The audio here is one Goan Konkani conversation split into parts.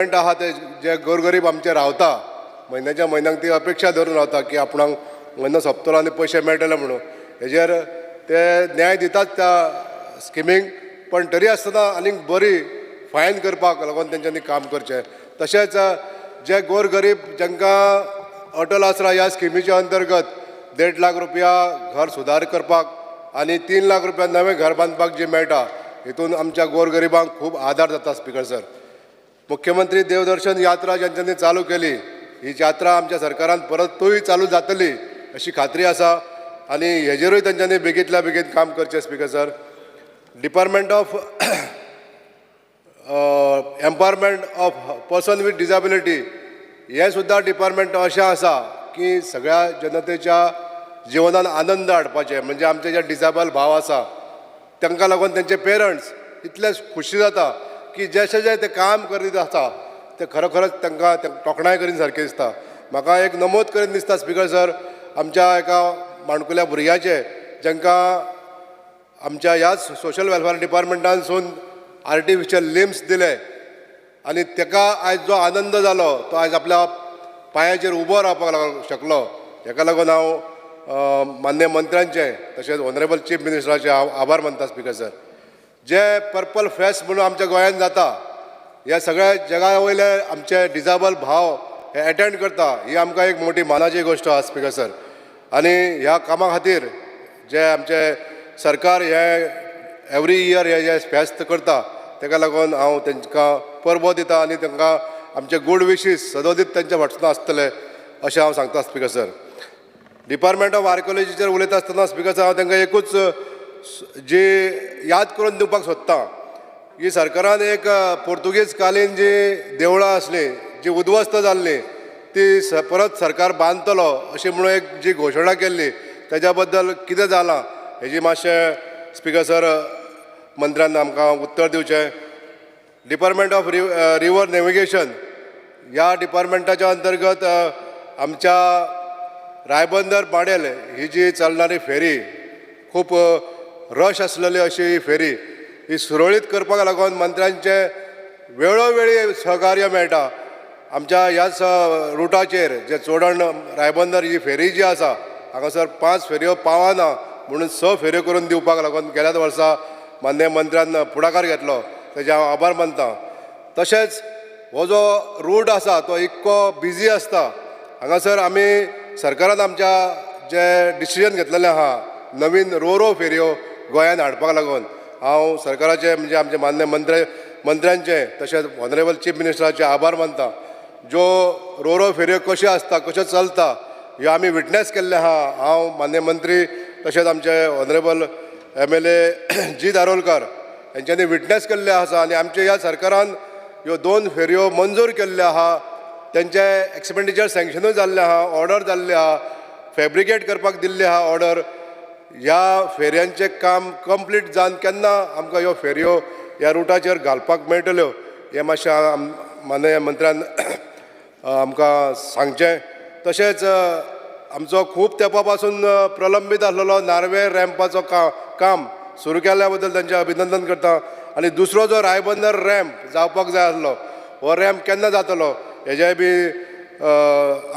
आहा ते जे गोरगरीब आमचे रावता, म्हयन्याच्या म्हयन्याक ती अपेक्षा धरून रावता की आपणाक म्हयनो सोंपतलो आनी पयशे मेळटले म्हणून. हेजेर ते न्याय दितात त्या स्किमींक, पण तरी आसतना आनीक बरी फायन करपाक लागून तेंच्यांनी काम करचें. तशेंच जे गोरगरीब जांकां अटल आसरा ह्या स्किमीच्या अंतर्गत 1.5 लाख रुपया घर सुदार करपाक आनी 3 लाख रुपया नवें घर बांदपाक जे मेळटा, हितून आमच्या गोरगरिबांक खूब आदार जाता. स्पिकर सर, मुख्यमंत्री देवदर्शन यात्रा ज्यांच्यानी चालू केली, ही यात्रा आमच्या सरकारान परतूय चालू जातली अशी खात्री आसा आनी हेजेरूय तेंच्यांनी बेगीतल्या बेगीन काम करचें. Speaker sir, Department of Empowerment of Person with Disability हें सुद्दां डिपार्टमेंट अशें आसा की सगळ्या जनतेच्या जिवनान आनंद हाडपाचें. म्हणजे आमचे जे डिजेबल भाव आसा, तांकां लागून तेंचे पेरंट्स इतले खोशी जाता की जशें जें ते काम करीत आसा, ते खरोखरच तांकां तोखणाय करीन सारकें दिसता. म्हाका एक नमूद करीन दिसता, स्पिकर सर, आमच्या एका माणकुल्या भुरग्याचें, जांकां आमच्या ह्याच सोशल वेलफेअर डिपार्टमेंटानसून आर्टिफिशियल लिम्स दिले आनी ताका आयज जो आनंद जालो, तो आयज आपल्या पांयाचेर उबो रावपाक शकलो. हेका लागून हांव मान्य मंत्र्यांचे तशेंच ऑनरेबल चीफ मिनिस्टराचे हांव आभार मानता. स्पिकर सर, जे पर्पल फेस्ट म्हणून आमच्या गोंयांत जाता, ह्या सगळ्या जगा वयले आमचे डिजेबल भाव हे एटेंड करता, ही आमकां एक मोठी मानाची गोश्ट आसा. स्पिकर सर, आनी ह्या कामा खातीर जे आमचे सरकार हे एवरी इयर हे जे फेस्त करता, ताका लागून हांव तांकां परबो दिता आनी तांकां आमचे गूड विशीस सदोदीत तांच्या फाटसून आसतले अशें हांव सांगता. स्पिकर सर, डिपार्टमेंट ऑफ आर्किओलॉजीचेर उलयता आसतना, स्पिकर सर, हांव तांकां एकूच जी याद करून दिवपाक सोदता की सरकारान एक पोर्तुगीज कालीन जी देवळां आसलीं, जी उद्ध्वस्त जाल्लीं, ती परत सरकार बांदतलो अशी म्हणून एक जी घोशणा केल्ली, तेज्या बद्दल कितें जालां हेजी मातशें, स्पिकर सर, मंत्र्यान आमकां उत्तर दिवचें. डिपार्टमेंट ऑफ रिवर नेविगेशन ह्या डिपार्टमेंटाच्या अंतर्गत आमच्या रायबंदर माडेल ही जी चलणारी फेरी, खूब रश आसलेली अशी ही फेरी, ही सुरळीत करपाक लागून मंत्र्यांचे वेळोवेळी सहकार्य मेळटा. आमच्या ह्याच रुटाचेर जे चोडण रायबंदर ही फेरी जी आसा, हांगासर पांच फेरयो पावना म्हणून स फेरयो करून दिवपाक लागून गेल्याच वर्सा मान्य मंत्र्यान फुडाकार घेतलो, तेजे हांव आभार मानता. तशेंच हो जो रूट आसा तो इतको बिजी आसता. हांगासर आमी सरकारान आमच्या जे डिसिजन घेतलेलें आहा नवीन रो रो फेरयो गोंयांत हाडपाक लागून, हांव सरकाराचे, म्हणजे आमचे मान्य मंत्र्यांचे तशेंच ऑनरेबल चीफ मिनिस्टराचे आभार मानता. ज्यो रो रो फेरयो कश्यो आसता, कश्यो चलता, ह्यो आमी विटनेस केल्ले आहा. हांव, मान्य मंत्री तशेंच आमचे ऑनरेबल एमएलए जी दारोलकर हेंच्यांनी विटनेस केल्ले आसा आनी आमच्या ह्या सरकारान ह्यो दोन फेरयो मंजूर केल्ल्यो आहा. तेंचे एक्सपेंडिचर सँक्शनूय जाल्लें आहा, ऑर्डर जाल्ले आहा, फेब्रिकेट करपाक दिल्ली आहा ऑर्डर. ह्या फेरयांचें काम कंप्लीट जावन केन्ना आमकां ह्यो फेरयो ह्या रुटाचेर घालपाक मेळटल्यो, हें मातशें माननीय मंत्र्यान आमकां सांगचें. तशेंच आमचो खूब तेंपा पासून प्रलंबीत आसलेलो नार्वे रॅम्पाचो काम सुरू केल्या बद्दल तांचें अभिनंदन करता. आनी दुसरो जो रायबंदर रॅम्प जावपाक जाय आसलो, हो रॅम्प केन्ना जातलो, हेजेय बी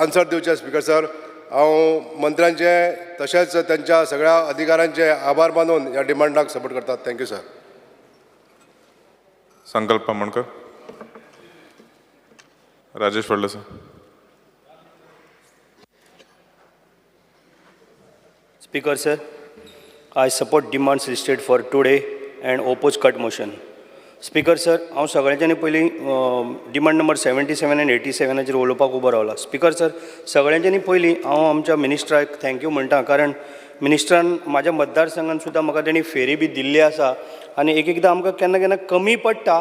आन्सर दिवचें. स्पिकर सर, हांव मंत्र्यांचे तशेंच तांच्या सगळ्या अधिकाऱ्यांचे आभार मानून ह्या डिमांडाक सपोर्ट करतात. Thank you sir. Sankalp Amonkar, Rajesh Phaldesai. Speaker sir, I support demands listed for today and oppose cut motion. Speaker sir, हांव सगळ्यांच्यानी पयलीं demand number 77 and 87आचेर उलोवपाक उबो रावला. स्पीकर सर, सगळ्यांच्यानी पयलीं हांव आमच्या मिनिस्टराक thank you म्हणटा, कारण मिनिस्टरान म्हाज्या मतदारसंघान सुद्दां म्हाका तेणी फेरी बी दिल्ली आसा आनी एक एकदां आमकां केन्ना केन्ना कमी पडटा,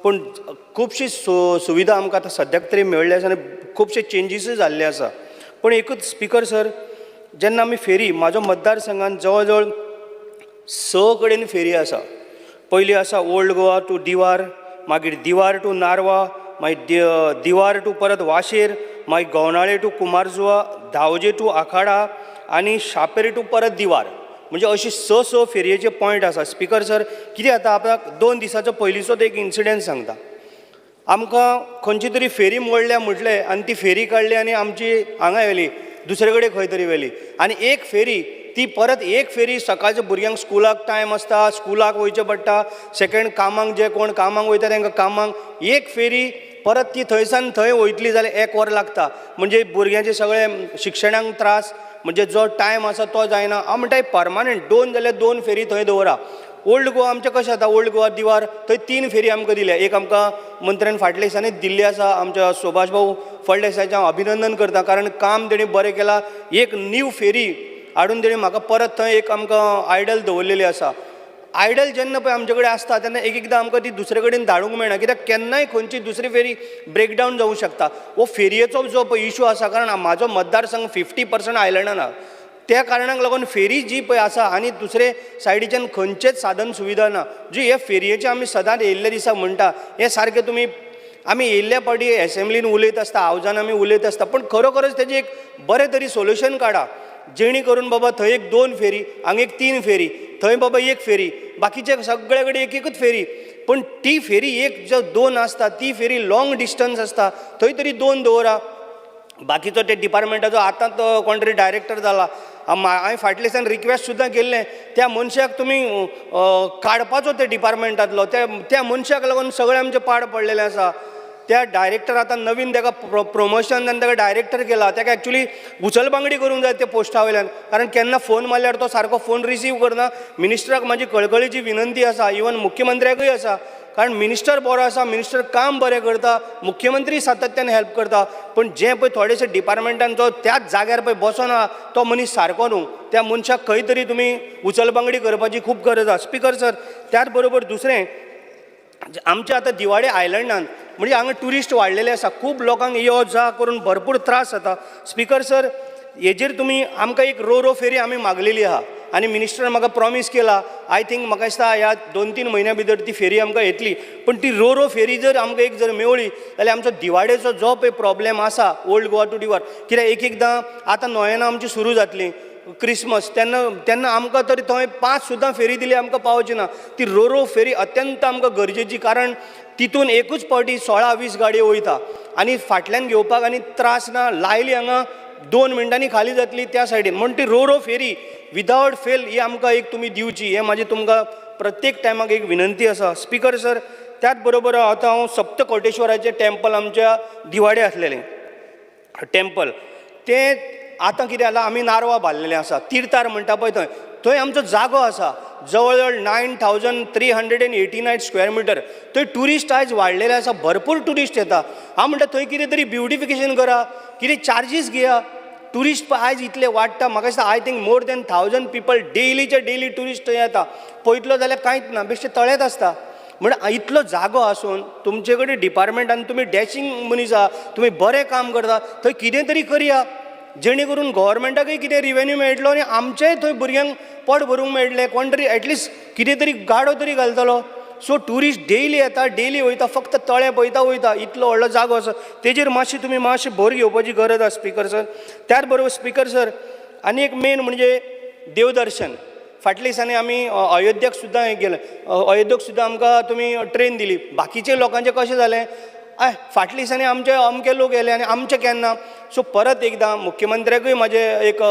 पूण खुबशी सुविधा आमकां आतां सद्याक तरी मेळ्ळी आसा आनी खुबशे चेंजीसूय जाल्ले आसा. पूण एकूच, स्पीकर सर, जेन्ना आमी फेरी, म्हाजो मतदारसंघान जवळ जवळ स कडेन फेरी आसा. पयली आसा ओल्ड गोवा टू दिवार, मागीर दिवार टू नारवा, मागीर दिवार टू परत वाशेर, मागीर गवनाळे टू कुमारजुआ, धावजे टू आखाडा आनी शापेर टू परत दिवार. म्हणजे अशी स स फेरयेचे पॉयंट आसा. स्पिकर सर, कितें जाता, आपणाक 2 दिसाचो पयलींचोच एक इन्सिडंट सांगता. आमकां खंयची तरी फेरी मोडल्या म्हटलें आनी ती फेरी काडली आनी आमची हांगा व्हेली, दुसरे कडेन खंय तरी व्हेली. आनी एक फेरी ती परत एक फेरी सकाळच्या भुरग्यांक स्कुलाक टायम आसता, स्कुलाक वयचें पडटा, सेकेंड कामांक जे कोण कामांक वयता तांकां कामांक, एक फेरी परत ती थंयसान थंय वयतली जाल्यार एक वर लागता. म्हणजे भुरग्यांचे सगळे शिक्षणाक त्रास, म्हणजे जो टायम आसा तो जायना. हांव म्हणटा परमानंट दोन जाल्यार दोन फेरी थंय दवरा. ओल्ड गोवा आमचें कशें जाता, ओल्ड गोवा दिवार थंय तीन फेरी आमकां दिल्या. एक आमकां मंत्र्यान फाटल्या दिसांनी दिल्ली आसा, आमच्या सुभाष भाऊ फळदेसायाचें हांव अभिनंदन करता, कारण काम तेणी बरें केलां. एक नीव फेरी हाडून तेणी म्हाका परत थंय एक आमकां आयडल दवरलेली आसा. आयडल जेन्ना पळय आमचे कडेन आसता तेन्ना एक एकदां आमकां ती दुसरे कडेन धाडूंक मेळना, कित्याक केन्नाय खंयची दुसरी फेरी ब्रेकडावन जावंक शकता. हो फेरयेचो जो पळय इशू आसा, कारण म्हाजो मतदारसंघ 50% आयलंडान आहा, त्या कारणाक लागून फेरी जी पळय आसा आनी दुसरे सायडीच्यान खंयचेच साधन सुविधा ना. जी हे फेरयेचे आमी सदांच येयल्ले दिसा म्हणटा, हें सारकें तुमी आमी येयल्ल्या पावटी एसेंब्लीन उलयत आसता, हावजान आमी उलयत आसता, पूण खरोखरच तेजें एक बरें तरी सोल्युशन काडा, जेणे करून बाबा थंय एक दोन फेरी, हांगा एक तीन फेरी, थंय बाबा एक फेरी, बाकीचे सगळे कडेन एक एकूच फेरी. पूण ती फेरी एक जो दोन आसता ती फेरी लॉंग डिस्टन्स आसता, थंय तरी दोन दवरा. बाकीचो ते डिपार्टमेंटाचो आतां तो कोण तरी डायरेक्टर जाला, हांवें फाटल्या दिसान रिक्वेस्ट सुद्दां केल्लें त्या मनशाक तुमी काडपाचो त्या डिपार्टमेंटांतलो. त्या मनशाक लागून सगळें आमचें पाड पडलेलें आसा. त्या डायरेक्टर आतां नवीन ताका प्रोमोशन आनी ताका डायरेक्टर केला, ताका एक्चुली उचलबांगडी करूंक जाय त्या पोस्टा वयल्यान, कारण केन्ना फोन मारल्यार तो सारको फोन रिसीव करना. मिनिस्टराक म्हाजी कळकळीची विनंती आसा, इवन मुख्यमंत्र्याकूय आसा, कारण मिनिस्टर बरो आसा, मिनिस्टर काम बरें करता, मुख्यमंत्री सातत्यान हेल्प करता, पूण जें पळय थोडेशे डिपार्टमेंटान जो त्याच जाग्यार पळय बसोना तो मनीस सारको न्हू. त्या मनशाक खंय तरी तुमी उचलबांगडी करपाची खूब गरज आसा. स्पिकर सर, त्याच बरोबर दुसरें आमच्या आतां दिवाडे आयलंडान म्हणजे हांगा ट्युरिस्ट वाडलेले आसा, खूब लोकांक यो जा करून भरपूर त्रास जाता. स्पिकर सर, हेजेर तुमी आमकां एक रो रो फेरी आमी मागलेली आहा आनी मिनिस्टरान म्हाका प्रॉमीस केला, I think म्हाका दिसता ह्या 2-3 म्हयन्या भितर ती फेरी आमकां येतली. पूण ती रो रो फेरी जर आमकां एक जर मेवळी जाल्यार आमचो दिवाडेचो जो पळय प्रॉब्लेम आसा ओल्ड गोवा टू दिवार, कित्याक एक एकदां आतां नोयेनां आमची सुरू जातली क्रिसमस, तेन्ना तेन्ना आमकां तरी थंय 5 सुद्दां फेरी दिली आमकां पावची ना. ती रो रो फेरी अत्यंत आमकां गरजेची, कारण तितून एकूच पावटी 16-20 गाडयो वयता आनी फाटल्यान घेवपाक आनी त्रास ना. लायली हांगा 2 मिनटांनी खाली जातली त्या सायडीन, म्हण ती रो रो फेरी विदावट फेल ही आमकां एक तुमी दिवची, हें म्हाजें तुमकां प्रत्येक टायमाक एक विनंती आसा. स्पिकर सर, त्याच बरोबर आतां हांव सप्तकोटेश्वराचें टेम्पल आमच्या दिवाडे आसलेलें टेम्पल, तें आतां कितें जालां, आमी नारवा बांदलेलें आसा, तिर्थार म्हणटा पळय थंय, थंय आमचो जागो आसा जवळ जवळ 9389 स्क्वेअर मिटर. थंय ट्युरिस्ट आयज वाडलेले आसा, भरपूर ट्युरिस्ट येता. हांव म्हणटा थंय कितें तरी ब्युटिफिकेशन करा, कितें चार्जीस घेया. ट्युरिस्ट आयज इतले वाडटा, म्हाका दिसता I think more than 1000 people डेलीचे daily tourist थंय येता. पळयतलो जाल्यार कांयच ना, बेश्टे तळेच आसता. म्हण इतलो जागो आसून तुमचे कडेन डिपार्टमेंट आनी तुमी डॅशींग मनीस आहा, तुमी बरें काम करता, थंय कितें तरी करया जेणे करून गव्हर्मेंटाकूय कितें रिवेन्यू मेळटलो आनी आमचेय थंय भुरग्यांक पोट भरूंक मेळटलें. कोण तरी एटलिस्ट कितें तरी गाडो तरी घालतलो. सो ट्युरिस्ट डेली येता, डेली वयता, फक्त तळें पळयता वयता. इतलो व्हडलो जागो आसा, तेजेर मातशी तुमी मातशी भर घेवपाची गरज आसा स्पिकर सर. त्याच बरोबर स्पिकर सर, आनी एक मेन म्हणजे देवदर्शन. फाटल्या दिसांनी आमी अयोध्येक सुद्दां हें गेले, अयोध्येक सुद्दां आमकां तुमी ट्रेन दिली. बाकीचे लोकांचें कशें जालें, फाटल्या दिसांनी आमचे अमके लोक येले आनी आमचे केन्ना. सो परत एकदां मुख्यमंत्र्याकूय म्हाजें एक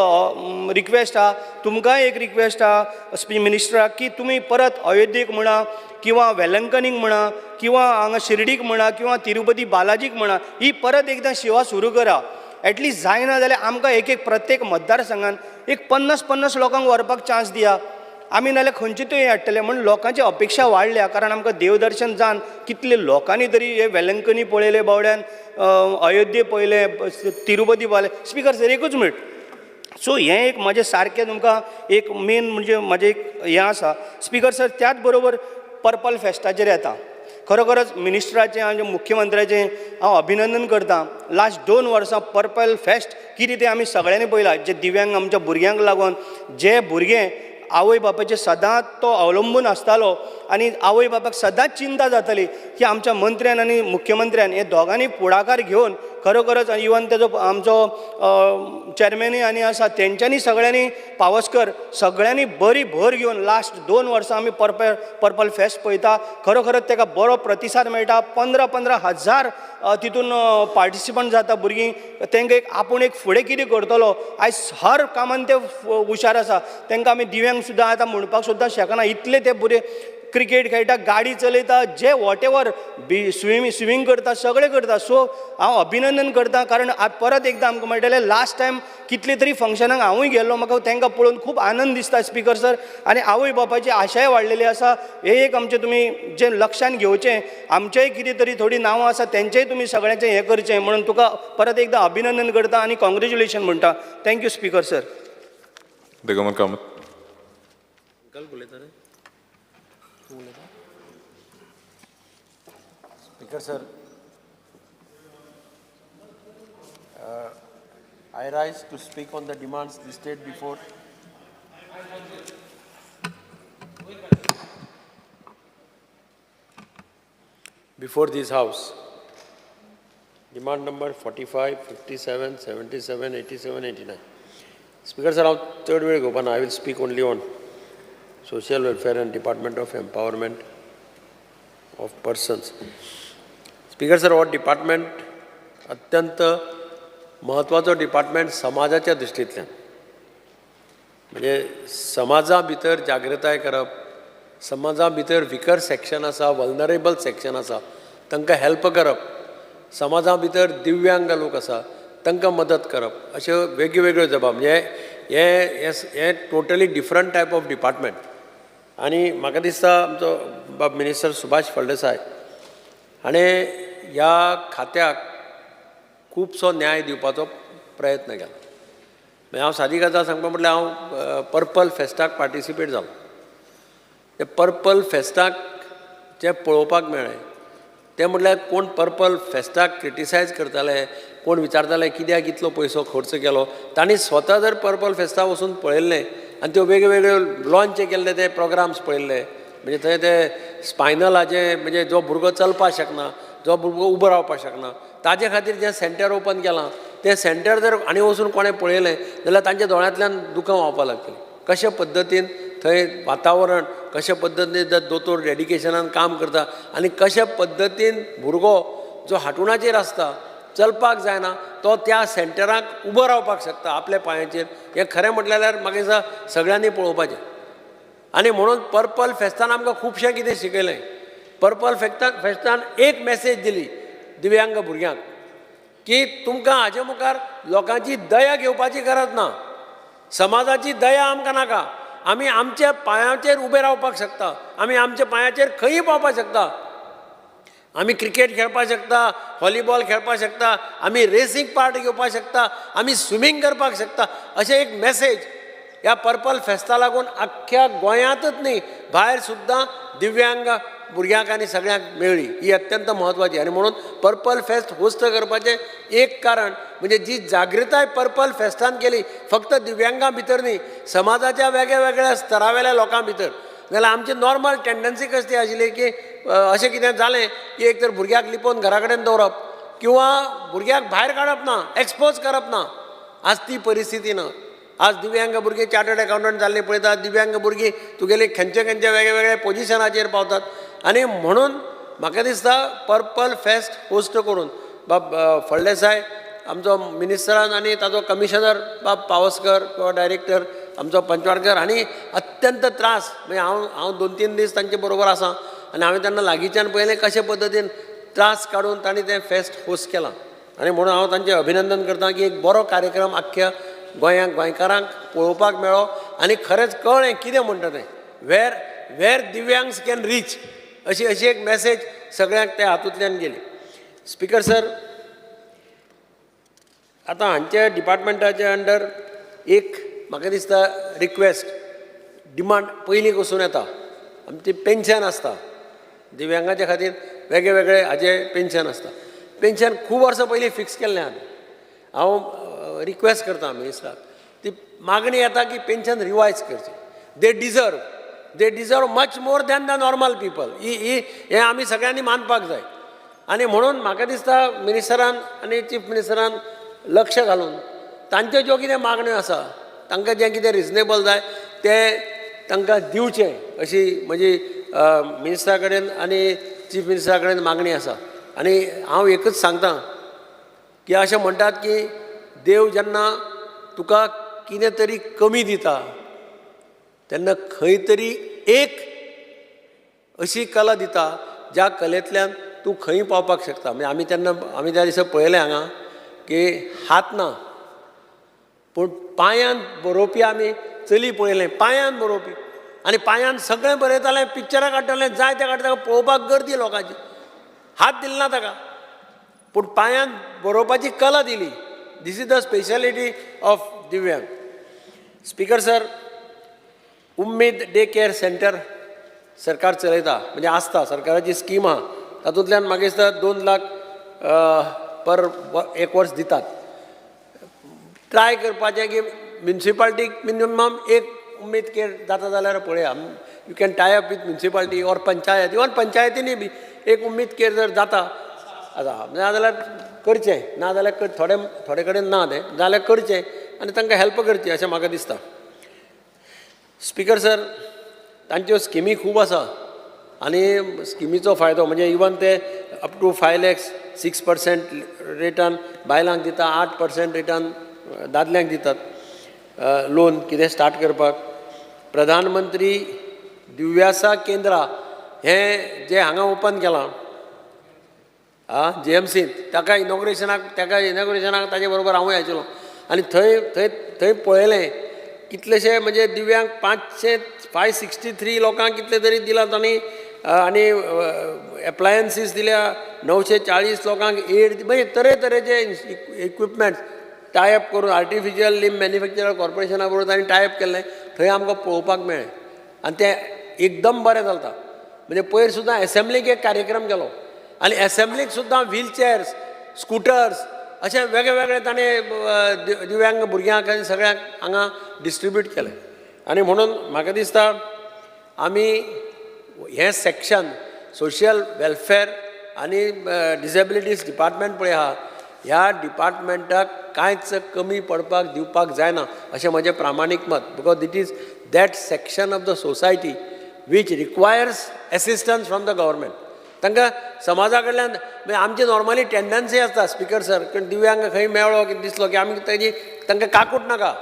रिक्वेस्ट आहा, तुमकांय एक रिक्वेस्ट आहा मिनिस्टराक, की तुमी परत अयोध्येक म्हणा किंवा वेलंकनीक म्हणा किंवा हांगा शिर्डीक म्हणा किंवा तिरुपती बालाजीक म्हणा, ही परत एकदां सेवा सुरू करा. एटलिस्ट जायना जाल्यार आमकां एक एक प्रत्येक मतदारसंघान एक 50-50 लोकांक व्हरपाक चान्स दिया. आमी नाल्यार खंयचे थंय हाडटले. म्हण लोकांची अपेक्षा वाडल्या, कारण आमकां देवदर्शन जावन कितले लोकांनी तरी हे वेलंकनी पळयले बावड्यान, अयोध्ये पळयलें, तिरुपती पळयलें. स्पिकर सर एकूच मिनट. सो हें एक म्हाजें सारकें तुमकां एक मेन म्हणजे म्हाजें एक हें आसा स्पिकर सर. त्याच बरोबर पर्पल फेस्टाचेर येता, खरोखरच मिनिस्टराचें आनी मुख्यमंत्र्याचें हांव अभिनंदन करतां. लास्ट 2 वर्सां पर्पल फेस्ट कितें तें आमी सगळ्यांनी पळयलां. जे दिव्यांग आमच्या भुरग्यांक लागून, जे भुरगे आवय बापायचेर सदांच तो अवलंबून आसतालो आनी आवय बापायक सदांच चिंता जाताली की आमच्या मंत्र्यान आनी मुख्यमंत्र्यान हे दोगांनी फुडाकार घेवन खरोखरच इवन तेजो आमचो चॅरमॅनूय आनी आसा तेंच्यांनी सगळ्यांनी पावसकर सगळ्यांनी बरी भर घेवन लास्ट 2 वर्सां आमी पर्पल फेस्ट पळयता. खरोखरच तेका बरो प्रतिसाद मेळटा. 15-15 हजार तितून पार्टिसिपंट जाता भुरगीं. तांकां एक आपूण एक फुडें कितें करतलो. आयज हर कामान ते हुशार आसा. तांकां आमी दिव्यांग सुद्दां आतां म्हणपाक सुद्दां शकना, इतले ते बरे क्रिकेट खेळटा, गाडी चलयता, जे what ever B swimming करता, सगळें करता. सो हांव अभिनंदन करता, कारण परत एकदां आमकां मेळटलें. लास्ट टायम कितले तरी फंक्शनाक हांवूय गेल्लो. म्हाका तांकां पळोवन खूब आनंद दिसता स्पिकर सर, आनी आवय बापायची आशाय वाडलेली आसा. हे एक आमचें तुमी जें लक्षान घेवचें, आमचेय कितें तरी थोडीं नांवां आसा, तेंचेय तुमी सगळ्यांचें हें करचें म्हणून तुका परत एकदां अभिनंदन करता आनी कॉंग्रेच्युलेशन म्हणटा. Thank you speaker sir. Digambar Kamat. उलयता रे, तूं उलयता. Speaker sir, I rise to speak on the demands listed before this house. Demand number 45, 57, 77, 87, 89. Speaker sir, हांव चड वेळ घेवपा ना. I will speak only on social welfare and department of empowerment of persons. Speaker sir, हो डिपार्टमेंट अत्यंत म्हत्वाचो डिपार्टमेंट समाजाच्या दृश्टींतल्यान. म्हणजे समाजा भितर जागृताय करप, समाजा भितर विकर सेक्शन आसा, वल्नरेबल सेक्शन आसा, तांकां हेल्प करप, समाजा भितर दिव्यांग लोक आसा तांकां मदत करप, अश्यो वेगळ्यो जबाब. म्हणजे हें हें totally different type of department. आनी म्हाका दिसता आमचो बाब मिनिस्टर सुभाष फळदेसाय हाणें ह्या खात्याक खुबसो न्याय दिवपाचो प्रयत्न केला. मागीर हांव सादी गजाल सांगपा म्हटल्यार, हांव पर्पल फेस्ताक पार्टिसिपेट जालो. ते पर्पल फेस्ताक जें पळोवपाक मेळ्ळें तें म्हटल्यार, कोण पर्पल फेस्ताक क्रिटिसायज करताले, कोण विचारताले कित्याक इतलो पयसो खर्च केलो, तांणी स्वता जर पर्पल फेस्ताक वचून पळयल्लें आनी त्यो वेगळे लॉंच केल्ले ते प्रोग्राम्स पळयल्ले, म्हणजे थंय ते स्पायनलाचे, म्हणजे जो भुरगो चलपाक शकना, जो भुरगो उबो रावपाक शकना, ताजे खातीर जें सेंटर ओपन केलां, तें सेंटर जर आनी वचून कोणें पळयलें जाल्यार तांच्या दोळ्यांतल्यान दुकां व्हांवपाक लागतलीं. कशे पद्दतीन थंय वातावरण, कशे पद्दतीन दोतोर डेडिकेशनान काम करता आनी कशे पद्दतीन भुरगो जो हांतरुणाचेर आसता, चलपाक जायना, तो त्या सेंटराक उबो रावपाक शकता आपल्या पांयाचेर, हें खरें म्हटलें जाल्यार म्हाका दिसता सगळ्यांनी पळोवपाचें. आनी म्हणून पर्पल फेस्तान आमकां खुबशें कितें शिकयलें. पर्पल फेस्तान एक मॅसेज दिली दिव्यांग भुरग्यांक की तुमकां हाजे मुखार लोकांची दया घेवपाची गरज ना, समाजाची दया आमकां नाका, आमी आमच्या पांयाचेर उबे रावपाक शकता, आमी आमच्या पांयाचेर खंयूय पावपाक शकता, आमी क्रिकेट खेळपाक शकता, व्हॉलीबॉल खेळपाक शकता, आमी रेसींग पार्ट घेवपाक शकता, आमी स्विमींग करपाक शकता. अशें एक मॅसेज ह्या पर्पल फेस्ता लागून अख्ख्या गोंयांतच न्ही, भायर सुद्दां दिव्यांग भुरग्यांक आनी सगळ्यांक मेळ्ळी. ही अत्यंत म्हत्वाची. आनी म्हणून पर्पल फेस्ट होस्ट करपाचें एक कारण म्हणजे जी जागृताय पर्पल फेस्तान केली, फक्त दिव्यांगां भितर न्ही, समाजाच्या वेगळ्या वेगळ्या स्तरावेल्या लोकां भितर. जाल्यार आमची नॉर्मल टेंडन्सी कसली आशिल्ली की अशें कितें जालें की एक तर भुरग्याक लिपोवन घरा कडेन दवरप किंवा भुरग्याक भायर काडप ना, एक्सपोज करप ना. आज ती परिस्थिती ना. आज दिव्यांग भुरगीं चार्टर्ड अकाउंटंट जाल्लीं पळयतात, दिव्यांग भुरगीं तुगेली खंयचे खंयचे वेगळे वेगळे पोजिशनाचेर पावतात. आनी म्हणून म्हाका दिसता पर्पल फेस्ट होस्ट करून बाब फळदेसाय आमचो मिनिस्टरान आनी ताचो कमिशनर बाब पावसकर किंवा डायरेक्टर आमचो पंचवाडकर हांणी अत्यंत त्रास, म्हणजे हांव 2-3 दीस तांचे बरोबर आसा आनी हांवें तेन्ना लागींच्यान पळयलें कशे पद्दतीन त्रास काडून तांणी तें फेस्ट होस्ट केलां. आनी म्हणून हांव तांचें अभिनंदन करता की एक बरो कार्यक्रम आख्ख्या गोंयांक, गोंयकारांक पळोवपाक मेळ्ळो आनी खरेंच कळ्ळें कितें म्हणटा तें, वेर दिव्यांग्स can reach, अशी एक मॅसेज सगळ्यांक त्या हातूंतल्यान गेली. स्पिकर सर, आतां हांच्या डिपार्टमेंटाच्या अंडर एक म्हाका दिसता रिक्वेस्ट, डिमांड पयलीं पसून येता. आमची पेन्शन आसता दिव्यांगाच्या खातीर, वेगळे वेगळे हाजे पेन्शन आसता. पेन्शन खूब वर्सां पयलीं फिक्स केल्लें आहा. हांव रिक्वेस्ट करता मिनिस्टराक, ती मागणी येता की पेन्शन रिवायज करची. They deserve much more than the normal people. ही ही हें आमी सगळ्यांनी मानपाक जाय. आनी म्हणून म्हाका दिसता मिनिस्टरान आनी चीफ मिनिस्टरान लक्ष घालून तांच्यो ज्यो कितें मागण्यो आसा, तांकां जें कितें रिजनेबल जाय तें तांकां दिवचें अशी म्हजी मिनिस्टरा कडेन आनी चीफ मिनिस्टरा कडेन मागणी आसा. आनी हांव एकूच सांगता की अशें म्हणटात की देव जेन्ना तुका कितें तरी कमी दिता तेन्ना खंय तरी एक अशी कला दिता ज्या कलेंतल्यान तूं खंय पावपाक शकता. म्हणजे आमी तेन्ना आमी त्या दिसा पळयलें हांगा की हात ना पूण पांयान बरोवपी आमी चली पळयलें, पांयान बरोवपी, आनी पांयान सगळें बरयतालें, पिक्चरां काडटालें, जाय तें काडटा, ताका पळोवपाक गर्दी लोकांची, हात दिलो ना ताका पूण पांयान बरोवपाची कला दिली. This is the speciality of दिव्यांग. Speaker sir, Ummed day care centre सरकार चलयता, म्हणजे आसता सरकाराची स्कीम आहा, तातूंतल्यान म्हाका दिसता 2 लाख पर एक वर्स दितात. ट्राय करपाचें की म्युनिसिपालिटीक मिनिमम एक उम्मीद केअर जाता जाल्यार पळया, you can tie up with municipality or panchayat, even पंचायतीनी बी एक उम्मीद केअर जर जाता आतां ना जाल्यार करचें, ना जाल्यार थोडे थोडे कडेन ना तें जाल्यार करचें आनी तांकां हेल्प करचें अशें म्हाका दिसता. स्पिकर सर, तांच्यो स्किमी खूब आसा आनी स्किमीचो फायदो म्हणजे इवन ते अप टू 5 lakhs 6% रेटान बायलांक दिता, 8% रेटान दादल्यांक दितात लोन कितें स्टार्ट करपाक. प्रधानमंत्री दिव्यासा केंद्रा हें जें हांगा ओपन केलां जी एम सींत, ताका इनॉग्रेशनाक ताजे बरोबर हांवूय आशिल्लो आनी थंय थंय थंय पळयलें कितलेशे म्हणजे दिव्यांग 563 लोकांक कितले तरी दिला तांणी, आनी एप्लायन्सीस दिल्या 940 लोकांक, एड म्हणजे तरेतरेचे इक्विपमेंट्स टाय अप करून आर्टिफिशियल लिम मॅन्युफॅक्चरर कॉर्पोरेशना बरोबर तांणी टाय अप केल्लें थंय आमकां पळोवपाक मेळ्ळें आनी तें एकदम बरें चलता. म्हणजे पयर सुद्दां एसेंब्लीक एक कार्यक्रम केलो आनी एसेंब्लीक सुद्दां व्हीलचेअर्स, स्कुटर्स अशें वेगळे वेगळे ताणें दिव्यांग भुरग्यांक आनी सगळ्यांक हांगा डिस्ट्रिब्यूट केलें. आनी म्हणून म्हाका दिसता आमी हें सेक्शन सोशल वेलफेअर आनी डिसेबिलिटीज डिपार्टमेंट पळय आहा, ह्या डिपार्टमेंटाक कांयच कमी पडपाक दिवपाक जायना अशें म्हजें प्रामाणीक मत. Because it is that section of the society which requires assistance from the government. तांकां समाजा कडल्यान म्हणजे आमची नॉर्मली टेंडन्सी आसता स्पिकर सर, कारण दिव्यांग खंय मेळ्ळो की दिसलो की आमी तेजी तांकां काकूट नाका.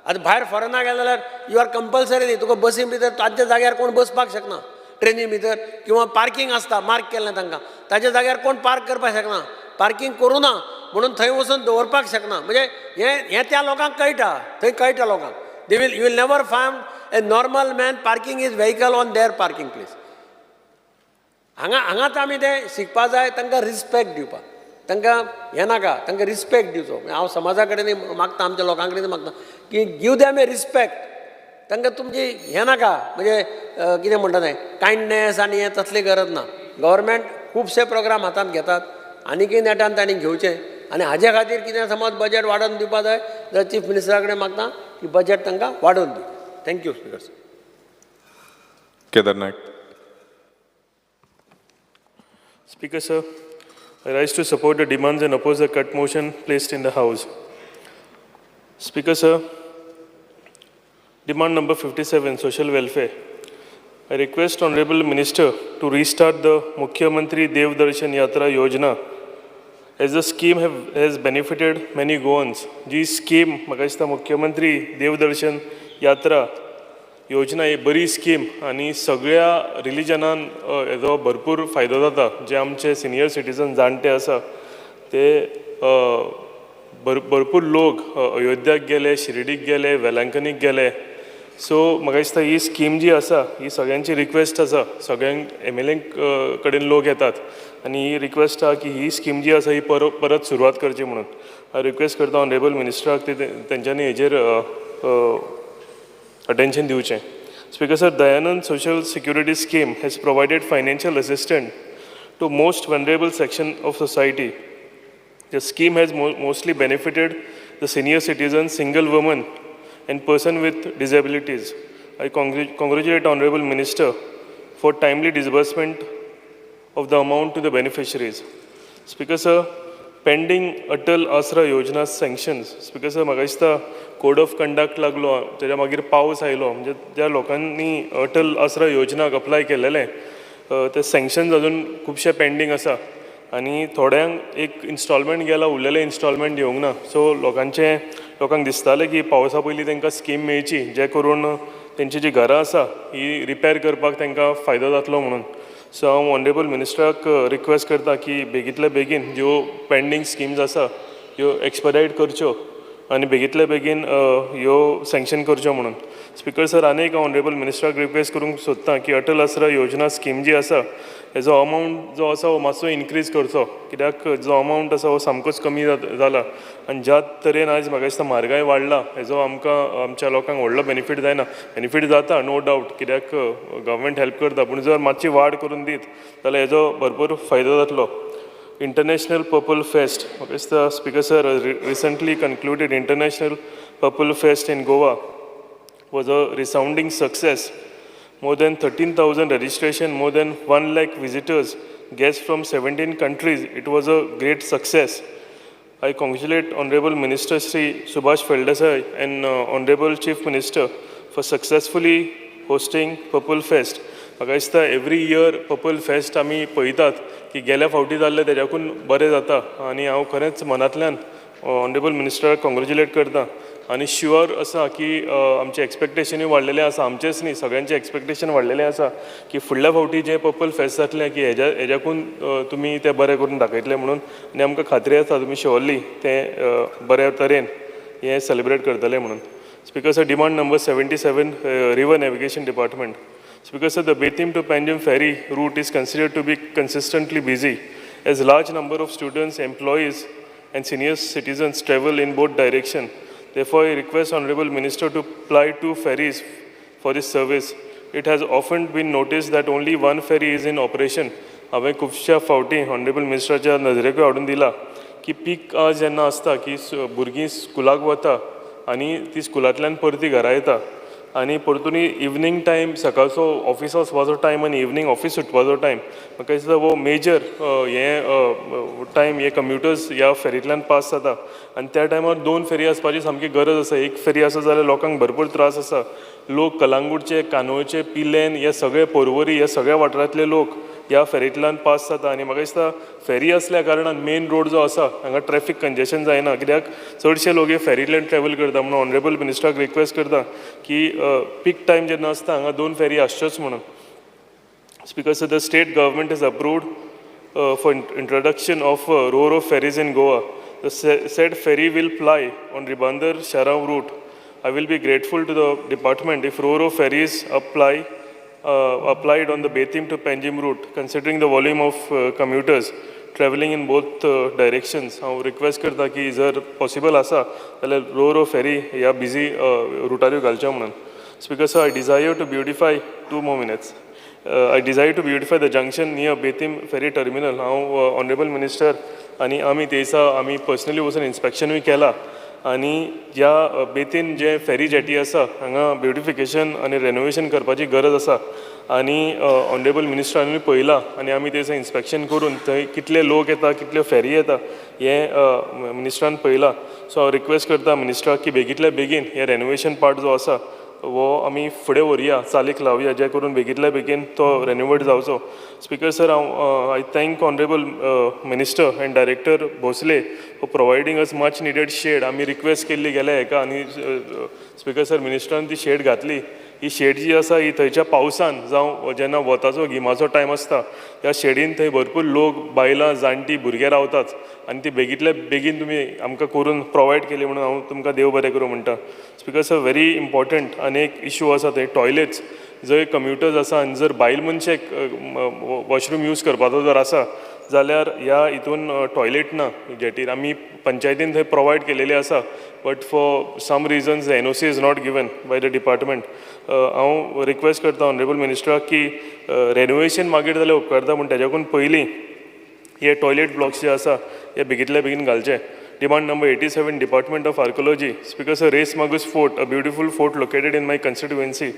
आतां भायर फॉरेनाक गेले जाल्यार you are compulsory, तुका बसी भितर ताच्या जाग्यार कोण बसपाक शकना, ट्रेनी भितर किंवा पार्कींग आसता मार्क केल्लें तांकां, ताच्या जाग्यार कोण पार्क करपाक शकना, पार्कींग करूं ना म्हणून थंय वचून दवरपाक शकना. म्हणजे हें हें त्या लोकांक कळटा, थंय कळटा लोकांक. They will you will never find a normal man parking his vehicle on their parking place. हांगा हांगाच आमी तें शिकपा जाय, तांकां रिस्पेक्ट दिवपाक, तांकां हें नाका, तांकां रिस्पेक्ट दिवचो. हांव समाजा कडेन मागता, आमच्या लोकां कडेन मागता की गिव दॅम ए रिस्पेक्ट. तांकां तुमची हें नाका, म्हणजे कितें म्हणटा तें कायंडनेस आनी हें तसली गरज ना. गव्हर्मेंट खुबशे प्रोग्राम हातांत घेतात, आनीकय नेटान तांणी घेवचें आनी हाजे खातीर कितें समज बजेट वाडोवन दिवपा जाय जाल्यार चीफ मिनिस्टरा कडेन मागता की बजेट तांकां वाडोवन दिवचें. Thank you speaker sir. Kedar Naik. Speaker sir, I rise to support the demands and oppose the cut motion placed in the House. Speaker sir, demand number 57, social welfare. I request Honorable Minister to restart the Mukhyamantri Dev Darshan Yatra Yojana, as the scheme has benefited many Goans. Ji scheme म्हाका दिसता मुख्यमंत्री देव दर्शन यात्रा योजना ही बरी स्कीम आनी सगळ्या रिलिजनान हेजो भरपूर फायदो जाता. जे आमचे सिनियर सिटीजन जाणटे आसा ते भरपूर लोक अयोध्याक गेले, शिर्डीक गेले, वेलांकनीक गेले. सो म्हाका दिसता ही स्कीम जी आसा ही सगळ्यांची रिक्वेस्ट आसा, सगळ्यांक एम एल ए कडेन लोक येतात आनी ही रिक्वेस्ट आहा की ही स्कीम जी आसा ही परत सुरवात करची म्हणून हांव रिक्वेस्ट करता ऑनरेबल मिनिस्टराक तेंच्यांनी हेजेर अटेन्शन दिवचें. Speaker sir, Dayanand social security scheme has provided financial assistance to most vulnerable section of society. The scheme has mostly benefited the senior citizens, single women, and person with disabilities. I congratulate Honorable Minister for timely disbursement of the amount to the beneficiaries. Speaker sir, pending Atal Aasra Yojana sanctions. Speaker sir, म्हाका दिसता कोड ऑफ कंडक्ट लागलो, तेज्या मागीर पावस आयलो, म्हणजे ज्या लोकांनी अटल आसरा योजनाक अप्लाय केलेलें ते सँक्शन्स अजून खुबशे पेंडींग आसा आनी थोड्यांक एक इन्स्टॉलमेंट गेला, उरलेले इन्स्टॉलमेंट येवंक ना. सो लोकांचें, लोकांक दिसतालें की पावसा पयलीं तांकां स्कीम मेळची, जे करून तेंची जी घरां आसा ही रिपेर करपाक तांकां फायदो जातलो म्हणून. सो हांव ऑनरेबल मिनिस्टराक रिक्वेस्ट करता की बेगींतल्या बेगीन ज्यो पेंडींग स्किम्स आसा ह्यो एक्सपडायट करच्यो आनी बेगींतल्या बेगीन ह्यो सँक्शन करच्यो म्हणून. स्पिकर सर, आनी एक ऑनरेबल मिनिस्टराक रिक्वेस्ट करूंक सोदता की अटल आसरा योजना स्कीम जी आसा हेजो अमावंट जो आसा हो मातसो इनक्रीज करचो, कित्याक जो अमावंट आसा हो सामकोच कमी जाला आनी ज्या तरेन आयज म्हाका दिसता म्हारगाय वाडला, हेजो आमकां, आमच्या लोकांक व्हडलो बेनिफीट जायना. बेनिफीट जाता नो डावट, कित्याक गव्हर्मेंट हेल्प करता, पूण जर मातशी वाड करून दीत जाल्यार हेजो भरपूर फायदो जातलो. International Purple Fest. म्हाका दिसता, Speaker sir, recently concluded International Purple Fest in Goa was a resounding success. More than 13,000 registration, more than 1 lakh visitors, guests from 17 countries. It was a great success. I congratulate Honorable Minister Sri Subhash Phaldesai and Honorable Chief Minister for successfully hosting Purple Fest. म्हाका दिसता एवरी इयर पर्पल फेस्ट आमी पळयतात की गेल्या फावटी जाल्लें तेज्याकून बरें जाता आनी हांव खरेंच मनांतल्यान ऑनरेबल मिनिस्टराक कॉंग्रेच्युलेट करता आनी शुअर आसा की आमचें एक्सपेक्टेशनूय वाडलेलें आसा, आमचेंच न्ही, सगळ्यांचें एक्सपेक्टेशन वाडलेलें आसा की फुडल्या फावटी जें पर्पल फेस्ट जातलें की हेज्याकून तुमी तें बरें करून दाखयतलें म्हणून. आनी आमकां खात्री आसा तुमी शुअरली तें बऱ्या तरेन हें सेलिब्रेट करतले म्हणून. Speaker sir, demand number 77, River Navigation Department. Speaker sir, the Betim to Panjim ferry route is considered to be consistently busy as large number of students, employees and senior citizens travel in both direction. Therefore, I request Honorable Minister to ply two ferries for this service. It has often been noticed that only one ferry is in operation. हांवें खुबश्या फावटी ऑनरेबल मिनिस्टराच्या नजरेकूय हाडून दिला की पीक आवर्स जेन्ना आसता की भुरगीं स्कुलाक वता आनी ती स्कुलांतल्यान परती घरा येता आनी परतून इवनींग टायम, सकाळचो ऑफिसा वचपाचो टायम आनी इवनींग ऑफीस सुटपाचो टायम, म्हाका दिसता हो मेजर हे टायम हे कम्युटर्स ह्या फेरींतल्यान पास जाता आनी त्या टायमार दोन फेरी आसपाची सामकी गरज आसा. एक फेरी आसा जाल्यार लोकांक भरपूर त्रास आसा. लोक कलांगूटचे, कानोळचे, पिलेन हे सगळे, पोरवरी हे सगळ्या वाठारांतले लोक ह्या फेरींतल्यान पास जाता आनी म्हाका दिसता फेरी आसल्या कारणान मेन रोड जो आसा हांगा ट्रॅफीक कंजेशन जायना, कित्याक चडशे लोक हे फेरींतल्यान ट्रॅवल करता. म्हणून ऑनरेबल मिनिस्टराक रिक्वेस्ट करता की पीक टायम जेन्ना आसता हांगा दोन फेरी आसच्योच म्हणून. Speaker sir, the state government has approved for introduction of ro-ro ferries in Goa. The said ferry will ply on Ribandar Chorao route. I will be grateful to the department if ro-ro ferries applied on the Betim to Panjim route, considering the volume of commuters traveling in both directions. हांव रिक्वेस्ट करता की जर पॉसिबल आसा जाल्यार रो-रो फेरी ह्या बिजी रुटारूय घालच्यो म्हणून. Speaker sir, I desire to beautify, 2 more minutes. I desire to beautify the junction near Betim ferry terminal. हांव ऑनरेबल मिनिस्टर आनी आमी ते दिसा आमी पर्सनली वचून इन्स्पेक्शनूय केला आनी ह्या बेतीन जे फेरी जेटी आसा हांगा ब्युटिफिकेशन आनी रेनोवेशन करपाची गरज आसा आनी ऑनरेबल मिनिस्टरानूय पळयला आनी आमी ते दिसा इन्स्पेक्शन करून थंय कितले लोक येता, कितल्यो फेरी येता हें मिनिस्टरान पळयलां. सो हांव रिक्वेस्ट करता मिनिस्टराक की बेगींतल्या बेगीन हें रेनोवेशन पार्ट जो आसा हो आमी फुडें व्हरुया, चालीक लावया, जे करून बेगींतल्या बेगीन तो रेनोवेट जावचो. स्पिकर सर, हांव I thank Honorable Minister and Director Bhosle for providing us much needed shade. आमी रिक्वेस्ट केल्ली गेल्या हेका आनी स्पिकर सर, मिनिस्टरान ती शेड घातली. ही शेड जी आसा ही थंयच्या पावसान जावं जेन्ना वताचो गिमाचो टायम आसता, ह्या शेडीन थंय भरपूर लोक, बायलां, जाणटीं, भुरगे रावतात आनी ती बेगींतल्या बेगीन तुमी आमकां करून प्रोवायड केली म्हणून हांव तुमकां देव बरें करूं म्हणटा. स्पिकर सर, व्हेरी इम्पॉर्टंट आनी एक इशू आसा थंय टॉयलेट्स. जंय कम्युटर्स आसा आनी जर बायल मनशेक वॉशरूम यूज करपाचो जर आसा जाल्यार ह्या हितून टॉयलेट ना जेटीर. आमी पंचायतीन थंय प्रोवायड केलेली आसा, but for some reasons NOC is not given by the department. हांव रिक्वेस्ट करता ऑनरेबल मिनिस्टराक की रेनोवेशन मागीर जाल्यार उपकारता, पूण तेज्याकून पयलीं हे टॉयलेट ब्लॉक्स जे आसा हे बेगींतल्या बेगीन घालचे. Demand number 87, Department of Archaeology. Speaker sir, Reis Magos Fort, a beautiful fort located in my constituency.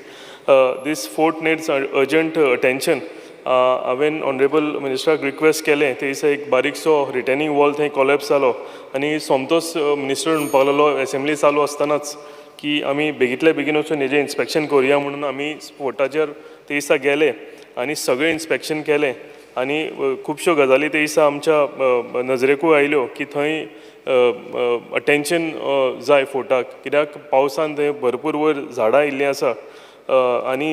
This fort needs urgent attention. हांवें ऑनरेबल मिनिस्टराक रिक्वेस्ट केलें. ते दिसा एक बारीकसो रिटेनिंग वॉल थंय कॉलेप्स जालो आनी सोमतोच मिनिस्टर म्हणपाक लागलो एसेंब्ली चालू आसतनाच की आमी बेगींतल्या बेगीन वचून हेजें इन्स्पेक्शन करुया म्हणून. आमी फोर्टाचेर ते दिसा गेले आनी सगळें इन्स्पेक्शन केलें आनी खुबश्यो गजाली ते दिसा आमच्या नजरेकूय आयल्यो की थंय अटेंशन जाय फोर्टाक, कित्याक पावसान थंय भरपूर वयर झाडां आयिल्लीं आसा. आनी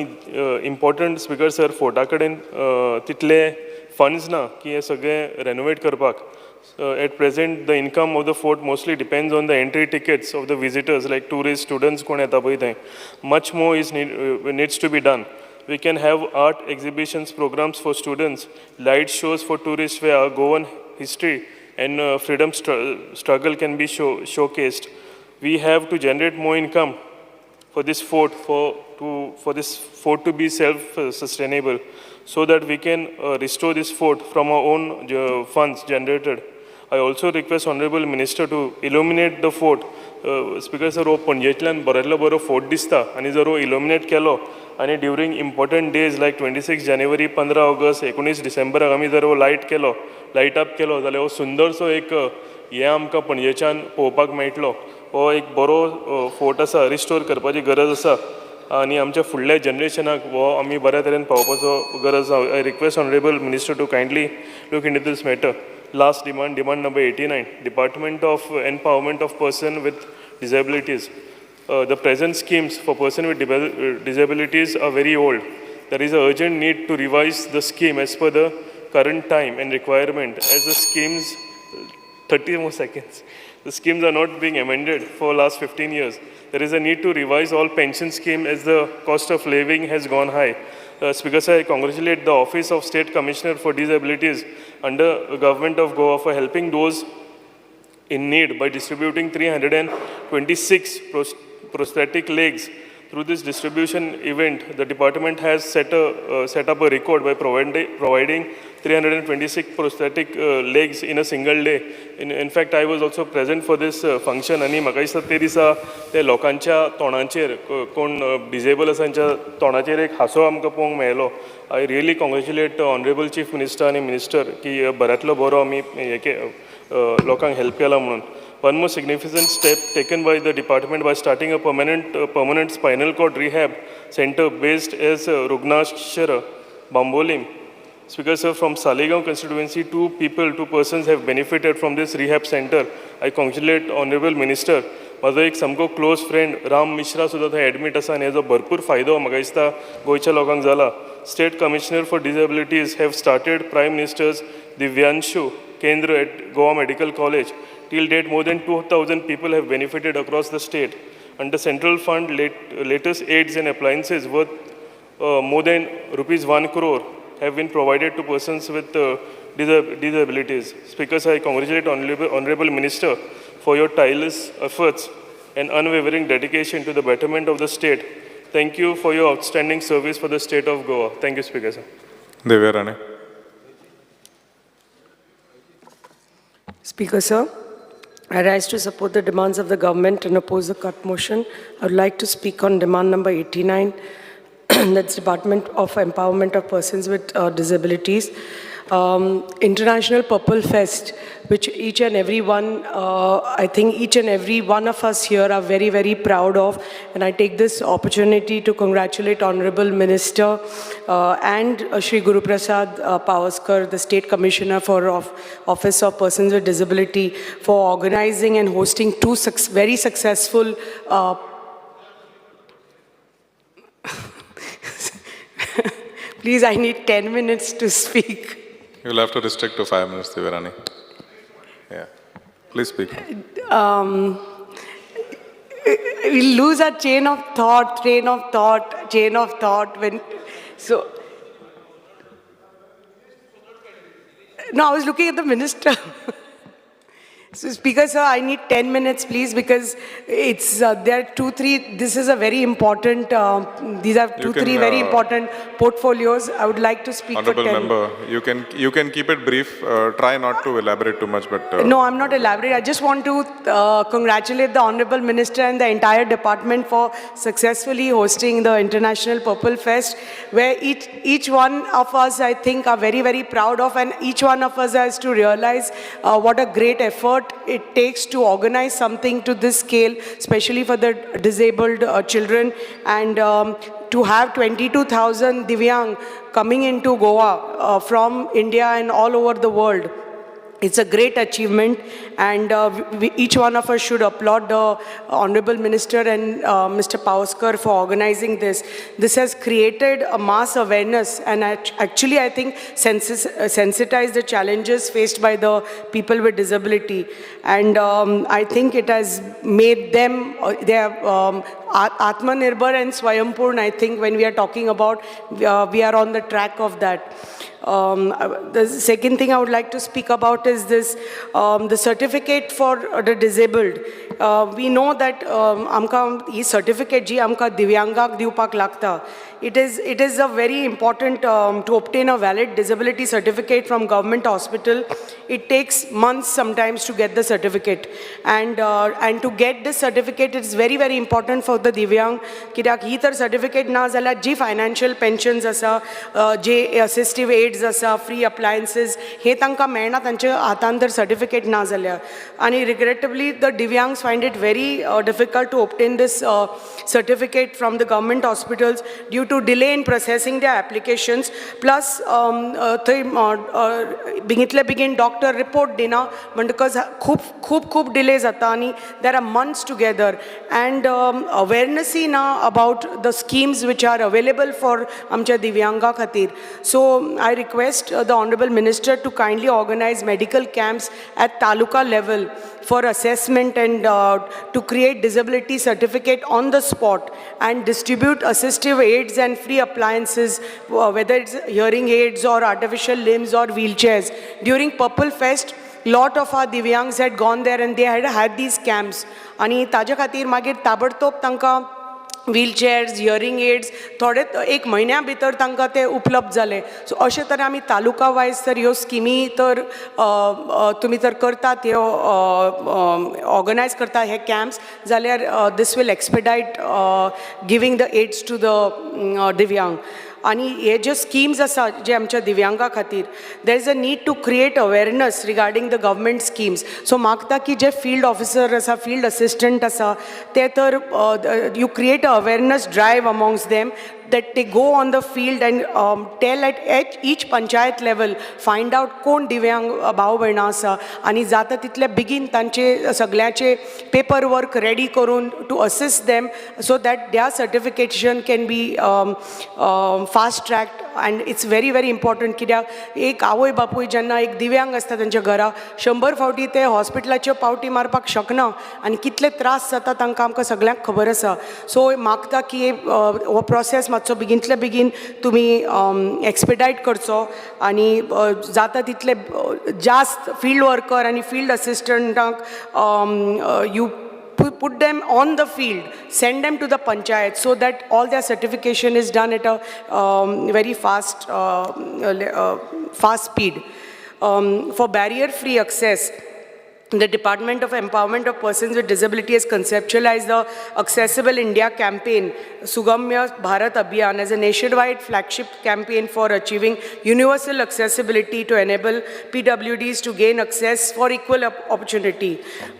इम्पॉर्टंट, स्पिकर सर, फोर्टा कडेन तितले फंड्स ना की हें सगळें रेनोवेट करपाक. At present, the income of the fort mostly depends on the entry tickets of the visitors, like tourist, students कोण येता पळय थंय. Much more is needs to be done. We can have art exhibitions, programs for students, light shows for tourists where our Goan history and freedom struggle can be showcased. We have to generate more income for this fort, for this fort to be self sustainable, so that we can restore this fort from our own funds generated. I also request Honorable Minister to illuminate the fort. Speaker sir, हो पणजेंतल्यान बऱ्यांतलो बरो फोर्ट दिसता आनी जर हो इल्युमिनेट केलो आनी during important days like 26 January, 15 August, 19 डिसेंबराक आमी जर हो लायट केलो, लायट अप केलो जाल्यार हो सुंदरसो एक हें आमकां पणजेच्यान पळोवपाक मेळटलो. हो एक बरो फोर्ट आसा, रिस्टोर करपाची गरज आसा आनी आमच्या फुडल्या जनरेशनाक हो आमी बऱ्या तरेन पावोवपाचो गरज आसा. I request Honorable Minister to kindly look into this matter. Last demand, demand number 89, Department of Empowerment of Person with Disabilities. The present schemes for person with disabilities are very old. There is an urgent need to revise the scheme as per the current time and requirement, as the schemes, 30 more seconds. The schemes are not being amended for last 15 years. There is a need to revise all pension scheme as the cost of living has gone high. Speaker sir, I congratulate the Office of State Commissioner for Disabilities under Government of Goa for helping those in need by distributing 326 prosthetic legs. Through this distribution event, the department has set up a record by providing 326 prosthetic legs in a single day. In fact, I was also present for this function आनी म्हाका दिसता ते दिसा ते लोकांच्या तोंडाचेर, कोण डिजेबल आसा तांच्या तोंडाचेर एक हांसो आमकां पळोवंक मेळ्ळो. I really congratulate Honorable Chief Minister आनी मिनिस्टर की बऱ्यांतलो बरो आमी हे लोकांक हेल्प केला म्हणून. One more significant step taken by the department by starting a permanent spinal cord rehab center based as Rugnashra, Bambolim. Speaker sir, from Saligao constituency, two people, two persons have benefited from this rehab center. I congratulate Honorable Minister. म्हाजो एक सामको क्लोज फ्रेंड राम मिश्रा सुद्दां थंय एडमीट आसा आनी हेजो भरपूर फायदो म्हाका दिसता गोंयच्या लोकांक जाला. State Commissioner for Disabilities have started Prime Minister's Divyanshu Kendra at Goa Medical College. Till date, more than 2,000 people have benefited across the state. Under central fund, latest aids and appliances worth more than rupees 1 crore have been provided to persons with disabilities. Speaker, sir, I congratulate Honorable Minister for your tireless efforts and unwavering dedication to the betterment of the state. Thank you for your outstanding service for the state of Goa. Thank you, Speaker, sir. Divya Rane. Speaker, sir, I rise to support the demands of the government and oppose the cut motion. I would like to speak on demand number 89, that's Department of Empowerment of Persons with Disabilities. International Purple Fest, which each and every one, I think each and every one of us here are very, very proud of. And I take this opportunity to congratulate Honorable Minister and Shri Guru Prasad Pawaskar, the State Commissioner for Office of Persons with Disability, for organizing and hosting two very successful Please, I need 10 minutes to speak. You'll have to restrict to 5 minutes, Divya Rane. Yeah. Please speak. We lose our chain of thought, train of thought, chain of thought when so. No, I was looking at the minister. So, Speaker sir, I need 10 minutes, please, because it's there are two, three. This is a very important. These are You two, can, three very important portfolios. I would like to speak Honorable for 10. member, you can keep it brief. Try not to elaborate too much, but No, I'm not elaborate. I just want to congratulate the Honorable Minister and the entire department for successfully hosting the International Purple Fest, where each one of us, I think, are very, very proud of, and each one of us has to realize what a great effort it takes to organize something to this scale, especially for the disabled children, and to have 22,000 Divyang coming into Goa from India and all over the world. It's a great achievement, and each one of us should applaud the Honorable Minister and Mr. Pawaskar for organizing this. This has created a mass awareness and actually, I think, sensitized the challenges faced by the people with disability. And I think it has made them, they are Atmanirbhar and Swayampurn. I think when we are talking about, we are on the track of that. The second thing I would like to speak about is this, the certificate for the disabled. We know that आमकां ही certificate जी आमकां दिव्यांगाक दिवपाक लागता, it is a very important to obtain a valid disability certificate from government hospital. It takes months sometimes to get the certificate, and to get this certificate, it's very, very important for the Divyang, कित्याक ही तर सर्टिफिकेट ना जाल्यार जी फायनान्शियल पेन्शन्स आसा, जे असिस्टीव एड्स आसा, फ्री अप्लायन्सीस, हे तांकां मेळना तांच्या हातान जर सर्टिफिकेट ना जाल्यार. आनी regrettably, the Divyangs find it very difficult to obtain this certificate from the government hospitals due to delay in processing their applications, plus थंय बेगितले बेगीन डॉक्टर रिपोर्ट दिना म्हणटकच खूब खूब खूब डिले जाता आनी there are months together, and अवेरनसूय ना about the schemes which are available for आमच्या दिव्यांगा खातीर. So I request the Honorable Minister to kindly organize medical camps at taluka level for assessment and to create disability certificate on the spot and distribute assistive aids and free appliances, whether it's hearing aids or artificial limbs or wheelchairs. During Purple Fest, lot of our Divyangs had gone there and they had had these camps. आनी ताजे खातीर मागीर ताबडतोब तांकां व्हीलचेअर्स, हियरींग एड्स थोडे एक म्हयन्या भितर तांकां ते उपलब्ध जाले. सो अशे तरेन आमी तालुका वायज तर ह्यो स्किमी तर तुमी तर करतात, ह्यो ऑर्गनायज करता हे कॅम्प्स जाल्यार this will expedite giving the aids to the Divyang. आनी हे ज्यो स्किम्स आसा जे आमच्या दिव्यांगा खातीर, there is a need to create awareness regarding the government schemes. So मागता की जे फिल्ड ऑफिसर आसा, फिल्ड असिस्टंट आसा, ते तर you create a awareness drive amongst them, that they go on the field and tell at each panchayat level, find out कोण दिव्यांग भाव भयणां आसा आनी जाता तितले बेगीन तांचे सगळ्याचे पेपर वर्क रेडी करून to assist them so that their certification can be fast tracked. And it's very, very important, कित्याक एक आवय बापूय जेन्ना एक दिव्यांग आसता तेंच्या घरा, 100 फावटी ते हॉस्पिटलाच्यो पावटी मारपाक शकना आनी कितले त्रास जाता तांकां आमकां सगळ्यांक खबर आसा. सो मागता की हो प्रोसेस मातसो बेगीनतले बेगीन तुमी एक्सपिडायट करचो आनी जाता तितले जास्त फिल्ड वर्कर आनी field असिस्टंटांक you put them on the field, send them to the panchayat so that all their certification is done at a very fast speed. For barrier-free access, the Department of Empowerment of Persons with Disability has conceptualized the Accessible India campaign, Sugamya Bharat Abhiyan, as a nationwide flagship campaign for achieving universal accessibility to enable PWDs to gain access for equal opportunity.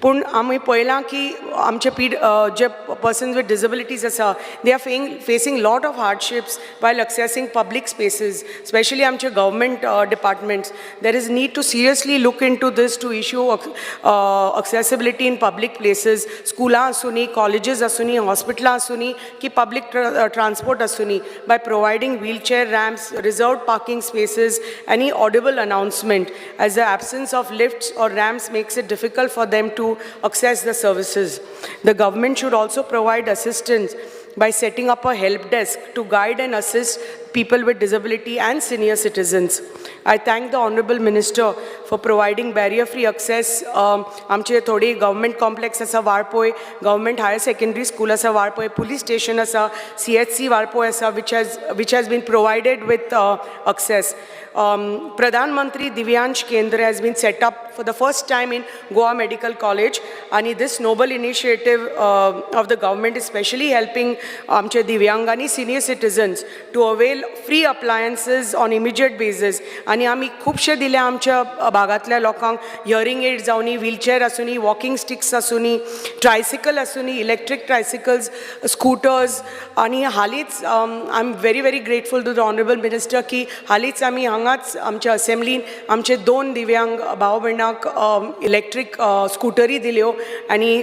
पूण आमी पळयलां की आमचे P J persons with disabilities आसा, they are facing lot of hardships while accessing public spaces, specially आमचे government departments. There is need to seriously look into this to issue accessibility in public places, स्कुलां आसूनी, कॉलेजीस आसूनी, हॉस्पिटलां आसूनी की पब्लीक ट्रान्सपोर्ट आसूनी, by providing wheelchair ramps, reserved parking spaces, any audible announcement, as the absence of lifts or ramps makes it difficult for them to access the services. The government should also provide assistance by setting up a help desk to guide and assist people with disability and senior citizens. I thank the honourable minister for providing barrier free access. आमचे थोडी गव्हर्मेंट कॉम्प्लेक्स आसा Valpoi, government higher secondary school आसा वाळपय, पुलीस स्टेशन आसा, सीएचसी वाळपय आसा, which has been provided with access. Pradhan Mantri Divyansh Kendra has been set up for the first time in Goa Medical College, आणि this noble initiative of the government is specially helping आमचे दिव्यांग आनी senior citizens to avail free appliances on immediate basis. आनी आमी खुबशे दिले आमच्या भागांतल्या लोकांक, हियरींग एड जावनी, व्हीलचेअर आसुनी, वॉकिंग स्टिक्स आसुनी, ट्रायसिकल आसुनी, इलेक्ट्रीक ट्रायसिकल्स, स्कूटर्स. आनी हालींच I am very very grateful to the honourable minister की हालींच आमी हांगाच आमच्या असेंब्लीन आमचे दोन दिव्यांग भाव भयणाक इलेक्ट्रीक स्कुटरी दिल्यो आनी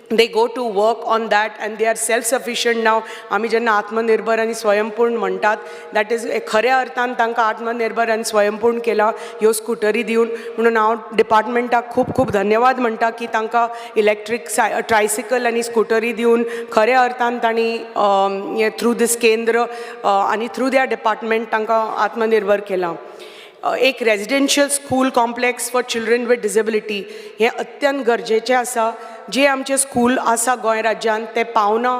they go to work on that and they are self sufficient now. आमी जेन्ना आत्मनिर्भर आनी स्वयंपूर्ण म्हणटात, that is खऱ्या अर्थान तांकां आत्मनिर्भर आनी स्वयंपूर्ण केलां ह्यो स्कुटरी दिवन. म्हणून हांव डिपार्टमेंटाक खूब खूब धन्यवाद म्हणटा की तांकां इलेक्ट्रीक ट्रायसिकल आनी स्कुटरी दिवन खऱ्या अर्थान तांणी हें थ्रू दीस केंद्र आनी थ्रू त्या डिपार्टमेंट तांकां आत्मनिर्भर केलां. एक residential school complex for children with disability हें अत्यंत गरजेचें आसा. जे आमचे स्कूल आसा गोंय राज्यांत ते पावना.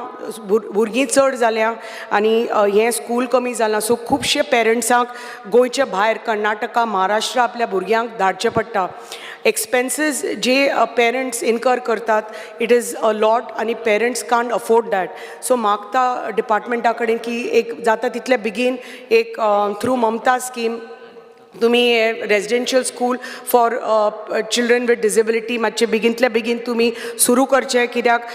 भुरगीं चड जाल्या आनी हें स्कूल कमी जालां. सो खुबशे पेरंट्सांक गोंयचे भायर कर्नाटका, महाराष्ट्रा आपल्या भुरग्यांक धाडचें पडटा. एक्सपेन्सीस जे पेरंट्स इनकर करतात, it is a lot आनी parents can't afford that. So मागता डिपार्टमेंटा कडेन की एक जाता तितले बेगीन एक थ्रू ममता स्कीम तुमी हे residential school for children with disability मातशे बेगीनतल्या बेगीन तुमी सुरू करचे, कित्याक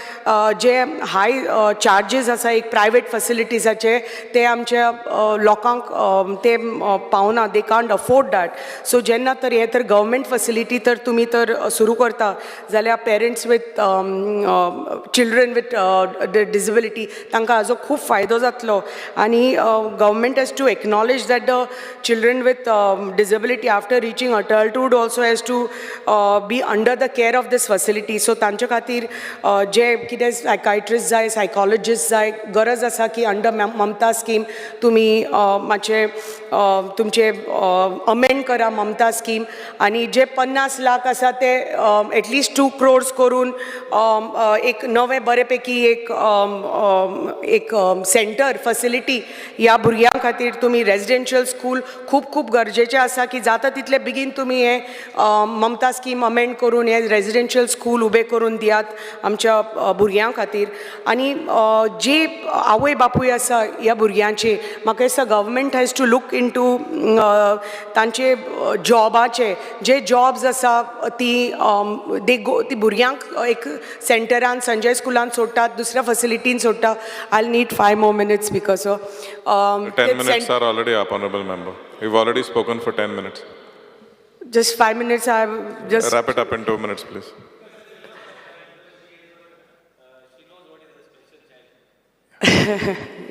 जे हाय चार्जीस आसा एक प्रायवेट फॅसिलिटीजाचे ते आमच्या लोकांक ते पावना. They can't afford that. So जेन्ना तर हे तर गव्हर्मेंट फॅसिलिटी तर तुमी तर सुरू करता जाल्यार parents with children with disability तांकां हाजो खूब फायदो जातलो. आनी government has to acknowledge that the children with disability after reaching adulthood also has to be under the care of this facility. So तांचे खातीर जे कितें सायकायट्रिस्ट जाय, सायकोलॉजिस्ट जाय, गरज आसा की अंडर ममता स्कीम तुमी मातशें तुमचे अमेंड करा ममता स्कीम आनी जे 50 लाख आसा ते एटलिस्ट 2 क्रोर्स करून एक नवें बरें पैकी एक सेंटर फॅसिलिटी ह्या भुरग्यां खातीर तुमी रेजिडेन्शियल स्कूल खूब खूब गरजेचें आसा की जाता तितले बेगीन तुमी हें ममता स्कीम अमेंड करून हें रेजिडेन्शियल स्कूल उबें करून दियात आमच्या भुरग्यां खातीर. आनी जे आवय बापूय आसा ह्या भुरग्यांचे, म्हाका दिसता government has to look into तांचे जॉबाचे, जे जॉब्स आसा ती दे गो ती भुरग्यांक एक सेंटरान संजय स्कुलान सोडटात, दुसऱ्या फॅसिलिटीन सोडटा. I need 5 more minutes because 10 minutes are already up, honorable member. You've already spoken for 10 minutes. Just 5 minutes, I just Wrap it up in 2 minutes, please.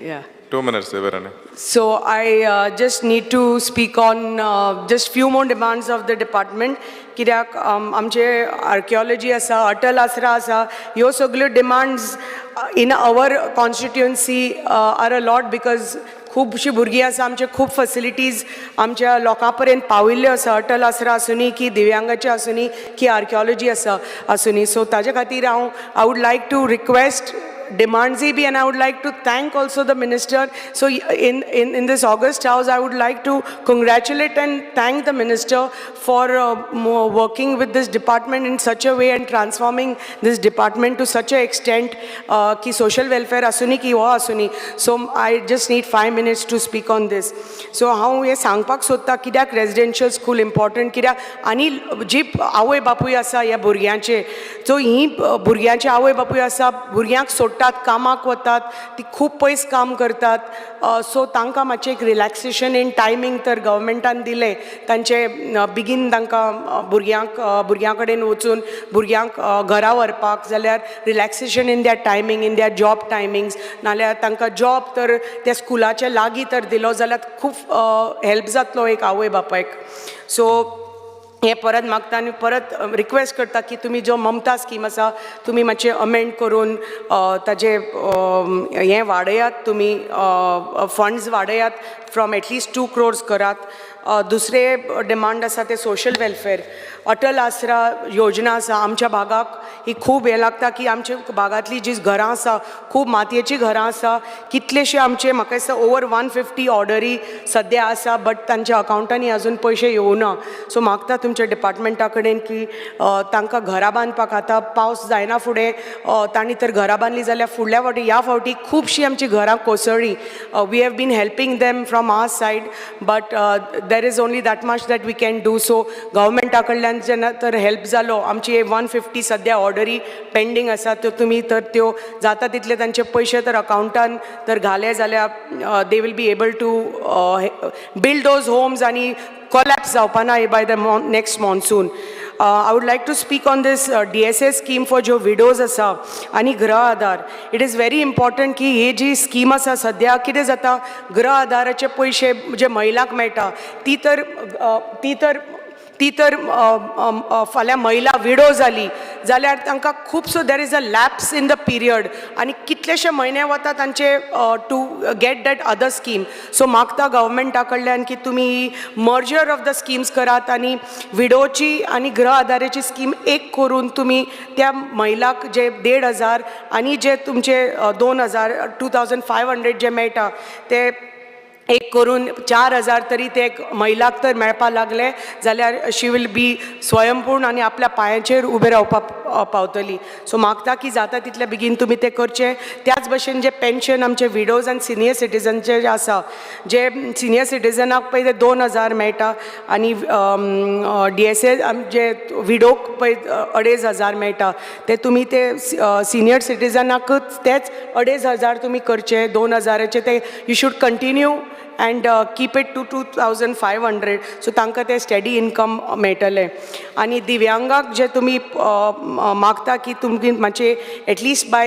Yeah. 2 minutes, Devarani. So I just need to speak on just few more demands of the department, कित्याक आमचे आर्किओलॉजी आसा, अटल आसरा आसा, ह्यो सगल्यो demands in our constituency are a lot, because खुबशीं भुरगीं आसा. आमचे खूब फॅसिलिटीज आमच्या लोकां पर्यंत पाविल्ल्यो आसा, अटल आसरा आसुनी की दिव्यांगाचे आसुनी की आर्किओलॉजी आसा आसुनी. सो ताजे खातीर हांव I would like to request demands be, and I would like to thank also the minister. So in this august house, I would like to congratulate and thank the minister for working with this department in such a way and transforming this department to such a extent की social welfare आसुनी की हो आसुनी. So I just need 5 minutes to speak on this. So हांव हें सांगपाक सोदता कित्याक रेजिडेन्शियल स्कूल इम्पॉर्टंट, कित्याक आनी जी आवय बापूय आसा ह्या भुरग्यांचे, सो ही भुरग्यांचे आवय बापूय आसा, भुरग्यांक सोडटात, कामाक वतात, ती खूब पयस काम करतात. सो तांकां मातशें एक रिलॅक्सेशन इन टायमींग तर गव्हर्मेंटान दिलें तांचे बेगीन तांकां भुरग्यांक भुरग्यां कडेन वचून भुरग्यांक घरा व्हरपाक जाल्यार relaxation in their timing, in their job timings, नाल्यार तांकां जॉब तर त्या स्कुलाच्या लागीं तर दिलो जाल्यार खूब हेल्प जातलो एक आवय बापायक. सो हें परत मागता आनी परत रिक्वेस्ट करता की तुमी जो ममता स्कीम आसा तुमी मातशें अमेंड करून ताजे हें वाडयात, तुमी फंड्स वाडयात, फ्रॉम एटलिस्ट 2 क्रोर्स करात. दुसरें डिमांड आसा तें सोशल वेलफेअर. अटल आसरा योजना आसा. आमच्या भागाक ही खूब हें लागता की आमच्या भागांतली जी घरां आसा, खूब मातयेचीं घरां आसा. कितलेशे आमचे, म्हाका दिसता ओवर 150 ऑर्डरी सद्या आसा, बट तांच्या अकावंटांनी अजून पयशे येवना. सो मागता तुमच्या डिपार्टमेंटा कडेन की तांकां घरां बांदपाक आतां पावस जायना फुडें तांणी तर घरां बांदलीं जाल्यार फुडल्या फावटी, ह्या फावटी खुबशीं आमचीं घरां कोसळ्ळीं. We have been helping them from our side, but there is only that much that we can do. So गव्हर्मेंटा कडल्यान जेन्ना तर हेल्प जालो, आमची 150 सद्या ऑर्डरी पेंडींग आसा, त्यो तुमी तर त्यो जाता तितले तांचे पयशे तर अकावंटान तर घाले जाल्यार they will be able to build those homes आनी collapse जावपा ना by the next monsoon. I would like to speak on this DSA scheme for ज्यो विडोज आसा आनी गृह आधार. It is very important की ही जी स्कीम आसा, सद्या कितें जाता, गृह आधाराचे पयशे जे महिलांक मेळटा, ती तर फाल्यां महिला विडो जाली जाल्यार तांकां खुबसो, there is a lapse in the period आनी कितलेशे म्हयने वता तांचे to get that other scheme. So मागता गव्हर्मेंटा कडल्यान की तुमी मर्जर ऑफ the schemes करात आनी विडोची आनी गृह आधाराची स्कीम एक करून तुमी त्या महिलाक जे 1500 आनी जे तुमचे 2000, 2500 जे मेळटा, ते एक करून 4000 तरी ते एक महिलाक तर मेळपा लागले जाल्यार शी will be स्वयंपूर्ण आनी आपल्या पांयाचेर उबें रावपाक पावतली. सो मागता की जाता तितले बेगीन तुमी तें करचें. त्याच भशेन जे पेन्शन आमचे विडोज आनी सिनियर सिटीजनचे जे आसा, जे सिनियर सिटीजनाक पळय ते 2000 मेळटा आनी डीएसए जे विडोक पळय 2500 मेळटा, ते तुमी ते सिनियर सिटीजनाकच तेच 2500 तुमी करचे. 2000चे ते you should continue and keep it to 2500, so तांकां ते स्टेडी इनकम मेळटलें. आनी दिव्यांगाक जे तुमी मागता की तुमकां मातशें at least by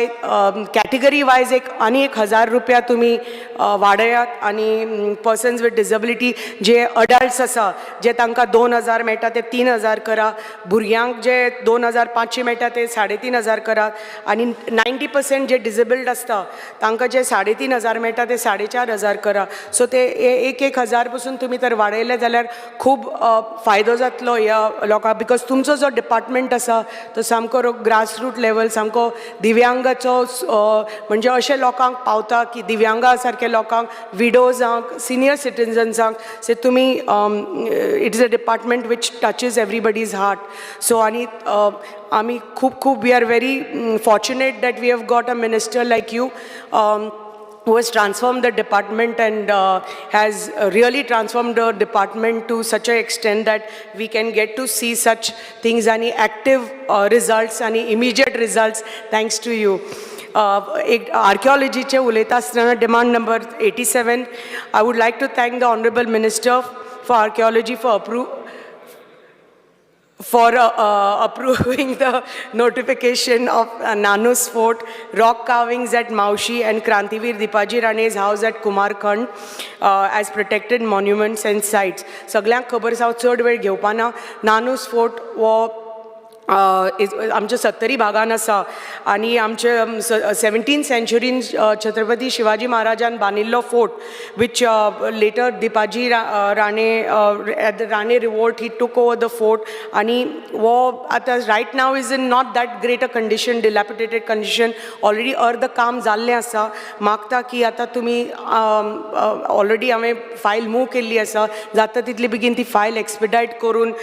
category wise एक आनी 1000 रुपया तुमी वाडयात. आनी persons with disability J adults आसा, जे तांकां 2000 मेळटा ते 3000 करा. भुरग्यांक जे 2500 मेळटा ते 3500 करात. आनी 90% जे डिजेबल्ड आसता तांकां जे 3500 मेळटा ते 4500 करा. सो ते एक एक हजार पसून तुमी तर वाडयले जाल्यार खूब फायदो जातलो ह्या लोकांक, because तुमचो जो डिपार्टमेंट आसा तो सामको ग्रास रूट लेवल, सामको दिव्यांगाचो, म्हणजे अशे लोकांक पावता की दिव्यांगा सारके लोकांक, विडोजांक, सिनियर सिटीजन्सांक. सो तुमी, it is a department which touches everybody's heart. So आनी आमी खूब खूब, we are very fortunate that we have got a minister like you who has transformed the department and has really transformed the department to such an extent that we can get to see such things and active results and immediate results, thanks to you. एक आर्किओलॉजीचे उलयता आसतना demand number 87, I would like to thank the honourable minister for archaeology for approving the notification of Nanus Fort, rock carvings at Maushi and Krantivir Dipaji Rane's house at Kumarkhand as protected monuments and sites. सगळ्यांक खबर आसा, हांव चड वेळ घेवपाना. नानूस फोर्ट हो आमच्या सत्तरी भागान आसा आनी आमचे 17 सेंचुरीन छत्रपती शिवाजी महाराजान बांदिल्लो fort, which later Dipaji Rane, at the Rane revolt he took over the fort. आनी हो आतां right now is in not that great a condition, dilapidated condition. Already अर्द काम जाल्लें आसा. मागता की आतां तुमी, ऑलरेडी हांवें फायल मूव केल्ली आसा, जाता तितली बेगीन ती फायल एक्सपिडायट करून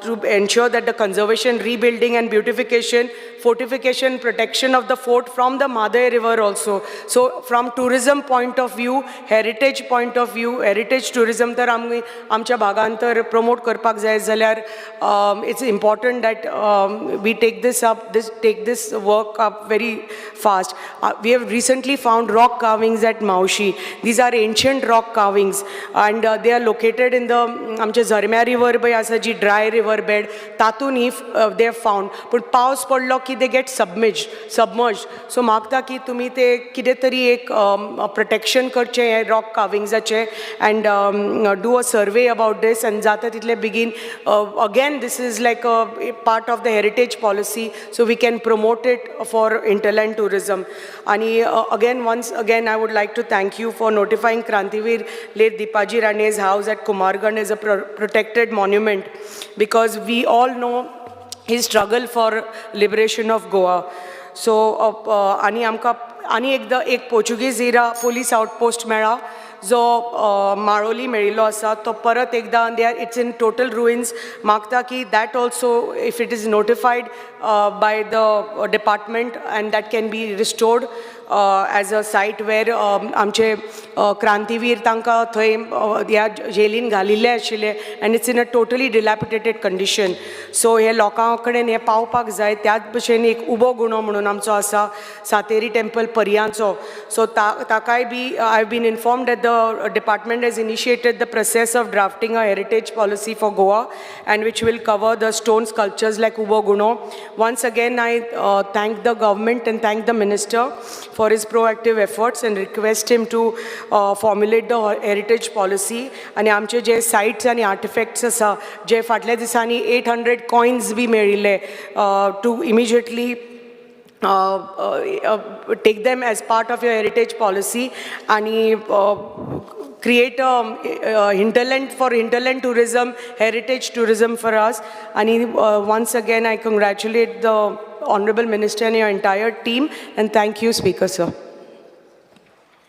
to ensure that the conservation, rebuilding and beautification, fortification, protection of the fort from the Mhadei River also. So from tourism point of view, heritage point of view, heritage tourism तर आमी आमच्या भागान तर promote करपाक जाय जाल्यार it's important that we take this work up very fast. We have recently found rock carvings at Maushi. These are ancient rock carvings and they are located in the आमचे झरम्या रिवर पळय आसा, जी ड्राय रिवर बेड, तातूंत ही they have found, पूण पावस पडलो की they get submerge. So मागता की तुमी ते कितें तरी एक प्रोटेक्शन करचें हे rock कार्विंग्साचें and do a survey about this and जाता तितले बेगीन. Again, this is like a part of the heritage policy, so we can promote it for hinterland tourism. आणि again, once again, I would like to thank you for notifying Krantiveer late Dipaji Rane's house at Kumargan is a protected monument, because we all know his struggle for liberation of Goa. So आनी आमकां आनी एकदां एक पोर्चुगीज इरा पोलीस आउटपोस्ट मेळ्ळा जो माळोली मेळिल्लो आसा, तो परत एकदां they are it's in total ruins. मागता की that also, if it is notified by the department and that can be restored as a site where आमचे क्रांतीवीर तांकां थंय ह्या जेलीन घालिल्ले आशिल्ले and it's in a totally dilapidated condition. So हे लोकां कडेन हें पावपाक जाय. त्याच भशेन एक उबो गुणो म्हणून आमचो आसा सातेरी टेम्पल पर्यांचो, सो ता ताकाय बी I have been informed that the department has initiated the process of drafting a heritage policy for Goa and which will cover the stone sculptures like Ubo Guno. Once again, I thank the government and thank the minister for his proactive efforts and request him to formulate the heritage policy. आनी आमचे जे सायट्स आनी आर्टिफॅक्ट्स आसा, जे फाटल्या दिसांनी 800 कॉयन्स बी मेळिल्ले, to immediately take them as part of your heritage policy आणि create a hinterland for hinterland tourism, heritage tourism for us. And once again, I congratulate the Honorable Minister and your entire team and thank you, Speaker, sir.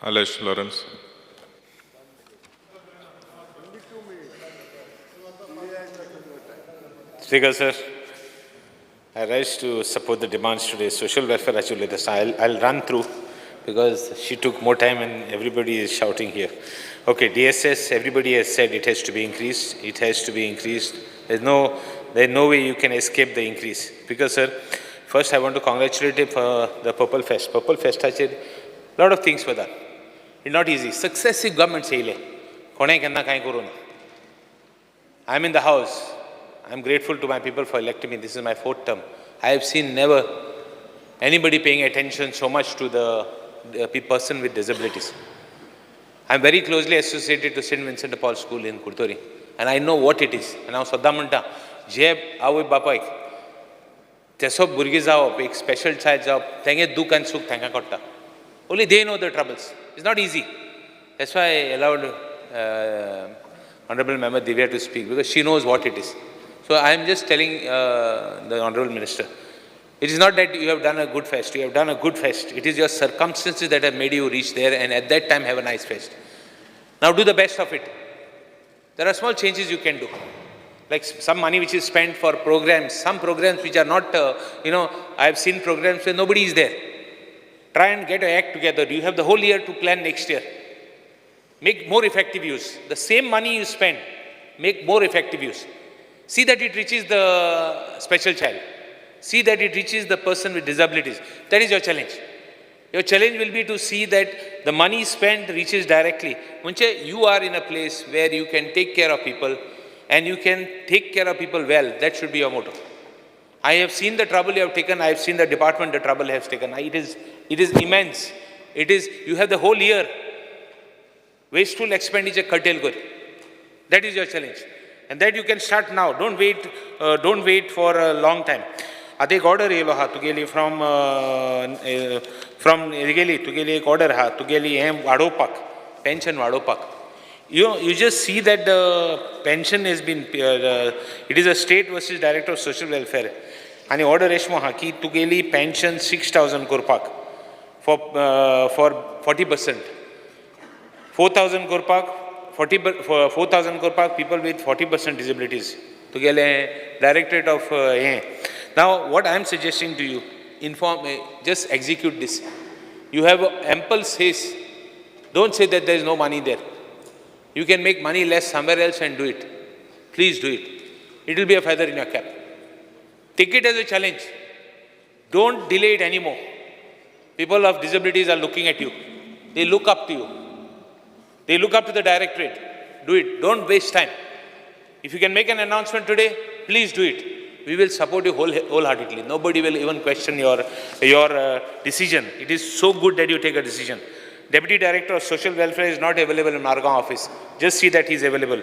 Alesh Lawrence. Speaker, sir, I rise to support the demands today. Social welfare actually, I'll run through because she took more time and everybody is shouting here. Okay, DSS, everybody has said it has to be increased. It has to be increased. There's no way you can escape the increase. Because, sir, first I want to congratulate him for the Purple Fest. Purple Fest, a lot of things were done. It's not easy. Successive governments येयले, कोणें केन्ना कांय करूं ना. I'm in the house. I'm grateful to my people for electing me. This is my fourth term. I have seen never anybody paying attention so much to the person with disabilities. I'm very closely associated to St. Vincent de Paul School in Curtorim, and I know what it is. And हांव सद्दां म्हणटा, जे आवय बापायक तेसो भुरगीं जावप, एक स्पेशल चायल्ड जावप, तेंगे दूख आनी सूख तांकां कळटा. Only they know the troubles. It's not easy. That's why I allowed Honorable Member Divya to speak, because she knows what it is. So I am just telling the Honorable Minister, it is not that you have done a good fest, you have done a good fest. It is your circumstances that have made you reach there and at that time have a nice fest. Now do the best of it. There are small changes you can do. Like some money which is spent for programs, some programs which are not, I have seen programs where nobody is there. Try and get your act together. You have the whole year to plan next year. Make more effective use. The same money you spend, make more effective use. See that it reaches the special child. See that it reaches the person with disabilities. That is your challenge. Your challenge will be to see that the money spent reaches directly. Munche, you are in a place where you can take care of people and you can take care of people well. That should be your motto. I have seen the trouble you have taken. I have seen the department the trouble has taken. It is immense. You have the whole year. Wasteful expenditure curtail kar. That is your challenge. And that you can start now. Don't wait for a long time. आतां एक ऑर्डर येयलो आहा तुगेली फ्रॉम फ्रॉम गेली तुगेली एक ऑर्डर आहा तुगेली हें वाडोवपाक, पेन्शन वाडोवपाक. You just see that the pension has been, it is a state versus director of social welfare. आनी ऑर्डर एशें आहा की तुगेली पेन्शन 6,000 करपाक फॉर 40%, 4,000 करपाक, 4,000 करपाक people with 40% disabilities. तुगेले डायरेक्टरेट ऑफ हें. Now what I am suggesting to you, inform, just execute this. You have ample space. Don't say that there is no money there. You can make money less somewhere else and do it. Please do it. It will be a feather in your cap. Take it as a challenge. Don't delay it anymore. People of disabilities are looking at you. They look up to you. They look up to the directorate. Do it. Don't waste time. If you can make an announcement today, please do it. We will support you wholeheartedly. Nobody will even question your decision. It is so good that you take a decision. Deputy Director of Social Welfare is not available in Margao office. Just see that he is available.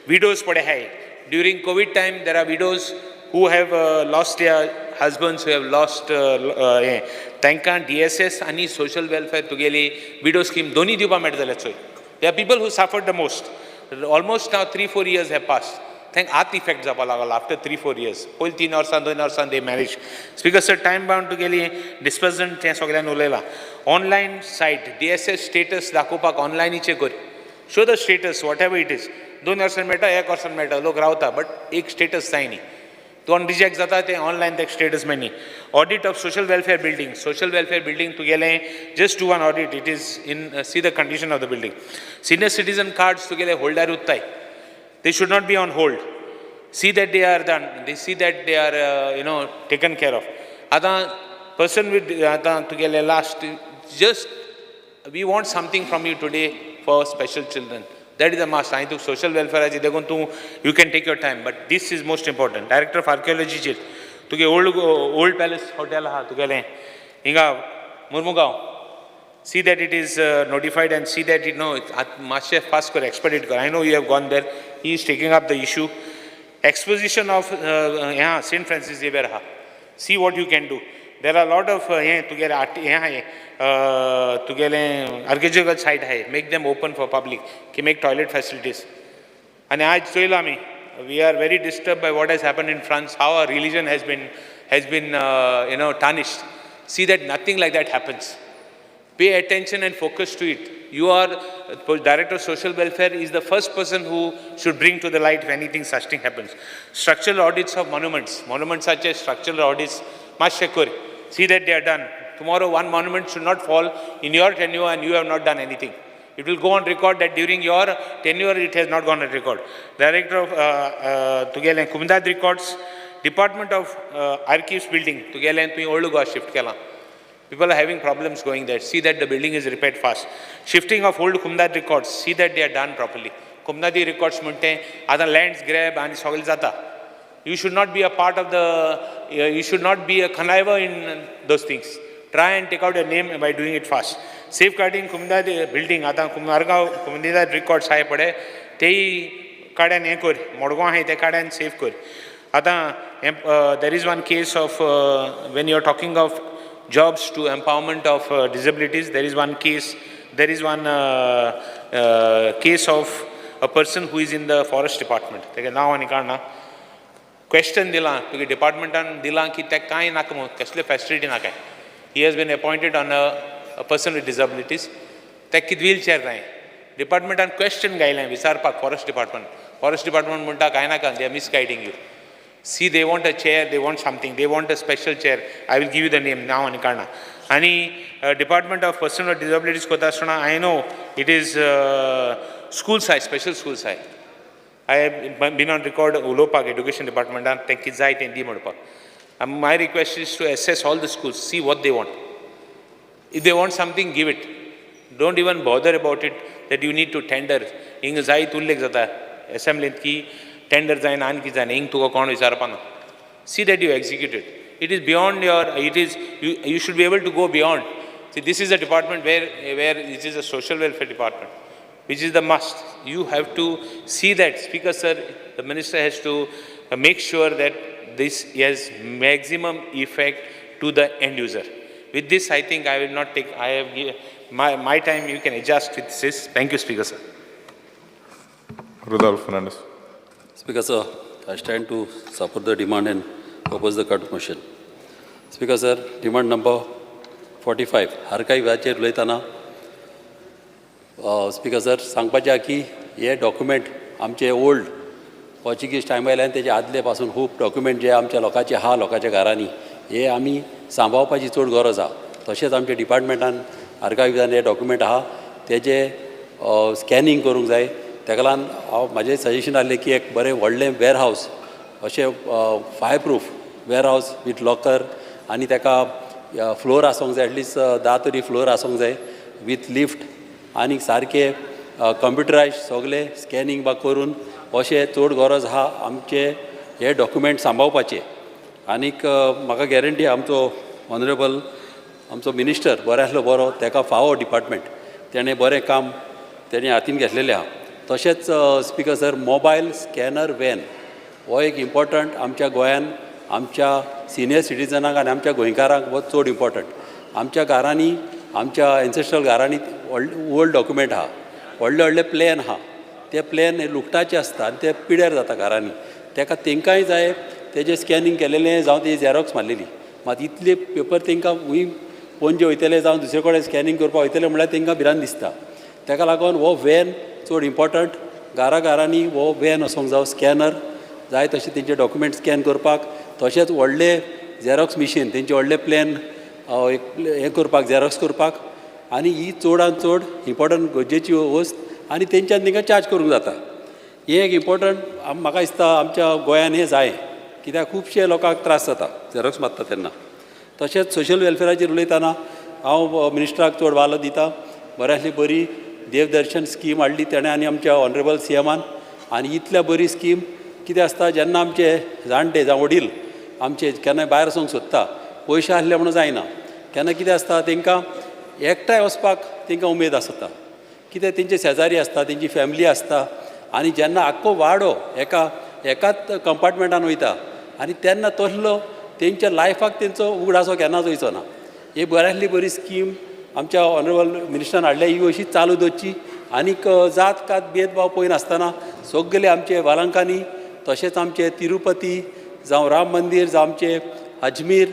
Widows पडे हाय. During COVID time, there are widows who have lost their husbands, who have lost हें, तांकां DSS आनी social welfare तुगेली widow scheme दोन्ही दिवपा मेळटा जाल्यार चोय. There are people who suffered the most. Almost now 3-4 years have passed. तांकां आत इफेक्ट जावपा लागलो आफ्टर 3-4 इयर्स. पयलीं 3 वर्सां, 2 वर्सां they manage. Speaker sir, time bound तुगेली डिस्पर्जन तें सगळ्यान उलयलां. Online site DSS status दाखोवपाक ऑनलायनीचेर कर. Show the status, whatever it is. 2 वर्सां मेळटा, एक वर्सान मेळटा, लोक रावता, बट एक स्टेटस जाय न्ही. कोण रिजेक्ट जाता तें ऑनलायन तेका status मेळनी. Audit of social welfare building. Social welfare building तुगेलें, just do one audit. It is in, see the condition of the building. Senior citizen cards तुगेले holder उत्ताय. They should not be on hold. See that they are done. They see that they are taken care of. आतां person with, आतां तुगेले last, just we want something from you today for special children. That is the must. हांवें तुका सोशल वेलफेराचेर देखून तूं you can take your time, but this is most important. Director of आर्किओलॉजीचेर तुगे ओल्ड पॅलेस हॉटेल आहा तुगेलें हिंगा Mormugao, see that it is notified and see that it, no, मातशें फास्ट कर, expedite कर. I know you have gone there. He is taking up the issue. Exposition of हें सेंट फ्रांसीस झेवियर आहा. See what you can do. There are lot of हें तुगेलें आर्ट हें आहा, तुगेलें आर्कियोलॉजिकल सायट आहाय. Make them open for public की मेक टॉयलेट फॅसिलिटीज. आनी आज चोयलां आमी, we are very disturbed by what has happened in France, how our religion has been tarnished. See that nothing like that happens. Pay attention and focus to it. You are, Director of Social Welfare is the first person who should bring to the light if anything such thing happens. Structural audits of monuments, monuments such as structural audits, मातशें कर. See that they are done. Tomorrow one monument should not fall in your tenure and you have not done anything. It will go on record that during your tenure it has not gone on record. Director of तुगेलें कुमदाद records, Department of Archives building, तुगेलें तुवें ओल्ड गोवा shift केलां. People are having problems going there. See that the building is repaired fast. Shifting of old Kumdad records, see that they are done properly. Kumdadi records म्हणटे आतां lands grab आनी सगळें जाता. You should not be a part of the, you should not be a conniver in those things. Try and take out your name by doing it fast. Safeguarding Kumdadi building, आतां कुमारगांव कुमदाद records आहाय पळय, तेय काड्यान हें कर, मडगांव आहाय ते काड्यान सेव कर. आतां हें there is one case of, when you are talking of jobs to empowerment of disabilities, there is one case, there is one case of a person who is in the forest department. तेगे नांव आनी काडना. क्वेश्चन दिलां तुगे डिपार्टमेंटान दिलां की तेका कांय नाका म्हणून, कसले facility नाकाय. He has been appointed on a person with disabilities. तेका कितें व्हील चेअर जाय. डिपार्टमेंटान क्वेश्चन घायलें विचारपाक फॉरेस्ट डिपार्टमेंट. फॉरेस्ट डिपार्टमेंट म्हणटा कांय नाका, they are misguiding you. See, they want a chair, they want something, they want a special chair. I will give you the name नांव आनी काडना. आनी department of person with disabilities कोता आसतना, I know it is schools आहाय, स्पेशल स्कूल्स आहाय. I have been on record उलोवपाक एड्युकेशन डिपार्टमेंटान तें कितें जाय तें दी म्हणपाक. My request is to assess all the schools, see what they want. If they want something, give it. Don't even bother about it that you need to tender. हिंग जायत उल्लेख जाता एसेंब्लींत की टेंडर जायना आनी कितें जायना. हिंग तुका कोण विचारपा ना. See that you execute it. It is beyond your, it is, you should be able to go beyond. See, this is a department where it is a social welfare department, which is the must. You have to see that, Speaker sir, the minister has to make sure that this has maximum effect to the end user. With this, I think I will not take, I have, my time you can adjust with this. Thank you, Speaker sir. Rudolph Fernandez. Speaker sir, I stand to support the demand and oppose the cut motion. Speaker sir, demand number 45, आर्कायव्हाचेर उलयतना, स्पीकर सर, सांगपाचें आहा की हे डॉक्युमेंट आमचे ओल्ड पोर्चुगीज टायमा वयल्यान तेजे आदले पासून खूब डॉक्युमेंट जे आमच्या लोकांचे आहा लोकांच्या घरांनी, हे आमी सांबाळपाची चड गरज आहा. तशेंच आमच्या डिपार्टमेंटान आर्कायव्सान हे डॉक्युमेंट आहा तेजे स्कॅनिंग करूंक जाय. तेका लागून हांव म्हाजें सजेशन आहलें की एक बरें व्हडलें वेर हावस अशें fire proof warehouse with locker आनी तेका फ्लोर आसूंक जाय, एटलिस्ट 10 तरी फ्लोर आसूंक जाय विथ लिफ्ट आनी सारकें कंप्युटरायज सगलें स्कॅनिंग बा करून अशें चड गरज आहा आमचे हे डॉक्युमेंट सांबाळपाचे. आनीक म्हाका गॅरंटी आमचो ऑनरेबल आमचो मिनिस्टर बरो आसलो बरो, तेका फावो डिपार्टमेंट, तेणें बरें काम तेणें हातीन घेतलेलें आहा. तशेंच speaker sir, mobile scanner van हो एक इम्पॉर्टंट आमच्या गोंयान आमच्या सिनियर सिटीजनाक आनी आमच्या गोंयकारांक हो चड इम्पॉर्टंट. आमच्या घरांनी, आमच्या एन्सेस्ट्रल घरांनी ओल्ड डॉक्युमेंट आहा, व्हडले व्हडले प्लॅन आहा, ते प्लॅन हे लुगटाचे आसता आनी ते पिड्यार जाता घरांनी. तेका तेंकांय जाय तेजें स्कॅनिंग केलेलें जावं तेजी झेरॉक्स मारलेली. मात इतले पेपर तेंकां खंय पणजे वयतले जावं दुसरे कडेन स्कॅनिंग करपाक वयतले म्हणल्यार तेंकां भिरांत दिसता. तेका लागून हो व्हॅन चड इम्पॉर्टंट. घरा घरांनी हो व्हॅन वचोंक जावं, स्कॅनर जाय तशें तेंचे डॉक्युमेंट स्कॅन करपाक, तशेंच व्हडले झेरॉक्स मिशीन तेंचे व्हडले प्लॅन एक हें करपाक, झेरॉक्स करपाक. आनी ही चडान चड इम्पॉर्टंट गरजेची वस्त आनी तेंच्यान तेंकां चार्ज करूंक जाता. हें एक इम्पॉर्टंट म्हाका दिसता आमच्या गोंयान हें जाय, कित्याक खुबशे लोकांक त्रास जाता झेरॉक्स मारता तेन्ना. तशेंच सोशल वेलफेराचेर उलयतना हांव मिनिस्टराक चड वालो दिता. बऱ्यांतली बरी देवदर्शन स्कीम हाडली तेणें आनी आमच्या ऑनरेबल सीएमान. आनी इतल्या बरी स्कीम कितें आसता, जेन्ना आमचे जाणटे जावं वडील आमचे केन्नाय भायर वचोंक सोदता, पयशे आसले म्हणून जायना, केन्ना कितें आसता तेंकां एकठांय वचपाक तेंकां उमेद आसता, कित्याक तेंचे शेजारी आसता, तेंची फॅमिली आसता. आनी जेन्ना आख्खो वाडो एका एकाच कंपार्टमेंटान वयता आनी तेन्ना तसलो तेंच्या लायफाक तेंचो उगडासो केन्नाच वयचो ना. ही बऱ्यांतली बरी स्कीम आमच्या ऑनरेबल मिनिस्टरान हाडल्या, ही अशी चालू दवरची. आनीक जात कात भेदभाव पळयनासतना सगले आमचे वालंकांनी, तशेंच आमचे तिरुपती जावं राम मंदीर जावं आमचे अजमीर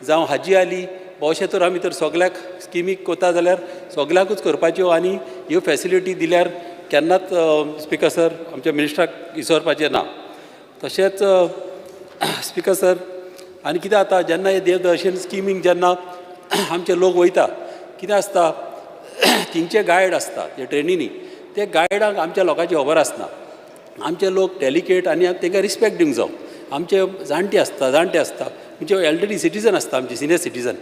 जावं हाजी आली, अशें तर आमी तर सगल्याक स्किमीक कोता जाल्यार सगल्याकूच करपाच्यो. आनी ह्यो फेसिलिटी दिल्यार केन्नाच स्पिकर सर आमच्या मिनिस्टराक विसरपाचें ना. तशेंच स्पिकर सर, आनी कितें जाता, जेन्ना हे देवदर्शन स्किमींक जेन्ना आमचे लोक वयता, कितें आसता, थिंगचे गायड आसता ते ट्रेनीनी, ते गायडांक आमच्या लोकांची खबर आसना. आमचे लोक डेलिकेट आनी तांकां रिस्पेक्ट दिवंक जावं. आमचे जाणटे आसता, जाणटे आसता, म्हणजे एल्डरली सिटीजन आसता, आमचे सिनियर सिटीजन,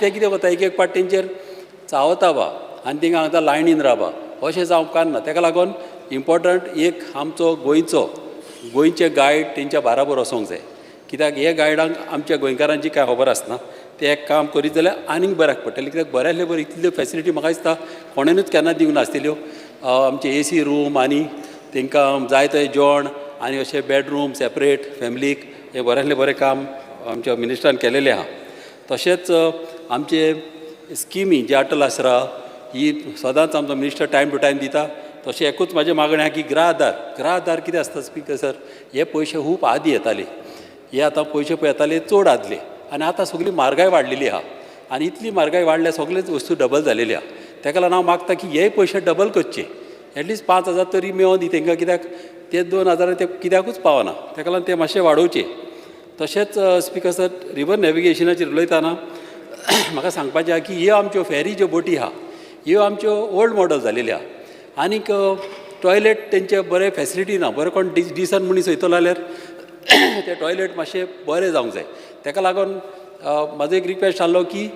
ते कितें करता, एक एक पाट तेंचेर चावता बा आनी तेंकां सांगता लायनीन रावा. अशें जावंक उपकारना. तेका लागून इम्पॉर्टंट एक आमचो गोंयचो गोंयचे गायड तेंच्या बाराबर वचोंक जाय, कित्याक हे गायडांक आमच्या गोंयकारांची कांय खबर आसना. ते एक काम करीत जाल्यार आनीक बऱ्याक पडटलें, कित्याक बऱ्यांतले बरें इतल्यो फेसिलिटी म्हाका दिसता कोणेनूच केन्ना दिवंक नासतल्यो. आमचे एसी रूम आनी तांकां जाय तें जेवण आनी अशें बेडरूम सेपरेट फॅमिलीक, हें बऱ्यांतलें बरें काम आमच्या मिनिस्टरान केलेलें आहा. तशेंच आमचे स्किमी जे अटल आसरा ही सदांच आमचो मिनिस्टर टायम टू टायम दिता. तशें एकूच म्हाजें मागणें आहा की गृह आधार, गृह आधार कितें आसता स्पिकर सर, हे पयशे खूब आदी येताले, हे आतां पयशे पळय येताले चड आदले, आनी आतां सगळी म्हारगाय वाडलेली आहा आनी इतली म्हारगाय वाडल्या सगळेच वस्तू डबल जालेली आहा. तेका लागून हांव मागता की हे पयशे डबल करचे, एटलिस्ट 5,000 तरी मेळोन दी तेंकां, कित्याक ते 2,000 ते कित्याकूच पावना, तेका लागून ते मातशे वाडोवचे. तशेंच स्पिकर सर, रिवर नॅविगेशनाचेर उलयतना म्हाका सांगपाचें आहा की ह्यो आमच्यो फेरी ज्यो बोटी आहा ह्यो आमच्यो ओल्ड मॉडल जालेल्यो आहा. आनीक टॉयलेट तेंचे बरें फेसिलिटी ना, बरें कोण डिसंट मनीस वयतलो जाल्यार ते टॉयलेट मातशें बरें जावंक जाय. तेका लागून म्हाजो एक रिक्वेस्ट आहलो की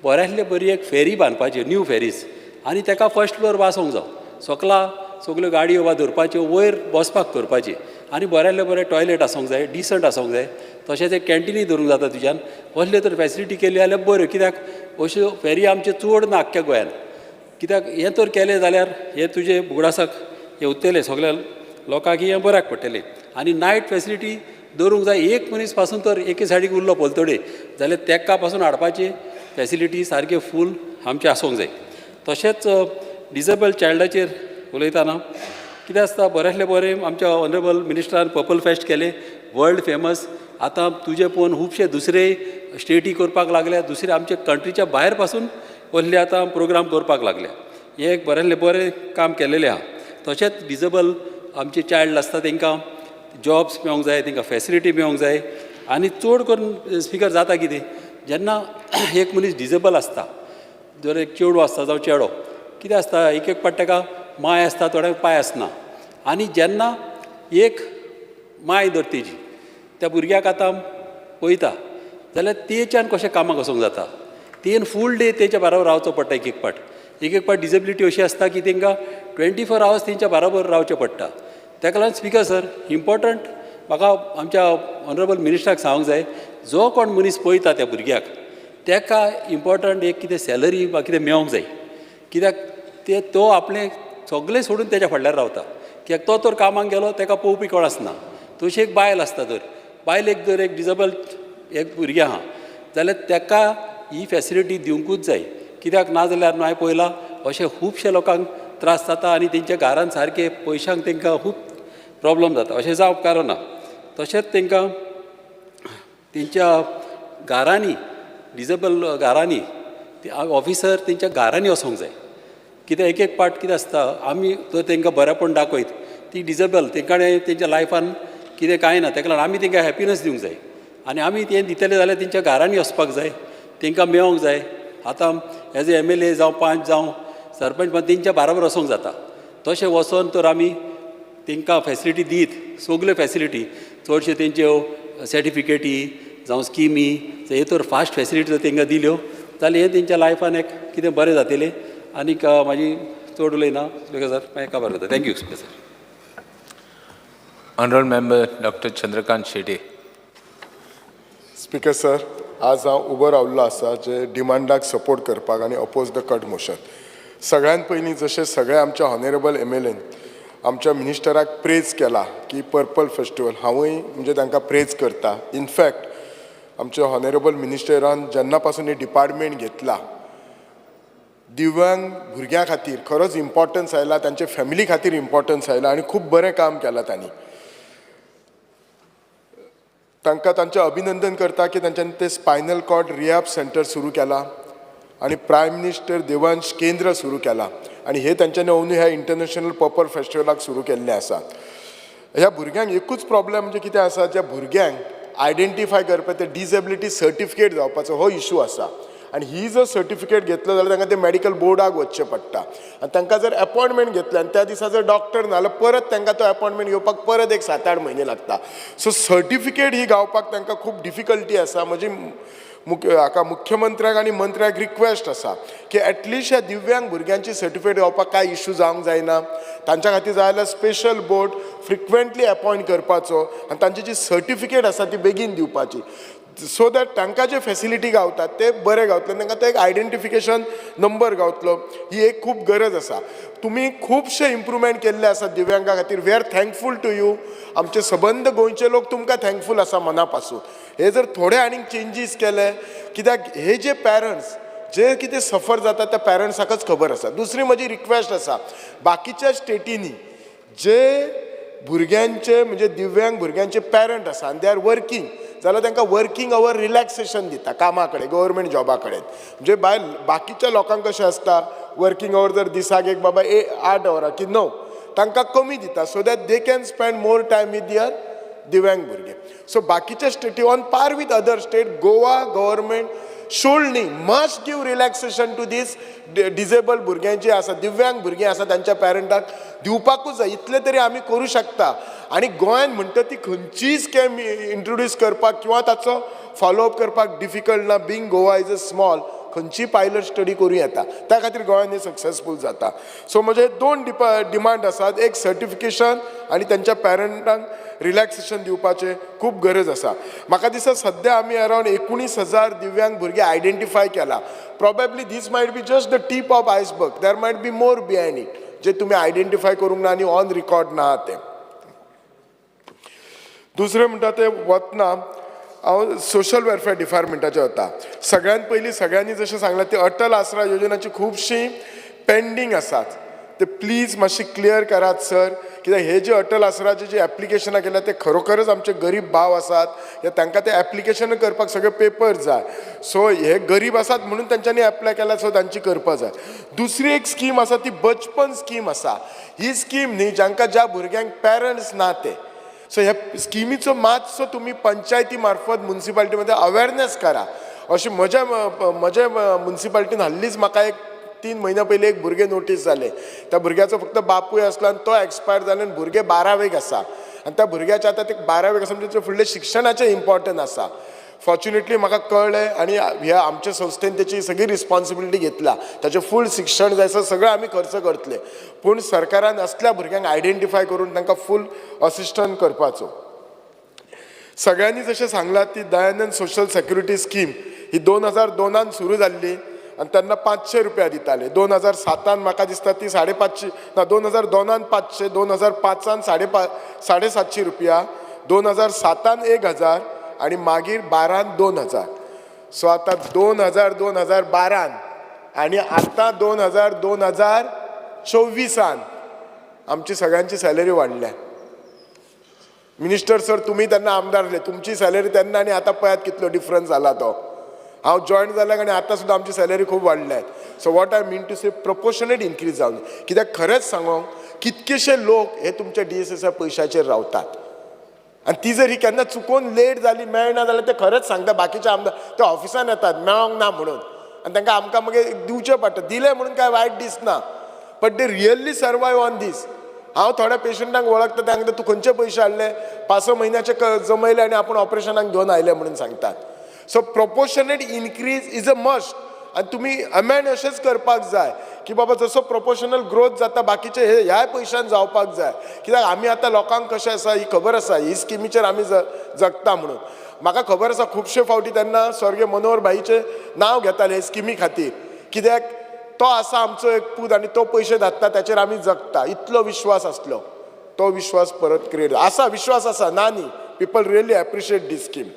बऱ्यांतली बरी एक फेरी बांदपाची, न्यू फेरीज, आनी तेका फर्स्ट फ्लोर वासोंक जावं, सकला सगल्यो गाडयो वा दवरपाच्यो, वयर बसपाक करपाची, आनी बऱ्यांतले बरें टॉयलेट आसूंक जाय, डिसंट आसूंक जाय. तशेंच एक कॅन्टिनूय दवरूंक जाता तुज्यान. असल्यो तर फेसिलिटी केली जाल्यार बऱ्यो, कित्याक अश्यो फेरी आमच्यो चड ना आख्ख्या गोंयान. कित्याक हें तर केलें जाल्यार हें तुजें उगडासाक हें उरतलें सगल्या लोकांक, हें बऱ्याक पडटलें. आनी नायट फेसिलिटी दवरूंक जाय, एक मनीस पासून तर एके सायडीक उरलो पलतडे जाल्यार तेका पासून हाडपाची फेसिलिटी सारकी फूल आमची आसूंक जाय. तशेंच डिजेबल चायल्डाचेर उलयतना कितें आसता, बऱ्यांतलें बरें आमच्या ऑनरेबल मिनिस्टरान पर्पल फेस्ट केलें, वर्ल्ड फेमस. आतां तुजें पळोवन खुबशे दुसरे स्टेटी करपाक लागल्या, दुसरे आमच्या कंट्रीच्या भायर पासून व्हडले आतां प्रोग्राम करपाक लागले. हें एक बऱ्यांतलें बरें काम केलेलें आहा. तशेंच डिजेबल आमचे चायल्ड आसता तेंकां जॉब्स मेळोंक जाय, तेंकां फेसिलिटी मेळोंक जाय. आनी चड करून स्पिकर जाता कितें, जेन्ना एक मनीस डिजेबल आसता, जर एक चेडूं आसता जावं चेडो, कितें आसता एक एक पाट तेका माय आसता, थोड्यांक पांय आसना. आनी जेन्ना एक माय धर तेजी त्या भुरग्याक आतां पळयता जाल्यार तेच्यान कशें कामाक वचोंक जाता, तेन फूल डे तेच्या बरोबर रावचो पडटा. एक एक पाट एक एक पाट डिजेबिलिटी अशी आसता की तेंकां 24 आवर्स तेंच्या बरोबर रावचें पडटा. तेका लागून स्पिकर सर इम्पॉर्टंट म्हाका आमच्या ऑनरेबल मिनिस्टराक सांगूंक जाय, जो कोण मनीस पळयता त्या भुरग्याक तेका इम्पॉर्टंट एक कितें सॅलरी वा कितें मेळोंक जाय, कित्याक ते तो आपलें सगळें सोडून तेज्या फाटल्यान रावता, कित्याक तो तर कामाक गेलो तेका पळोवपी कोण आसना. तशी एक बायल आसता, जर बायलेक जर एक डिजेबल एक भुरगें आहा जाल्यार तेका ही फॅसिलिटी दिवंकूच जाय, कित्याक ना जाल्यार न्हू हांवें पळयलां अशें खुबशे लोकांक त्रास जाता आनी तेंच्या घरान सारके पयशांक तेंकां खूब प्रॉब्लम जाता. अशें जावप कारण ना. तशेंच तेंकां तेंच्या घरांनी डिजेबल घरांनी ऑफिसर तेंच्या घरांनी वचोंक जाय, कित्याक एक एक पाट कितें आसता आमी जर तेंकां बरेपण दाखयत ती डिजेबल तेंकां तेंच्या लायफान कितें कांय ना, तेका लागून आमी तेंकां हॅपिनस दिवंक जाय आनी आमी तें दितले जाल्यार तेंच्या घरांनी वचपाक जाय, तेंकां मेळोंक जाय. आतां एज ए एमएलए जावं पंच जावं सरपंच पण तेंच्या बाराबर वचोंक जाता, तशें वचोन तर आमी तेंकां फॅसिलिटी दीत सगल्यो फॅसिलिटी चडश्यो तेंच्यो सर्टिफिकेटी जावं स्किमी हे तर फास्ट फॅसिलिटी जर तेंकां दिल्यो जाल्यार हें तेंच्या लायफान एक कितें बरें जातलें. आनीक म्हाजी चड उलयना स्पीकर सर, मागीर काबार जाता. Thank you speaker sir. Honorable Member Dr. Chandrakant Shetty. Speaker sir, आज हांव उबो रावल्लो आसा जे डिमांडाक सपोर्ट करपाक आनी अपोज the cut motion. सगळ्यान पयलीं जशें सगळे आमच्या ऑनरेबल एमएलएन आमच्या मिनिस्टराक प्रेज केला की पर्पल फेस्टिवल, हांवूय म्हणजे तांकां प्रेज करता. इनफॅक्ट आमच्या ऑनरेबल मिनिस्टरान जेन्ना पासून हें डिपार्टमेंट घेतला दिव्यांग भुरग्यां खातीर खरोच इम्पॉर्टन्स आयला, तांच्या फॅमिली खातीर इम्पॉर्टन्स आयला आनी खूब बरें काम केलां तांणी. तांकां तांचें अभिनंदन करता की तांच्यांनी ते स्पायनल कॉर्ड रिहॅब सेंटर सुरू केला आनी प्रायम मिनिस्टर देवांश केंद्र सुरू केला आनी हे तांच्यांनी अंदू ह्या इंटरनॅशनल पर्पल फेस्टिवलाक सुरू केल्लें आसा. ह्या भुरग्यांक एकूच प्रॉब्लम म्हणजे कितें आसा, ज्या भुरग्यांक आयडेंटिफाय करपाक ते डिजेबिलिटी सर्टिफिकेट जावपाचो हो इशू आसा आनी ही जर सर्टिफिकेट घेतलो जाल्यार तांकां ते मेडिकल बोर्डाक वचचें पडटा आनी तांकां जर एपॉयंटमेंट घेतलें आनी त्या दिसा जर डॉक्टर ना जाल्यार परत तांकां तो एपॉयंटमेंट घेवपाक परत एक 7-8 म्हयने लागता. सो सर्टिफिकेट ही गावपाक तांकां खूब डिफिकल्टी आसा. म्हजी हाका मुख्यमंत्र्याक आनी मंत्र्याक रिक्वेस्ट आसा की एटलिस्ट ह्या दिव्यांग भुरग्यांची सर्टिफिकेट गावपाक कांय इशू जावंक जायना, तांच्या खातीर जाय जाल्यार स्पेशल बोर्ड फ्रिक्वेंटली अपॉयंट करपाचो आनी तांची जी सर्टिफिकेट आसा ती बेगीन दिवपाची, सो that तांकां जे फॅसिलिटी गावतात ते बरे गावतले, तांकां ते एक आयडेंटिफिकेशन नंबर गावतलो. ही एक खूब गरज आसा. तुमी खुबशे इम्प्रुवमेंट केल्ले आसा दिव्यांगा खातीर, we are thankful to you. आमचे सबंद गोंयचे लोक तुमकां थँकफूल आसा मना पासून. हे जर थोडे आनीक चेंजीस केले, कित्याक हे जे पॅरंट्स जे कितें सफर जाता त्या पॅरंट्साकच खबर आसा. दुसरी म्हजी रिक्वेस्ट आसा, बाकीच्या स्टेटींनी जे भुरग्यांचे म्हणजे दिव्यांग भुरग्यांचे पॅरंट आसा आनी they are working जाल्यार तांकां वर्कींग our relaxation दिता कामा कडेन, गव्हर्मेंट जॉबा कडेन. म्हणजे बायल बाकीच्या लोकांक कशें आसता वर्कींग our जर दिसाक एक बाबा 8 वरां की 9 तांकां कमी दिता, so that they can spend more time with their दिव्यांग भुरगे. सो बाकीच्या स्टेटी on par with other state, Goa government should न्ही must give relaxation to these disable भुरग्यां जी आसा, दिव्यांग भुरगीं आसा तांच्या पॅरंटाक दिवपाकूच जाय. इतलें तरी आमी करूं शकता. आनी गोंयान म्हणटा ती खंयचीय स्कॅम इंट्रोड्यूस करपाक किंवा ताचो फॉलोअप करपाक डिफिकल्ट ना. Being Goa is a small, खंयची पायलट स्टडी करूं येता, त्या खातीर गोंयान हें सक्सेसफूल जाता. सो म्हजे 2 डिमांड आसात, एक सर्टिफिकेशन आनी तांच्या पॅरंटांक रिलॅक्सेशन दिवपाचें खूब गरज आसा. म्हाका दिसता सद्या आमी अरावंड 19,000 दिव्यांग भुरगे आयडेंटिफाय केला. Probably these might be just the tip of iceberg, there might be more behind it जे तुमी आयडेंटिफाय करूंक ना आनी ऑन रिकॉर्ड ना तें. दुसरें म्हणटा तें वतना हांव सोशल वेलफेअर डिपार्टमेंटाचेर वता. सगळ्यान पयलीं सगळ्यांनी जशें सांगलां ती अटल आसरा योजनाची खुबशीं पेंडींग आसात, ते प्लीज मातशी क्लियर करात सर. कित्याक हे जे अटल आसराचे जे एप्लिकेशनां केल्या ते खरोखरच आमचे गरीब भाव आसात, या तांकां ते एप्लिकेशन करपाक सगळे पेपर जाय. सो हे गरीब आसात म्हणून तांच्यांनी एप्लाय केला, सो तांची करपा जाय. दुसरी एक स्कीम आसा ती बचपन स्कीम आसा. ही स्कीम न्ही जांकां ज्या भुरग्यांक पेरंट्स ना ते, सो ह्या स्किमीचो मातसो तुमी पंचायती मार्फत मुन्सिपालिटी मध्ये अवेरनेस करा. अशें म्हज्या म्हज्या मुन्सिपालिटीन हाल्लीच म्हाका एक 3 म्हयन्या पयलीं एक भुरगें नोटीस जालें. त्या भुरग्याचो फक्त बापूय आसलो आनी तो एक्सपायर जालो आनी भुरगें 12वेक आसा आनी त्या भुरग्याचें आतां ते 12वेक आसा म्हणजे फुडलें शिक्षणाचें इम्पॉर्टंट आसा. फॉर्च्युनेटली म्हाका कळ्ळें आनी ह्या आमच्या संस्थेन तेची सगळी रिस्पॉन्सिबिलिटी घेतला, ताचें फूल शिक्षण जाय सर सगळें आमी खर्च करतले, पूण सरकारान असल्या भुरग्यांक आयडेंटिफाय करून तांकां फूल असिस्टंट करपाचो. सगळ्यांनी जशें सांगलां ती दयानंद सोशल सेक्युरिटी स्कीम ही 2002 सुरू जाल्ली आनी तेन्ना 500 रुपया दिताले. 2007 म्हाका दिसता ती 550 ना, 2002 500, 2005 750 रुपया, 2007 1000 आनी मागीर 12 2000. सो आतां 2000 2012 आनी आतां 2000 2024 आमची सगळ्यांची सॅलरी वाडल्या. मिनिस्टर सर, तुमी तेन्ना आमदार आसले, तुमची सॅलरी तेन्ना आनी आतां पळयात कितलो डिफरन्स जाला तो. हांव जॉयन जाल्यार आनी आतां सुद्दां आमची सॅलरी खूब वाडल्या. So what I mean to say, proportionate increase जावन, कित्याक खरेंच सांगोंक कितकेशे लोक हे तुमच्या DSS पयशाचेर रावतात आनी ती जर ही केन्ना चुकोन लेट जाली, मेळना जाल्यार ते खरेंच सांगता बाकीचे आमदार ते ऑफिसान येतात मेळोंक ना म्हणून, आनी तांकां आमकां मागीर दिवचें पडटा. दिलें म्हणून कांय वायट दिसना, but they really survive on this. हांव थोड्या पेशंटांक वळखता, तांकां तूं खंयचे पयशे हाडले, 5-6 म्हयन्याचे जमयले आनी आपूण ऑपरेशनाक घेवन आयले म्हणून सांगतात. So proportionate increase is a must. आनी तुमी अमेंड अशेंच करपाक जाय की बाबा जसो प्रोपोर्शनल ग्रोथ जाता बाकीचे हे ह्याय पयशान जावपाक जाय. कित्याक आमी आतां लोकांक कशें आसा ही खबर आसा, ही स्किमीचेर आमी जगता म्हणून म्हाका खबर आसा. खुबशे फावटी तेन्ना स्वर्गीय मनोहर भाईचें नांव घेताले हे स्किमी खातीर, कित्याक तो आसा आमचो एक पूत आनी तो पयशे धाडटा ताचेर आमी जगता, इतलो विश्वास आसलो. तो विश्वास परत क्रिएट आसा, विश्वास आसा ना न्ही. People really appreciate this scheme.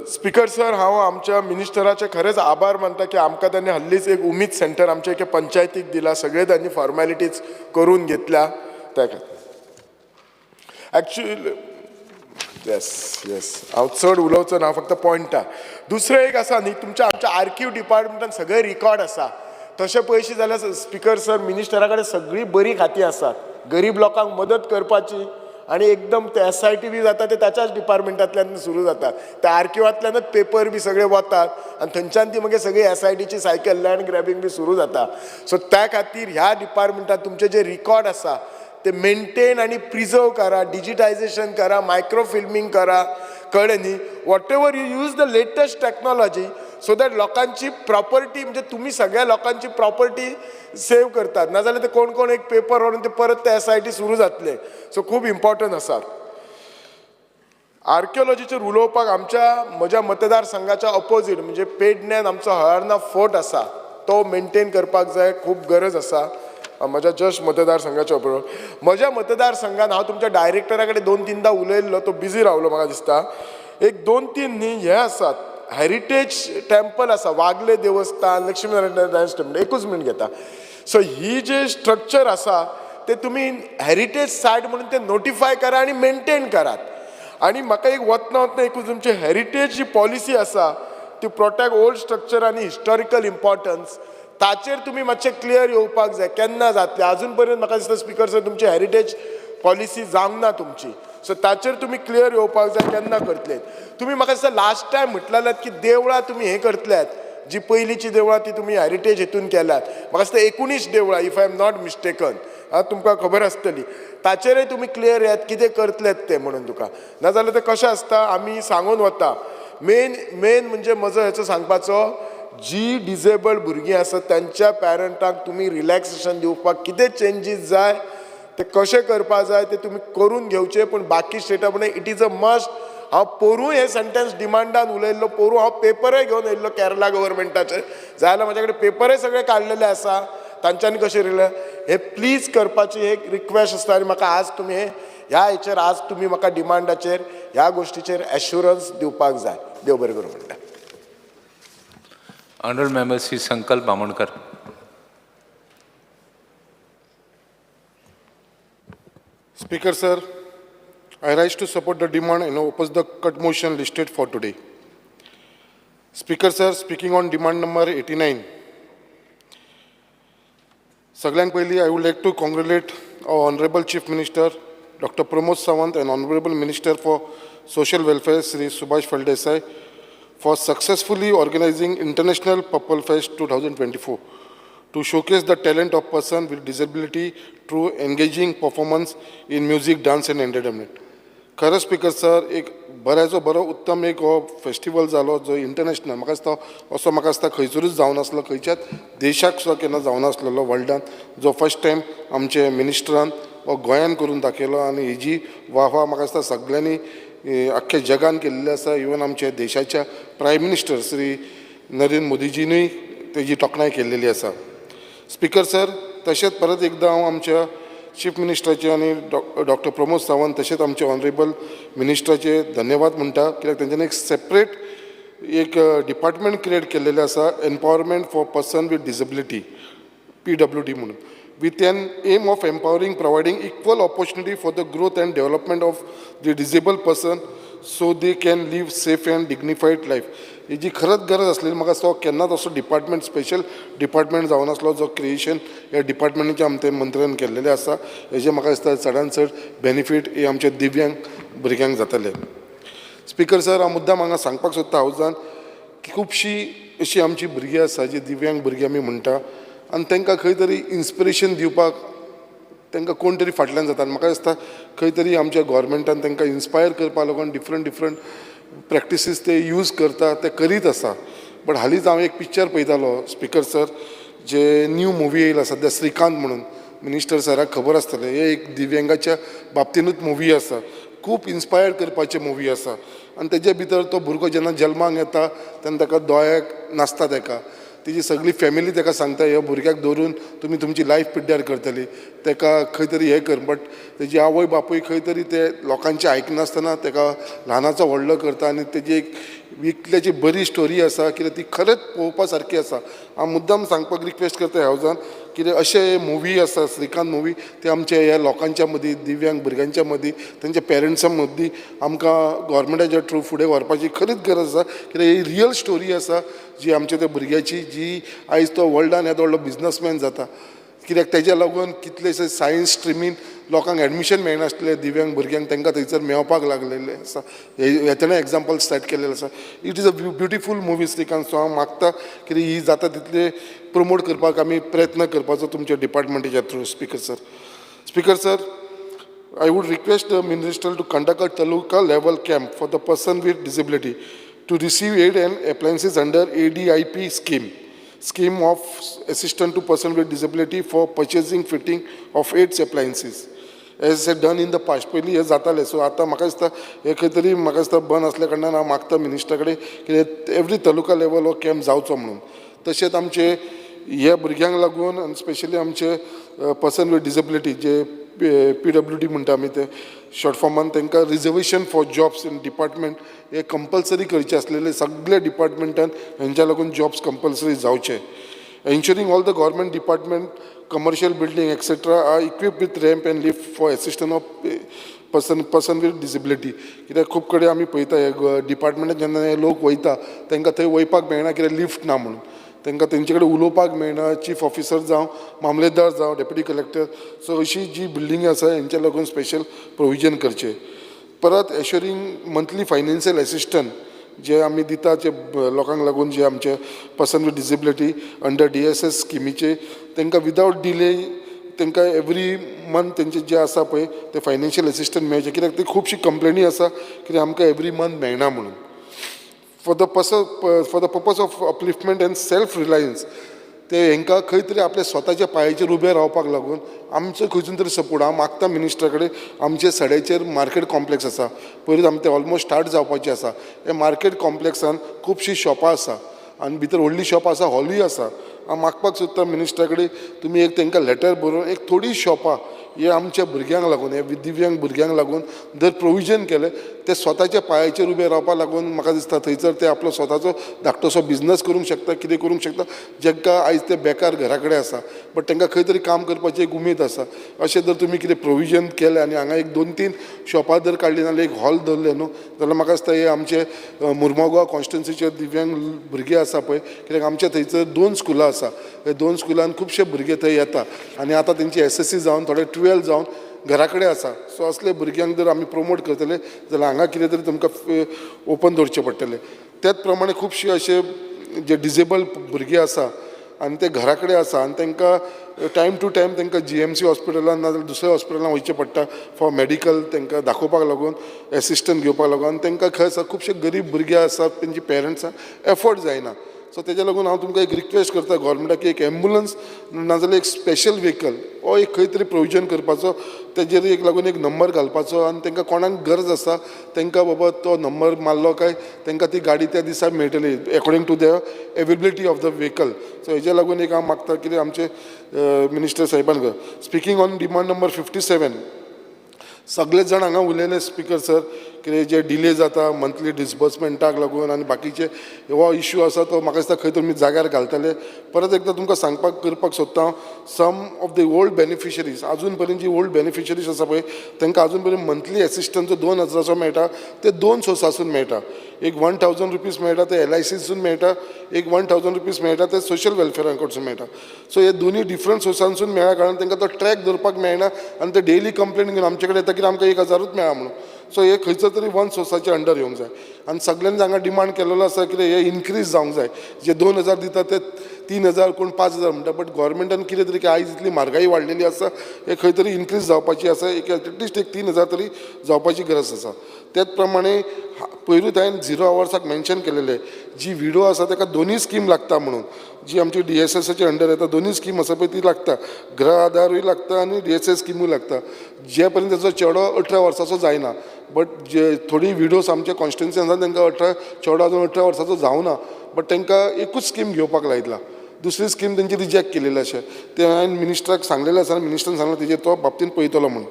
Speaker sir, हांव आमच्या मिनिस्टराचे खरेंच आभार मानता की आमकां तांणी हल्लीच एक उमीद सेंटर आमच्या एके पंचायतीक दिला, सगळे तांणी फॉर्मेलिटीज करून घेतल्या त्या खातीर. एक्चुअली येस येस, हांव चड उलोवचो ना, फक्त पॉयंटा. दुसरें एक आसा न्ही, तुमच्या आमच्या आर्कीव डिपार्टमेंटान सगळे रिकॉर्ड आसा. तशें पळयशी जाल्यार स्पिकर सर, मिनिस्टरा कडेन सगळीं बरीं खातीं आसात, गरीब लोकांक मदत करपाची, आनी एकदम ते SIT बी जाता ते ताच्याच डिपार्टमेंटांतल्यान सुरू जाता. त्या आर्किवांतल्यानच पेपर बी सगळे वतात आनी थंयच्यान ती मागीर सगळी SITची सायकल लँड ग्रॅबींग बी सुरू जाता. सो त्या खातीर ह्या डिपार्टमेंटान तुमचे जे रिकॉर्ड आसा ते मेनटेन आनी प्रिजर्व करा, डिजिटायजेशन करा, मायक्रो फिल्मींग करा, कळ्ळें न्ही. Whatever you use the latest technology so that लोकांची प्रॉपर्टी, म्हणजे तुमी सगळ्या लोकांची प्रॉपर्टी सेव करतात, नाजाल्यार ते कोण कोण एक पेपर व्हरून ते परत ते SIT सुरू जातले. सो खूब इम्पॉर्टंट आसा. आर्किओलॉजीचेर उलोवपाक आमच्या म्हज्या मतदारसंघाच्या अपोजीट म्हणजे पेडण्यान आमचो हळर्णा फोर्ट आसा, तो मेनटेन करपाक जाय, खूब गरज आसा. म्हज्या जस्ट मतदारसंघाच्या बरोबर म्हज्या मतदारसंघान हांव तुमच्या डायरेक्टरा कडेन 2-3 उलयल्लो, तो बिजी रावलो म्हाका दिसता. एक 2-3 न्ही हे आसात, हेरिटेज टेम्पल आसा, वागले देवस्थान, लक्ष्मीनारायण टेम्पल, एकूच मिनट घेता. सो ही जे स्ट्रक्चर आसा ते तुमी हेरिटेज सायट म्हणून ते नोटिफाय करा आनी मेनटेन करात. आनी म्हाका एक वतना वतना एकूच तुमची हेरिटेज जी पॉलिसी आसा ती प्रोटेक्ट ओल्ड स्ट्रक्चर आनी हिस्टॉरिकल इम्पॉर्टन्स, ताचेर तुमी मातशें क्लियर येवपाक जाय, केन्ना जातलें. आजून पर्यंत म्हाका दिसता स्पिकर सर तुमची हेरिटेज पॉलिसी जावंक ना तुमची, सो ताचेर तुमी क्लियर येवपाक जाय केन्ना करतले. तुमी म्हाका दिसता लास्ट टायम म्हटलेलें की देवळां तुमी हें करतल्यात, जी पयलींची देवळां ती तुमी हेरिटेज हितून केल्यात, म्हाका दिसता 19 देवळां if I am not mistaken, आं तुमकां खबर आसतली. ताचेरय तुमी क्लियर येयात कितें करतलेत तें म्हणून तुका, नाजाल्यार तें कशें आसता आमी सांगून वता. मेन मेन म्हणजे म्हजो हेचो सांगपाचो, जी डिजेबल्ड भुरगीं आसात तांच्या पॅरंटांक तुमी रिलॅक्सेशन दिवपाक कितें चेंजीस जाय ते कशें करपा जाय ते तुमी करून घेवचे. पूण बाकी स्टेटा म्हणून it is a must. हांव पोरूं हे सेंटेन्स डिमांडान उलयल्लो, पोरूं हांव पेपरय घेवन येयल्लो केरला गव्हर्मेंटाचे, जाल्यार म्हाज्या कडेन पेपरय सगळे काडलेले आसा तांच्यांनी कशें रिले हे प्लीज करपाची एक रिक्वेस्ट आसता. आनी म्हाका आज तुमी हे ह्या हेचेर आज तुमी म्हाका डिमांडाचेर ह्या गोश्टीचेर एश्युरन्स दिवपाक जाय. देव बरें करूं म्हणटा. Honorable Member Sri Sankalp Amonkar. Speaker sir, I rise to support the demand and oppose the cut motion listed for today. Speaker sir, speaking on demand number 89. सगळ्यांत पयलीं I would like to congratulate our Honorable Chief Minister Dr. Pramod Sawant and Honorable Minister for Social Welfare Shri Subhash Phaldesai for successfully organizing International Purple Fest 2024 to showcase the talent of person with disability through engaging performance in music, dance and entertainment. खरं स्पीकर सर, एक बऱ्याचो बरो उत्तम एक हो फेस्टिवल जालो जो इंटरनॅशनल म्हाका दिसता असो म्हाका दिसता खंयसरूच जावनासलो, खंयच्याच देशाक सुद्दां केन्ना जावनासलेलो वर्ल्डान, जो फर्स्ट टायम आमचे मिनिस्टरान हो गोंयान करून दाखयलो. आनी हेजी वाह वाह म्हाका दिसता सगळ्यांनी आख्ख्या जगान केल्लें आसा. इवन आमच्या देशाच्या प्रायम मिनिस्टर श्री नरेंद्र मोदीजीनूय तेजी तोखणाय केल्लेली आसा. स्पिकर सर, तशेंच परत एकदां हांव आमच्या चीफ मिनिस्टराचे आनी डॉक्टर प्रमोद सावंत तशेंच आमचे ऑनरेबल मिनिस्टराचे धन्यवाद म्हणटा, कित्याक तेंच्यांनी एक सेपरेट एक डिपार्टमेंट क्रिएट केल्लेलें आसा, empowerment for person with disability, PWD म्हणून, with an aim of empowering, providing equal opportunity for the growth and development of the disabled person so they can live safe and dignified life. हेजी खरंच गरज आसलेली. म्हाका दिसता हो केन्नाच असो डिपार्टमेंट, स्पेशल डिपार्टमेंट जावन आसलो, जो क्रिएशन ह्या डिपार्टमेंटाचे आमच्या मंत्र्यान केल्लेलें आसा. हेजें म्हाका दिसता चडान चड बेनिफीट हे आमच्या दिव्यांग भुरग्यांक जातले. स्पिकर सर, हांव मुद्दाम हांगा सांगपाक सोदता हावजान की खुबशीं अशीं आमची भुरगीं आसा जी दिव्यांग भुरगीं आमी म्हणटा आनी तांकां खंय तरी इन्स्पिरेशन दिवपाक तांकां कोण तरी फाटल्यान जाता. आनी म्हाका दिसता खंय तरी आमच्या गोवोरमेंटान तांकां इन्स्पायर करपा लागून डिफरंट डिफरंट प्रॅक्टिसीस ते यूज करता, ते करीत आसा. बट हालींच हांव एक पिक्चर पळयतालो, स्पिकर सर, जे न्यू मुवी येयला सद्या, श्रीकांत म्हणून. मिनिस्टर सराक खबर आसतलें, हे एक दिव्यांगाच्या बाबतीनूच मुवी आसा. खूब इन्स्पायर करपाची मुवी आसा. आनी तेजे भितर तो भुरगो जेन्ना जल्माक येता तेन्ना ताका दोळ्याक नासता. ताका तेजी सगळी फॅमिली ताका सांगता, ह्या भुरग्याक दवरून तुमी तुमची लायफ पिड्ड्यार करतली, ताका खंय तरी हें कर. बट तेजी आवय बापूय खंय तरी ते लोकांचें आयकनासतना ताका ल्हानाचो व्हडलो करता. आनी तेजी एक इतल्याची बरी स्टोरी आसा कित्याक ती खरेंच पळोवपा सारकी आसा. हांव मुद्दाम सांगपाक रिक्वेस्ट करता ह्या हावजान, कित्याक अशे मुवी आसा, श्रीकांत मुवी, ते आमच्या ह्या लोकांच्या मदीं, दिव्यांग भुरग्यांच्या मदीं, तेंच्या पेरंट्सां मदीं आमकां गोवोरमेंटाच्या थ्रू फुडें व्हरपाची खरीच गरज आसा. कित्याक ही रियल स्टोरी आसा जी आमच्या त्या भुरग्याची, जी आयज तो वर्ल्डान येदो व्हडलो बिजनसमॅन जाता. कित्याक तेज्या लागून कितलेशे सायन्स स्ट्रिमीन लोकांक एडमिशन मेळनासलें दिव्यांग भुरग्यांक, तांकां थंयसर मेळपाक लागलेलें आसा. हे तेणें एग्जाम्पल सेट केल्लें आसा. It is a beautiful movie, Shrikant. So हांव मागता कितें ही जाता तितले प्रमोट करपाक आमी प्रयत्न करपाचो तुमच्या डिपार्टमेंटाच्या through, speaker sir. Speaker sir, I would request the minister to conduct a taluka level camp for the person with disability to receive aid and appliances under ADIP scheme, scheme of assistance to person with disability for purchasing, fitting of aids appliances, as had done in the past. पयलीं हें जातालें. सो आतां म्हाका दिसता हें खंय तरी म्हाका दिसता बंद आसल्या कारणान हांव मागता मिनिस्टरा कडेन की एवरी तालुका लेवल हो कॅम्प जावचो म्हणून. तशेंच आमचे ह्या भुरग्यांक लागून आनी स्पेशली आमचे person with disability J PWD म्हणटा आमी ते शॉर्ट फॉर्मान, तांकां reservation for jobs in department हे कंपल्सरी करचे आसलेले. सगळे डिपार्टमेंटान हेंच्या लागून जॉब्स कंपल्सरी जावचे. Ensuring all the government department, commercial building, etcetera are equipped with ramp and lift for assistance of person with disability. कित्याक खूब कडेन आमी पळयता, हे डिपार्टमेंटान जेन्ना हे लोक वयता तांकां थंय वयपाक मेळना, कित्याक लिफ्ट ना म्हणून तांकां तेंचे कडेन उलोवपाक मेळना, चीफ ऑफिसर जावं, मामलेदार जावं, डेप्युटी कलेक्टर. सो अशी जी बिल्डींग आसा हेंच्या लागून स्पेशल प्रोविजन करचें. परत एश्युरींग मंथली फायनान्शियल एसिस्टंट जे आमी दिता जे लोकांक लागून, जे आमचे person with disability under DSS स्किमीचे, तांकां विदावट डिले तांकां एवरी मंथ तेंचे जे आसा पळय ते फायनान्शियल एसिस्टंट मेळचे. कित्याक ती खुबशी कंप्लेनी आसा कित्याक आमकां एवरी मंथ मेळना म्हणून. For the purpose of upliftment and self reliance, ते हेंकां खंय तरी आपल्या स्वताच्या पांयाचेर उबे रावपाक लागून आमचो खंयसून तरी सपोर्ट हांव मागता मिनिस्टरा कडेन. आमचे सड्याचेर मार्केट कॉम्प्लेक्स आसा, पयरूच आमचें तें ऑलमोस्ट स्टार्ट जावपाचें आसा. हे मार्केट कॉम्प्लेक्सान खुबशीं शॉपां आसा आनी भितर व्हडली शॉपां आसा, हॉलूय आसा. हांव मागपाक सोदता मिनिस्टरा कडेन, तुमी एक तांकां लेटर बरोवन एक थोडीं शॉपां हे आमच्या भुरग्यांक लागून, हे दिव्यांग भुरग्यांक लागून जर प्रोविजन केलें, ते स्वताच्या पांयाचेर उबे रावपाक लागून म्हाका दिसता थंयसर ते आपलो स्वताचो धाकटोसो बिजनस करूंक शकता, कितें करूंक शकता. जांकां आयज ते बेकार घरा कडेन आसा, बट तांकां खंय तरी काम करपाची एक उमेद आसा, अशें जर तुमी कितें प्रोविजन केलें आनी हांगा एक दोन तीन शॉपां जर काडलीं नाल्यार एक हॉल दवरलें न्हू, जाल्यार म्हाका दिसता हे आमचे मुर्मोगांव कॉन्स्टिट्युन्सीचे दिव्यांग भुरगे आसा पळय, कित्याक आमच्या थंयसर दोन स्कुलां आसा, हे दोन स्कुलान खुबशे भुरगे थंय येता आनी आतां तेंची एसएससी जावन थोडे 12 जावन घरा कडेन आसा. सो असले भुरग्यांक जर आमी प्रमोट करतले जाल्यार हांगा कितें तरी तुमकां ओपन दवरचें पडटलें. त्याच प्रमाणे खुबशे अशे जे डिजेबल भुरगे आसा आनी ते घरा कडेन आसा आनी तांकां टायम टू टायम तांकां जीएमसी हॉस्पिटलान नाजाल्यार दुसऱ्या हॉस्पिटलान वयचें पडटा फॉर मेडिकल तांकां दाखोवपाक लागून, एसिस्टंट घेवपाक लागून. आनी तांकां खंय आसा, खुबशे गरीब भुरगे आसात, तेंची पेरंट्सांक एफोर्ड जायना. सो तेज्या लागून हांव तुमकां एक रिक्वेस्ट करता गोवोरमेंटाक की एक एम्बुलंस नाजाल्यार एक स्पेशल व्हेकल हो एक खंय तरी प्रोविजन करपाचो, तेजेर एक लागून एक नंबर घालपाचो आनी तांकां कोणाक गरज आसा तांकां बाबा तो नंबर मारलो काय तांकां ती गाडी त्या दिसा मेळटली according to the availability of the vehicle. So हेज्या लागून एक हांव मागता कितें आमचे minister साहेबान. Speaking on demand number 57, सगळे जाण हांगा उलयले स्पिकर सर, कितें जे डिले जाता मंथली डिसबर्समेंटाक लागून आनी बाकीचे हो इशू आसा तो म्हाका दिसता खंय तुमी जाग्यार घालतले. परत एकदां तुमकां सांगपाक करपाक सोदता हांव, some of the old beneficiaries, आजून पर्यंत जी ओल्ड बेनिफिशरीज आसा पळय, तांकां आजून पर्यंत मंथली एसिस्टंस जो 2000चो मेळटा ते दोन सोर्सासून मेळटा. एक 1000 रुपीज मेळटा ते एलआयसीसून मेळटा, एक 1000 रुपीज मेळटा ते सोशल वेलफेरा कडसून मेळटा. सो हे दोनूय डिफरंट सोर्सांसून मेळ्ळ्या कारणान तांकां तो ट्रॅक दवरपाक मेळना आनी ते डेली कंप्लेन घेवन आमचे कडेन येता की आमकां 1000ूच मेळ्ळा म्हणून. सो हे खंयचो तरी वन सोर्साचे अंडर येवंक जाय आनी सगल्यांनी हांगा डिमांड केलेलो आसा कितें हे इनक्रीज जावंक जाय. जे 2000 दिता ते 3000, कोण 5000 म्हणटा, बट गोवोरमेंटान कितें तरी की आयज इतली म्हारगाई वाडलेली आसा, हे खंय तरी इनक्रीज जावपाची आसा, एक एटलिस्ट एक 3000 तरी जावपाची गरज आसा. त्याच प्रमाणे पयरूच हांवें झिरो आवर्साक मेन्शन केलेलें, जी विडो आसा ताका दोनूय स्कीम लागता म्हणून. जी आमची डीएसएसाचे अंडर येता दोनूय स्कीम आसा पळय ती लागता, गृह आधारूय लागता आनी डीएसएस स्किमूय लागता, जे पर्यंत ताचो चेडो 18 वर्साचो जायना. बट जे थोडी विडोज आमच्या कॉन्स्टिट्युन्सी आसा तांकां 18, चेडो अजून 18 वर्साचो जावना, बट तांकां एकूच स्कीम घेवपाक लायतला, दुसरी स्कीम तेंची रिजेक्ट केलेली. अशें तें हांवें मिनिस्टराक सांगलेलें आसा आनी मिनिस्टरान सांगलें तेजेर तो बाबतीन पळयतलो म्हणून.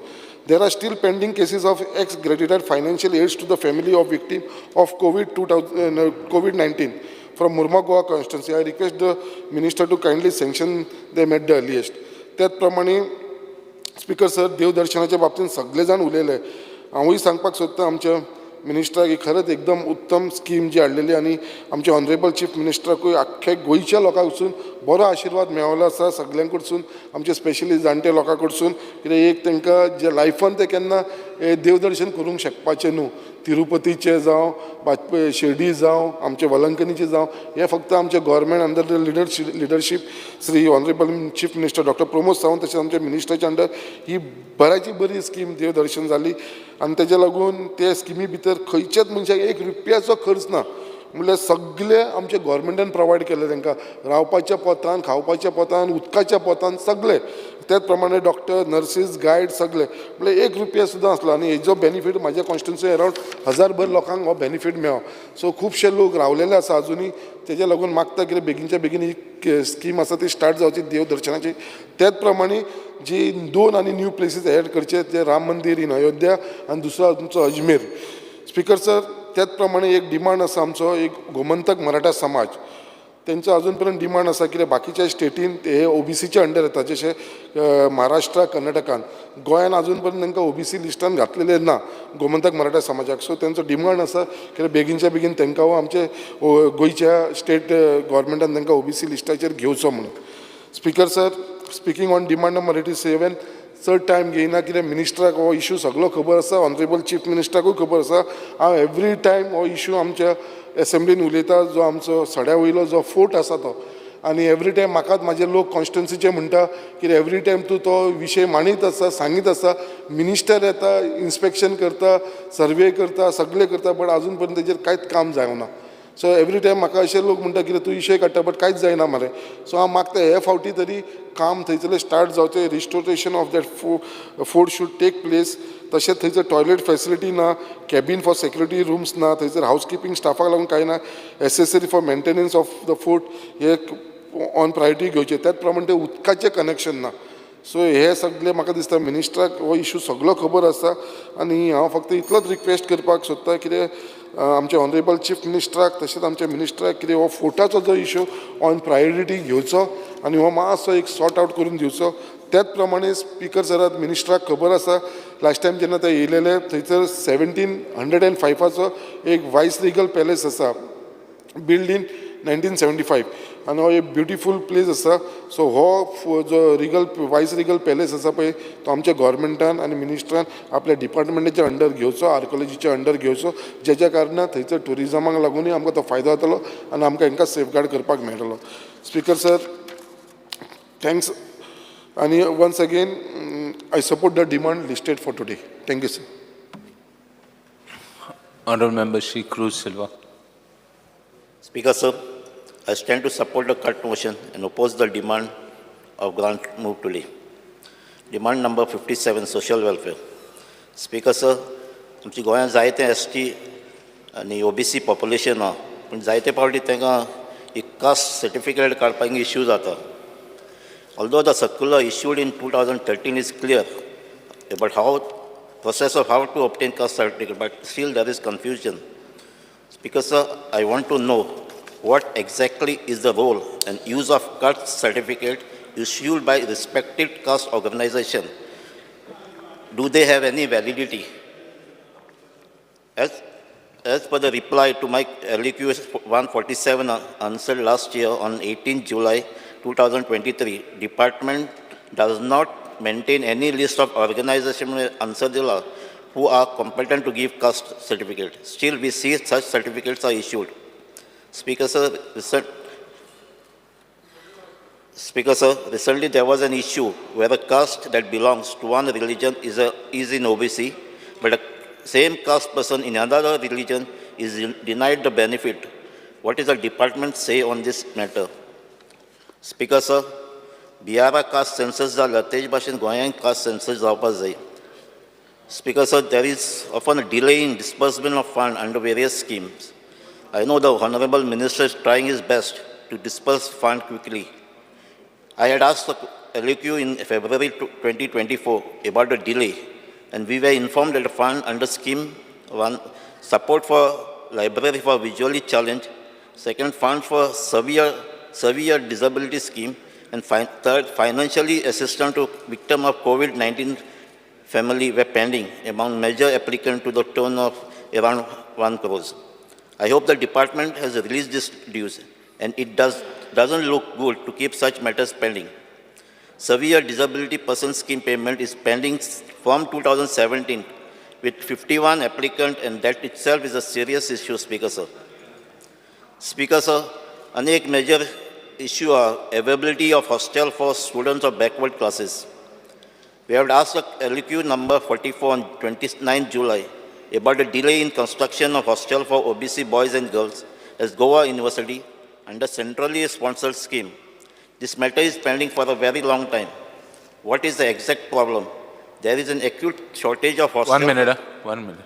There are still pending cases of ex gratia financial aids to the family of victim of COVID 19 from Mormugao constituency. I request the minister to kindly sanction them at the earliest. त्याच प्रमाणे स्पिकर सर, देवदर्शनाच्या बाबतींत सगळे जाण उलयले. हांवूय सांगपाक सोदता आमच्या मिनिस्टराक ही खरेंच एकदम उत्तम स्कीम जी हाडलेली आनी आमच्या ऑनरेबल चीफ मिनिस्टराकूय आख्ख्या गोंयच्या लोकां कडसून बरो आशिर्वाद मेळ्ळो आसा, सगल्यां कडसून, आमचे स्पेशली जाणटे लोकां कडसून. कित्याक एक तांकां जे लायफान ते केन्ना हे देवदर्शन करूंक शकपाचे न्हू, तिरुपतीचें जावं, वाजपेयी शिर्डी जावं, आमचे वलंकनीचे जावं, हे फक्त आमचे government under the leadership Shri honourable chief minister doctor Pramod Sawant तशेंच आमच्या मिनिस्टराच्या अंडर ही बऱ्याची बरी स्कीम देवदर्शन जाली. आनी तेज्या लागून ते स्किमी भितर खंयच्याच मनशाक एक रुपयाचो खर्च ना, म्हणल्यार सगळे आमच्या गोवोरमेंटान प्रोवायड केल्ले तांकां, रावपाच्या पोतान, खावपाच्या पोतान, उदकाच्या पोतान सगळे. त्याच प्रमाणे डॉक्टर, नर्सीस, गायड सगळे, म्हणल्यार एक रुपया सुद्दां आसलो. आनी हेजो बेनिफीट म्हाज्या कॉन्स्टिट्युन्सी अरावंड हजारभर लोकांक हो बेनिफीट मेळ्ळो. सो खुबशे लोक रावलेले आसा अजुनूय, तेज्या लागून मागता कितें बेगीनच्या बेगीन ही स्कीम आसा ती स्टार्ट जावची देवदर्शनाची. त्याच प्रमाणे जी दोन आनी न्यू प्लेसीस एड करचे, ते राम मंदीर इन अयोध्या आनी दुसरो तुमचो अजमेर. स्पिकर सर, त्याच प्रमाणे एक डिमांड आसा आमचो एक गोमंतक मराठा समाज, तेंचो अजून पर्यंत डिमांड आसा कित्याक बाकीच्या स्टेटीन हे ओबीसीच्या अंडर येता, जशे महाराष्ट्र, कर्नाटकान. गोंयान अजून पर्यंत तांकां ओबीसी लिस्टान घातलेले ना गोमंतक मराठा समाजाक. सो तेंचो डिमांड आसा कित्याक बेगीनच्या बेगीन तांकां आमचे गोंयच्या स्टेट गोवोरमेंटान तांकां ओबीसी लिस्टाचेर घेवचो म्हणून. Speaker sir, speaking on demand number 87, चड टायम घेयना कित्याक मिनिस्टराक हो इशू सगलो खबर आसा, ऑनरेबल चीफ मिनिस्टराकूय खबर आसा. हांव एवरी टायम हो इशू आमच्या एसेंब्लीन उलयता, जो आमचो सड्या वयलो जो फोर्ट आसा तो. आनी एवरी टायम म्हाकाच म्हाजे लोक कॉन्स्टिट्युन्सीचे म्हणटा की एवरी टायम तूं तो विशय मांडीत आसा, सांगीत आसा, मिनिस्टर येता, इन्स्पेक्शन करता, सर्वे करता, सगळें करता, बट अजून पर्यंत तेजेर कांयच काम जावना. सो एवरी टायम म्हाका अशे लोक म्हणटा कितें तूं विशय काडटा बट कांयच जायना मरे. सो हांव मागता हे फावटी तरी काम थंयसरलें स्टार्ट जावचें, restoration of that fort should take place. तशेंच थंयसर टॉयलेट फेसिलिटी ना, कॅबीन फॉर सेक्युरिटी रुम्स ना, थंयसर हावज किपींग स्टाफाक लागून कांय ना. Accessory for maintenance of the fort hey on priority घेवचें. त्याच प्रमाणे ते उदकाचें कनेक्शन ना. सो हे सगळे म्हाका दिसता मिनिस्टराक हो इशू सगलो खबर आसा आनी हांव फक्त इतलोच रिक्वेस्ट करपाक सोदता कितें आमच्या ऑनरेबल चीफ मिनिस्टराक तशेंच आमच्या मिनिस्टराक कितें हो फोर्टाचो जो इशू ऑन प्रायोरिटी घेवचो आनी हो मातसो एक सॉर्ट आवट करून दिवचो. त्याच प्रमाणे स्पिकर सरात, मिनिस्टराक खबर आसा, लास्ट टायम जेन्ना ते येयलेले थंयसर 1705चो एक वायस रिगल पॅलेस आसा, build in 1975, आनी हो एक ब्युटिफूल प्लेस आसा. सो हो जो रिगल वायस रिगल पॅलेस आसा पळय, तो आमच्या गोवोरमेंटान आनी मिनिस्टरान आपल्या डिपार्टमेंटाच्या अंडर घेवचो, आर्कोलॉजीच्या अंडर घेवचो, जेच्या कारणान थंयसर ट्युरिजमाक लागूनय आमकां तो फायदो जातलो आनी आमकां हांकां सेफगार्ड करपाक मेळटलो. Speaker sir. Thanks आनी once again I support the demand listed for today. Thank you sir. Honorable Member Shri Cruz Silva. Speaker, sir, I stand to support the cut motion and oppose the demand of grant move today. Demand number 57, social welfare. Speaker, sir, आमच्या गोंयांत जायते एस टी आनी ओ बी सी पॉप्युलेशन आहा, पूण जायते फावटी तांकां एक कास्ट सर्टिफिकेट काडपाक इश्यू जाता. Although the circular issued in 2013 is clear about how process of how to obtain caste certificate, but still there is confusion. Speaker, sir, I want to know what exactly is the role and use of caste certificate issued by respective caste organization. Do they have any validity? As per the reply to my LAQ 147 answered last year on 18 July 2023, department does not maintain any list of organization answer dila who are competent to give caste certificate. Still, we see such certificates are issued. Speaker, sir, recently there was an issue where a caste that belongs to one religion is in OBC, but a same caste person in another religion is denied the benefit. What is the department say on this matter? Speaker, sir, बिहारा caste census जाला तेच भाशेन गोंयांत कास्ट सेन्सस जावपाक जाय. Speaker, sir, there is often a delay in disbursement of fund under various schemes. I know the Honorable Minister is trying his best to disburse fund quickly. I had asked the LAQ in February 2024 about the delay, and we were informed that the fund under Scheme 1, support for library for visually challenged, second, fund for severe disability scheme, and third, financially assistance to victim of COVID-19 family were pending among major applicants to the tune of around 1 crores. I hope the department has released this dues, and it doesn't look good to keep such matters pending. Severe disability person scheme payment is pending from 2017 with 51 applicants, and that itself is a serious issue, Speaker, sir. Speaker, sir, अनेक major issue are availability of hostel for students of backward classes. We have asked the LQ number 44 on 29 July about the delay in construction of hostel for OBC boys and girls at Goa University under centrally sponsored scheme. This matter is pending for a very long time. What is the exact problem? There is an acute shortage of hostel. 1 minute, 1 minute.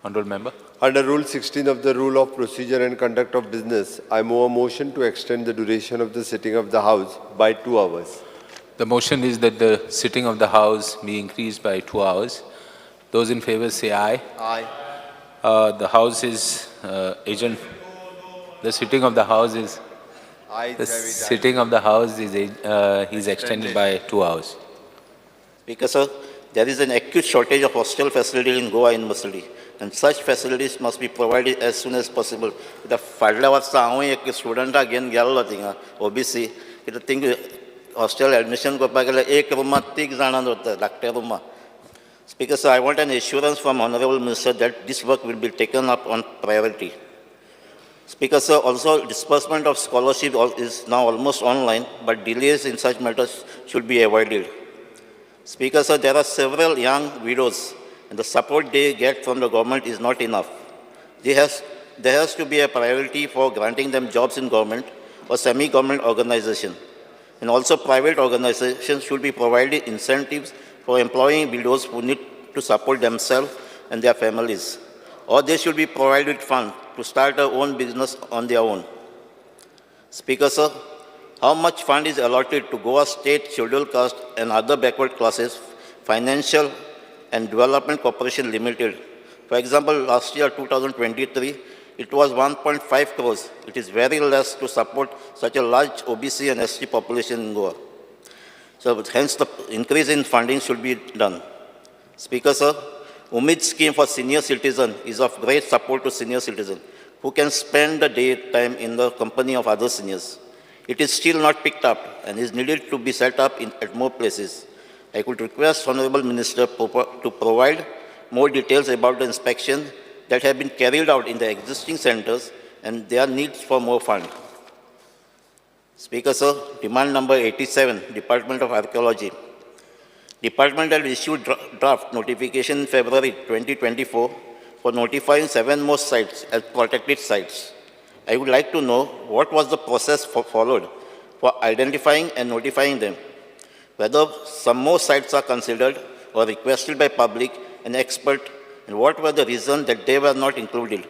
Honorable Member. Under Rule 16 of the Rule of Procedure and Conduct of Business, I move a motion to extend the duration of the sitting of the House by 2 hours. The motion is that the sitting of the House be increased by 2 hours. Those in favor say aye. Aye. The House is agent. The sitting of the House is. Aye. The sitting of the House is extended by 2 hours. Speaker, sir, there is an acute shortage of hostel facilities in Goa University, and such facilities must be provided as soon as possible. फाटल्या वर्सा हांवूय एक स्टुडंटाक घेवन गेल्लो थिंगा OBC, कित्याक थिंग हॉस्टेल एडमिशन करपाक गेल्यार एक रुमांत तीग जाणां दवरता धाकट्या रुमांत. Speaker, sir, I want an assurance from Honorable Minister that this work will be taken up on priority. Speaker, sir, also disbursement of scholarship is now almost online, but delays in such matters should be avoided. Speaker, sir, there are several young widows, and the support they get from the government is not enough. There has to be a priority for granting them jobs in government or semi-government organization. And also private organizations should be provided incentives for employing widows who need to support themselves and their families. Or they should be provided funds to start their own business on their own. Speaker, sir, how much fund is allotted to Goa State Scheduled Caste and other backward classes Financial and Development Corporation Limited? For example, last year, 2023, it was 1.5 crores. It is very less to support such a large OBC and ST population in Goa. So hence the increase in funding should be done. Speaker, sir, Umid scheme for senior citizen is of great support to senior citizen who can spend the day time in the company of other seniors. It is still not picked up and is needed to be set up at more places. I could request Honorable Minister to provide more details about the inspection that have been carried out in the existing centers and their needs for more fund. Speaker sir, demand number 87, Department of Archaeology. Department had issued draft notification in February 2024 for notifying 7 more sites as protected sites. I would like to know what was the process followed for identifying and notifying them, whether some more sites are considered or requested by public and expert, and what were the reasons that they were not included.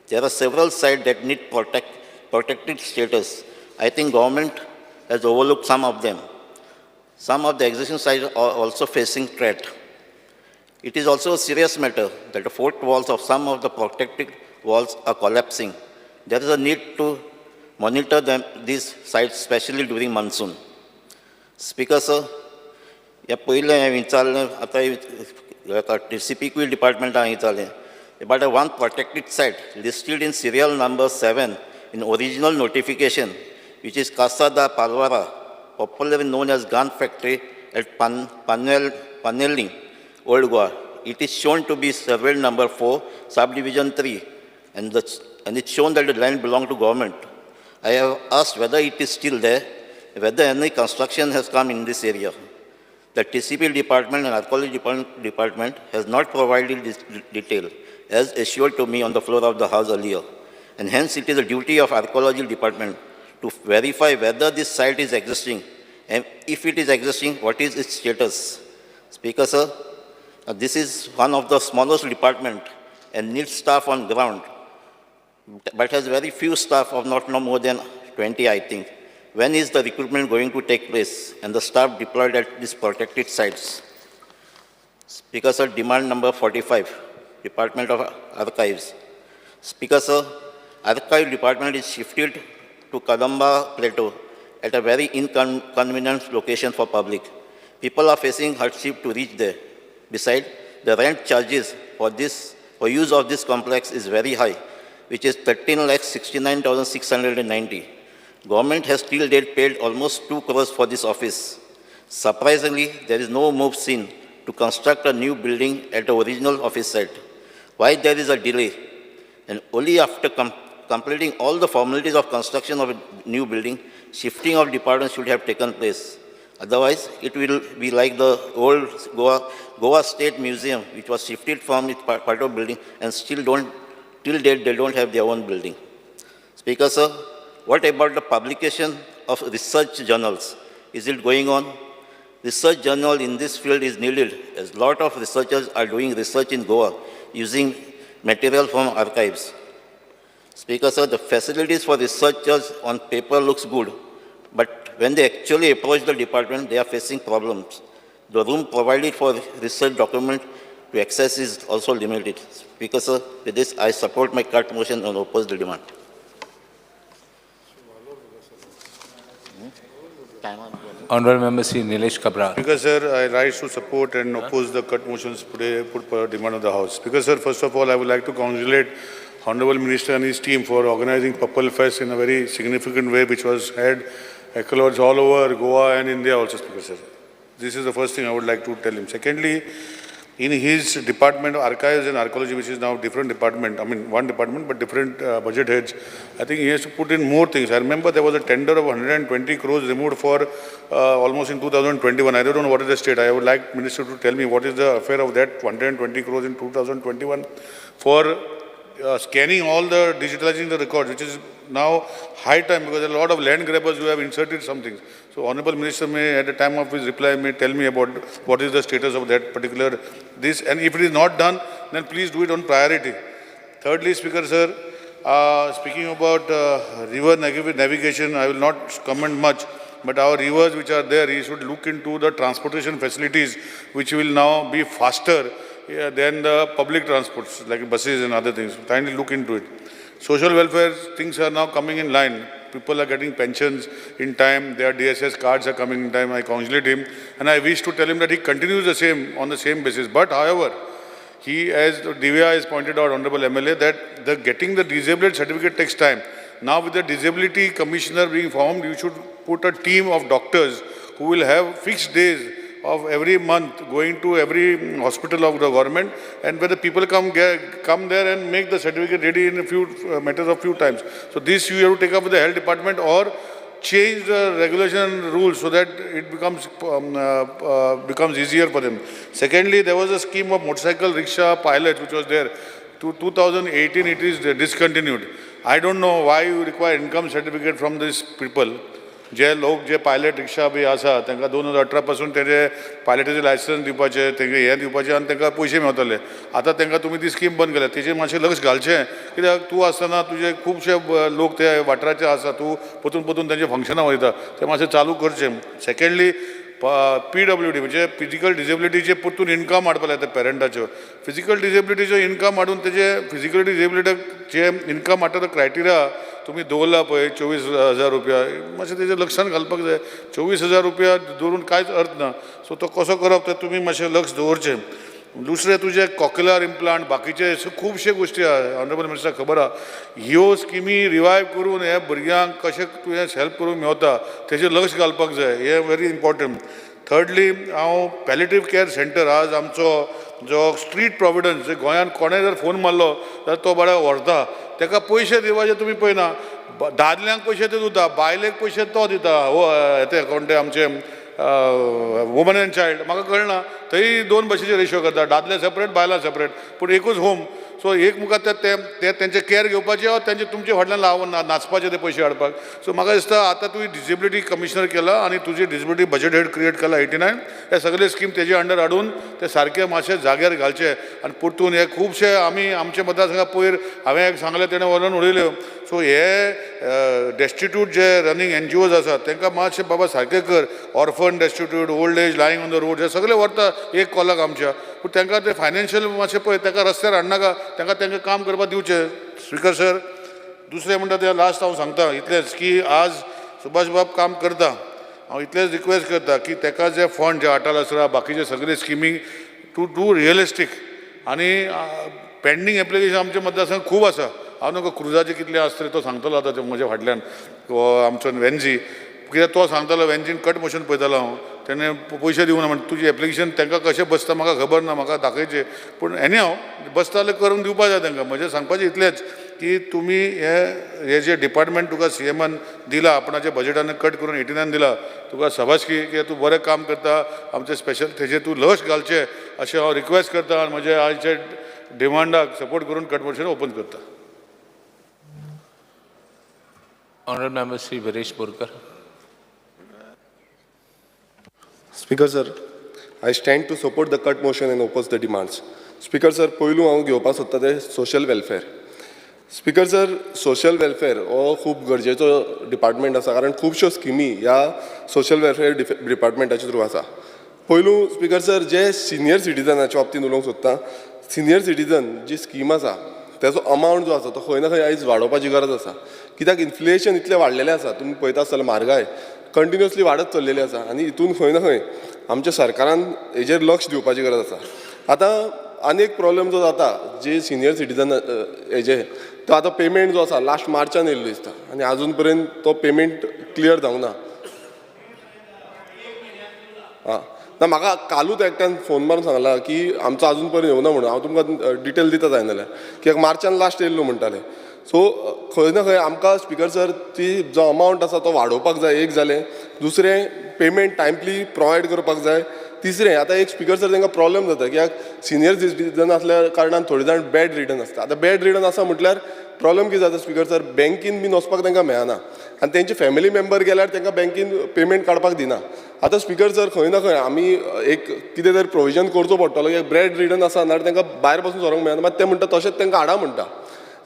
There are several sites that need protected status. I think government has overlooked some of them. Some of the existing sites are also facing threat. It is also a serious matter that the fort walls of some of the protected walls are collapsing. There is a need to monitor these sites, especially during monsoon. Speaker sir, ह्या पयलें हांवें विचारलें, आतां टीसीपीक्यू डिपार्टमेंटान विचारलें about a one protected site listed in serial number 7 in original notification, which is Casa da Palvara, popularly known as Gun Factory at Panelim, Old Goa. It is shown to be survey number 4, subdivision 3, and it's shown that the land belonged to government. I have asked whether it is still there, whether any construction has come in this area. The TCP department and archaeology department has not provided this detail, as assured to me on the floor of the house earlier. And hence it is the duty of archaeology department to verify whether this site is existing, and if it is existing, what is its status. Speaker sir, this is one of the smallest department and needs staff on ground, but has very few staff of not no more than 20, I think. When is the recruitment going to take place and the staff deployed at these protected sites? Speaker sir, demand number 45, Department of Archives. Speaker sir, Archive Department is shifted to Kadamba Plateau at a very inconvenient location for public. People are facing hardship to reach there. Besides, the rent charges for use of this complex is very high, which is 13,69,690. Government has till date paid almost 2 crores for this office. Surprisingly, there is no move seen to construct a new building at the original office site. Why there is a delay? And only after completing all the formalities of construction of a new building, shifting of departments should have taken place. Otherwise, it will be like the old Goa State Museum, which was shifted from its part of building and still don't, till date, they don't have their own building. Speaker sir, what about the publication of research journals? Is it going on? Research journal in this field is needed, as a lot of researchers are doing research in Goa using material from archives. Speaker sir, the facilities for researchers on paper looks good, but when they actually approach the department, they are facing problems. The room provided for research document to access is also limited. Speaker sir, with this, I support my cut motion and oppose the demand. Honorable Member Sri Nilesh Cabral. Speaker sir, I rise to support and oppose the cut motions put for demand of the House. Speaker sir, first of all, I would like to congratulate Honorable Minister and his team for organizing Purple Fest in a very significant way, which was had accolades all over Goa and India also, Speaker sir. This is the first thing I would like to tell him. Secondly, in his department of archives and archaeology, which is now different department, I mean one department but different budget heads, I think he has to put in more things. I remember there was a tender of 120 crores removed for almost in 2021. I don't know what is the state. I would like Minister to tell me what is the affair of that 120 crores in 2021 for scanning all the, digitalizing the records, which is now high time because there are a lot of land grabbers who have inserted some things. So Honorable Minister may, at the time of his reply, may tell me about what is the status of that particular this, and if it is not done, then please do it on priority. Thirdly, Speaker sir, speaking about river navigation, I will not comment much, but our rivers which are there, he should look into the transportation facilities, which will now be faster than the public transports, like buses and other things. Kindly look into it. Social welfare things are now coming in line. People are getting pensions in time, their DSS cards are coming in time. I congratulate him and I wish to tell him that he continues the same on the same basis. But however, he, as Divya has pointed out, Honorable MLA, that the getting the disabled certificate takes time. Now with the disability commissioner being formed, you should put a team of doctors who will have fixed days of every month going to every hospital of the government, and where the people come there and make the certificate ready in a few matters of few times. So this you have to take up with the health department or Change the regulation rules so that it becomes easier for them. Secondly, there was a scheme of motorcycle rickshaw pilot which was there. To 2018, it is discontinued. I don't know why you require income certificate from these people. जे लोक जे पायलट रिक्षा बी आसा तांकां 2018 पासून तेजे पायलटाचें लायसन्स दिवपाचें, तेंकां हें दिवपाचें आनी तांकां पयशे मेवतले. आतां तांकां तुमी ती स्कीम बंद केल्या, तेजेर मातशें लक्ष घालचें, कित्याक तूं आसतना तुजे खुबशे लोक ते वाठाराचे आसा, तूं परतून परतून तेंच्या फंक्शनां वयता, तें मातशें चालू करचें. सेकेंडली, पीडब्ल्यूडी म्हणजे फिजिकल डिजेबिलिटीचे परतून इनकम हाडपा लायता पेरंटाच्यो. फिजिकल डिजेबिलिटीच्यो इनकम हाडून तेजे फिजिकल डिजेबिलिटीक जे इनकम हाडटा तो क्रायटेरिया तुमी दवरला पळय 24,000 रुपया, मातशें तेजेर लक्षान घालपाक जाय. 24,000 रुपया दवरून कांयच अर्थ ना. सो तो कसो करप तें तुमी मातशें लक्ष दवरचें. दुसरें, तुजें कॉक्युलर इम्प्लांट, बाकीचे खुबशे गोश्टी आहा, ऑनरेबल मिनिस्टर खबर आहा. ह्यो स्किमी रिवायव करून हे भुरग्यांक कशें तुवें हेल्प करूंक मेवता तेजेर लक्ष घालपाक जाय. हें व्हेरी इम्पॉर्टंट. थर्डली, हांव पॅलेटीव केअर सेंटर, आज आमचो जो स्ट्रीट प्रोविडन्स, जे गोंयांत कोणें जर फोन मारलो जाल्यार तो बरो व्हरता, ताका पयशे दिवपाचे तुमी पळयना. दादल्यांक पयशे ते दिता, बायलेक पयशे तो दिता. हो ते कोण ते आमचे वुमन एंड चायल्ड, म्हाका कळना, थंय दोन भशेचे रेशो करता, दादले सेपरेट, बायलां सेपरेट, पूण एकूच होम. सो एक मुखार ते ते ते तेंचे केअर घेवपाचे वा तेंचे तुमचे फाटल्यान लावन नाचपाचे ते पयशे हाडपाक. सो म्हाका दिसता आतां तुवें डिजेबिलिटी कमिशनर केला आनी तुजी डिजेबिलिटी बजेट हेड क्रिएट केला 89, हे सगळे स्कीम तेजे अंडर हाडून ते सारके मातशे जाग्यार घालचे. आनी परतून हे खुबशे आमी आमचे मतदारसंघात पयर हांवें एक सांगलें, तेणें व्हरून उडयल्यो. सो हे डेस्टिट्यूट जे रनींग एनजीओज आसात तांकां मातशें बाबा सारकें कर. Orphan, destitute, old age, lying on the road, हे सगळे व्हरता एक कॉलाक आमच्या, पूण तांकां ते फायनान्शियल मातशें पळय, तांकां रस्त्यार हाडनाका, तांकां तांकां काम करपाक दिवचें. स्पिकर सर, दुसरें म्हणटा तें लास्ट हांव सांगता इतलेंच की आज सुभाष बाब काम करता, हांव इतलेंच रिक्वेस्ट करता की ताका जे फंड जे अटल आसरा, बाकीचे सगळे स्किमी टू do realistic. आनी पेंडींग एप्लिकेशन आमच्या मतदारसंघात खूब आसा. हांव न्हू क्रुजाचे कितले आसतले तो सांगतलो आतां ते म्हज्या फाटल्यान आमचो वेन्जी, कित्याक तो सांगतालो वेन्जीन कट मोशन पळयतालो हांव, तेणें पयशे दिवना म्हण तुजें एप्लिकेशन तांकां कशें बसता म्हाका खबर ना, म्हाका दाखयचें. पूण एनी हांव बसता जाल्यार करून दिवपा जाय तांकां. म्हजें सांगपाचें इतलेंच की तुमी हे हे जे डिपार्टमेंट तुका सीएमान दिला, आपणाच्या बजेटान कट करून 89 दिला, तुका शाबासकी की तूं बरें काम करता. आमचें स्पेशल तेजेर तूं लक्ष घालचें अशें हांव रिक्वेस्ट करता आनी म्हज्या आयच्या डिमांडाक सपोर्ट करून कट मोशन ओपन करता. Honorable Member Sri Viresh Borkar. Speaker sir, I stand to support the cut motion and oppose the demands. Speaker sir, पयलू हांव घेवपाक सोदता तें social welfare. Speaker sir, social welfare हो खूब गरजेचो डिपार्टमेंट आसा, कारण खुबश्यो स्किमी ह्या सोशल वेलफेअर डिपार्टमेंटाच्या थ्रू आसा. पयलू स्पीकर सर, जे सिनियर सिटीजनाच्या बाबतींत उलोवंक सोदता, सिनियर सिटीजन जी स्कीम आसा तेजो अमावंट जो आसा तो खंय ना खंय आयज वाडोवपाची गरज आसा, कित्याक इन्फ्लेशन इतलें वाडलेलें आसा. तुमी पळयता आसतले म्हारगाय कंटिन्युअसली वाडत चल्लेली आसा आनी हितून खंय ना खंय आमच्या सरकारान हेजेर लक्ष दिवपाची गरज आसा. आतां आनी एक प्रॉब्लेम जो जाता जे सिनियर सिटीजन हेजे, तो आतां पेमेंट जो आसा लास्ट मार्चान येयल्लो दिसता आनी आजून पर्यंत तो पेमेंट क्लियर जावंक ना. आं ना, म्हाका कालूच एकट्यान फोन मारून सांगला की आमचो आजून पर्यंत येवना म्हणून. हांव तुमकां डिटेल दिता जाय जाल्यार, कित्याक मार्चान लास्ट येयल्लो म्हणटाले. सो खंय ना खंय आमकां स्पिकर सर ती जो अमावंट आसा तो वाडोवपाक जाय, एक जालें. दुसरें, पेमेंट टायमली प्रोवायड करपाक जाय. तिसरें, आतां एक स्पिकर सर तांकां प्रॉब्लेम जाता कित्याक सिनियर सिटीजन आसल्या कारणान थोडे जाण बेड रिडन आसता. आतां बेड रिडन आसा म्हटल्यार प्रॉब्लेम कितें जाता स्पिकर सर, बँकीन बीन वचपाक तांकां मेळना आनी तेंचे फॅमिली मेंबर गेल्यार तांकां बँकीन पेमेंट काडपाक दिना. आतां स्पिकर सर, खंय ना खंय आमी एक कितें तरी प्रोविजन करचो पडटलो, कित्याक बेड रिडन आसा नाल्यार तांकां भायर पसून व्हरूंक मेळना. मात ते म्हणटा तशेंच तांकां हाडा म्हणटा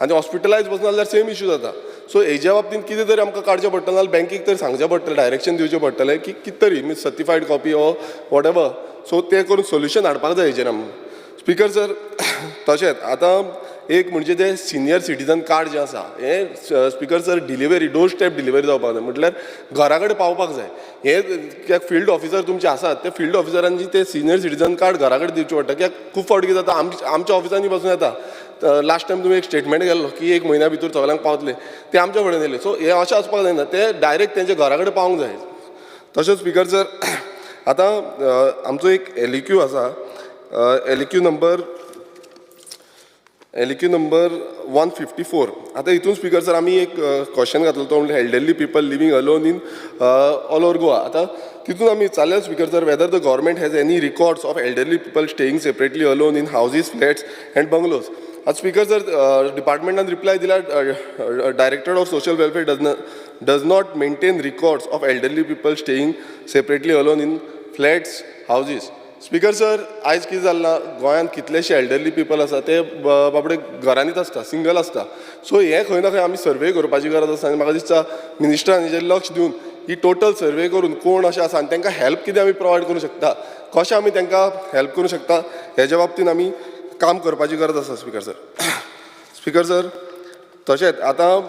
आनी हॉस्पिटलायज बसून जाल्यार सेम इशू जाता. सो हेज्या बाबतींत कितें तरी आमकां काडचें पडटलें, नाल्यार बँकीक तरी सांगचें पडटलें, डायरेक्शन दिवचें पडटलें की कितें तरी means certified copy or whatever. So तें करून सोल्युशन हाडपाक जाय हेजेर आमी स्पिकर सर. तशेंच आतां एक म्हणजे ते सिनियर सिटीजन कार्ड जें आसा हें speaker sir delivery door step delivery जावपाक जाय, म्हटल्यार घरा कडेन पावपाक जाय. हें कित्याक फिल्ड ऑफिसर तुमचे आसात, ते फिल्ड ऑफिसरांची ते सिनियर सिटीजन कार्ड घरा कडेन दिवचें पडटा, कित्याक खूब फावटी कितें जाता आमच्या ऑफिसांनी पासून येता. लास्ट टायम तुमी एक स्टेटमेंट केल्लो की एक म्हयन्या भितर सगल्यांक पावतले, ते आमच्या फुडें येयले. सो हें अशें आसपाक जायना, ते डायरेक्ट तेंच्या घरा कडेन पावूंक जाय. तशेंच स्पिकर सर, आतां आमचो एक LEQ आसा, LEQ number LAQ number 154. आतां हितून स्पिकर सर आमी एक क्वेश्चन घातलो, तो म्हणल्यार elderly people living alone in all over Goa. आतां तितून आमी विचारलें, speaker sir, whether the government has any records of elderly people staying separately alone in houses, flats and bungalows. आतां स्पिकर सर, डिपार्टमेंटान रिप्लाय दिला, Directorate of Social Welfare does not maintain records of elderly people staying separately alone in flats, houses. Speaker sir, आयज कितें जालां, गोंयांत कितलेशे एल्डरली पिपल आसा, ते बाबडे घरांनीच आसता, सिंगल आसता. सो हें खंय ना खंय आमी सर्वे करपाची गरज आसा आनी म्हाका दिसता मिनिस्टरान हेजेर लक्ष दिवन ही टोटल सर्वे करून कोण अशें आसा आनी तांकां हेल्प कितें आमी प्रोवायड करूंक शकता, कशें आमी तांकां हेल्प करूंक शकता, हेज्या बाबतीन आमी काम करपाची गरज आसा, स्पिकर सर. स्पिकर सर, तशेंच आतां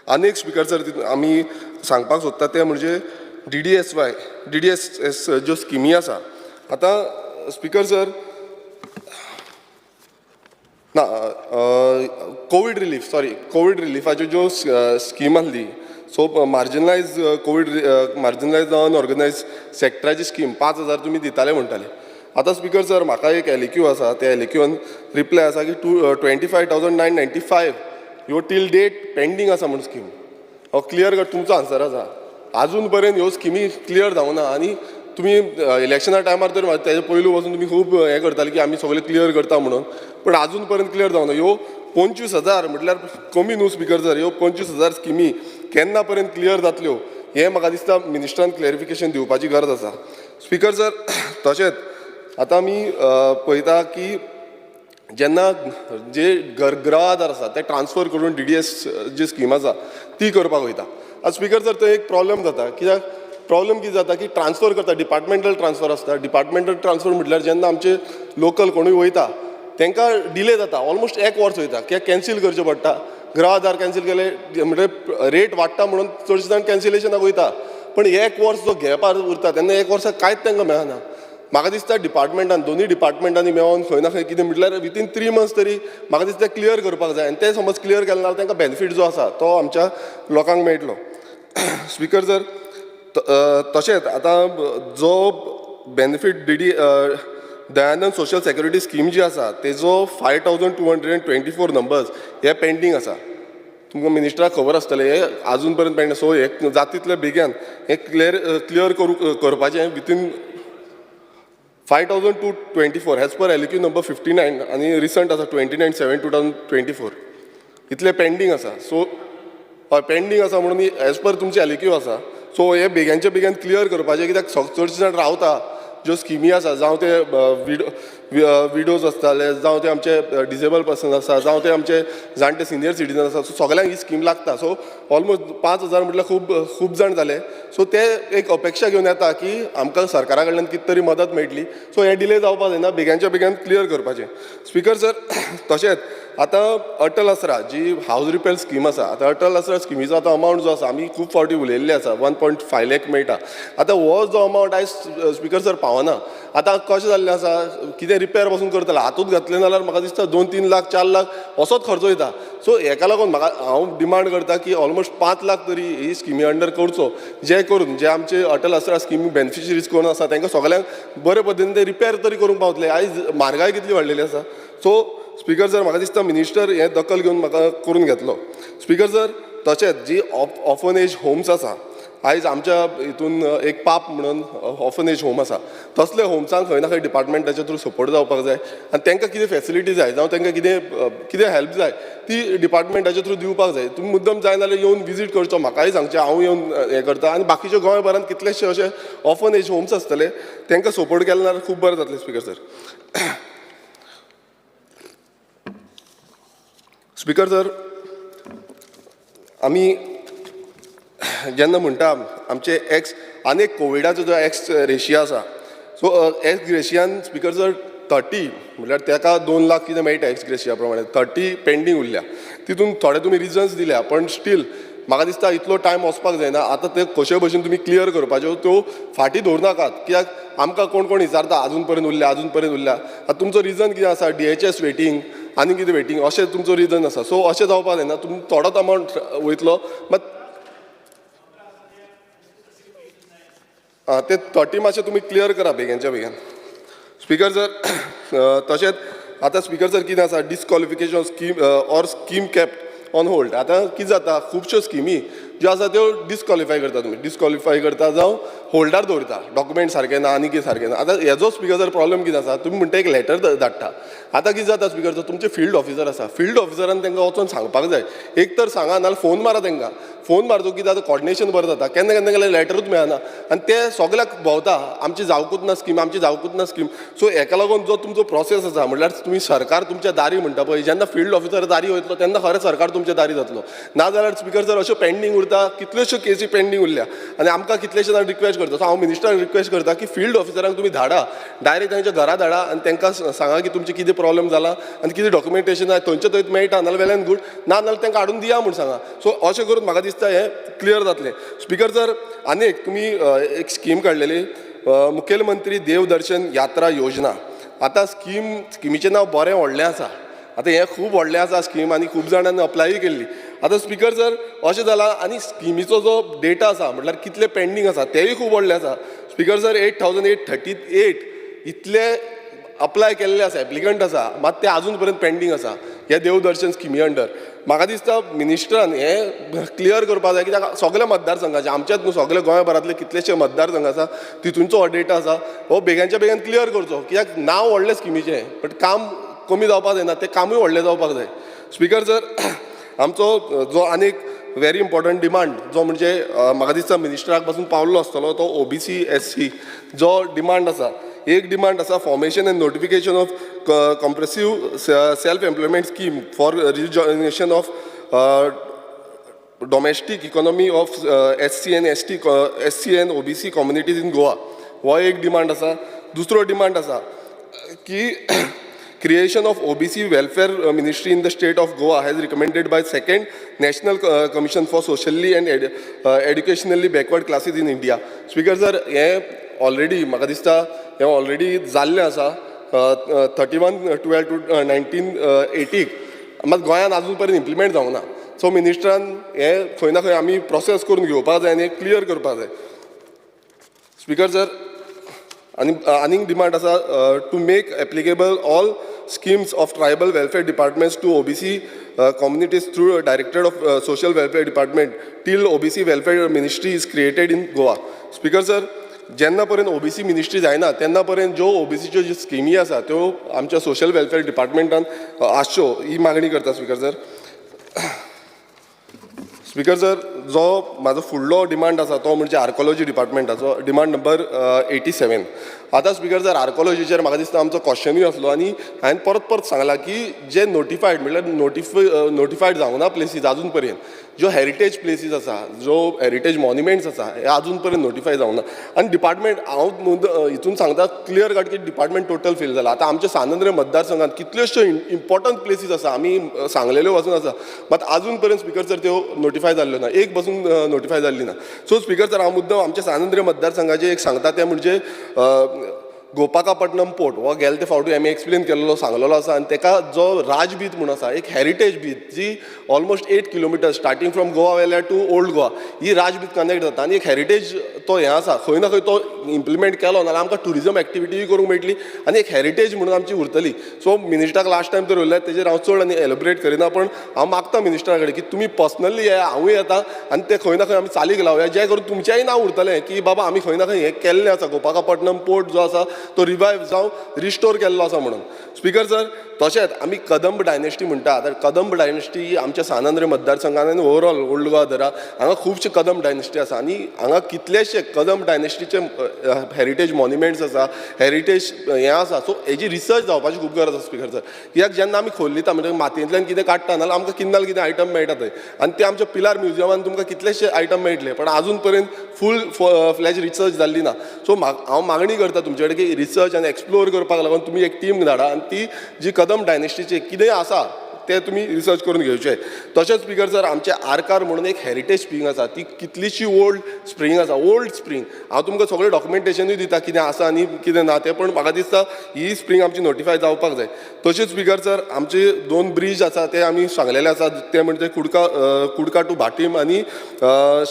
आनी एक, स्पिकर सर, तितून आमी सांगपाक सोदता तें म्हणजे DDSY, DDSS ज्यो स्किमी आसा. आतां स्पिकर सर, ना, कोवीड रिलीफ, सॉरी, कोवीड रिलीफाच्यो ज्यो स्कीम आसली, सो मार्जिनलायज कोवीड मार्जिनलायज अनऑर्गनायज सेक्टराची स्कीम 5,000 तुमी दिताले म्हणटाले. आतां स्पिकर सर, म्हाका एक एलएक्यू आसा, त्या एलएक्यून रिप्लाय आसा की 25,995 ह्यो टील डेट पेंडींग आसा म्हूण स्कीम. हो क्लियर कट तुमचो आन्सर आसा. आजून पर्यंत ह्यो स्किमी क्लियर जावना आनी तुमी इलेक्शना टायमार तर तेजे पयलू पासून तुमी खूब हें करताले की आमी सगळें क्लियर करता म्हणून, पूण आजून पर्यंत क्लियर जावना. ह्यो 25,000 म्हटल्यार कमी न्हू, स्पिकर सर. ह्यो 25,000 स्किमी केन्ना पर्यंत क्लियर जातल्यो, हें म्हाका दिसता मिनिस्टरान क्लॅरिफिकेशन दिवपाची गरज आसा, स्पिकर सर. तशेंच आतां आमी पळयता की जेन्ना जे गृह आधार आसा ते ट्रान्सफर करून डीडीएस जी स्कीम आसा ती करपाक वयता. आतां स्पिकर सर, थंय एक प्रॉब्लम जाता. कित्याक प्रॉब्लम कितें जाता की ट्रान्सफर करता, डिपार्टमेंटल ट्रान्सफर आसता. डिपार्टमेंटल ट्रान्सफर म्हटल्यार जेन्ना आमचे लोकल कोणूय वयता, तांकां डिले जाता, ऑलमोस्ट एक वर्स वयता, कित्याक कॅन्सील करचें पडटा. गृह आधार कॅन्सील केले म्हणटकीर रेट वाडटा म्हणून चडशे जाण कॅन्सिलेशनाक वयता, पण एक वर्स जो गॅपार उरता तेन्ना एक वर्सा कांयच तांकां मेळना. म्हाका दिसता डिपार्टमेंटान, दोनूय डिपार्टमेंटांनी मेळोन खंय ना खंय कितें म्हटल्यार विथीन 3 मंथ्स तरी म्हाका दिसता क्लियर करपाक जाय आनी तें समज क्लियर केलें जाल्यार तांकां बेनिफीट जो आसा तो आमच्या लोकांक मेळटलो, स्पिकर सर. तशेंच आतां जो benefit DD Dayanand social security scheme जी आसा, तेजो 5224 numbers हे पेंडींग आसा. तुमकां मिनिस्टराक खबर आसतलें, हे आजून पर्यंत पेंडींग. सो हे जाता तितले बेगीन हें क्लियर क्लियर करूं करपाचें within 5224 as per LAQ number 59 आनी रिसंट आसा 29/7/2024. इतले पेंडींग आसा. सो हय, पेंडींग आसा म्हणून एज पर तुमची एलएक्यू आसा. सो हे बेग्यांच्या बेगीन क्लियर करपाचें, कित्याक चडशे जाण रावता. ज्यो स्किमी आसा, जावं ते विडोज आसताले, जावं ते आमचे डिसेबल पर्सन आसा, जावं ते आमचे जाणटे सिनियर सिटीजन आसा, सो सगल्यांक ही स्कीम लागता. सो ऑलमोस्ट 5,000 म्हटल्यार खूब खूब जाण जाले. सो ते एक अपेक्षा घेवन येता की आमकां सरकारा कडल्यान कितें तरी मदत मेळटली. सो हें डिले जावपाक जायना, बेग्यांच्या बेगीन क्लियर करपाचें, स्पिकर सर. तशेंच आतां अटल आसरा जी हावज रिपेर स्कीम आसा, आतां अटल आसरा स्किमीचो आतां अमावंट जो आसा, आमी खूब फावटी उलयल्ले आसा, 1.5 लॅक मेळटा. आतां हो जो अमावंट आयज, स्पिकर सर, पावना. आतां कशें जाल्लें आसा, कितें रिपेर पासून करतले, हातूंत घातलें जाल्यार म्हाका दिसता 2-3 लाख, 4 लाख असोच खर्च वयता. सो हेका लागून म्हाका हांव डिमांड करता की ऑलमोस्ट 5 लाख तरी ही स्किमी अंडर करचो, जे करून जे आमचे अटल आसरा स्किमी बेनिफिशरीज कोण आसा, तांकां सगल्यांक बरे पद्दतीन ते रिपेर तरी करूंक पावतले. आयज म्हारगाय कितली वाडलेली आसा. सो स्पिकर सर, म्हाका दिसता मिनिस्टर हें दखल घेवन म्हाका करून घेतलो, स्पिकर सर. तशेंच जी ऑर्फनेज होम्स आसा, आयज आमच्या हितून एक पाप म्हणून ऑर्फनेज होम आसा, तसले होम्सांक खंय ना खंय डिपार्टमेंटाच्या थ्रू सपोर्ट जावपाक जाय आनी तांकां कितें फेसिलिटी जाय, जावं तांकां कितें कितें हेल्प जाय, ती डिपार्टमेंटाच्या थ्रू दिवपाक जाय. तुमी मुद्दम जाय जाल्यार येवन विजीट करचो, म्हाकाय सांगचें, हांव येवन हें करता आनी बाकीचे गोंयभरांत कितलेशे अशे ऑर्फनेज होम्स आसतले, तांकां सपोर्ट केले जाल्यार खूब बरें जातलें, स्पिकर सर. स्पिकर सर, आमी जेन्ना म्हणटा आमचे एक्स आनी एक कोविडाचो जो एक्स रेशिया आसा, सो एक्स ग्रेशियान, स्पिकर सर, 30 म्हटल्यार ताका 2 लाख कितें मेळटा. एक्स ग्रेशिया प्रमाणे 30 पेंडींग उरल्या. तितून थोडे तुमी रिजन्स दिल्या, पण स्टील म्हाका दिसता इतलो टायम वचपाक जायना. आतां ते कशे भशेन तुमी क्लियर करपाच्यो, त्यो फाटीं दवरनाकात, कित्याक आमकां कोण कोण विचारता, अजून पर्यंत उरल्या, अजून पर्यंत उरल्या. आतां तुमचो रिजन कितें आसा, डीएचएस वेटींग आनी कितें वेटींग अशें तुमचो रिजन आसा. सो अशें जावपाक जायना. तुमी थोडोच अमावंट वयतलो मात आं ते 30 मातशें तुमी क्लियर करा बेगीनच्या बेगीन, स्पिकर सर. तशेंच आतां स्पीकर सर कितें आसा, disqualification scheme or scheme kept on hold. आतां कितें जाता, खुबश्यो स्किमी ज्यो आसा त्यो डिसक्वॉलिफाय करता तुमी, डिसक्वॉलिफाय करता जावं होल्डार दवरता, डॉक्युमेंट सारकें ना आनी कितें सारकें ना. आतां हेजो स्पीकर सर प्रॉब्लम कितें आसा, तुमी म्हणटा एक लॅटर धाडटा. आतां कितें जाता स्पीकर सर, तुमचे फिल्ड ऑफिसर आसा, फिल्ड ऑफिसरान तांकां वचोन सांगपाक जाय, एक तर सांगा नाल्यार फोन मारा तांकां. फोन मारतो कितें जाता, कॉर्डिनेशन बरें जाता. केन्ना केन्ना गेल्यार लॅटरूच मेळना आनी ते सगल्याक भोंवता, आमची जावकूच ना स्कीम, आमची जावकूच ना स्कीम. सो हेका लागून जो तुमचो प्रोसेस आसा म्हणल्यार तुमी सरकार तुमच्या दारी म्हणटा पळय, जेन्ना फिल्ड ऑफिसर दारी वयतलो तेन्ना खरें सरकार तुमच्या दारी जातलो. नाजाल्यार स्पीकर सर अश्यो पेंडींग उरता, कितल्योश्यो केसी पेंडींग उरल्या आनी आमकां कितलेशे जाण रिक्वेस्ट करता. सो हांव मिनिस्टराक रिक्वेस्ट करता की फिल्ड ऑफिसरांक तुमी धाडा, डायरेक्ट तांच्या घरा धाडा आनी तांकां सांगा की तुमचें कितें प्रॉब्लम जाला आनी कितें डॉक्युमेंटेशन आसा, थंयचे थंयच मेळटा नाल्यार वेल एंड गूड, ना जाल्यार तांकां हाडून दिया म्हूण सांगा. सो अशें करून म्हाका दिसता हें क्लियर जातलें. स्पीकर सर आनी एक तुमी एक स्कीम काडलेली, मुखेलमंत्री देवदर्शन यात्रा योजना. आतां स्किमीचें नांव बरें व्हडलें आसा, आतां हें खूब व्हडलें आसा स्कीम आनी खूब जाणांनी अप्लायूय केल्ली. आतां स्पीकर सर अशें जालां आनी स्किमीचो जो डेटा आसा म्हटल्यार कितले पेंडींग आसा तेंय खूब व्हडलें आसा. स्पीकर सर 8838 इतले अप्लाय केल्ले आसा, एप्लिकंट आसा, मात ते आजून पर्यंत पेंडींग आसा ह्या देवदर्शन स्किमी अंडर. म्हाका दिसता मिनिस्टरान हें क्लियर करपाक जाय कित्याक सगल्या मतदारसंघाचे, आमच्याच न्हू सगल्या गोंयभरांतले कितलेशे मतदारसंघ आसा तितूंचो हो डेटा आसा, हो बेगानच्या बेगीन क्लियर करचो. कित्याक नांव व्हडलें स्किमीचें बट काम कमी जावपाक जायना, तें कामूय व्हडलें जावपाक जाय. स्पीकर सर आमचो जो आनीक व्हेरी इम्पॉर्टंट डिमांड जो म्हणजे म्हाका दिसता मिनिस्टराक पासून पावल्लो आसतलो, तो OBC SC जो डिमांड आसा. एक डिमांड आसा formation and notification of comprehensive self employment scheme for rejuvenation of domestic economy of SC and ST, SC and OBC communities in Goa. हो एक डिमांड आसा. दुसरो डिमांड आसा की creation of OBC welfare ministry in the state of Goa has recommended by second National Commission for Socially and Educationally Backward Classes in India. Speaker sir हें ऑलरेडी म्हाका दिसता हें ऑलरेडी जाल्लें आसा 31/12/1980, मात गोंयान आजून पर्यंत इम्प्लिमेंट जावंक ना. सो मिनिस्टरान हें खंय ना खंय आमी प्रोसेस करून घेवपाक जाय आनी क्लियर करपाक जाय. स्पीकर सर आनी आनीक डिमांड आसा to make applicable all schemes of tribal welfare departments to OBC communities through directorate of social welfare department till OBC welfare ministry is created in Goa. Speaker sir जेन्ना पर्यंत ओबीसी मिनिस्ट्री जायना तेन्ना पर्यंत ज्यो ओबीसीच्यो ज्यो स्किमी आसा त्यो आमच्या सोशल वेलफेअर डिपार्टमेंटान आसच्यो ही मागणी करता. स्पीकर सर, स्पीकर सर जो म्हाजो फुडलो डिमांड आसा तो म्हणजे आर्कोलॉजी डिपार्टमेंटाचो डिमांड नंबर 87. आतां स्पीकर सर आर्कोलॉजीचेर म्हाका दिसता आमचो क्वेश्चनूय आसलो आनी हांवें परत परत सांगलां की जे नोटिफायड म्हणल्यार नोटिफायड जावंक ना प्लेसीस आजून पर्यंत, ज्यो हेरिटेज प्लेसीस आसा, ज्यो हेरिटेज मॉन्युमेंट्स आसा, हे आजून पर्यंत नोटिफाय जावंक ना. आनी डिपार्टमेंट हांव हितून सांगता क्लियर कट की डिपार्टमेंट टोटल फेल जाला. आतां आमच्या सांत आंद्रे मतदारसंघात कितल्योश्यो इम्पॉर्टंट प्लेसीस आसा, आमी सांगलेल्यो पासून आसा, मात आजून पर्यंत स्पीकर सर त्यो नोटिफाय जाल्ल्यो ना, एक पासून नोटिफाय जाल्ली ना. सो स्पीकर सर हांव मुद्दम आमच्या सांत आंद्रे मतदारसंघाचे एक सांगता तें म्हणजे गोपाकापट्टनम पोर्ट हो गेले ते फावटी आमी एक्सप्लेन केल्लो सांगलेलो आसा आनी तेका जो राजबीच म्हूण आसा, एक हेरिटेज बीच जी almost 8 kilometre starting from Goa Velha to old Goa ही राजबीच कनेक्ट जाता आनी एक हेरिटेज तो हें आसा, खंय ना खंय तो इम्प्लिमेंट केलो नाल्यार आमकां ट्युरिजम एक्टिविटीय करूंक मेळटली आनी एक हेरिटेज म्हणून आमची उरतली. सो मिनिस्टराक लास्ट टायम तर उरल्या तेजेर हांव चड आनी एलोबरेट करिना, पण हांव मागता मिनिस्टरा कडेन की तुमी पर्सनली येया, हांवूय येता आनी ते खंय ना खंय आमी चालीक लावया, जे करून तुमचेंय नांव उरतलें की बाबा आमी खंय ना खंय हें केल्लें आसा, गोपाकापट्टनम पोर्ट जो आसा तो रिवायव जावं रिस्टोर केल्लो आसा म्हणून. स्पीकर सर तशेंच आमी कदंब डायनेस्टी म्हणटा, आतां कदंब डायनेस्टी ही आमच्या सांत आंद्रे मतदारसंघान आनी ओवरऑल ओल्ड गोवा धरा हांगा खुबशे कदंब डायनेस्टी आसा आनी हांगा कितलेशे कदंब डायनेस्टीचे हेरिटेज मॉन्युमेंट्स आसा, हेरिटेज हें आसा. सो हेजी रिसर्च जावपाची खूब गरज आसा स्पीकर सर, कित्याक जेन्ना आमी खोल्लिता म्हणजे मातयेंतल्यान कितें काडटा नाल्यार आमकां कितें ना कितें आयटम मेळटा थंय आनी ते आमच्या पिलार म्युजियमान तुमकां कितलेशे आयटम मेळटले, पण आजून पर्यंत फूल फ्लॅज रिसर्च जाल्ली ना. सो हांव मागणी करता तुमचे कडेन की रिसर्च आनी एक्सप्लोर करपाक लागून तुमी एक टीम धाडा आनी ती जी कदंब डायनेस्टीची कितें आसा ते तुमी रिसर्च करून घेवचे. तशेंच स्पिकर सर, आमचे आरकार म्हणून एक हेरिटेज स्प्रींग आसा, ती कितलीशी ओल्ड स्प्रींग आसा, ओल्ड स्प्रींग. हांव तुमकां सगळें डॉक्युमेंटेशनूय दिता कितें आसा आनी कितें ना तें, पण म्हाका दिसता ही स्प्रींग आमची नोटिफाय जावपाक जाय. तशेंच स्पिकर सर, आमचे दोन ब्रीज आसा ते आमी सांगलेले आसा, ते म्हणजे कुडका कुडका टू भाटीम आनी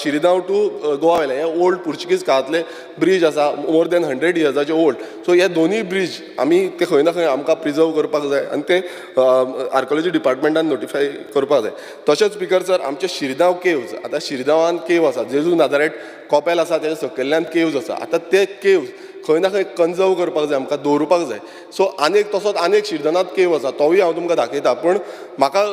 शिरिदांव टू गोवा वयले हे ओल्ड पुर्चुगीज काळांतले ब्रीज आसा, मोर दॅन 100 इयर्साचे ओल्ड. सो हे दोनूय ब्रीज आमी ते खंय ना खंय आमकां प्रिजर्व करपाक जाय आनी ते आर्कोलॉजी डिपार्टमेंटान नोटिफाय करपाक जाय. तशेंच स्पिकर सर, आमचे शिरदांव केव्ज, आतां शिरदांवान केव आसा, जेजू नाजारेट कॉपेल आसा तेज्या सकयल्ल्यान केव्ज आसा. आतां ते केव्ज खंय ना खंय कन्जर्व करपाक जाय, आमकां दवरुपाक जाय. सो आनीक तसोच आनीक शिरदनात केव आसा, तोवूय हांव तुमकां दाखयता. पूण म्हाका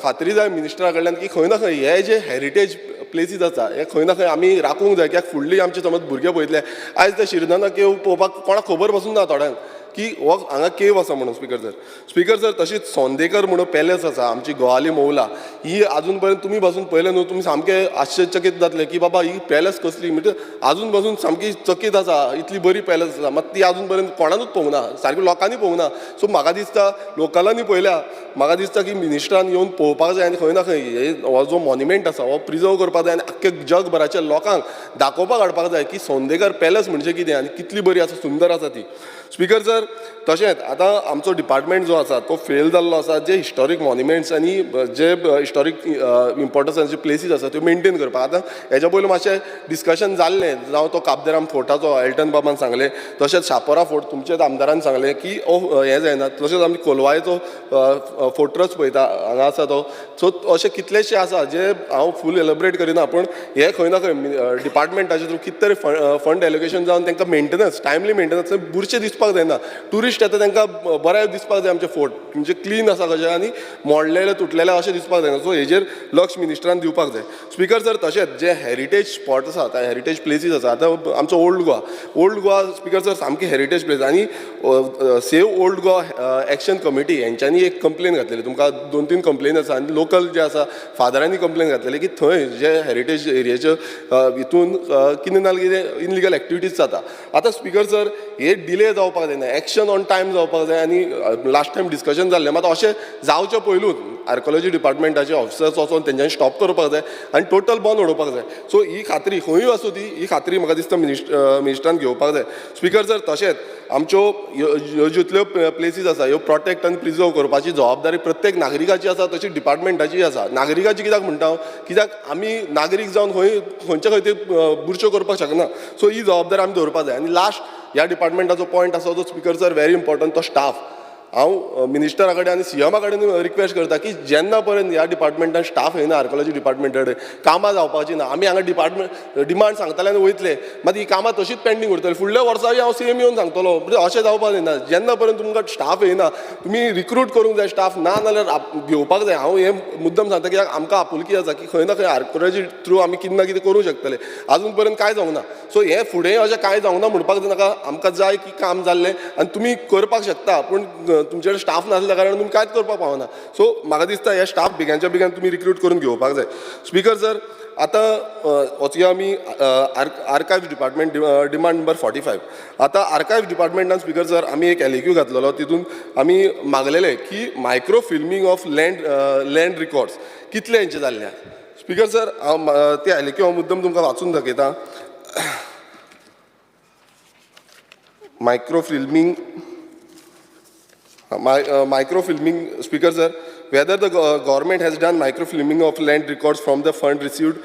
खात्री जाय मिनिस्टरा कडल्यान की खंय ना खंय हे जे हेरिटेज प्लेसीस आसा हे खंय ना खंय आमी राखूंक जाय, कित्याक फुडली आमचे समज भुरगे पळयतले आयज ते शिरदना केव पळोवपाक कोणाक खबर पसून ना थोड्यांक की हो हांगा केव आसा म्हणून. स्पिकर सर, स्पिकर सर, तशीच सोंदेकर म्हणून पॅलेस आसा आमची गोवाली मौला, ही आजून पर्यंत तुमी पासून पळयलें न्हू, तुमी सामके आश्चर्यचकीत जातले की बाबा ही पॅलेस कसली, म्हणजे आजून पासून सामकी चकीत आसा, इतली बरी पॅलेस आसा, मात ती आजून पर्यंत कोणानूच पळोवंक ना, सारकी लोकांनी पळोवंक ना. सो म्हाका दिसता लोकलांनी पळयल्या, म्हाका दिसता की मिनिस्टरान येवन पळोवपाक जाय आनी खंय ना खंय हे हो जो मॉन्युमेंट आसा हो प्रिजर्व करपाक जाय आनी आख्खे जगभराच्या लोकांक दाखोवपाक हाडपाक जाय की सोंदेकर पॅलेस म्हणजे कितें आनी कितली बरी आसा, सुंदर आसा ती. स्पिकर सर, तशेंच आतां आमचो डिपार्टमेंट जो आसा तो फेल जाल्लो आसा, जे हिस्टॉरीक मॉन्युमेंट्स आनी जे हिस्टॉरीक इम्पोर्टन्साचे प्लेसीस आसा त्यो मेनटेन करपाक. आतां हेज्या पयलू मातशें डिस्कशन जाल्लें, जावं तो काबदेराम फोर्टाचो एल्टन बाबान सांगलें, तशेंच शापोरा फोर्ट तुमचेच आमदारान सांगलें की ओ हें जायना. तशेंच आमी कोलवायचो फोर्ट्रस पळयता हांगा आसा तो. सो अशे कितलेशे आसा जे हांव फूल एलेबरेट करिना, पूण हे खंय ना खंय डिपार्टमेंटाचे थ्रू कितें तरी फंड एलोकेशन जावन तांकां मेंटेनन्स, टायमली मेंटेनन्स बुरशें दिसपाक जायना. ट्युरिस्ट येता तांकां बरें दिसपाक जाय, आमचे फोर्ट म्हणजे क्लीन आसा कशें आनी मोडलेले तुटलेले अशें दिसपाक जायना. सो हेजेर लक्ष मिनिस्टरान दिवपाक जाय. स्पिकर सर, तशेंच जे हेरिटेज स्पॉट आसा, आतां हेरिटेज प्लेसीस आसा, आतां आमचो old Goa, old Goa speaker sir सामकी हेरिटेज प्लेस आनी save old Goa action committee हेंच्यांनी एक कंप्लेन घातलेली, तुमकां 2-3 कंप्लेन आसा आनी लोकल जे आसा फादरांनी कंप्लेन घातलेली की थंय जे हेरिटेज एरियाचे हितून कितें ना कितें इनलिगल एक्टिविटीज जाता. आतां स्पिकर सर, हे डिले जावपाक जायना, एक्शन ऑन टायम जावपाक जाय आनी लास्ट टायम डिस्कशन जाल्लें, मात अशें जावचें पयलूच आर्कोलॉजी डिपार्टमेंटाचे ऑफिसर्स वचोन तेंच्यांनी स्टॉप करपाक जाय आनी टोटल बंद उडोवपाक जाय. सो ही खात्री खंयूय आसूं ती, ही खात्री म्हाका दिसता मिनिस्टरान घेवपाक जाय. स्पिकर सर, तशेंच आमच्यो ह्यो जितल्यो प्लेसीस आसा ह्यो प्रोटेक्ट आनी प्रिजर्व करपाची जबाबदारी प्रत्येक नागरिकाची आसा, तशी डिपार्टमेंटाची आसा. नागरिकाची कित्याक म्हणटा हांव, कित्याक आमी नागरीक जावन खंय खंयचे खंय ते बुरश्यो करपाक शकना. सो ही जबाबदारी आमी दवरपाक जाय. आनी लास्ट ह्या डिपार्टमेंटाचो पॉयंट आसा तो स्पिकर सर व्हेरी इम्पॉर्टंट, तो स्टाफ. हांव मिनिस्टरा कडेन आनी सीएमा कडेन रिक्वेस्ट करता की जेन्ना पर्यंत ह्या डिपार्टमेंटान स्टाफ येना, आर्कोलॉजी डिपार्टमेंटा कडेन कामां जावपाची ना. आमी हांगा डिपार्टमेंट डिमांड सांगतले आनी वयतले, मात ही कामां तशीच पेंडींग उरतली. फुडल्या वर्साय हांव सेम येवन सांगतलो, म्हणजे अशें जावपाक जायना. जेन्ना पर्यंत तुमकां स्टाफ येना, तुमी रिक्रूट करूंक जाय स्टाफ, ना जाल्यार घेवपाक जाय. हांव हें मुद्दम सांगता कित्याक आमकां आपुलकी आसा की खंय ना खंय आर्कोलॉजी थ्रू आमी कितें ना कितें करूंक शकतले. आजून पर्यंत कांय जावंक ना. सो हें फुडें अशें कांय जावंक ना म्हणपाक नाका, आमकां जाय की काम जाल्लें आनी तुमी करपाक शकता, पूण तुमचे कडेन स्टाफ नासल्या कारणान तुमी कांयच करपाक पावना. सो म्हाका दिसता हे स्टाफ बेगानच्या बेगान तुमी रिक्रूट करून घेवपाक जाय. स्पिकर सर, आतां वचया आमी archive department demand number 45. आतां आर्कायव डिपार्टमेंटान स्पिकर सर आमी एक LAQ घातलेलो, तितून आमी मागलेले की micro filming of land records कितले हेंचे जाल्ले. स्पिकर सर, हांव ते LAQ हांव मुद्दम तुमकां वाचून दाखयता. Micro filming micro filming, speaker sir, whether the government has done microfilming of land records from the fund received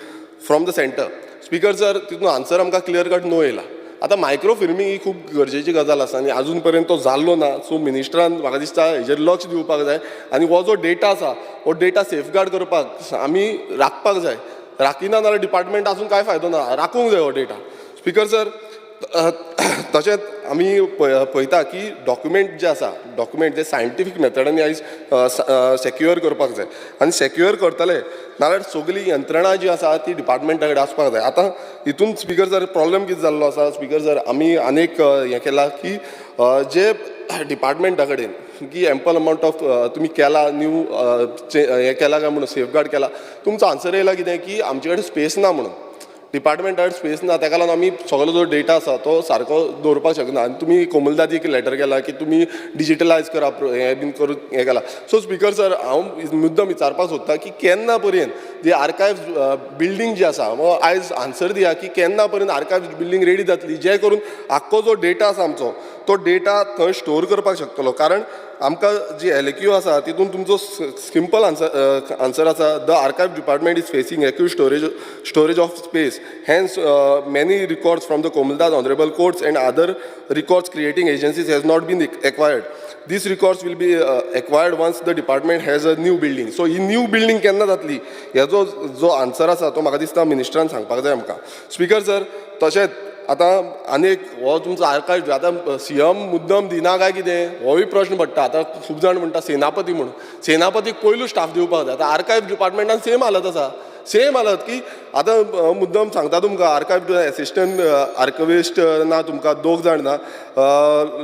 from the center. Speaker sir, तितून आन्सर आमकां क्लियर कट नो येयला. आतां मायक्रो फिल्मींग ही खूब गरजेची गजाल आसा आनी आजून पर्यंत तो जाल्लो ना. सो मिनिस्टरान म्हाका दिसता हेजेर लक्ष दिवपाक जाय आनी हो जो डेटा आसा हो डेटा सेफगार्ड करपाक आमी राखपाक जाय. राखिना जाल्यार डिपार्टमेंट आसून कांय फायदो ना, राखूंक जाय हो डेटा. स्पिकर सर, तशेंच आमी पळयता की डॉक्युमेंट जे आसा, डॉक्युमेंट जे सायंटिफीक मेथडानी आयज सेक्युअर करपाक जाय आनी सेक्युअर करतले नाल्यार सगळी यंत्रणा जी आसा ती डिपार्टमेंटा कडेन आसपाक जाय. आतां हितून स्पिकर सर प्रॉब्लम कितें जाल्लो आसा, स्पिकर सर आमी आनीक हें केलां की जे डिपार्टमेंटा कडेन की एम्पल अमावंट ऑफ तुमी केला न्यू हें केला काय म्हणून सेफगार्ड केला, तुमचो आन्सर येयला कितें की आमचे कडेन स्पेस ना म्हणून. डिपार्टमेंटार स्पेस ना, ताका लागून आमी सगलो जो डेटा आसा तो सारको दवरपाक शकना. आनी तुमी कोमलदादीक लेटर केला की तुमी डिजिटलायज करा, हें बीन करून हें केलां. सो स्पिकर सर, हांव मुद्दम विचारपाक सोदतां की केन्ना पर्यंत जी आर्कायव बिल्डींग जी आसा, आयज आन्सर दिया की केन्ना पर्यंत आर्कायव बिल्डींग रेडी जातली, जे करून आख्खो जो डेटा आसा आमचो तो डेटा थंय स्टोर करपाक शकतलो. कारण आमकां जी LAQ आसा तितून तुमचो सिंपल आन्सर आसा, the archive department is facing acute storage of space, hence many records from the Comunidade honourable courts and other records creating agencies has not been acquired. These records will be acquired once the department has a new building. So he new building केन्ना जातली हेजो जो आन्सर आसा तो म्हाका दिसता मिनिस्टरान सांगपाक जाय आमकां. स्पिकर सर, तशेंच आतां आनी एक हो तुमचो आर्कायव आतां सीएम मुद्दम दिना काय कितें होय प्रश्न पडटा. आतां खूब जाण म्हणटा सेनापती म्हणून, सेनापतीक पयलू स्टाफ दिवपाक जाय. आतां आर्कायव डिपार्टमेंटान सेम हालत आसा, सेम हालत की आतां मुद्दम सांगता तुमकां, आर्कायव एसिस्टंट आर्कविस्ट ना तुमकां 2 जाण ना,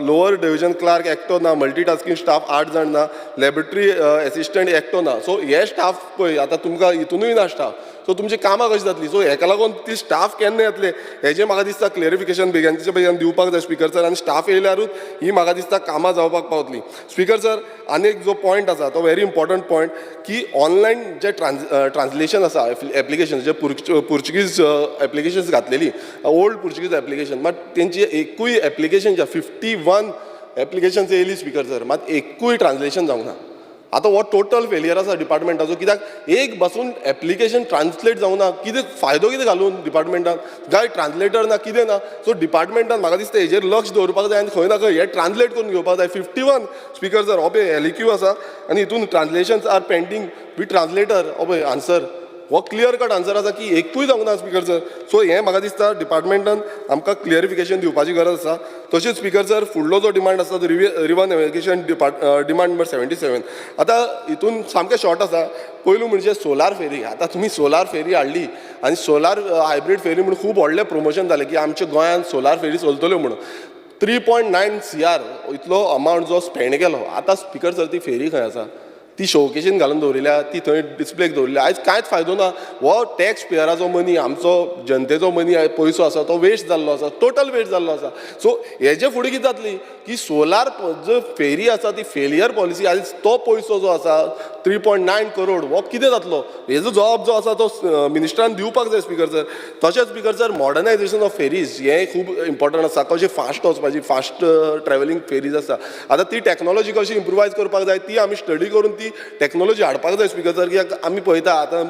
लोअर डिविजन क्लार्क एकटो ना, मल्टीटास्कींग स्टाफ 8 जाण ना, लॅबोरेटरी एसिस्टंट एकटो ना. सो हे स्टाफ पळय आतां तुमकां हितुनूय ना स्टाफ, सो तुमची कामां कशी जातली. सो हेका लागून ती स्टाफ केन्ना येतले हेजें म्हाका दिसता क्लेरिफिकेशन बेगीनच्या बेगीन दिवपाक जाय स्पिकर सर, आनी स्टाफ येयल्यारूच ही म्हाका दिसता कामां जावपाक पावतली. स्पिकर सर, आनी एक जो पॉयंट आसा तो व्हेरी इम्पॉर्टंट पॉयंट की ऑनलायन जे ट्रान्सलेशन आसा एप्लिकेशन, जे पुर्चुगीज एप्लिकेशन्स घातलेली, ओल्ड पुर्चुगीज एप्लिकेशन, मात तेंची एकूय एप्लिकेशन जे 51 एप्लिकेशन्स येयली स्पिकर सर, मात एकूय ट्रान्सलेशन जावंक ना. आतां हो टोटल फेलियर आसा डिपार्टमेंटाचो, कित्याक एक बसून एप्लिकेशन ट्रान्सलेट जावंक ना, कितें फायदो कितें घालून डिपार्टमेंटान, काय ट्रान्सलेटर ना कितें ना. सो डिपार्टमेंटान म्हाका दिसता हेजेर लक्ष दवरपाक जाय आनी खंय ना खंय हें ट्रान्सलेट करून घेवपाक जाय. 51 स्पिकर सर हो पळय LAQ आसा आनी हितून translations are pending with translator, हो पळय आन्सर, हो क्लियर कट आन्सर आसा की एकूय जावंक ना स्पिकर सर. सो हें म्हाका दिसता डिपार्टमेंटान आमकां क्लियरिफिकेशन दिवपाची गरज आसा. तशेंच स्पिकर सर, फुडलो जो डिमांड आसा तो river navigation demand number 77. आतां हितून सामकें शॉर्ट आसा. पयलू म्हणजे सोलार फेरी. आतां तुमी सोलार फेरी हाडली आनी सोलार हायब्रीड फेरी म्हूण खूब व्हडलें प्रमोशन जालें की आमच्या गोंयांत सोलार फेरी चलतल्यो म्हणून. 3.9 CR इतलो अमावंट जो स्पेंड केलो. आतां स्पिकर सर ती फेरी खंय आसा, ती शोकेशीन घालून दवरिल्या, ती थंय डिस्प्लेक दवरिल्या, आयज कांयच फायदो ना. हो टॅक्स पेयराचो मनी, आमचो जनतेचो मनी पयसो आसा तो वेस्ट जाल्लो आसा, टोटल वेस्ट जाल्लो आसा. सो हेजे फुडें कितें जातली की सोलार जो फेरी आसा ती फेलियर पॉलिसी, आयज तो पयसो जो आसा 3.9 करोड हो कितें जातलो हेजो जबाब जो आसा तो मिनिस्टरान दिवपाक जाय स्पिकर सर. तशेंच speaker sir, modernisation of ferries हें खूब इम्पॉर्टंट आसा, कशें फास्ट वचपाची, फास्ट ट्रॅवलिंग फेरीज आसा, आतां ती टॅक्नोलॉजी कशी इम्प्रुवायज करपाक जाय ती आमी स्टडी करून ती टॅक्नोलॉजी हाडपाक जाय स्पिकर सर. कित्याक आमी पळयता आतां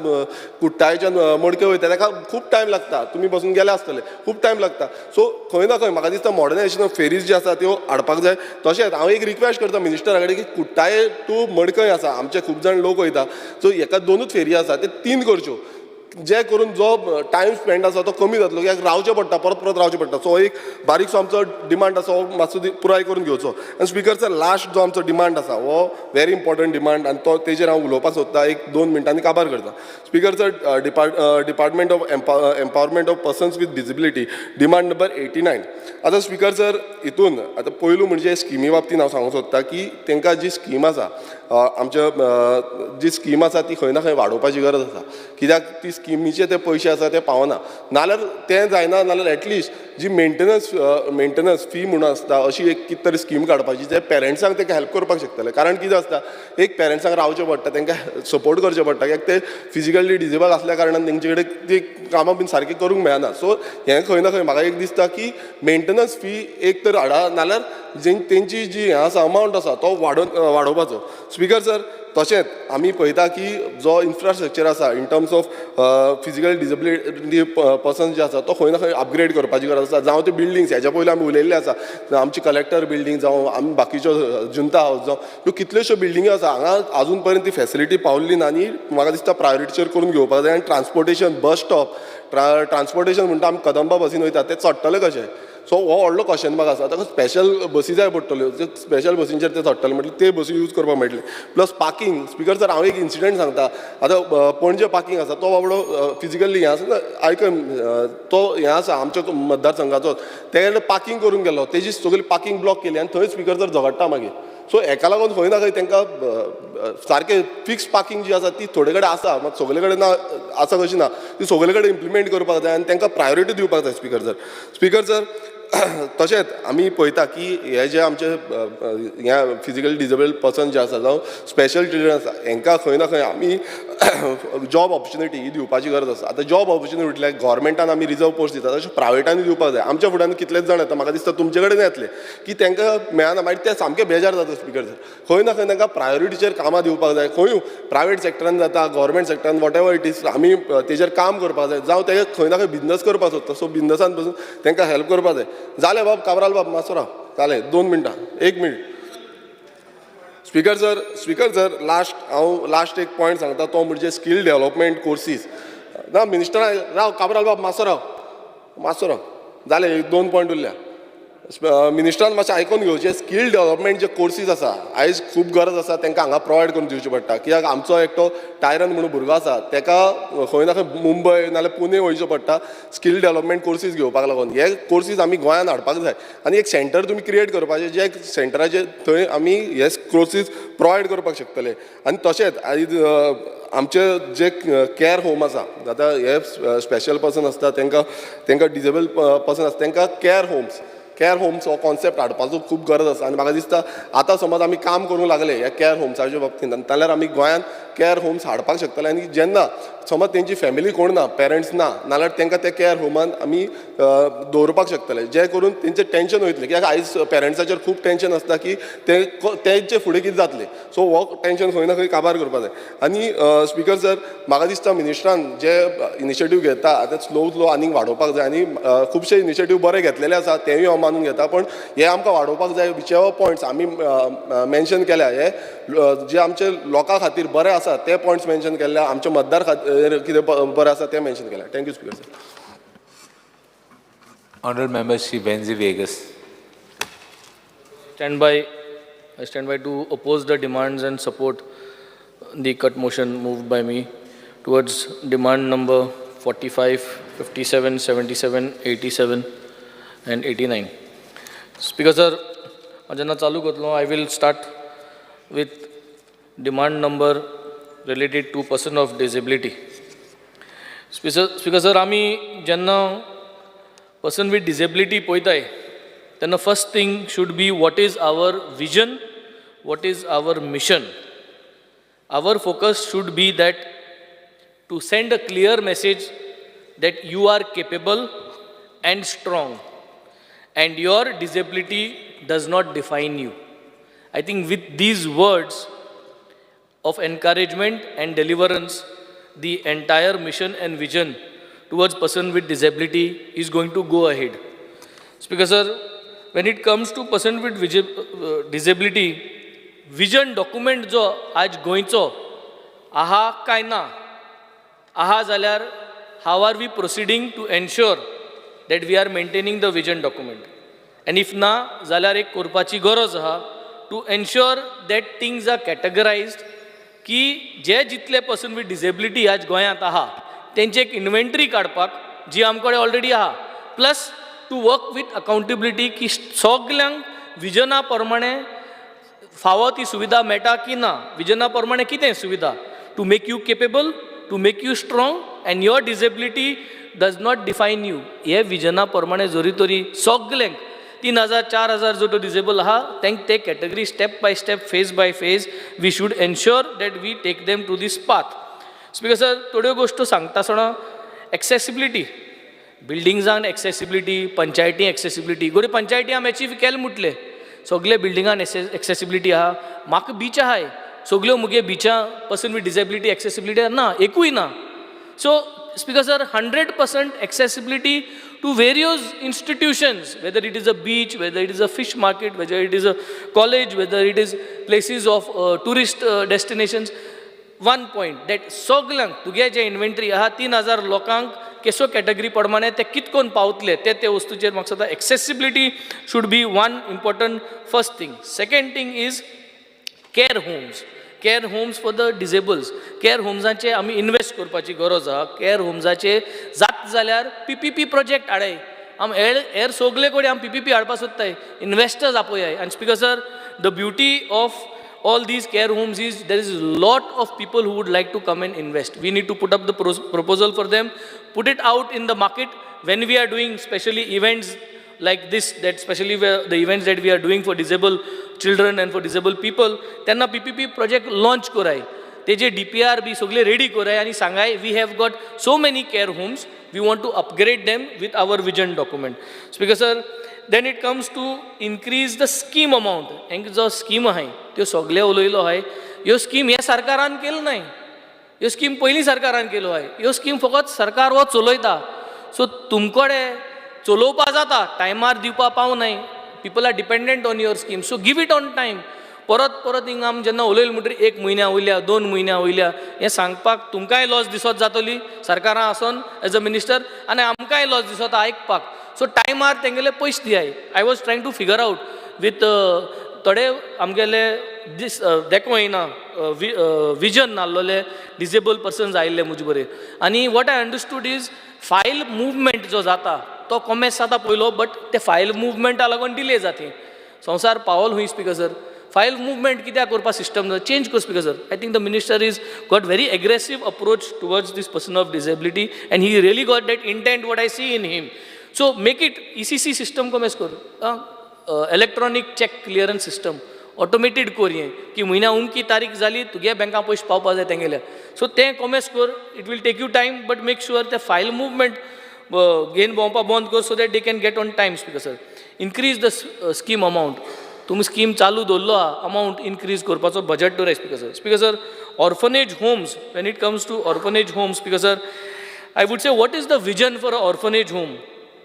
कुट्टायच्यान मडक्यो वयता ताका खूब टायम लागता, तुमी बसून गेले आसतले, खूब टायम लागता. सो खंय ना खंय म्हाका दिसता मॉडर्नायजेशन ऑफ फेरीज जी आसा त्यो हाडपाक जाय. तशेंच हांव एक रिक्वेस्ट करता मिनिस्टरा कडेन की कुट्टाये टू मडकय आसा, आमचे खूब जाण लोक वयता, सो हेका 2 फेरी आसा ते 3 करच्यो, जे करून जो टायम स्पेंड आसा तो कमी जातलो, कित्याक रावचें पडटा, परत परत रावचें पडटा. सो एक बारीकसो आमचो डिमांड आसा हो मातसो पुराय करून घेवचो. आनी स्पिकर सर, लास्ट जो आमचो डिमांड आसा हो व्हेरी इम्पॉर्टंट डिमांड आनी तो तेजेर हांव उलोवपाक सोदता, 1-2 मिनटांनी काबार करता. Speaker sir, department of empowerment of persons with disability demand number 89. आतां स्पिकर सर, हितून आतां पयलू म्हणजे स्किमी बाबतीन हांव सांगूंक सोदता की तांकां जी स्कीम आसा, आमच्या जी स्कीम आसा ती खंय ना खंय वाडोवपाची गरज आसा, कित्याक ती स्किमीचे ते पयशे आसा ते पावना, नाल्यार तें जायना, नाल्यार एटलिस्ट जी मेंटेनन्स फी म्हणून आसता अशी एक कितें तरी स्कीम काडपाची जे पेरंट्सांक तांकां हेल्प करपाक शकतले. कारण कितें आसता, एक पेरंट्सांक रावचें पडटा, तांकां सपोर्ट करचें पडटा, कित्याक ते फिजिकली डिजेबल आसल्या कारणान तेंचे कडेन ती कामां बीन सारकी करूंक मेळना. सो हें खंय ना खंय म्हाका एक दिसता की मेंटेनन्स फी एक तर हाडा, नाल्यार तेंची जी हें आसा अमावंट आसा तो वाडोवपाचो. स्पिकर सर, तशेंच आमी पळयता की जो इन्फ्रास्ट्रक्चर आसा in terms of physical disability person जे आसा तो खंय ना खंय अपग्रेड करपाची गरज आसा. जावं ते बिल्डिंग्स हेज्या पयलीं आमी उलयल्ले आसा, आमची कलेक्टर बिल्डींग जावं आमी बाकीच्यो जुंता हावज जावं, ह्यो कितल्योश्यो बिल्डिंग्यो आसा हांगा आजून पर्यंत ती फेसिलिटी पावल्ली ना आनी म्हाका दिसता प्रायोरिटीचेर करून घेवपाक जाय. आनी ट्रान्सपोर्टेशन, बस स्टॉप, ट्रान्सपोर्टेशन म्हणटा आमी कदंबा बसीन वयता ते चडटले कशे, सो हो व्हडलो क्वेश्चन मार्क आसा. ताका स्पेशल बसी जाय पडटल्यो, जे स्पेशल बसींचेर ते चडटले म्हटल्यार ते बसी यूज करपाक मेळटले. प्लस पार्किंग, स्पिकर सर हांव एक इन्सिडंट सांगता. आतां पणजे पार्किंग आसा तो बाबडो फिजिकली हें आसा आयकन, तो हें आसा आमच्या मतदारसंघाचो, तेणे पार्किंग करूंक गेलो, तेजी सगळी पार्किंग ब्लॉक केली आनी थंय स्पिकर सर झगडटा मागीर. सो हेका लागून खंय ना खंय तांकां सारकें फिक्स पार्किंग जी आसा ती थोडे कडेन आसा, मात सगळे कडेन ना आसा कशी ना, ती सगळे कडेन इम्प्लिमेंट करपाक जाय आनी तांकां प्रायोरिटी दिवपाक जाय स्पीकर सर. स्पीकर सर, तशेंच आमी पळयता की हे जे आमचे हे फिजिकली डिजेबल पर्सन जे आसा जावं स्पेशल चिल्ड्रन आसा, हेंकां खंय ना खंय आमी जॉब ऑपॉर्चुनिटी ही दिवपाची गरज आसा. आतां जॉब ऑपॉर्चुनिटी म्हटल्यार गोवोरमेंटान आमी रिजर्व पोस्ट दिता, तशें प्रायवेटान दिवपाक जाय. आमच्या फुड्यान कितलेच जाण येता, म्हाका दिसता तुमचे कडेन येतले की तांकां मेळना, मागीर ते सामके बेजार जाता स्पीकर सर. खंय ना खंय तांकां प्रायोरिटीचेर कामां दिवपाक जाय, खंयूय प्रायवेट सेक्टरान जाता, government सेक्टरान, what ever it is, आमी तेजेर काम करपाक जाय. जावं ते खंय ना खंय बिजनस करपाक सोदता, सो बिजनसान पसून तांकां हेल्प करपाक जाय. जालें बाब, काब्राल बाब, मातसो राव, जालें 2 मिनटां, 1 minute. Speaker sir, speaker sir, last हांव लास्ट एक पॉयंट सांगता, तो म्हणजे स्कील डेव्हलपमेंट कोर्सीस. ना मिनिस्टरा राव, काब्राल बाब मातसो राव, मातसो राव, जालें 2 पॉयंट उरल्या. मिनिस्टरान मातशें आयकून घेवचें, स्कील डेव्हलपमेंट जे कोर्सीस आसा आयज खूब गरज आसा, तांकां हांगा प्रोवायड करून दिवची पडटा. कित्याक आमचो एकटो टायरन म्हणून भुरगो आसा, ताका खंय ना खंय मुंबय नाल्यार पुणे वयचें पडटा स्कील डेव्हलपमेंट कोर्सीस घेवपाक लागून. हे कोर्सीस आमी गोंयांत हाडपाक जाय आनी एक सेंटर तुमी क्रिएट करपाचें, जे सेंटराचेर थंय आमी हे कोर्सीस प्रोवायड करपाक शकतले. आनी तशेंच आयज आमचे जे कॅर होम आसा, आतां हे स्पेशल पर्सन आसता तांकां, तांकां डिजेबल पर्सन आसता तांकां कॅर होम्स हो कॉन्सेप्ट हाडपाचो खूब गरज आसा. आनी म्हाका दिसता आतां समज आमी काम करूंक लागले ह्या कॅर होम्साच्या बाबतींत जाल्यार आमी गोंयांत कॅर होम्स हाडपाक शकतले. आनी जेन्ना समज तेंची फॅमिली कोण ना, पेरंट्स ना, नाल्यार तांकां त्या कॅर होमान आमी दवरपाक शकतले, जे करून तेंचें टेंशन वयतलें. कित्याक आयज पेरंट्साचेर खूब टेंशन आसता की ते तेंचे फुडें कितें जातलें, सो हो टेंशन खंय ना खंय काबार करपाक जाय. आनी स्पीकर सर, म्हाका दिसता मिनिस्टरान जे इनिशिएटीव घेता आतां स्लो स्लो आनीक वाडोवपाक जाय. आनी खुबशे इनिशिएटीव बरे घेतलेले आसा तेंय हांव मानून घेता, पण हे आमकां वाडोवपाक जाय. Which ever points आमी मेन्शन केल्या, हे जे आमचे लोकां खातीर बरे आसा ते पॉयंट्स मेन्शन केल्ले, आमचे मतदार खातीर कितें बरें आसा तें मेन्शन केलें. Thank you speaker sir. Honourable member Shri Venzy Viegas. I stand by to oppose the demands and support the cut motion moved by me towards demand number 45, 57, 77, 87 and 89. Speaker sir, जेन्ना चालू करतलो, I will start with demand number related to person of disability. Speaker sir, आमी जेन्ना पर्सन विथ डिसेबिलिटी पळयताय तेन्ना first thing should be what is our vision, what is our mission. Our focus should be that to send a clear message that you are capable and strong and your disability does not define you. I think with these words of encouragement and deliverance, the entire mission and vision towards person with disability is going to go ahead. Speaker sir, when it comes to person with disability, vision document जो आज गोंयचो आहा काय ना, आहा जाल्यार how are we proceeding to ensure that we are maintaining the vision document? And if ना जाल्यार एक करपाची गरज आहा to ensure that things are categorized की जे जितले पर्सन विथ डिसेबिलिटी आज गोंयांत आहा तेंची एक इन्व्हेंटरी काडपाक जी आमचे कडेन ऑलरेडी आहा, plus to work with accountability की सगल्यांक विजना प्रमाणे फावो ती सुविधा मेळटा की ना, विजना प्रमाणे कितें सुविधा to make you capable, to make you strong and your disability does not define you. हे विजना प्रमाणे जरी तरी सगल्यांक 3,000 4,000 जो तो डिसेबल आहा तांकां ते category step by step, phase by phase we should ensure that we take them to this path. Speaker sir, थोड्यो गोश्टो सांगता आसतना एक्सेसिबिलिटी, बिल्डिंग्सान एक्सेसिबिलिटी, पंचायती एक्सेसिबिलिटी, गोरे पंचायती आमी एचीव केले म्हटलें, सगळे बिल्डिंगान एक्सेसिबिलिटी आहा. म्हाका बीच आहाय, सगल्यो मुगे बिचां पर्सन विथ डिसेबिलिटी एक्सेसिबिलिटी ना, एकूय ना. So speaker sir, 100% accessibility to various institutions, whether it is a beach, whether it is a fish market, whether it is a college, whether it is places of tourist destinations. One point that सगल्यांक तुगे जे इन्व्हेंटरी आहा 3,000 लोकांक केसो कॅटेगरी प्रमाणे ते कितकोन पावतले ते ते वस्तूचेर म्हाका दिसता accessibility should be one important first thing. Second thing is care homes, care homes for the disables. Care होम्साचे आमी इनवेस्ट करपाची गरज आहा. कॅर होम्साचे जात जाल्यार पीपीपी प्रोजेक्ट हाडाय. आम हेर हेर सगले कडेन आम पीपीपी हाडपा सोदताय, इनवेस्टर्स आपोयाय. आनी Speaker sir, the beauty of all these care homes is there is a lot of people who would like to come and invest. We need to put up the proposal for them, put it out in the market when we are doing especially events like this, that especially where the events that we are doing for disabled children and for disabled people, तेन्ना PPP project launch कराय, तेजे DPR B सगळे रेडी कराय आनी सांगाय we have got so many care homes, we want to upgrade them with our vision document. Speaker sir, then it comes to increase the scheme amount. हेंक जो स्कीम आहाय त्यो सगळे उलयलो आहाय. ह्यो स्कीम ह्या सरकारान केल्यो नाय, ह्यो स्कीम पयलीं सरकारान केल्यो आहाय. ह्यो स्कीम फकत सरकार हो चलयता. सो तुमकडे चलोवपा जाता, टायमार दिवपा पावनाय. People are dependent on your scheme, so give it on time. परत परत हिंगा आमी जेन्ना उलयले म्हणटकीर एक म्हयन्या वयल्या, 2 म्हयन्या वयल्या हें सांगपाक तुमकांय लॉस दिसत जातली सरकारां आसोन एज अ मिनिस्टर, आनी आमकांय लॉस दिसता आयकपाक. सो टायमार तेंगेले पयशे दियाय. I was trying to figure out with थोडे आमगेले दीस देखो येना विजन नाल्लोले डिजेबल पर्सन्स आयिल्ले म्हजे बरें. आनी what I understood is file movement जो जाता तो कॉमेस जाता पयलो, बट ते फायल मुवमेंटा लागून डिले जाता. संवसार पावल हुंय स्पीकर सर, फायल मुवमेंट कित्याक करपा सिस्टम चेंज कर Speaker sir. I think the minister is got very aggressive approach towards this person of disability and he really got that intent what I see in him. So make it ECC system कोमेस कर, electronic cheque clearance system automated कर हें की म्हयन्या उमकी तारीख जाली तुगे बँका पयशे पावपा जाय तेंगेल्या. सो तें कोमेस कर, it will take you time but make sure ते फायल मुवमेंट घेवन भोंवपा बंद कर so that they can get on time. Speaker sir, increase the scheme amount. तुमी स्कीम चालू दवरलो आहा, अमावंट इनक्रीज करपाचो budget दवराय Speaker sir. Speaker sir, orphanage homes, when it comes to orphanage homes, Speaker sir, I would say what is the vision for a orphanage home?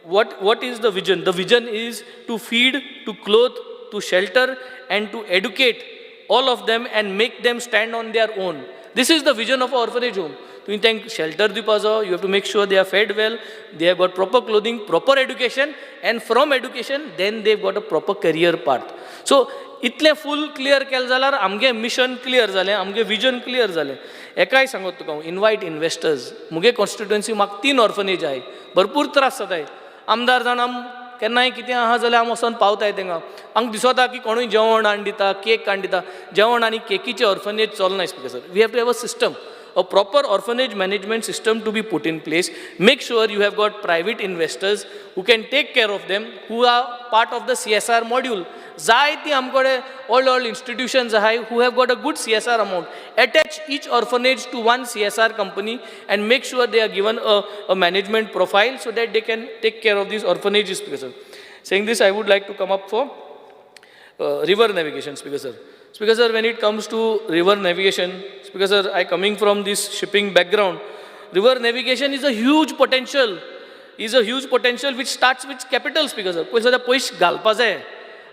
What is the vision? The vision is to feed, to clothe, to shelter and to educate all of them and make them stand on their own. This is the vision of orphanage home. तुवें तांकां शेल्टर दिवपाचो, you have to make sure they are fed well, they have got proper clothing, proper education, and from education then they got a proper career path. So इतलें फूल क्लियर केलें जाल्यार आमगें मिशन क्लियर जालें, आमगें विजन क्लियर जालें. एकाय सांगत तुका हांव, इनवायट इनवेस्टर्स. मुगे कॉन्स्टिट्युएन्सी म्हाका 3 ऑर्फनेज आहाय, भरपूर त्रास जाताय. आमदार जाण आम केन्नाय कितें आहा जाल्यार आम वचोन पावताय तेंगा. आमकां दिसता की कोणूय जेवण हाडून दिता, केक हाडून दिता. जेवण आनी केकीचें ऑर्फनेज चलना Speaker sir. We have to have a system, a proper orphanage management system to be put in place. Make sure you have got private investors who can take care of them, who are part of the CSR module. जायती आमकडे old old institutions आहाय who have got a good CSR amount. Attach each orphanage to one CSR company and make sure they are given a management profile so that they can take care of these orphanages. Speaker sir, saying this, I would like to come up for river navigation. Speaker sir. Speaker sir, when it comes to river navigation, Speaker sir, I coming from this shipping background, river navigation is a huge potential, is a huge potential which starts with capital. Speaker sir, पयस जाल्यार पयशे घालपा जाय.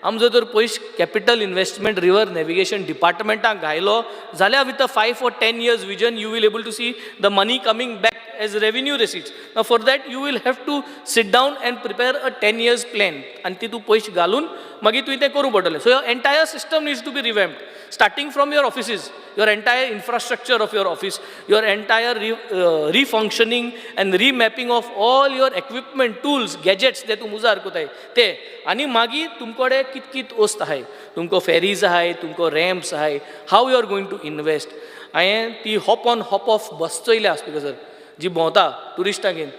आम जर तर पयशे कॅपिटल इन्वेस्टमेंट रिवर नेविगेशन डिपार्टमेंटाक घायलो जाल्यार with a 5 or 10 years vision you will able to see the money coming back as revenue receipts. Now for that you will have to sit down and prepare a 10 years plan आनी तितूंत पयशे घालून मागीर तुवें तें करूंक पडटलें. So your entire system needs to be revamped, starting from your offices, your entire infrastructure of your office, your entire refunctioning and remapping of all your equipment, tools, gadgets ते तूं उजार कोताय ते. आनी मागीर तुमकडे कित कित वस्त आहाय, तुमकां फेरीज आहाय, तुमकां रॅम्प्स आहाय, how you are going to invest. हांवें ती hop on hop off bus चोयल्या स्पीकर सर, जी भोंवता ट्युरिस्टां घेवन.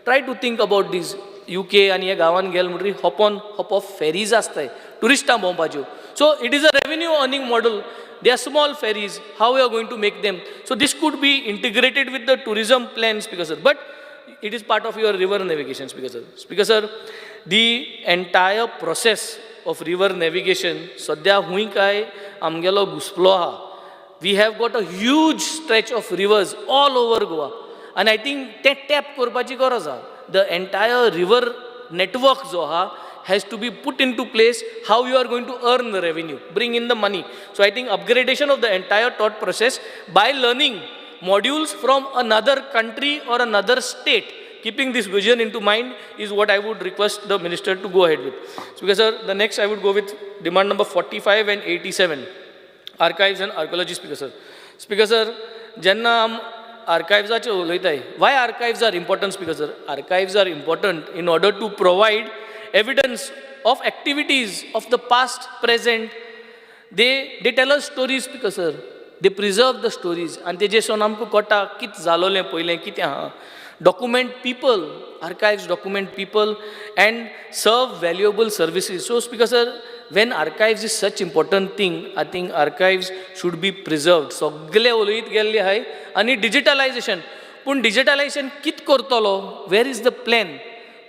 Try to think about these. UK आनी ह्या गांवान गेले म्हणटकीर hop on hop off ferries आसताय ट्युरिस्टां भोंवपाच्यो. So it is a revenue earning model. They are small ferries, how you are going to make them. So this could be integrated with the tourism plan, Speaker sir, but it is part of your river navigation, Speaker sir. Speaker sir, the entire process of river navigation सद्या हुंय काय आमगेलो घुसपलो आहा. We have got a huge stretch of rivers all over Goa आनी I think तें टॅप करपाची गरज आहा. The entire river network जो आहा has to be put into place, how you are going to earn the revenue, bring in the money. So I think upgradation of the entire thought process by learning modules from another country or another state, keeping this vision into mind is what I would request the minister to go ahead with. So because sir, the next I would go with demand number 45 and 87, archives and archaeology. Speaker sir. Speaker sir, jenna am आर्कायव्साचेर उलयताय, why archives are important, Speaker sir? Archives are important in order to provide evidence of activities of the past, present. They tell us stories, Speaker sir. They preserve the stories आनी तेजेसून आमकां कळटा कितें जालोलें पयलें, कितें आहा. Document people, archives document people and serve valuable services. So Speaker sir, when archives is such important thing, I think archives should be preserved. सगळे उलयत गेल्ले आहाय आनी डिजिटलायजेशन, पूण डिजिटलायजेशन कित करतलो? Where is the plan?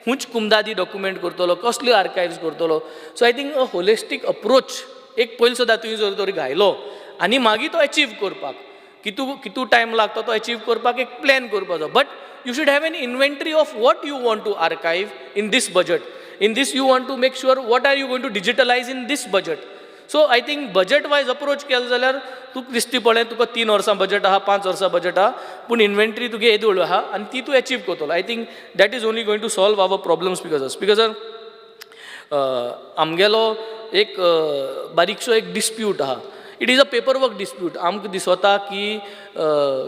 खूंच कुमदादी डॉक्युमेंट करतलो, कसल्यो आर्कायव्स करतलो? So I think a holistic approach एक पयलीं सुद्दां तुवें जर तर घायलो आनी मागीर तो एचीव करपाक कितू टायम लागता, तो एचीव करपाक एक प्लॅन करपाचो. But you should have an inventory of what you want to archive in this budget. In this you want to make sure what are you going to digitalize in this budget. So I think budget wise approach केलो जाल्यार तुका दिश्टी पडलें, तुका 3 वर्सां बजट आहा, 5 वर्सां बजट आहा, पूण इन्वेंटरी तुगे येदी व्हडली आहा आनी ती तूं एचीव करतलो. I think that is only going to solve our problems. Because sir, आमगेलो एक बारीकसो एक डिस्प्यूट आहा. It is a paper work dispute. आमकां दिसता की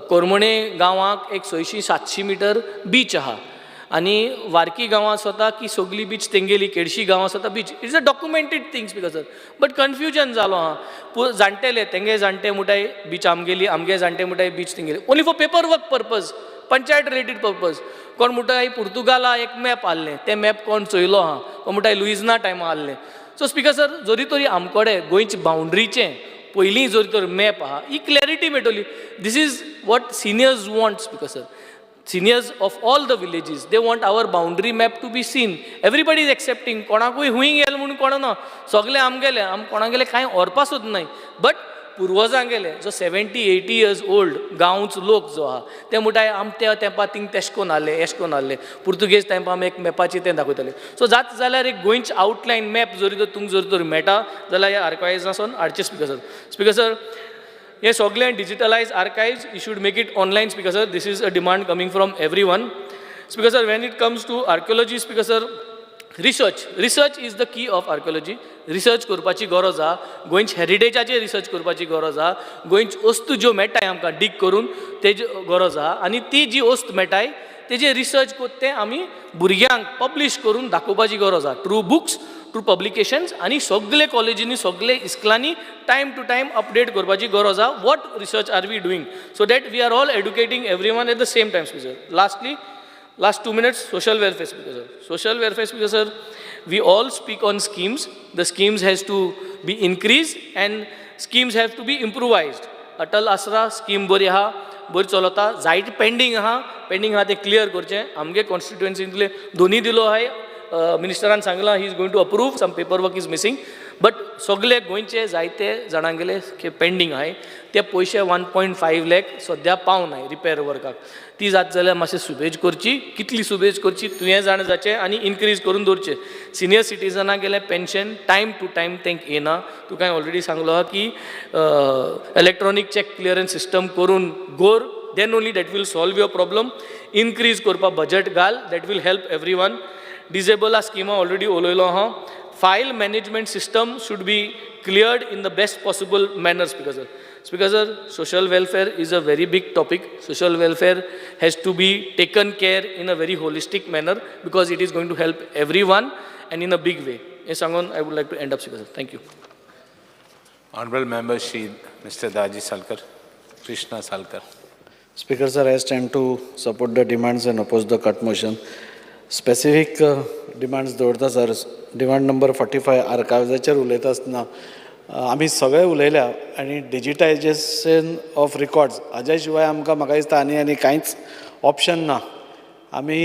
कोरमोणे गांवाक एक 600-700 मिटर बीच आहा आनी वारकी गांवांत स्वता की सगली बीच तेंगेली, केळशी गांवांत स्वता beach. It's a documented things, because sir, but confusion जालो आहा. पूण जाणटेले तेंगे जाणटे म्हणटाय बीच आमगेली, आमगे जाणटे म्हणटाय बीच तेंगेली. Only for paper work purpose, panchayat related purpose. कोण म्हणटा पुर्तुगाला एक मॅप आहलें, तें मॅप कोण चोयलो आहा, कोण म्हणटा लुइजना टायमार आहलें. सो स्पिकर सर, जरी तरी आमकोडे गोंयचे बाउंड्रीचें पयलीं जरी तर मॅप आहा, ही क्लॅरिटी मेळटली. This is what seniors want, Speaker sir. Seniors of all the villages, they want our boundary map to be seen. Everybody is accepting. कोणाकूय हुंय गेले म्हणून कोणा ना, सगळे आमगेले, आम कोणागेले कांय व्हरपा सुद्दां न्हय. बट पुर्वजां गेले जो 70-80 इयर्स ओल्ड गांवचो लोक जो आहा, ते म्हणटाय आम त्या तेंपार थिंग तेश कोन आहले, एश कोन आहले, पुर्तुगेज तेंपार आमी एक मॅपाचेर तें दाखयताले. सो जाता जाल्यार एक गोंयची आवटलायन मॅप जरी तर तुमकां जर तर मेळटा जाल्यार ह्या आर्कायव्सासून हाडचे. स्पिकर सर, स्पिकर सर, हे सगळे digitalize archives, you should make it online. Speaker sir, this is a demand coming from everyone. Speaker sir, when it comes to archaeology, Speaker sir, research is the key of archaeology. Research करपाची गरज आहा. गोंयच्या हेरिटेजाचेर रिसर्च करपाची गरज आहा. गोंयची वस्तू ज्यो मेळटाय आमकां डीग करून, तेजी गरज आहा आनी ती जी वस्त मेळटाय तेजे रिसर्च करून तें आमी भुरग्यांक पब्लीश करून दाखोवपाची गरज आहा, थ्रू बुक्स, थ्रू पब्लिकेशन्स. आनी सगले कॉलेजींनी, सगले इस्कुलांनी टायम टू टायम अपडेट करपाची गरज आहा, what research are we doing, so that we are all educating everyone at the same time. Sir, lastly, last 2 minutes, social welfare, Speaker sir. Social welfare, Speaker sir, we all speak on schemes. The schemes has to be increased and schemes have to be improvised. Atal Asra scheme बरी आहा, बरी चलता. जायते पेंडींग आहा, पेंडींग आहा ते क्लियर करचें. आमगे कॉन्स्टिट्युएन्सींतले दोनी दिलो आहाय. मिनिस्टरान सांगलां, he is going to approve, some paper work is missing. But सगले गोंयचे जायते जाणांगेले पेंडींग आहाय ते पयशे 1.5 लॅक सद्या पावनाय रिपेर वर्काक. ती जात जाल्यार मातशें सुबेज करची. कितली सुबेज करची तुवें जाण जाचें आनी इनक्रीज करून दवरचें. सिनियर सिटीजनाक गेलें पेन्शन टायम टू टायम तांकां येना. तुका हांवें ऑलरेडी सांगलो आहा की इलेक्ट्रॉनीक चॅक क्लियरन्स सिस्टम करून गोर, then only that will solve your problem. Increase करपाक बजट घाल, that will help everyone. डिजेबला स्किमा ऑलरेडी उलयलो आहा. File management system should be cleared in the best possible manner, Speaker sir. Speaker sir, social welfare is a very big topic. Social welfare has to be taken care in a very holistic manner because it is going to help everyone and in a big way. हे सांगून I would like to end up, Speaker sir. Thank you. Honorable Member Shri Mr. Daji Salkar, Krishna Salkar. Speaker sir, I stand to support the demands and oppose the cut motion. Specific demands दवरता sir. Demand number 45, आर्कायव्जाचेर उलयता आसतना आमी सगळे उलयल्या आनी डिजिटायजेशन ऑफ रिकॉर्ड्स हाज्या शिवाय आमकां म्हाका दिसता आनी आनी कांयच ऑप्शन ना. आमी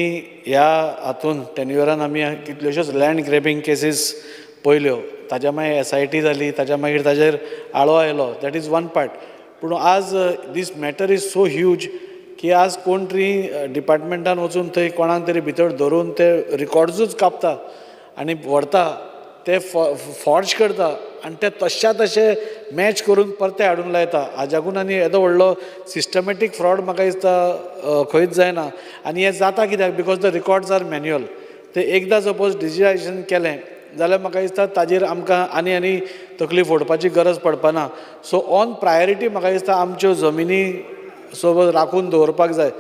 ह्या हातून टेन्युअरान आमी कितल्योश्योच लँड ग्रेबींग केसीस पळयल्यो. ताज्या मागीर एसआयटी जाली, ताज्या मागीर ताजेर आळो आयलो. That is one part. पूण आज this matter is so huge की आज कोण तरी डिपार्टमेंटान वचून थंय कोणाक तरी भितर धरून ते रिकॉर्ड्सूच कापता आनी व्हरता, ते फॉर्ज करता आनी ते तश्या तशे मॅच करून परते हाडून लायता. हाज्याकून आनी येदो व्हडलो सिस्टमॅटीक फ्रॉड म्हाका दिसता खंयच जायना. आनी हें जाता कित्याक? Because the records are manual. ते एकदां सपोज डिजिटायजेशन केलें जाल्यार म्हाका दिसता ताजेर आमकां आनी आनी तकली फोडपाची गरज पडपाना. सो ऑन प्रायोरिटी म्हाका दिसता आमच्यो जमिनी सोबत राखून दवरपाक जाय.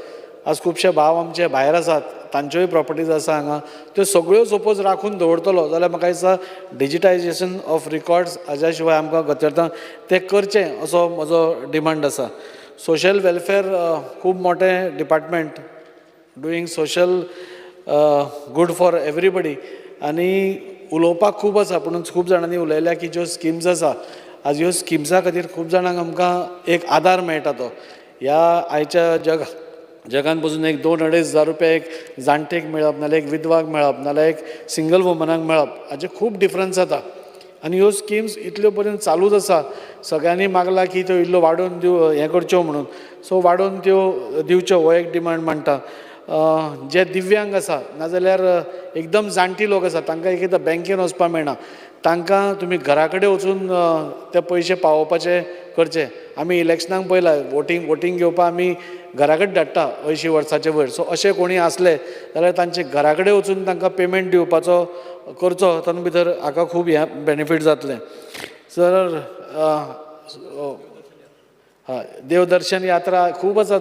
आज खुबशे भाव आमचे भायर आसात, तांच्योय प्रॉपर्टीज आसा हांगा, त्यो सगळ्यो सपोज राखून दवरतलो जाल्यार म्हाका दिसता डिजिटायजेशन ऑफ रिकॉर्ड्स हाज्या शिवाय आमकां गत्यंतर, तें करचें असो म्हजो डिमांड आसा. सोशल वेलफेर खूब मोठें department, doing social good for everybody. आनी उलोवपाक खूब आसा, पूण खूब जाणांनी उलयल्या की ज्यो स्किम्स आसा, आज ह्यो स्किम्सा खातीर खूब जाणांक आमकां एक आदार मेळटा. तो ह्या आयच्या जगान पसून एक 2-2.5 हजार रुपया एक जाणटेक मेळप, नाल्यार एक विधवाक मेळप, नाल्यार एक सिंगल वुमनाक मेळप, हाजे खूब डिफरन्स जाता. आनी ह्यो स्किम्स इतल्यो पर्यंत चालूच आसा. सगळ्यांनी मागला की त्यो इल्ल्यो वाडोवन दिव, हें करच्यो म्हणून. सो वाडोवन त्यो दिवच्यो हो एक डिमांड मांडटा. जे दिव्यांग आसा, नाजाल्यार एकदम जाणटी लोक आसा, तांकां एक एकदां बँकेन वचपाक मेळना, तांकां तुमी घरा कडेन वचून ते पयशे पावोवपाचे करचे. आमी इलेक्शनाक पळयला, वोटींग घेवपाक आमी घरा कडेन धाडटा 80 वर्साचे वयर. सो अशे कोणी आसले जाल्यार तांचे घरा कडेन वचून तांकां पेमेंट दिवपाचो करचो. तातूंत भितर हाका खूब हें बेनिफीट जातलें सर. हय, देवदर्शन यात्रा खूब आसा.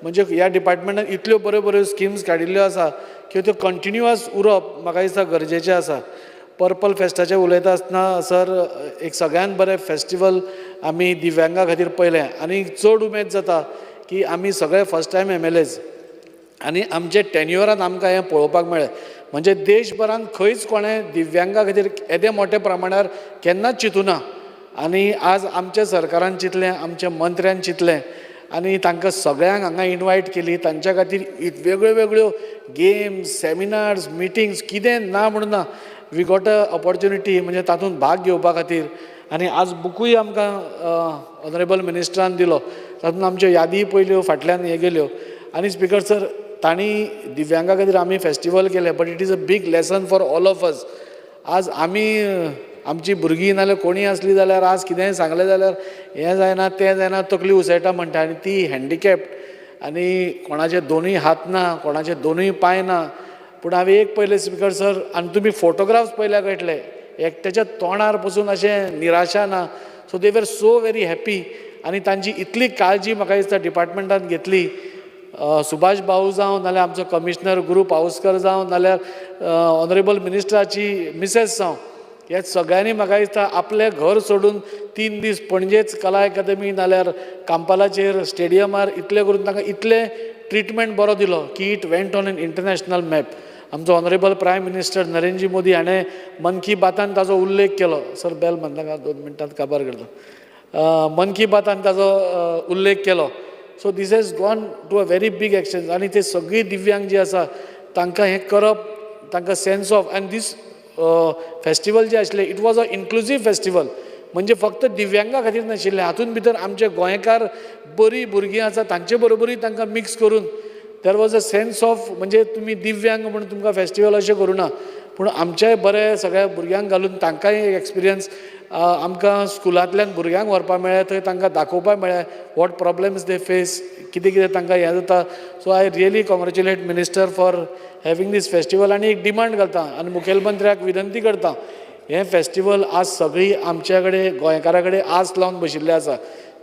म्हणजे ह्या डिपार्टमेंटान इतल्यो बऱ्यो बऱ्यो स्किम्स काडिल्ल्यो आसा की त्यो कंटिन्युअस उरप म्हाका दिसता गरजेचें आसा. पर्पल फेस्टाचें उलयता आसतना सर, एक सगळ्यान बरें फेस्टिवल आमी दिव्यांगा खातीर पळयलें आनी चड उमेद जाता की आमी सगळे फर्स्ट टायम एमएलएज आनी आमचे टेन्युअरान आमकां हें पळोवपाक मेळ्ळें. म्हणजे देशभरान खंयच कोणें दिव्यांगा खातीर येदें मोठ्या प्रमाणार केन्नाच चिंतूना आनी आज आमच्या सरकारान चिंतलें, आमच्या मंत्र्यान चिंतलें आनी तांकां सगळ्यांक हांगा इनवायट केली. तांच्या खातीर वेगळ्यो वेगळ्यो गेम्स, सेमिनार्स, मिटिंग्स, कितें ना म्हणून ना. We got a opportunity म्हणजे तातूंत भाग घेवपा खातीर. आनी आज बुकूय आमकां ऑनरेबल मिनिस्टरान दिलो. तातूंत आमच्यो यादी पयल्यो फाटल्यान हे गेल्यो. आनी स्पिकर सर, तांणी दिव्यांगा खातीर आमी फेस्टिवल केलें, but it is a big lesson for all of us. आज आमी, आमची भुरगीं नाल्यार कोणीय आसली जाल्यार, आज कितेंय सांगलें जाल्यार हें जायना, तें जायना, तकली उसळटा म्हणटा. आनी ती हँडिकॅप्ड आनी कोणाचे दोनूय हात ना, कोणाचे दोनूय पांय ना. पूण हांवें एक पळयलें स्पिकर सर, आनी तुमी फोटोग्राफ्स पळयल्यार कळटलें, एकट्याच्या तोंडार पसून अशें निराशा ना. So they were so very happy. आनी तांची इतली काळजी म्हाका दिसता डिपार्टमेंटान घेतली. सुभाष भाऊ जावं, नाल्यार आमचो कमिशनर गुरू पावसकर जावं, नाल्यार ऑनरेबल मिनिस्टराची मिसेस जावं, ह्या सगळ्यांनी म्हाका दिसता आपलें घर सोडून 3 दीस पणजेच कला अकादमी नाल्यार कांपालाचेर स्टेडियमार इतलें करून तांकां इतलें ट्रिटमेंट बरो दिलो की it went on an international map. आमचो honourable prime minister Narendra Modi हाणें मन की बातान ताजो उल्लेख केलो. सर, बेल मारनाका, 2 मिनटात काबार करता. मन की बातान ताजो उल्लेख केलो. So this has gone to a very big extent. आनी ते सगळीं दिव्यांग जी आसा तांकां हें करप, तांकां sense of, and this festival जें आसलें, it was a inclusive festival. म्हणजे फक्त दिव्यांगा खातीर नाशिल्लें. हातूंत भितर आमचे गोंयकार बरीं भुरगीं आसा, तांचे बरोबरूय तांकां मिक्स करून there was a sense of, म्हणजे तुमी दिव्यांग म्हणून तुमकां फेस्टिवल अशें करूं ना, पूण आमच्याय बरे सगळ्या भुरग्यांक घालून तांकांय एक एक्सपिरियन्स. आमकां स्कुलांतल्यान भुरग्यांक व्हरपाक मेळ्ळें, थंय तांकां दाखोवपाक मेळ्ळें what problems they face, कितें कितें तांकां हें जाता. So I really congratulate minister for having this festival. आनी एक डिमांड घालता आनी मुखेलमंत्र्याक विनंती करता, हें फेस्टिवल आज सगळीं आमच्या कडेन, गोंयकारा कडेन आस लावन बशिल्ले आसा,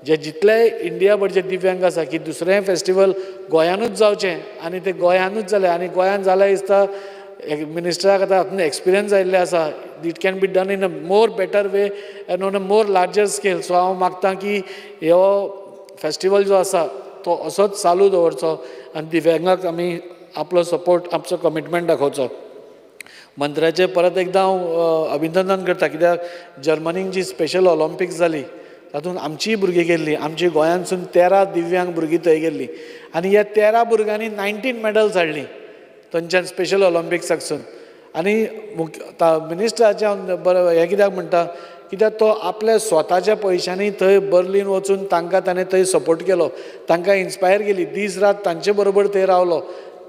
जे जितलेय इंडिया भरचे दिव्यांग आसा, की दुसरेंय फेस्टिवल गोंयानूच जावचें. आनी तें गोंयानूच जालें. आनी गोंयान जालें दिसता मिनिस्टराक आतां हातूंत एक्सपिरियन्स आयिल्लें आसा, it can be done in a more better way and on a more larger scale. So हांव मागता की हो फेस्टिवल जो आसा तो असोच चालू दवरचो आनी दिव्यांगाक आमी आपलो सपोर्ट, आमचो कमिटमेंट दाखोवचो. मंत्र्याचें परत एकदां हांव अभिनंदन करता, कित्याक जर्मनीक जी स्पेशल ऑलंपिक्स जाली, तातूंत आमचीय भुरगीं गेल्लीं. आमची गोंयांतसून 13 दिव्यांग भुरगीं थंय गेल्लीं आनी ह्या 13 भुरग्यांनी 19 मॅडल्स हाडलीं थंयच्यान, स्पेशल ऑलंपिक्साकसून. आनी मिनिस्टराचें हांव बरें हें कित्याक म्हणटा, कित्याक तो आपल्या स्वताच्या पयशांनी थंय बर्लीन वचून तांकां ताणें थंय सपोर्ट केलो, तांकां इन्स्पायर केली, दीस रात तांचे बरोबर थंय रावलो,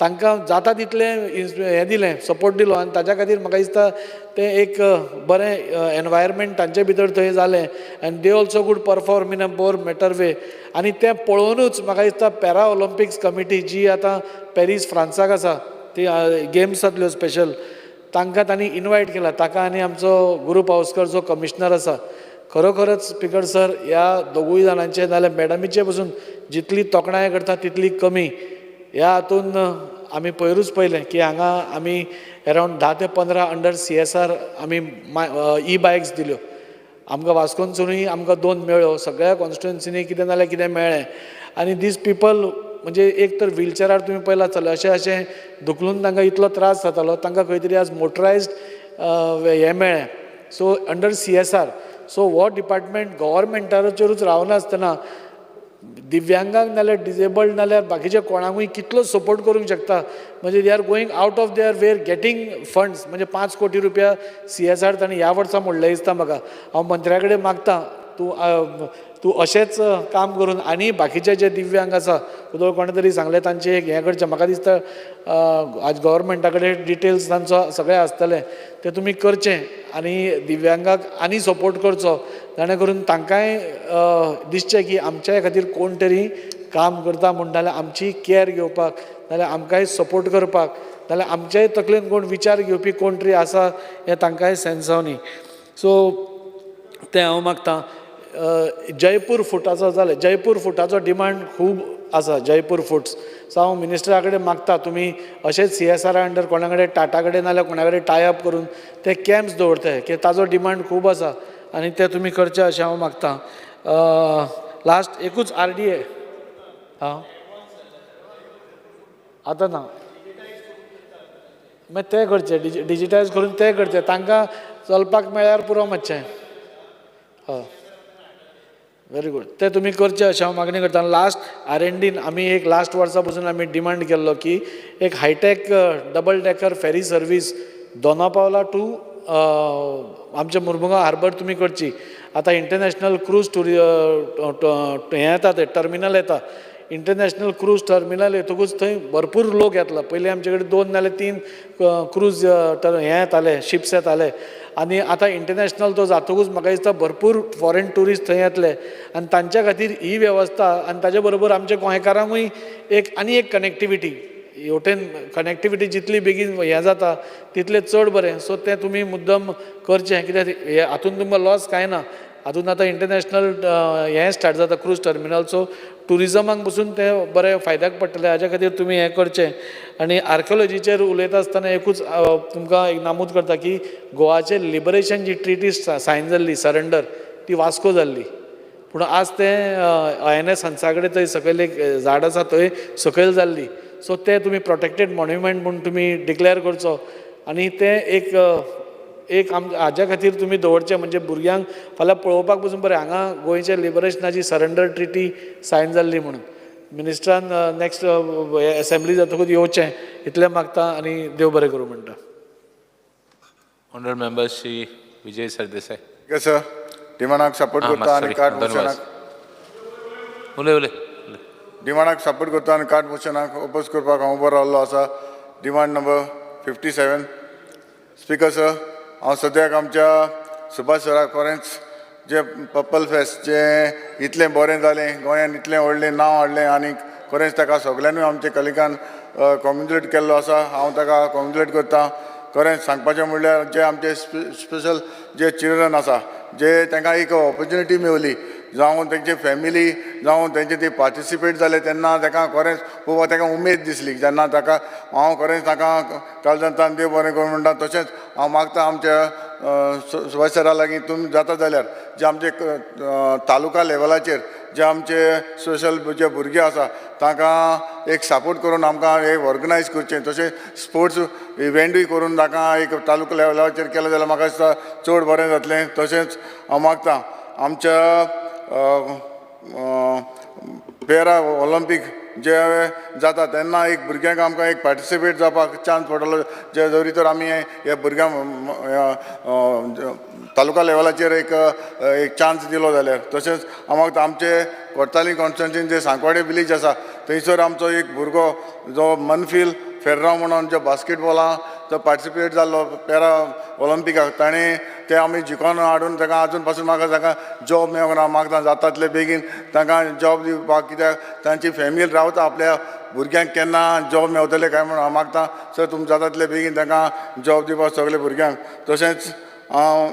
तांकां जाता तितलें हें दिलें, सपोर्ट दिलो. आनी ताच्या खातीर म्हाका दिसता तें एक बरें एनवायरमेंट तांचे भितर थंय जालें and they also could perform in a more better way. आनी तें पळोवनूच म्हाका दिसता पॅरा ऑलंपिक्स कमिटी जी आतां पॅरीस फ्रांसाक आसा, ती गेम्स जातल्यो स्पेशल, तांकां तांणी इनवायट केला. ताका आनी आमचो गुरू पावसकर जो कमिशनर आसा. खरोखरच स्पिकर सर, ह्या दोगूय जाणांचे नाल्यार मॅडमीचे पसून जितली तोखणाय करता तितली कमी. ह्या हातून आमी पयरूच पळयलें की हांगा आमी अरावंड 10 ते 15 अंडर CSR आमी ई बायक्स दिल्यो. आमकां वास्कोनसुनूय आमकां 2 मेळ्ळ्यो, सगळ्या कॉन्स्टिट्युएन्सीनी कितें नाल्यार कितें मेळ्ळें. आनी these people म्हणजे एक तर व्हीलचेरार तुमी पळयला चल अशें अशें धुकलून तांकां इतलो त्रास जातालो, तांकां खंय तरी आज मोटरायज्ड हें मेळ्ळें. सो अंडर CSR, सो हो डिपार्टमेंट गव्हर्मेंटाचेरूच रावनासतना दिव्यांगांक नाल्यार डिजेबल्ड नाल्यार बाकीच्या कोणाकूय कितलो सपोर्ट करूंक शकता. म्हणजे they are going out of their way getting funds. म्हणजे 5 कोटी रुपया CSR तांणी ह्या वर्सा मोडले दिसता म्हाका. हांव मंत्र्या कडेन मागता तूं अशेंच काम करून आनी बाकीचे जे दिव्यांग आसा, उदळ कोणें तरी सांगलें तांचें एक हें करचें, म्हाका दिसता आज गव्हर्मेंटा कडेन डिटेल्स तांचो सगळें आसतलें, तें तुमी करचें आनी दिव्यांगाक आनी सपोर्ट करचो, जाणें करून तांकांय दिसचें की आमच्याय खातीर कोण तरी काम करता म्हूण, नाल्यार आमची कॅर घेवपाक, नाल्यार आमकांय सपोर्ट करपाक, नाल्यार आमच्याय तकलेन कोण विचार घेवपी कोण तरी आसा हें तांकांय सेन्स जावनी. सो तें हांव मागतां. जयपूर फुटाचो जालें, जयपूर फुटाचो डिमांड खूब आसा, जयपूर फुट्स. सो हांव मिनिस्टरा कडेन मागता तुमी अशेंच CSR under कोणा कडेन टाटा कडेन नाल्यार कोणा कडेन टाय अप करून ते कॅम्प्स दवरते की ताजो डिमांड खूब आसा आनी ते तुमी करचे अशें हांव मागता. लास्ट एकूच RDA आं आतां ना मागीर तें करचें, डिजिटायज करून तें करचें, तांकां चलपाक मेळ्यार पुरो मातशें. हय, व्हेरी गूड, तें तुमी करचें अशें हांव मागणी करता. लास्ट RND आमी एक लास्ट वर्सा पसून आमी डिमांड केल्लो की एक hi tech double decker ferry service Dona Paula to आमच्या मुरमुगांव हार्बर तुमी करची. आतां इंटरनॅशनल क्रूज टुरी हें येता, तें टर्मिनल येता, इंटरनॅशनल क्रूज टर्मिनल येतकूच थंय भरपूर लोक येतलो. पयलीं आमचे कडेन 2 नाल्यार 3 क्रूज हें येताले, शिप्स येताले, आनी आतां इंटरनॅशनल तो जातकूच म्हाका दिसता भरपूर फॉरेन ट्युरिस्ट थंय येतले आनी तांच्या खातीर ही वेवस्था आनी ताजे बरोबर आमच्या गोंयकारांकूय एक आनी एक कनेक्टिविटी, हेवटेन कनेक्टिविटी जितली बेगीन हें जाता तितलें चड बरें. सो तें तुमी मुद्दम करचें, कित्याक हे हातून तुमकां लॉस कांय ना. हातून आतां इंटरनॅशनल हें स्टार्ट जाता क्रूज टर्मिनल, सो ट्युरिजमाक पसून तें बरें फायद्याक पडटलें, हाज्या खातीर तुमी हें करचें. आनी आर्किओलॉजीचेर उलयता आसतना एकूच तुमकां एक नामूद करता की गोवाचें लिबरेशन जी ट्रिटी सायन जाल्ली, सरेंडर, ती वास्को जाल्ली, पूण आज तें INS हंसा कडेन थंय सकयल एक झाड आसा थंय सकयल जाल्ली. सो तें तुमी प्रोटेक्टेड मॉन्युमेंट म्हूण तुमी डिक्लेर करचो आनी तें एक एक हाज्या खातीर तुमी दवरचें, म्हणजे भुरग्यांक फाल्यां पळोवपाक पसून बरें, हांगा गोंयच्या लिबरेशनाची सरेंडर ट्रिटी सायन जाल्ली म्हणून. मिनिस्टरान नेक्स्ट एसेंब्ली जातकूच येवचें इतलें मागता आनी देव बरें करूं म्हणटा. Honourable member Shri Vijay Sardesai. Yes sir, डिमांडाक सपोर्ट करता आनी कार्ड मोशनाक उलय उलय डिमांडाक सपोर्ट करता आनी कार्ड मोशनाक ओपोज करपाक हांव उबो रावल्लो आसा. Demand number 57. Speaker sir, हांव सद्याक आमच्या सुभाष सराक खरेंच जे पर्पल फेस्ट जें इतलें बरें जालें, गोंयान इतलें व्हडलें नांव हाडलें आनी खरेंच ताका सगल्यांनूय आमच्या कलिगान कॉंग्रेच्युलेट केल्लो आसा. हांव ताका कॉंग्रेच्युलेट करता. खरेंच सांगपाचें म्हणल्यार जे आमचे स्पेशल जे चिल्ड्रन आसा, जे तांकां एक ऑपॉर्च्युनिटी मेवली, जावं तेंची फॅमिली जावं तेंचे ते पार्टिसिपेट जाले तेन्ना ताका खरेंच खूब ताका उमेद दिसली. जेन्ना ताका हांव खरेंच ताका काळजांतल्यान देव बरें करूं म्हणटा. तशेंच हांव मागता आमच्या सुभाष सरा लागीं, तुमी जाता जाल्यार जे आमचे तालुका लेवलाचेर जे आमचे स्पेशल जे भुरगे आसा तांकां एक सपोर्ट करून आमकां एक ऑर्गनायज करचें. तशें स्पोर्ट्स इवेंटूय करून तांकां एक तालुका लेवलाचेर केलें जाल्यार म्हाका दिसता चड बरें जातलें. तशेंच हांव मागता आमच्या पेरा ऑलंपीक जे जाता तेन्ना एक भुरग्यांक आमकां एक पार्टिसिपेट जावपाक चान्स पडटलो. जे जरी तर आमी ह्या भुरग्यांक तालुका लेवलाचेर एक एक चान्स दिलो जाल्यार. तशेंच हांव मागता आमचे कोर्ताली कॉन्स्टिट्युएन्सीन जे सांकवाडे विलेज आसा थंयसर आमचो एक भुरगो जो मनफील फेर्रांव म्हणून जो बास्केटबॉलान जो पार्टिसिपेट जाल्लो पेरा ऑलंपिकाक, ताणें ते आमी जिखोन हाडून ताका आजून पासून म्हाका ताका जॉब मेळोंक ना. मागता जाता तितले बेगीन तांकां जॉब दिवपाक, कित्याक तांची फॅमिली रावता आपल्या भुरग्यांक केन्ना जॉब मेवतले काय म्हणून हांव मागता सर तुमी जाता तितले बेगीन तांकां जॉब दिवपाक सगल्या भुरग्यांक. तशेंच हांव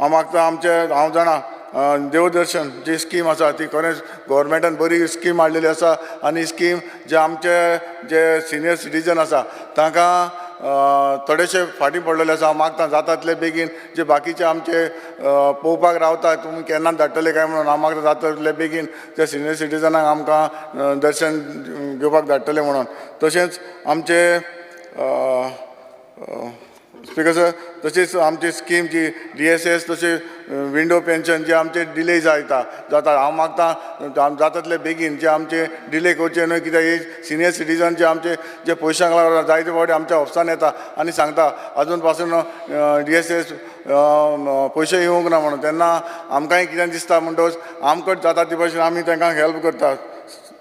हांव मागता आमचे हांव जाणा देवदर्शन जी स्कीम आसा ती खरेंच गोवोरमेंटान बरी स्कीम हाडलेली आसा आनी स्कीम जे आमचे जे सिनियर सिटीजन आसा तांकां थोडेशे फाटीं पडलेले आसा. हांव मागता जाता तितले बेगीन जे बाकीचे आमचे पळोवपाक रावता तुमी केन्ना धाडटले काय म्हणून, हांव मागता जाता तितले बेगीन त्या सिनियर सिटीजनाक आमकां दर्शन घेवपाक धाडटले म्हणून. तशेंच आमचे स्पीकर सर, तशेंच आमची स्कीम जी DSS तशें विंडो पेन्शन जे आमचे डिले जाता, हांव मागता जाता तितले बेगीन जे आमचे डिले करचे न्हय, कित्याक हे सिनियर सिटीजन जे आमचे जे पयशांक लागून जायते फावटी आमच्या ऑफिसान येता आनी सांगता अजून पासून DSS पयशे येवंक ना म्हणून. तेन्ना आमकांय कितें दिसता म्हणटकच आमकां जाता ते भशेन आमी तांकां हेल्प करतात.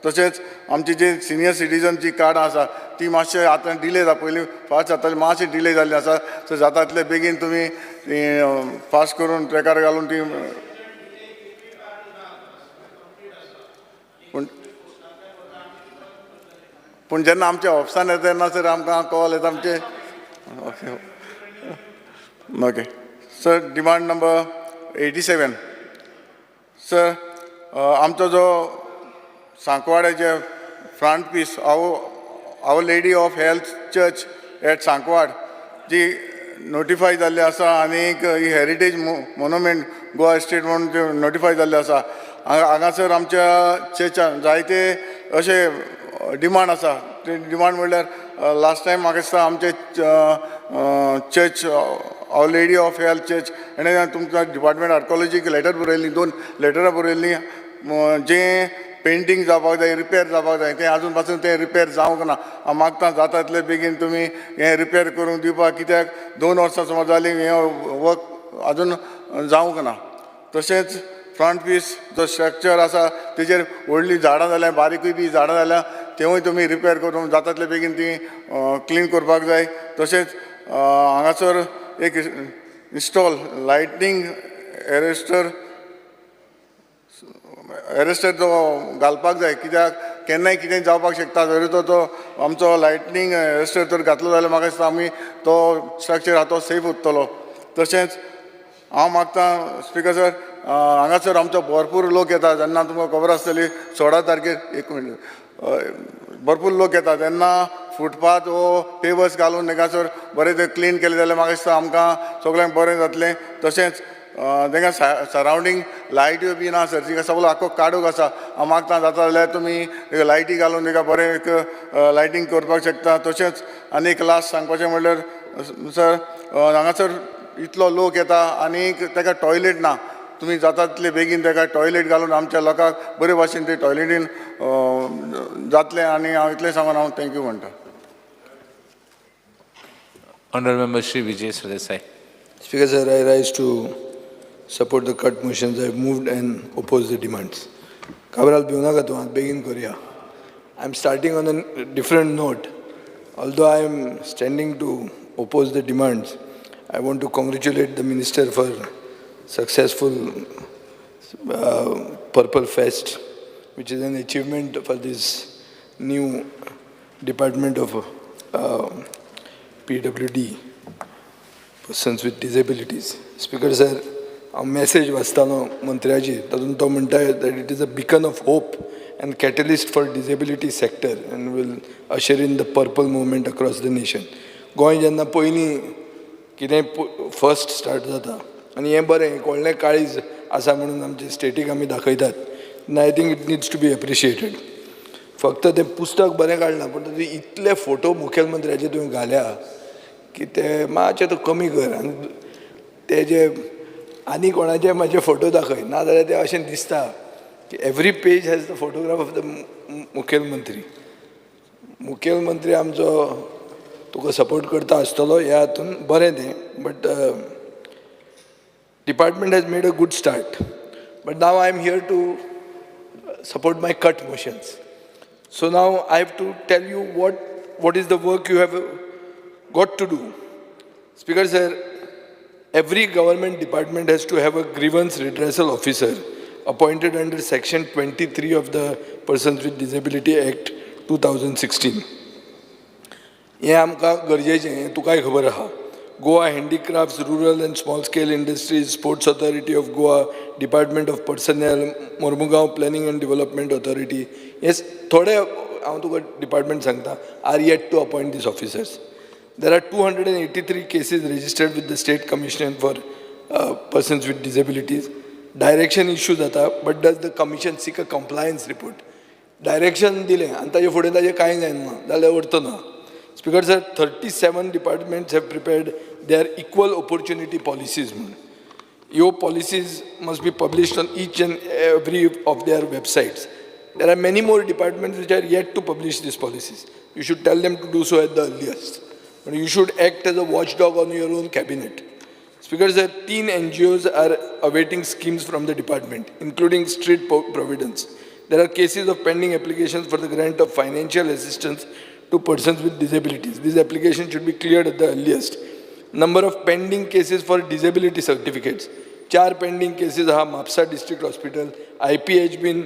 तशेंच आमची जी सिनियर सिटीजन जी कार्डां आसा ती मातशें आतां डिले जाता, पयलीं फास्ट जाताली मातशें डिले जाल्ली आसा. सो जाता तितले बेगीन तुमी ती फास्ट करून ट्रेकार घालून ती पूण जेन्ना आमच्या ऑफिसान येता तेन्ना सर आमकां कॉल येता आमचे. Okay okay sir, demand number 87 sir, आमचो जो सांकवाड्याचे front piece our lady of health church at Sancoale ji notify जाल्ली आसा आनीक ही हेरिटेज मोनुमेंट गोवा स्टेट म्हणून नोटिफाय जाल्ली आसा. हांगासर आमच्या चर्चान जायते अशे डिमांड आसा. ते डिमांड म्हणल्यार लास्ट टायम म्हाका दिसता आमचे church our lady of health church हेणें तुमकां डिपार्टमेंट आर्कोलॉजीक लेटर बरयल्ली, 2 लेटरां बरयल्लीं, जें पेंटींग जावपाक जाय, रिपेर जावपाक जाय, तें आजून पासून तें रिपेर जावंक ना. हांव मागता जाता तितले बेगीन तुमी हें रिपेर करूंक दिवपाक, कित्याक 2 वर्सां सुमार जालीं हें वर्क आजून जावंक ना. तशेंच फ्रंट पीस जो स्ट्रक्चर आसा तेजेर व्हडलीं झाडां जाल्यां, बारीकूय बी झाडां जाल्यां तेवूय तुमी रिपेर करून जाता तितले बेगीन ती क्लीन करपाक जाय. तशेंच हांगासर एक इन्स्टॉल लायटनींग एरेस्टर तो घालपाक जाय, कित्याक केन्नाय कितें जावपाक शकता. जरी तो आमचो लायटनींग एरेस्टर जर घातलो जाल्यार म्हाका दिसता आमी तो स्ट्रक्चर आहा तो सेफ उरतलो. तशेंच हांव मागता स्पीकर सर, हांगासर आमचो भरपूर लोक येता, जेन्ना तुमकां खबर आसतली 16 तारखेर एक मिनट भरपूर लोक येता तेन्ना फुटपाथ वो पेवर्स घालून हांगासर बरें ते क्लीन केलें जाल्यार म्हाका दिसता आमकां सगळ्यांक बरें जातलें. तशेंच तांकां सरावंडींग लायट्यो बी ना सर, तिका सगळो आख्खो काडूंक आसा. हांव मागता जाता जाल्यार तुमी लायटी घालून ताका बरें एक लायटींग करपाक शकता. तशेंच आनी एक लास्ट सांगपाचें म्हणल्यार सर, हांगासर इतलो लोक येता आनी ताका टॉयलेट ना, तुमी जाता तितले बेगीन ताका टॉयलेट घालून आमच्या लोकांक बरे भाशेन ते टॉयलेटीन जातलें. आनी हांव इतलें सांगून हांव thank you म्हणटा. Honourable member Shri Vijay Sardesai. Speaker sir, I rise to support the cut motions. I moved and oppose the demands. Cabral, भिवनाका तूं, आतां बेगीन करुया. I am starting on a different note. Although I am standing to oppose the demands, I want to congratulate the minister for successful Purple Fest, which is an achievement for this new department of PWD, persons with disabilities. Speaker sir, हांव मॅसेज वाचतालो मंत्र्याची, तातूंत तो म्हणटा that it is a beacon of hope and catalyst for disability sector and will usher in the purple movement across the nation. Goa जेन्ना पयलीं कितें फर्स्ट स्टार्ट जाता आनी हें बरें व्हडलें काळीज आसा म्हणून आमचे स्टेटीक आमी दाखयतात. I think it needs to be appreciated. फक्त तें पुस्तक बरें काडलां पूण तातूंत इतले फोटो मुखेलमंत्र्याचे तुवें घाल्या की ते मातशें तूं कमी कर आनी तेजे आनी कोणाचे म्हाजे फोटो दाखय, नाजाल्यार तें अशें दिसता की every page has the photograph of the मुखेलमंत्री. मुखेलमंत्री आमचो तुका सपोर्ट करता आसतलो ह्या हातून बरें तें, but department has made a good start. But now I am here to support my cut motions. So now I have to tell you what is the work you have got to do. Speaker sir, every government department has to have a grievance redressal officer appointed under section 23 of the Persons with Disability Act 2016. हें आमकां गरजेचें, हें तुकाय खबर आहा. Goa handicrafts, rural and small scale industries, sports authority of Goa, department of personnel, Mormugao planning and development authority, हे थोडे हांव तुका डिपार्टमेंट सांगता, are yet to appoint these officers. There are 283 cases registered with the State Commission for Persons with Disabilities. Direction issue जाता, but does the commission seek a compliance report? Direction दिलें आनी ताजे फुडें ताजें कांय जायना जाल्यार अर्थ ना. Speaker sir, 37 departments have prepared their equal opportunity policies म्हूण. ह्यो policies must be published on each and every of their websites. There are many more departments which are yet to publish these policies. You should tell them to do so at the earliest. But you should act as a watchdog on your own cabinet. Speaker sir, 3 NGOs are awaiting schemes from the department, including street providence. There are cases of pending applications for the grant of financial assistance to persons with disabilities. These applications should be cleared at the earliest. Number of pending cases for disability certificates. 4 pending cases are Mapsa District Hospital, IPH bin,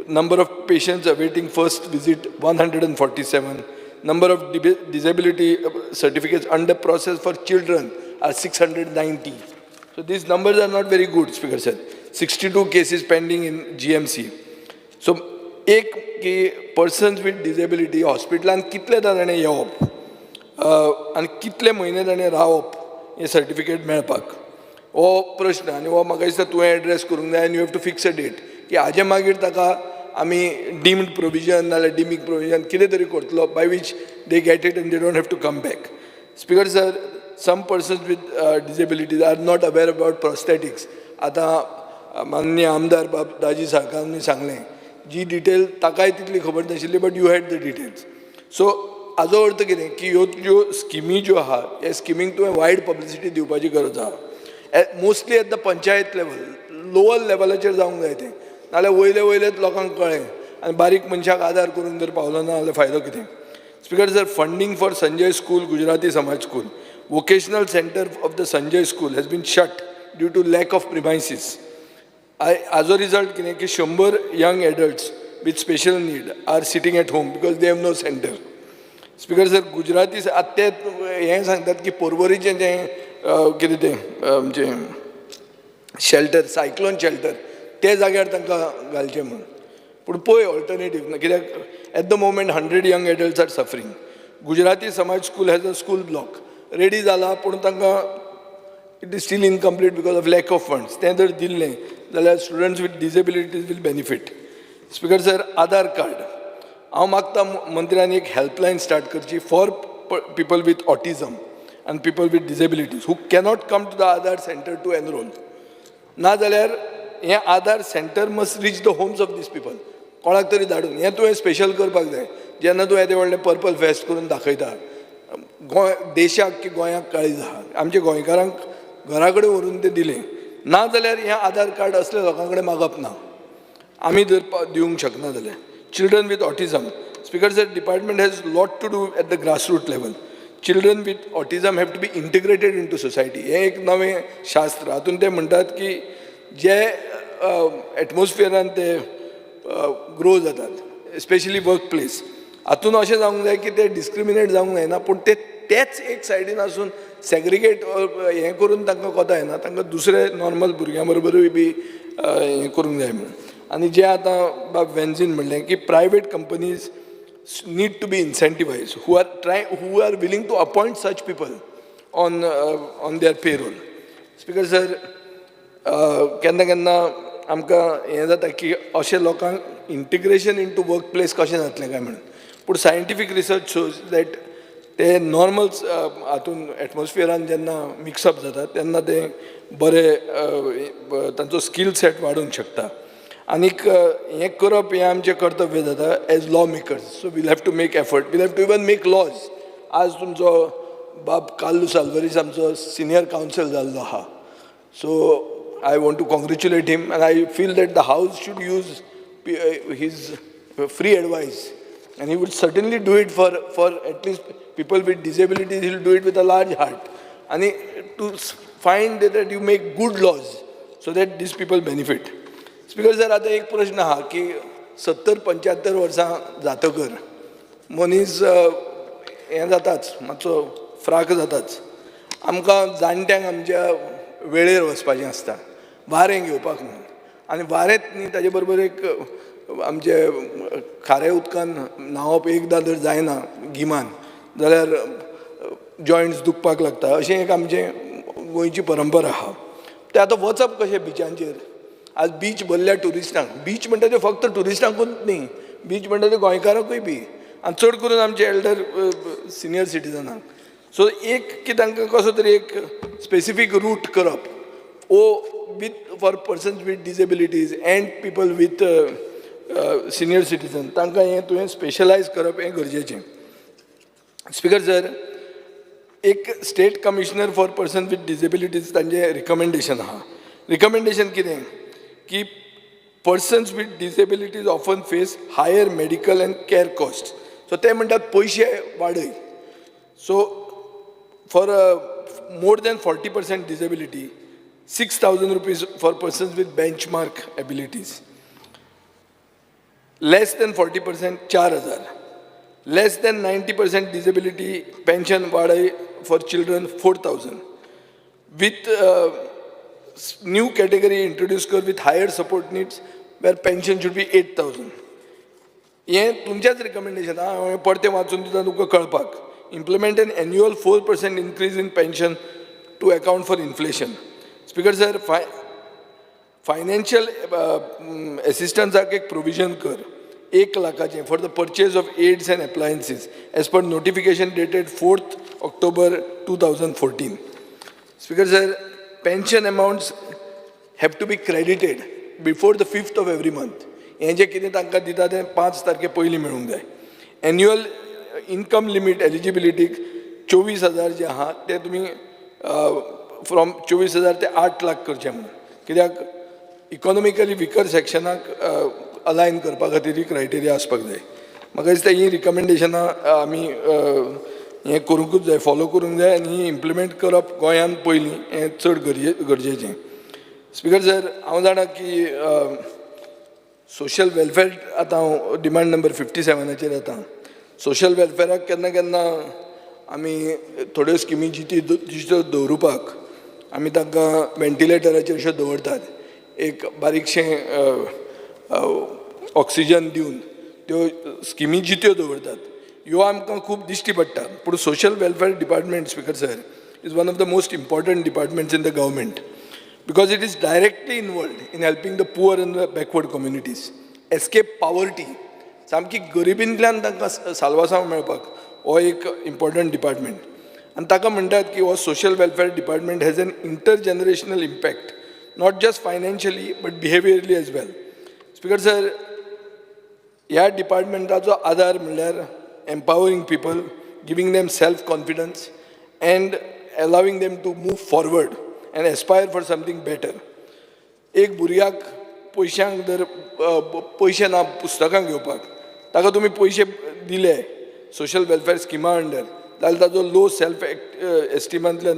number of patients awaiting first visit 147. Number of disability certificates under process for children are 690. So these numbers are not very good, Speaker sir. 62 cases pending in GMC. So एक की persons with disability हॉस्पिटलान कितले ताणें येवप आनी कितले म्हयने ताणें रावप हें सर्टिफिकेट मेळपाक, हो प्रश्न. आनी हो म्हाका दिसता तुवें एड्रेस करूंक जाय आनी you have to fix a date की हाजे मागीर ताका आमी डिम्ड प्रोविजन नाल्यार डिमींग प्रोविजन कितें तरी करतलो by which they get it and they don't have to come back. Speaker sir, some persons with disabilities are not aware about prosthetics. आतां माननीय आमदार बाब दाजी साळकारांनी सांगलें, जी डिटेल ताकाय तितली खबर नाशिल्ली, but you had the details. So हाजो अर्थ कितें की ह्यो ज्यो स्किमी ज्यो आहा, ह्या स्किमींक तुवें वायड पब्लिसिटी दिवपाची गरज आहा, mostly at the panchayat level, lower लेवलाचेर जावंक जाय तें. नाल्यार वयले वयलेच लोकांक कळ्ळें आनी बारीक मनशाक आदार करूंक जर पावलो ना जाल्यार फायदो कितें? Speaker sir, funding for Sanjay school, Gujarati Samaj school, vocational centre of the Sanjay school has been shut due to lack of premises. हाजो रिजल्ट कितें की 100 young adults with special need are sitting at home because they have no centre. Speaker sir, Gujarati आतां ते हें सांगतात की पोरवरीचें जें कितें तें आमचें शेल्टर, सायक्लोन शेल्टर, ते जाग्यार तांकां घालचें म्हूण. पूण पळय ऑल्टरनेटीव ना, कित्याक at the moment 100 young adults are suffering. Gujarati Samaj school has a school block ready जाला, पूण तांकां it is still incomplete because of lack of funds. तें जर दिल्लें जाल्यार students with disabilities will benefit. Speaker sir, Aadhaar card हांव मागता मंत्र्यान एक हेल्पलायन स्टार्ट करची for people with autism and people with disabilities who cannot come to the Aadhaar centre to enrol. नाजाल्यार हें Aadhaar centre must reach the homes of these people. कोणाक तरी धाडून हें तुवें स्पेशल करपाक जाय. जेन्ना तूं येदें व्हडलें पर्पल फेस्ट करून दाखयता गोंय देशाक की गोंयाक काळीज आहा, आमच्या गोंयकारांक घरा कडेन व्हरून तें दिलें ना जाल्यार हें आधार कार्ड असल्या लोकां कडेन मागप ना, आमी जर दिवंक शकना जाल्यार. Children with autism, speaker sir, department has lot to do at the grassroot level. Children with autism have to be integrated into society. हें एक नवें शास्त्र, हातूंत ते म्हणटात की जे एटमॉस्फियरान ते ग्रो जातात, स्पेशली वर्क प्लेस, हातून अशें जावंक जाय की ते डिस्क्रिमिनेट जावंक जायना, पूण ते तेच एक सायडीन आसून सेग्रिगेट हें करून तांकां कोता येना, तांकां दुसरे नॉर्मल भुरग्यां बरोबरूय बी हें करूंक जाय म्हणून. आनी जें आतां बाब वेन्झीन म्हणलें की private companies need to be incentivized who are willing to appoint such people on their payroll. Speaker sir, केन्ना केन्ना आमकां हें जाता की अशे लोकांक इंटिग्रेशन इंटू वर्क प्लेस कशें जातलें काय म्हणून. पूण सायंटिफीक रिसर्च शोज that ते नॉर्मल हातून एटमॉस्फियरान जेन्ना मिक्सअप जाता तेन्ना ते बरे तांचो स्कील सेट वाडोवंक शकता. आनीक हें करप हें आमचें कर्तव्य जाता as law makers. So we'll have to make effort, we'll have to even make laws. आज तुमचो बाब कार्लूस आल्वरीस आमचो सिनियर कावन्सिल जाल्लो आहा, so I want to congratulate him and I feel that the house should use his free advice and he would certainly do it for at least people with disabilities. He will do it with a large heart. And to find that you make good laws so that these people benefit. Speaker sir, आतां एक प्रश्न आहा की 70-75 वर्सां जातकर मनीस हें जाताच, मातसो फ्राक जाताच. आमकां जाणट्यांक आमच्या वेळेर वचपाचें आसता वारें घेवपाक म्हणून, आनी वारेंच न्ही, ताजे बरोबर एक आमचे खाऱ्या उदकान न्हांवप एकदां जर जायना गिमान जाल्यार जॉयंट्स दुखपाक लागता. अशें एक आमचें गोंयची परंपरा आहा. तें आतां वचप कशें बिचांचेर? आज बीच भरल्या ट्युरिस्टांक. बीच म्हणटा ते फक्त ट्युरिस्टांकूच न्ही, बीच म्हणटा ते गोंयकारांकूय बी, आनी चड करून आमचे एल्डर सिनियर सिटीजनांक. सो एक की तांकां कसो तरी एक स्पेसिफीक रूट करप ओ with for persons with disabilities and people with senior citizen, तांकां हें तुवें स्पेशलायज करप हें गरजेचें. स्पिकर सर, एक State Commissioner for Person with Disabilities तांचें रिकमेंडेशन आहा. रिकमेंडेशन कितें की persons with disabilities often face higher medical and care cost. So ते म्हणटात पयशे वाडय. So for more than 40% disability, ₹6,000 for persons with benchmark abilities, less than 40% 4,000, less than 90% disability pension वाडय, for children 4,000, with new category introduce कर with higher support needs where pension should be 8,000. हें तुमचेंच रिकमेंडेशन आहा, हांवें परतें वाचून दिता तुमकां कळपाक. Implement an annual 4% increase in pension to account for inflation. Speaker sir, financial एसिस्टन्साक एक प्रोविजन कर 1 लाखाचें for the purchase of aids and appliances as per notification dated 4th October 2014. Speaker sir, pension amounts have to be credited before the 5th of every month. हें जें कितें तांकां दिता तें 5 तारखे पयलीं मेळूंक जाय. एन्युअल इनकम लिमीट एलिजिबिलिटीक 24,000 जे आहा ते तुमी फ्रॉम 24,000 ते 8 लाख करचे म्हणून, कित्याक इकॉनॉमिकली विकर सेक्शनाक अलायन करपा खातीर ही क्रायटेरिया आसपाक जाय. म्हाका दिसता ही रिकमेंडेशनां आमी हें करूंकूच जाय, फॉलो करूंक जाय आनी ही इम्प्लिमेंट करप गोंयांत पयलीं हें चड गरजेचें. स्पिकर सर, हांव जाणा की सोशल वेलफेअर, आतां हांव डिमांड नंबर 57आचेर येता. सोशल वेलफेअराक केन्ना केन्ना आमी थोड्यो स्किमी जिती जित्यो दवरुपाक आमी तांकां वेंटिलेटराचेर अश्यो दवरतात, एक बारीकशें ऑक्सिजन दिवन त्यो स्किमी जित्यो दवरतात. ह्यो आमकां खूब दिश्टी पडटा. पूण social welfare department, Speaker sir, is one of the most important departments in the government because it is directly involved in helping the poor and the backward communities escape poverty. सामकी गरिबींतल्यान तांकां साल्वासांव मेळपाक हो एक इम्पॉर्टंट डिपार्टमेंट. आनी ताका म्हणटात की हो social welfare department has an intergenerational impact, not just financially but behaviourally as well. Speaker sir, ह्या डिपार्टमेंटाचो आदार म्हणल्यार empowering people, giving them self confidence and allowing them to move forward and aspire for something better. एक भुरग्याक पयशांक जर पयशे ना पुस्तकां घेवपाक, ताका तुमी पयशे दिले सोशल वेलफेअर स्किमा अंडर जाल्यार ताजो लो सेल्फ एस्टिमांतल्यान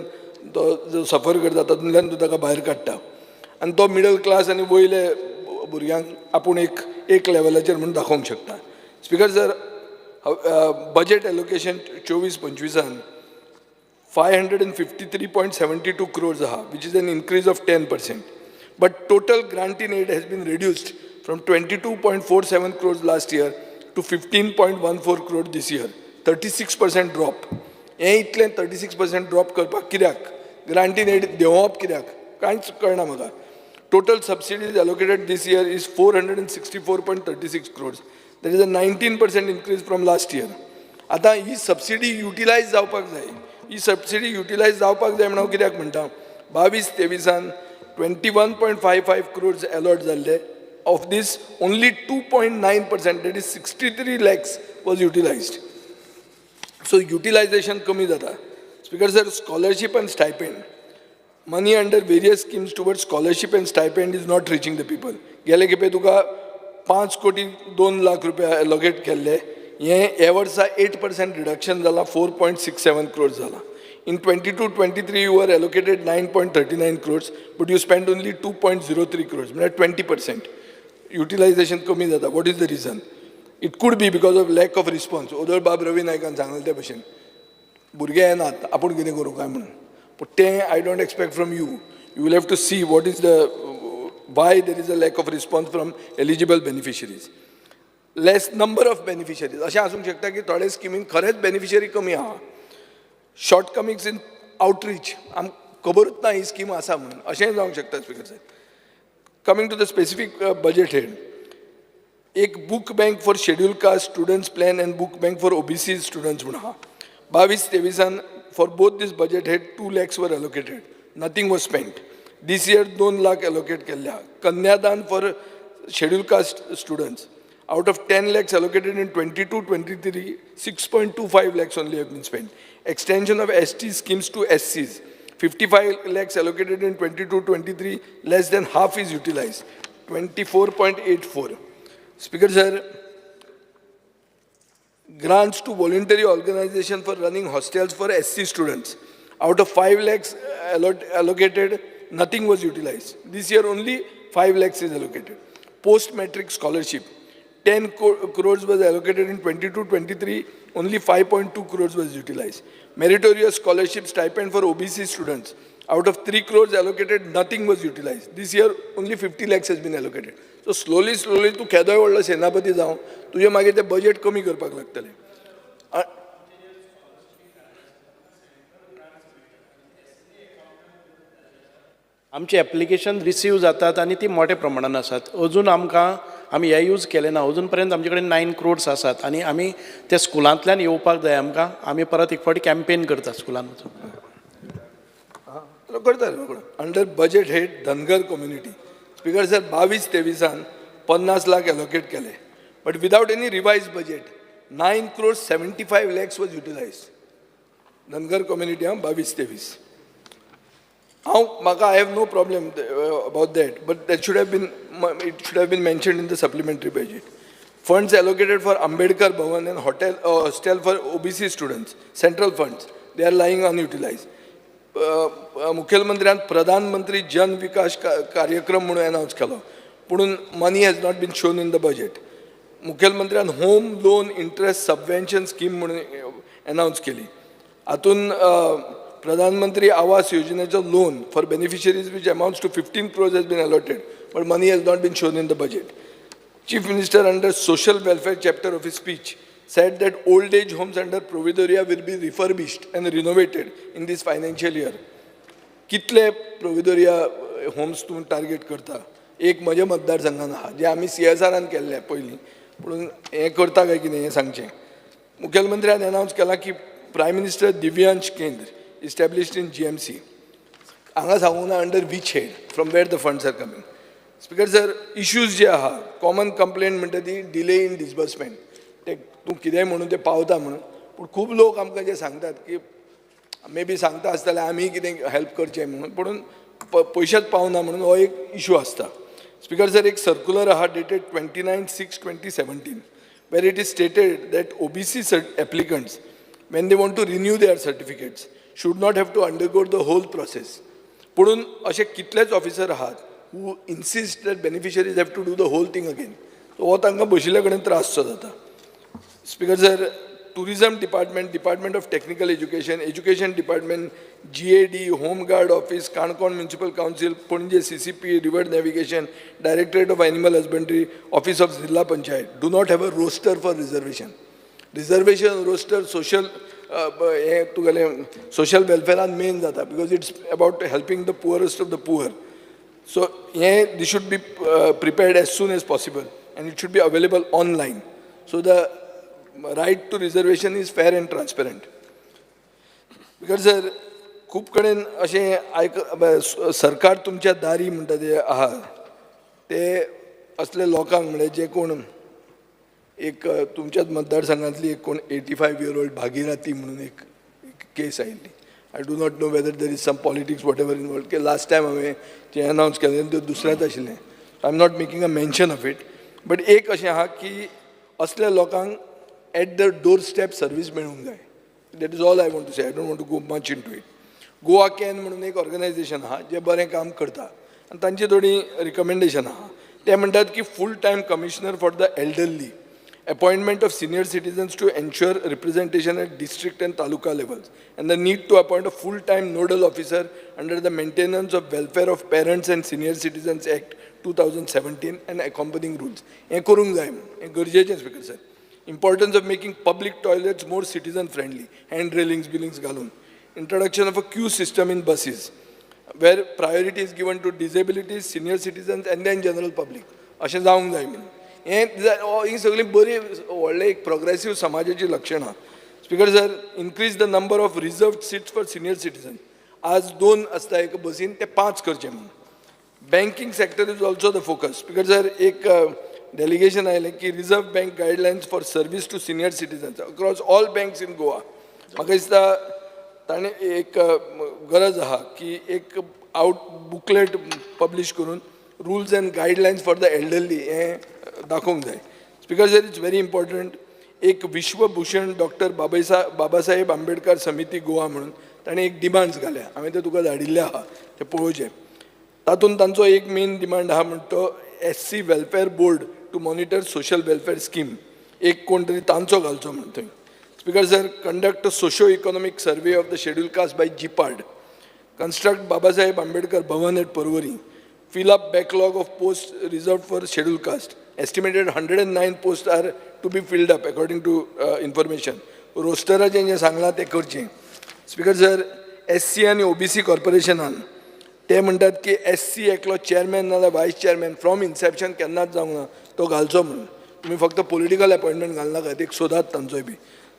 तो जो सफर करता तातूंतल्यान तूं ताका भायर काडटा आनी तो मिडल क्लास आनी वयले भुरग्यांक आपूण एक एक लेवलाचेर म्हूण दाखोवंक शकता. स्पिकर सर, बजेट एलोकेशन 24-25आन 553.72 crores aha, which is an increase of 10%. But total grant in aid has been reduced from 22.47 crores last year to 15.14 crore this year. 36% drop. हें इतलें 36% ड्रॉप करपाक कित्याक? ग्रांट इन एड देंवोवप कित्याक? कांयच कळना म्हाका. Total subsidies allocated this year is 464.36 crores. That is a 19% increase from last year. आतां ही सबसिडी युटिलायज जावपाक जाय. ही सबसिडी युटिलायज जावपाक जाय म्हणून हांव कित्याक म्हणटा, 22-23आन 21.55 crores allot जाल्ले. Of this only 2.9%, that is 63 lakhs, was utilised. So utilization कमी जाता. Speaker sir, scholarship and stipend money under various schemes towards scholarship and stipend is not reaching the people. गेले खेपे तुका 5 कोटी 2 लाख रुपया एलोकेट केल्ले. हे ह्या वर्सा 8% रिडक्शन जाला, 4.67 crores जाला. In 22-23 you are allocated 9.39 crores, but you spend only 2.03 crores, म्हळ्यार 20%. युटिलायझेशन कमी जाता. What is the reason? It could be because of lack of response. ओदोळ बाब रवी नायकान सांगलें ते भशेन, भुरगे येनात, आपूण कितें करूं काय म्हणून. पूण पूण तें I don't expect from you. You will have to see what is the why there is a lack of response from eligible beneficiaries, less number of beneficiaries. अशें आसूंक शकता की थोडे स्किमीन खरेंच बेनिफिशरी कमी आहा. शॉर्ट कमिंग्स इन आउटरीच, आमकां खबरूच ना ही स्कीम आसा म्हणून, अशेंय जावंक शकता. स्पिकर साहेब, coming to the specific budget head, एक book bank for schedule caste students plan and book bank for OBC students म्हणून आहा. 22-23an for both this budget head 2 lakhs were allocated, nothing was spent. This year 2 lakh allocate केल्ले आहा. कन्यादान for schedule caste students, out of 10 lakhs allocated in 22-23, 6.25 lakhs only have been spent. Extension of ST schemes to SCs, 55 lakhs allocated in 22-23, less than half is utilized, 24.84. Speaker sir, grants to voluntary organization for running hostels for SC students. Out of 5 lakhs allocated, nothing was utilized. This year only 5 lakhs is allocated. Post-matric scholarship, 10 crores was allocated in 22-23, only 5.2 crores was utilized. Meritorious scholarship stipend for OBC students, out of 3 crores allocated, nothing was utilized. This year only 50 lakhs has been allocated. So slowly, slowly तूं केदोय व्हडलो सेनापती जावं, तुजें मागीर तें बजेट कमी करपाक लागतलें. आमची एप्लिकेशन रिसीव जातात आनी ती मोठ्या प्रमाणान आसात. अजून आमकां आमी हे यूज केले ना. अजून पर्यंत आमचे कडेन 9 क्रोड्स आसात आनी आमी ते स्कुलांतल्यान येवपाक जाय आमकां. आमी परत एक फावटी कॅम्पेन करता स्कुलान वचून. करता. Under budget head Dhangar community, speaker sir, 22-23an 50 lakh allocate केले, but without any revise budget, 9 crore 75 lakhs was utilize. Dhangar community आं, 22-23. हांव म्हाका I have no problem about that, but that should have been it should have been mentioned in the supplementary budget. Funds allocated for Ambedkar Bhavan and hotel hostel for OBC students, central funds, they are lying unutilized. मुखेलमंत्र्यान प्रधानमंत्री जन विकास कार्यक्रम म्हणून अनाउन्स केलो, पुणून money has not been shown in the budget. मुखेलमंत्र्यान home loan interest subvention scheme म्हणून अनाउन्स केली. हातून प्रधानमंत्री आवास योजनेचो loan for beneficiaries which amounts to 15 crores has been allotted, but money has not been shown in the budget. Chief Minister, under social welfare chapter of his speech, said that old age homes under Provedoria will be refurbished and renovated in this financial year. कितले प्रोविदोरिया होम्स तूं टार्गेट करता? एक म्हज्या मतदारसंघान आहा जे आमी सीएसआरान केल्ले पयलीं, पूण हें करता काय कितें हें सांगचें. मुखेलमंत्र्यान अनाउन्स केलां की प्रायम मिनिस्टर दिव्यांश केंद्र established in GMC. हांगा सांगूंक ना under which head, from where the funds are coming. Speaker sir, issues जे आहा, कॉमन कंप्लेंट म्हणटा ती डिले इन डिसबर्समेंट. ते तूं कितेंय म्हणून ते पावता म्हणून, पूण खूब लोक आमकां जे सांगतात की मे बी सांगता आसतले आमी कितें हेल्प करचें म्हणून, पूण पयशेच पावना म्हणून हो एक इशू आसता. स्पिकर सर, एक सर्कुलर आहा dated 29/6/2017, where it is stated that OBC applicants, when they want to renew their certificates, should not have to undergo the whole process. पुणून अशे कितलेच ऑफिसर आहात who insist that beneficiaries have to do the whole thing again. So हो तांकां बशिल्ले कडेन त्राससो जाता. Speaker sir, tourism department, department of technical education, education department, GAD, home guard office, Canacona municipal council, Panaji CCP, river navigation, directorate of animal husbandry, office of Zilla Panchayat do not have a roster for reservation. Reservation roster social हें तुगेलें सोशल वेलफेरान मेन जाता, because it's about helping the poorest of the poor. So हें this should be prepared as soon as possible and it should be available online, so the right to reservation is fair and transparent. Because sir, खूब कडेन अशें आयक सरकार तुमच्या दारी म्हणटा ते आहा, ते असले लोकांक, म्हणजे जे कोण एक तुमच्याच मतदारसंघातली एक कोण 85 year old Bhagirathi म्हणून एक केस आयिल्ली. I do not know whether there is some politics, whatever, involve की. लास्ट टायम हांवें जें अनावन्स केलें तें दुसरेंच आशिल्लें. I am not making a mention of it, but एक अशें आहा की असल्या लोकांक at the door step service मेळूंक जाय. That is all I want to say. I don't want to go much into it. Goa can म्हणून एक ऑर्गनायझेशन आहा जें बरें काम करता आनी तांची थोडीं रिकमेंडेशन आहा. ते म्हणटात की full time commissioner for the elderly Appointment of senior citizens to ensure representation at district and taluka levels, and the need to appoint a full-time nodal officer under the Maintenance of Welfare of Parents and Senior Citizens Act 2017 and accompanying rules. हें करूंक जाय म्हूण हें गरजेचें, Speaker sir. Importance of making public toilets more citizen friendly, hand railings Billings घालून, introduction of a queue system in buses where priority is given to disabilities, senior citizens and then general public, अशें जावंक जाय म्हणून. हें ही सगळीं बरी व्हडलें एक प्रोग्रेसीव समाजाची लक्षणां. Speaker sir, increase the number of reserved seats for senior citizen. आज दोन आसता एका बसीन, ते पांच करचे म्हणून. Banking sector is also the focus. Speaker sir, एक डेलिगेशन आयलें की Reserve Bank guidelines for service to senior citizens across all banks in Goa. म्हाका दिसता ताणें एक गरज आहा की एक आवट बुकलेट पब्लीश करून rules and guidelines for the elderly हें दाखोवंक जाय. Speaker sir, it's very important, एक विश्वभूषण डॉक्टर बाबासाहेब आंबेडकर समिती गोवा म्हणून ताणें एक डिमांड्स घाल्या. हांवें ते तुका धाडिल्ले आहा, ते पळोवचें. तातूंत तांचो एक मेन डिमांड आहा म्हणटा तो SC welfare board to monitor social welfare scheme, एक कोण तरी तांचो घालचो म्हण थंय. Speaker sir, conduct socio economic survey of the schedule caste by GPADD, construct Babasaheb Ambedkar Bhavan at Porvorim, fill up backlog of posts reserved for scheduled caste. Estimated 109 posts are to be filled up according to information. रोस्टराचें जें सांगलां तें करचें. स्पीकर सर, एससी आनी ओबीसी कॉर्पोरेशनान ते म्हणटात की एससी एकलो चेअरमॅन नाजाल्यार वायस चेअरमॅन फ्रॉम इन्सेप्शन केन्नाच जावंक ना, तो घालचो म्हणून. तुमी फक्त पॉलिटिकल अपॉयंटमेंट घालनाकात, एक सोदात तांचोय बी.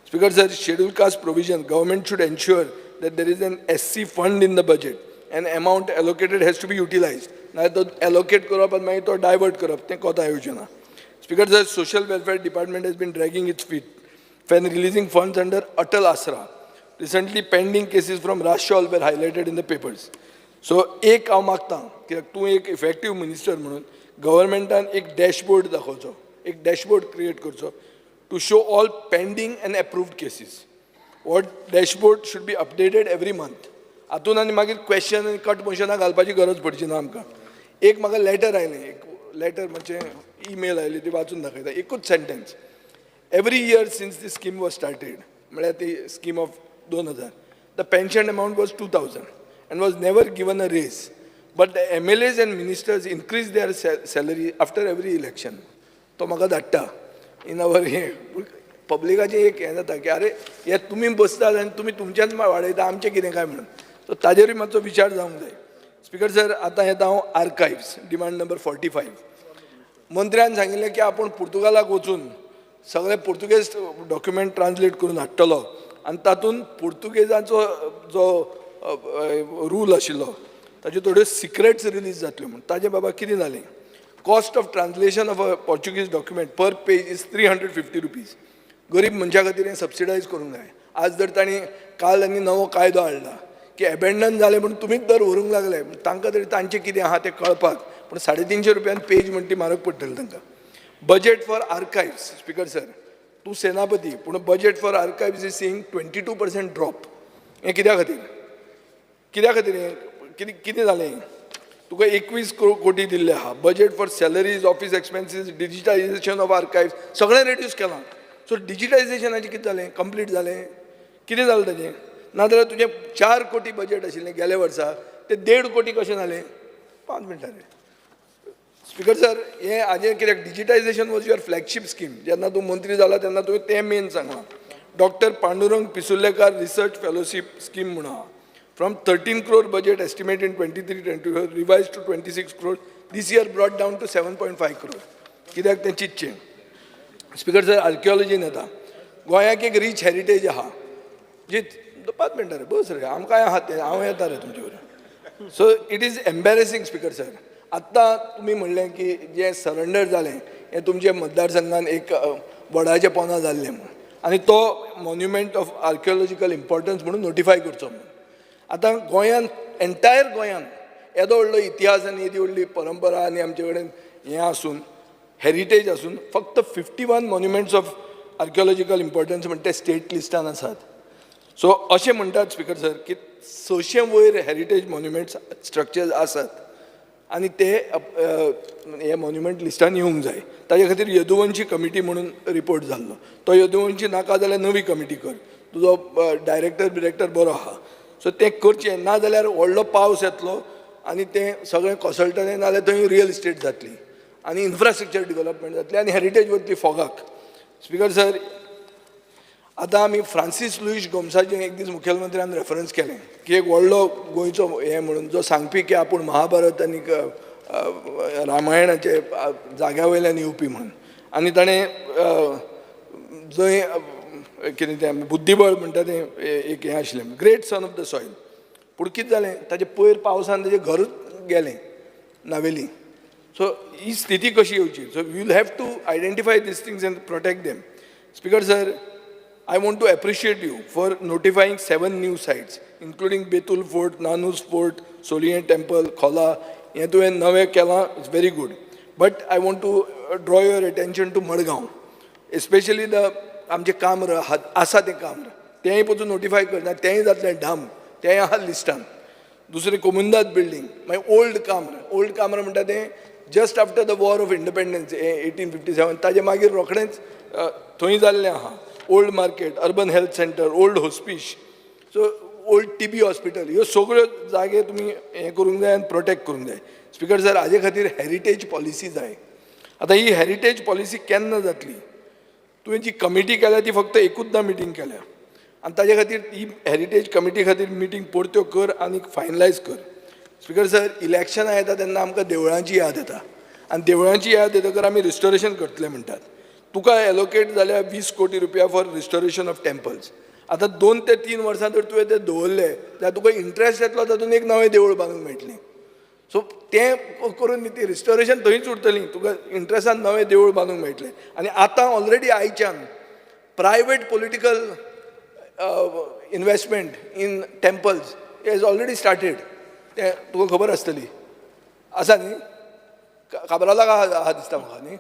Speaker sir, schedule caste provision, government should ensure that there is an SC fund in the budget and amount allocated has to be utilized. नाल्यार तो एलोकेट करप आनी मागीर तो डायवर्ट करप तें कोता येवचें ना. Speaker sir, social welfare department has been dragging its feet when releasing funds under Atal Asra. Recently, pending cases from Rachol were highlighted in the papers. So एक हांव मागता, कित्याक तूं एक इफेक्टीव मिनिस्टर म्हणून गव्हर्मेंटान एक डॅशबोर्ड दाखोवचो, एक डॅशबोर्ड क्रिएट करचो to show all pending and approved cases. What dashboard should be updated every month. हातून आनी मागीर क्वेश्चन आनी कट मोशनां घालपाची गरज पडची ना आमकां. एक म्हाका लेटर आयलें, एक लेटर म्हणजे ईमेल आयली, ती वाचून दाखयता, एकूच sentence. Every year since the scheme was started, म्हळ्यार ती scheme of 2000, the pension amount was 2000 and was never given a raise, but the MLAs and ministers increase their salary after every election. तो म्हाका धाडटा इन our हें. पब्लिकाचें एक हें जाता की अरे, हे तुमी बसतात आनी तुमी तुमचेंच वाडयता, आमचें कितें काय म्हणून. सो ताजेरूय मातसो विचार जावंक जाय. स्पीकर सर, आतां येता हांव आर्कायव्स, डिमांड नंबर 45. मंत्र्यान सांगिल्लें की आपूण पुर्तुगालाक वचून सगळे पुर्तुगेज डॉक्युमेंट ट्रान्सलेट करून हाडटलो आनी तातूंत पुर्तुगेजांचो जो रूल आशिल्लो ताच्यो थोड्यो सिक्रेट्स रिलीज जातल्यो म्हूण. ताजें बाबा कितें जालें? Cost of translation of a Portuguese document per page is ₹350. गरीब मनशा खातीर हें सबसिडायज करूंक जाय. आज जर तांणी काल आनी नवो कायदो हाडला की एबेंडन जालें म्हूण तुमीच दर व्हरूंक लागले, तांकां तरी तांचें कितें आहा तें कळपाक पूण 350 रुपयान पेज म्हण ती म्हारग पडटली तांकां. Budget for archives, Speaker sir, तूं सेनापती पूण budget for archives is seeing 22% drop. हें कित्या खातीर? कित्या खातीर हें? कितें कितें जालें? तुका 21 कोटी दिल्ले आहा budget for salaries, office expenses, digitization of archives, सगळें रेड्यूस केलां. सो डिजिटायजेशनाचें कितें जालें? कंप्लीट जालें? कितें जालें ताजें? नाजाल्यार तुजें 4 कोटी बजेट आशिल्लें गेल्या वर्सा, तें 1.5 कोटी कशें जालें? 5 मिनटां रे. स्पीकर सर, हें हाजें कित्याक digitization was your flagship scheme. जेन्ना तूं मंत्री जाला तेन्ना तुवें तें मेन सांगलां. Doctor Pandurang Pissurlekar research fellowship scheme म्हणून आहा. From 13 crore budget estimate in 23-24, revise to 26 crore this year, brought down to 7.5 crore. कित्याक तें चिंतचें. स्पीकर सर, आर्किओलॉजीन येता. गोंयाक एक रीच हेरिटेज आहा जी. 5 मिनटां रे, बस रे, आमकां आहा तें. हांव येता रे तुमचे बरोबर. So it is embarrassing, Speaker sir. आत्तां तुमी म्हणलें की जें सरंडर जालें हें तुमच्या मतदारसंघान एक वडाच्या पोंदा जाल्लें म्हूण आनी तो मॉन्युमेंट ऑफ आर्किओलॉजिकल इम्पॉर्टन्स म्हणून नोटिफाय करचो म्हणून. आतां गोंयान, एंटायर गोंयान येदो व्हडलो इतिहास आनी येदी व्हडली परंपरा आनी आमचे कडेन हें आसून, हेरिटेज आसून, फक्त 51 monuments of archaeological importance म्हणटा ते स्टेट लिस्टान आसात. सो अशें म्हणटात, स्पीकर सर, की 600 वयर हेरिटेज मॉन्युमेंट्स स्ट्रक्चर्स आसात. आनी ते हे मॉन्युमेंट लिस्टान येवंक जाय. ताजे खातीर यदुवंशी कमिटी म्हणून रिपोर्ट जाल्लो, तो यदुवंशी नाका जाल्यार नवी कमिटी कर, तुजो डायरेक्टर बिरेक्टर बरो आहा. सो तें करचें, ना जाल्यार व्हडलो पावस येतलो आनी तें सगळें कोसळटलें, नाजाल्यार थंय रियल इस्टेट जातली आनी इन्फ्रास्ट्रक्चर डिवलपमेंट जातली आनी हेरिटेज वतली फोगाक. स्पिकर सर, आतां आमी फ्रांसीस लुईश गोमसाचें एक दीस मुखेलमंत्र्यान रेफरन्स केलें की एक व्हडलो गोंयचो हें म्हणून जो सांगपी की आपूण महाभारत आनी रामायणाचे जाग्या वयल्यान येवपी म्हणून, आनी ताणें जंय कितें तें बुद्धिबळ म्हणटा तें एक हें आशिल्लें, great son of the soil. पूण कितें जालें, ताजें पयर पावसान ताजें घरूच गेलें नावेली. सो ही स्थिती कशी येवची? So you will have to identify these things and protect them. Speaker sir, I want to appreciate you for notifying 7 new sites, including Betul Fort, Nanu's Fort, Solian Temple, Khola. हें तुवें नवें केलां, it's very good. But I want to draw your attention to Madgaon, especially the आमचें काम्र आसा तें काम्र, तेंय पसून नोटिफाय करना, तेंय जातलें डाम, तेंय आहा लिस्टान. दुसरें कोमुंदाद बिल्डींग, मागीर ओल्ड काम्र. ओल्ड काम्र म्हणटा तें just after the war of independence 1857, ताजे मागीर रोखडेंच थंय जाल्लें आहा. Old market, urban health centre, old hospice, so old TB hospital, ह्यो सगळ्यो जागे तुमी हें करूंक जाय आनी प्रोटेक्ट करूंक जाय. स्पिकर सर, हाजे खातीर हेरिटेज पॉलिसी जाय. आतां ही हेरिटेज पॉलिसी केन्ना जातली? तुवें जी कमिटी केल्या ती फक्त एकूचदां मिटींग केल्या आनी ताजे खातीर ही हेरिटेज कमिटी खातीर मिटींग परत्यो कर आनी फायनलायज कर. स्पिकर सर, इलेक्शनां येता तेन्ना आमकां देवळांची याद येता आनी देवळांची याद येतकर आमी रिस्टोरेशन करतले म्हणटात. तुका एलोकेट जाल्या 20 कोटी रुपया फॉर रिस्टोरेशन ऑफ टेम्पल्स. आतां 2 ते 3 वर्सां जर तुवें ते दवरले जाल्यार तुका इंट्रस्ट येतलो, तातूंत एक नवें देवूळ बांदूंक मेळटलें. सो तें करून ती रिस्टोरेशन थंयच उरतली, तुका इंट्रस्टान नवें देवूळ बांदूंक मेळटलें. आनी आतां ऑलरेडी आयच्यान private political investment in temples is already started, तें तुका खबर आसतली आसा न्ही? काबराला आहा दिसता म्हाका न्ही.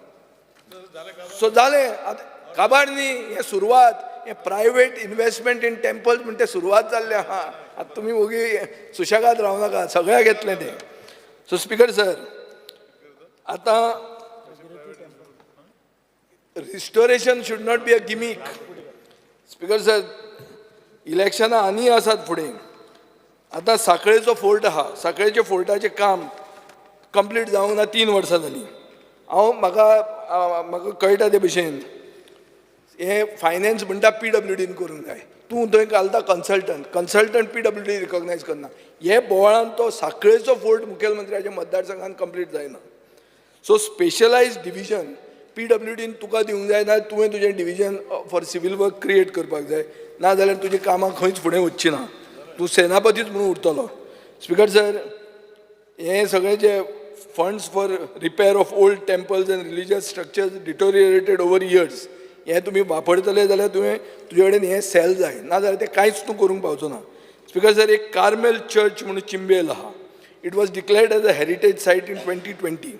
सो जालें आतां काबार न्ही, हें सुरवात, हें प्रायवेट इनवेस्टमेंट इन टेम्पल्स म्हण तें सुरवात जाल्लें आहा. आतां तुमी ओगी सुशेगाद रावं नाका, सगळ्याक येतलें तें. सो स्पिकर सर, आतां restoration should not be a gimmick. Speaker sir, इलेक्शनां आनी आसात फुडें. आतां साखळेचो फोर्ट आहा, साखळेच्या फोर्टाचें काम कंप्लीट जावंक ना, 3 वर्सां जालीं. हांव म्हाका म्हाका कळटा ते भशेन हें फायनान्स म्हणटा PWDन करूंक जाय, तूं थंय घालता कन्सल्टंट, कन्सल्टंट PWD recognise करना. हे बोवाळान तो साखळेचो फोर्ट मुखेलमंत्र्याच्या मतदारसंघान कंप्लीट जायना. सो स्पेशलायज डिविजन PWDन तुका दिवंक जाय, ना तुवें तुजें division for civil work create करपाक जाय, ना जाल्यार तुजीं कामां खंयच फुडें वचची ना, तूं सेनापतीच म्हणून उरतलो. स्पिकर सर, हें सगळें जे funds for repair of old temples and religious structures deteriorated over years, हें तुमी वापरतले जाल्यार तुवें तुजे कडेन हें सेल जाय, ना जाल्यार तें कांयच तूं करूंक पावचो ना. स्पिकर सर, एक कार्मेल चर्च म्हणून चिंबेल आहा, it was declared as a heritage site in 2020.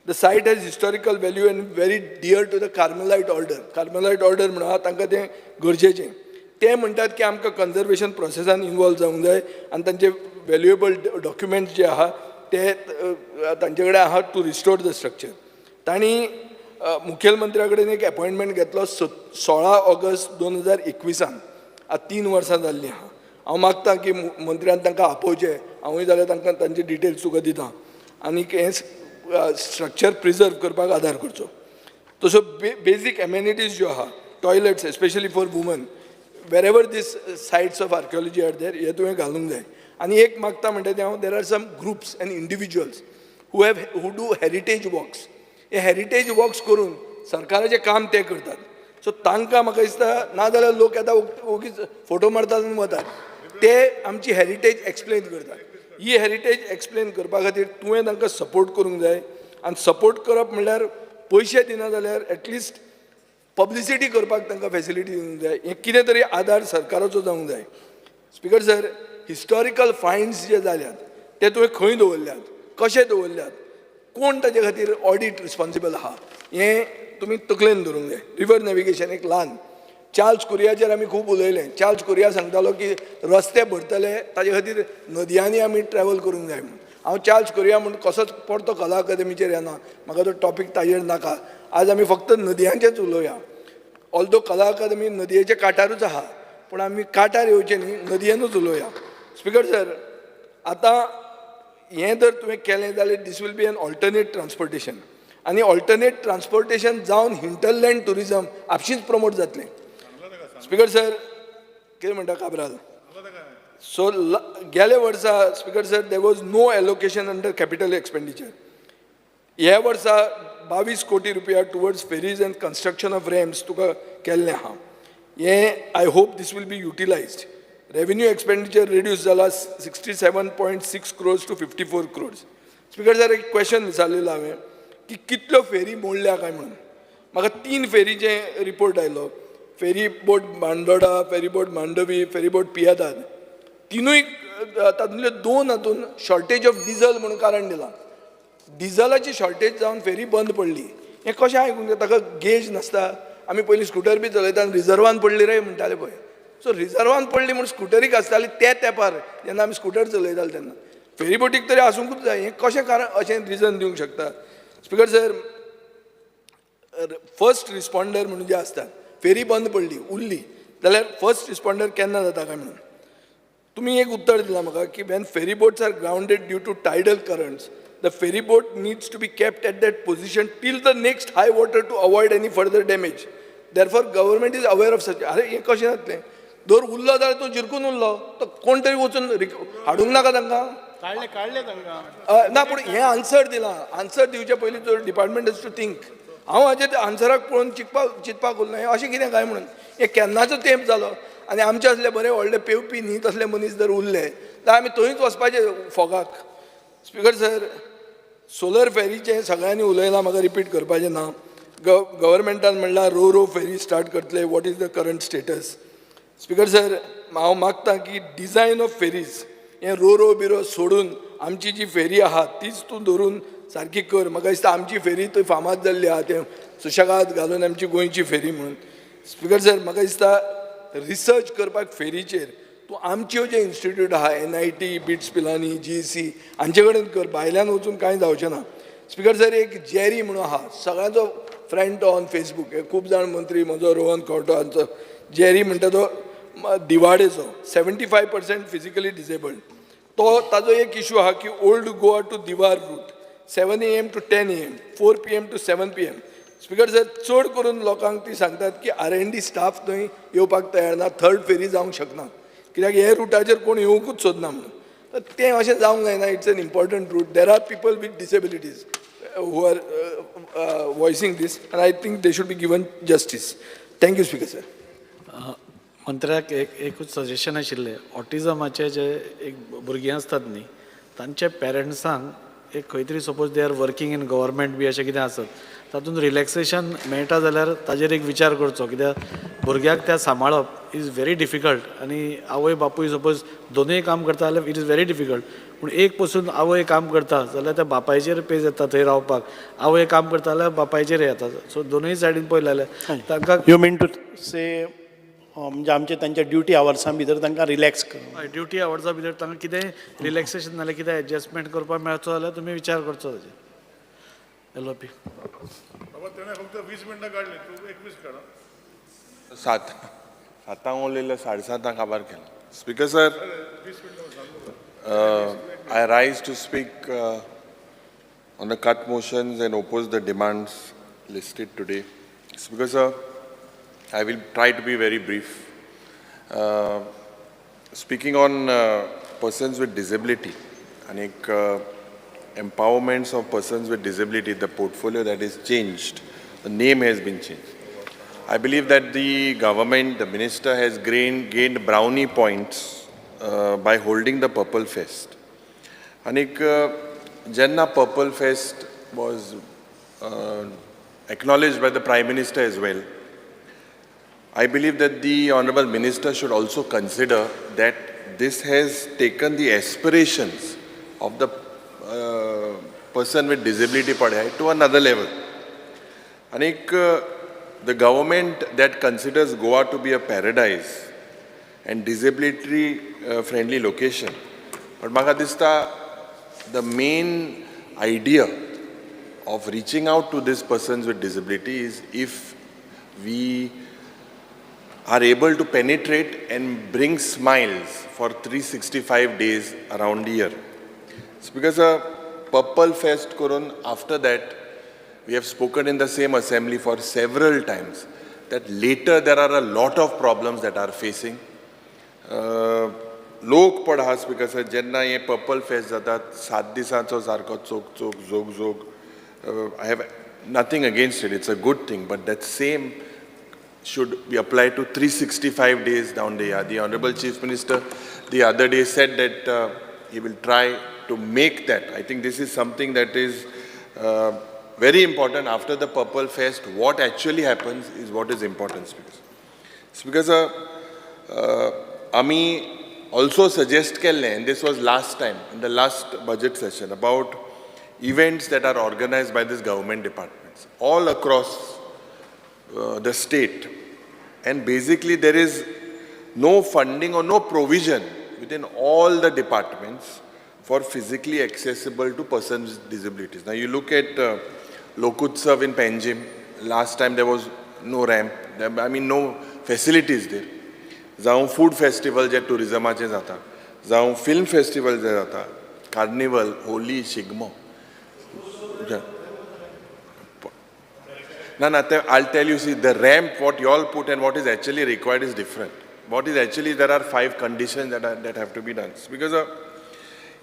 The site has historical value and very dear to the Carmelite order. Carmelite order म्हणून तांकां तें गरजेचें. ते म्हणटात की आमकां कन्जर्वेशन प्रोसेसान इनवॉल्व जावंक जाय आनी तांचे वेल्युएबल डॉक्युमेंट्स जे आहा ते तांचे कडेन आहा टू रिस्टोर the structure. तांणी मुखेलमंत्र्या कडेन एक अपॉयंटमेंट घेतलो 16 ऑगस्ट 2021, आतां 3 वर्सां जाल्लीं आहा. हांव मागता की मंत्र्यान तांकां आपोवचें, हांवूय जाल्यार तांकां तांचे डिटेल्स तुका दिता आनी हें स्ट्रक्चर प्रिजर्व करपाक आदार करचो. तसो बेजीक एमेनिटीज ज्यो आहा, toilets especially for women, wherever these sites of archaeology are there, हे तुवें घालूंक जाय. आनी एक मागता म्हणटा तें हांव, there are some groups and individuals who do heritage walks. हे हेरिटेज वॉक्स करून सरकाराचें काम ते करतात. सो तांकां म्हाका दिसता, ना जाल्यार लोक येता ओगीच फोटो मारतात आनी वतात, ते आमची हेरिटेज एक्सप्लेन करतात. ही हेरिटेज एक्सप्लेन करपा खातीर तुवें तांकां सपोर्ट करूंक जाय. आनी सपोर्ट करप म्हणल्यार पयशे दिना जाल्यार एटलिस्ट पब्लिसिटी करपाक तांकां फेसिलिटी दिवंक जाय. हें कितें तरी आदार सरकाराचो जावंक जाय. स्पिकर सर, हिस्टॉरिकल फायंड्स जे जाल्यात ते तुवें खंय दवरल्यात, कशे दवरल्यात, कोण ताजे खातीर ऑडीट रिस्पॉन्सिबल आहा, हें तुमी तकलेन धरूंक जाय. रिवर नॅविगेशन एक ल्हान, चार्ल्स कुरियाचेर आमी खूब उलयले. चार्ल्स कुरिया सांगतालो की रस्ते भरतले ताजे खातीर नदयांनी आमी ट्रॅवल करूंक जाय म्हणून. हांव चार्ज करुया म्हूण कसोच परतो कला अकादमीचेर येना, म्हाका तो टॉपीक ताजेर नाका. आज आमी फक्त नदयांचेच उलोवया. ऑल्दो कला अकादमी नदयेच्या काठारूच आहा, पूण आमी काठार येवचे न्ही, नदयेनूच उलोवया. स्पिकर सर, आतां हें जर तुवें केलें जाल्यार this will be an alternate transportation, आनी ऑल्टरनेट ट्रान्सपोर्टेशन जावन हिंटरलँड ट्युरिजम आपशींच प्रमोट जातलें. स्पिकर सर, कितें म्हणटा काब्राल? सो गेल्या वर्सा speaker sir, there was no allocation under capital expenditure. ह्या वर्सा 22 कोटी रुपया towards ferries and construction of ramps तुका केल्लें आहा. हें I hope this will be utilised. Revenue expenditure reduce जाला 67.6 crores to 54 crores. Speaker sir, एक क्वेश्चन विचारलेलो हांवें की कितल्यो फेरी मोडल्या काय म्हणून. म्हाका 3 फेरीचे रिपोर्ट आयलो, ferry boat Bandora, ferry boat Mandovi, ferry boat Piedade. तिनूय तातूंतल्यो 2 हातून शॉर्टेज ऑफ डिजल म्हणून कारण दिलां. डिजलाची शॉर्टेज जावन फेरी बंद पडली. हें कशें आयकूंक जाता? ताका गेज नासता. आमी पयलीं स्कुटर बी चलयता आनी रिजर्वान पडली रे म्हणटाले पळय. सो रिजर्वान पडली म्हूण स्कुटरीक आसताली ते तेंपार जेन्ना आमी स्कुटर चलयताले तेन्ना. फेरी बोटीक तरी आसूंकूच जाय. हें कशें कारण अशें रिजन दिवंक शकता? स्पिकर सर, फर्स्ट रिस्पॉन्डर म्हणून जे आसतात, फेरी बंद पडली उरली जाल्यार फर्स्ट रिस्पॉन्डर केन्ना जाता काय म्हणून तुमी एक उत्तर दिलां म्हाका की when ferry boats are grounded due to tidal currents, the ferry boat needs to be kept at that position till the next high water to avoid any further damage. Therefore government is aware of such. अरे हें कशें जातलें? दर उरलो जाल्यार तो जिरकून उरलो, तो कोण तरी वचून हाडूंक नाका तांकां? काडले काडले तांकां. ना, पूण हें आन्सर दिलां. आन्सर दिवचे पयलीं जो डिपार्टमेंट हॅज टू थिंक. हांव हाजेर आन्सराक पळोवन चिंतपाक उरलो, हें अशें कितें काय म्हणून. हें केन्नाचो तेंप जालो आनी आमचे असले बरे व्हडले पेंवपी न्ही तसले मनीस जर उरले जाल्यार आमी थंयच वचपाचें फोगाक. स्पिकर सर, सोलर फेरीचें सगळ्यांनी उलयलां, म्हाका रिपीट करपाचें ना. गव्हर्मेंटान म्हणल्यार रो रो फेरी स्टार्ट करतले. What is the current status? Speaker sir, हांव मागता की डिजायन ऑफ फेरीज हें रो रो बिरो सोडून आमची जी फेरी आहा तीच तूं धरून सारकी कर. म्हाका दिसता आमची फेरी थंय फामाद जाल्ली आहा, तें सुशेगाद घालून आमची गोंयची फेरी म्हणून. स्पिकर सर, म्हाका दिसता रिसर्च करपाक फेरीचेर तूं आमच्यो जे इन्स्टिट्यूट आहा, NIT, bits Pilani, GEC हांचे कडेन कर, भायल्यान वचून कांय जावचें ना. स्पिकर सर, एक जेरी म्हणून आहा, सगळ्यांचो फ्रेंड तो ऑन फेसबूक. हे खूब जाण मंत्री म्हजो रोहन खंवटो हांचो जेरी म्हणटा तो दिवाडेचो, 75% फिजिकली डिसेबल्ड. तो ताजो एक इशू आहा की Old Goa to Divar route 7 a.m. to 10 a.m., 4 p.m. to 7 p.m. Speaker sir, चड करून लोकांक ती सांगतात की आर एन डी स्टाफ थंय येवपाक तयार ना, थर्ड फेरी जावंक शकना कित्याक हे रुटाचेर कोण येवंकूच सोदना म्हणून. तर तें अशें जावंक जायना. It's an important route. There are people with disabilities who are voicing this and I think they should be given justice. Thank you, Speaker sir. मंत्र्याक एक एकूच सजेशन आशिल्लें. ऑटिजमाचे जे एक भुरगीं आसतात न्ही, तांच्या पेरंट्सांक एक खंय तरी, suppose they are working in government बी अशें कितें आसत, तातूंत रिलॅक्सेशन मेळटा जाल्यार ताजेर एक विचार करचो, कित्याक भुरग्याक त्या सांबाळप is very difficult आनी आवय बापूय सपोज दोनूय काम करता जाल्यार it is very difficult. पूण एक पसून आवय काम करता जाल्यार त्या बापायचेर पेज येता थंय रावपाक, आवय काम करता जाल्यार बापायचेर येता. सो दोनूय सायडीन पळयलें जाल्यार तांकां you mean to से म्हणजे आमचे तांच्या ड्युटी आवर्सां भितर तांकां रिलॅक्स कर. हय, ड्युटी आवर्सा भितर तांकां कितेंय रिलॅक्सेशन नाल्यार कितें एडजस्टमेंट करपाक मेळचो जाल्यार तुमी विचार करचो ताजेर एलओपी. बाबा, तेणें फक्त 20 मिनटां काडली, तूं 21 काड. 7, 7 उलयलें, 7:30 काबार केलें. Speaker sir, I rise to speak on the cut motions and oppose the demands listed today. Speaker sir, I will try to be very brief. Speaking on persons with disability and empowerments of persons with disability, the portfolio that is changed, the name has been changed. I believe that the government, the minister has gained brownie points by holding the Purple Fest. आनीक जेन्ना Purple Fest was acknowledged by the Prime Minister as well, I believe that the Honorable Minister should also consider that this has taken the aspirations of the person with disability पळय to another level. आनीक the government that considers Goa to be a paradise and disability friendly location, but म्हाका दिसता the main idea of reaching out to these persons with disability is if we are able to penetrate and bring smiles for 365 days around the year. It's because a Purple Fest करून, after that, we have spoken in the same assembly for several times that later there are a lot of problems that are facing. लोक पण आहा स्पीकर सर, जेन्ना हे पर्पल फेस्ट जाता सात दिसांचो सारको चोक चोक जोग जोग. I have nothing against it, it's a good thing, but that same should be applied to 365 days down the year. The Honorable Chief Minister the other day said that he will try to make that. I think this is something that is very important. After the Purple Fest, what actually happens is what is important. Speaker sir, आमी also suggest केल्लें, and this was last time, in the last budget session, about events that are organized by these government departments all across the state. And basically there is no funding or no provision within all the departments for physically accessible to persons with disabilities. Now you look at Lokutsav in Panjim, last time there was no ramp, I mean no facilities there. जावं फूड फेस्टिवल जे टुरिजमाचे जाता, जावं फिल्म फेस्टिवल जे जाता, कार्निवल, होली, शिगमो. ना ना, ते I'll tell you, see, the ramp what you all put and what is actually required is different. What is actually, there are 5 conditions that have to be done. Because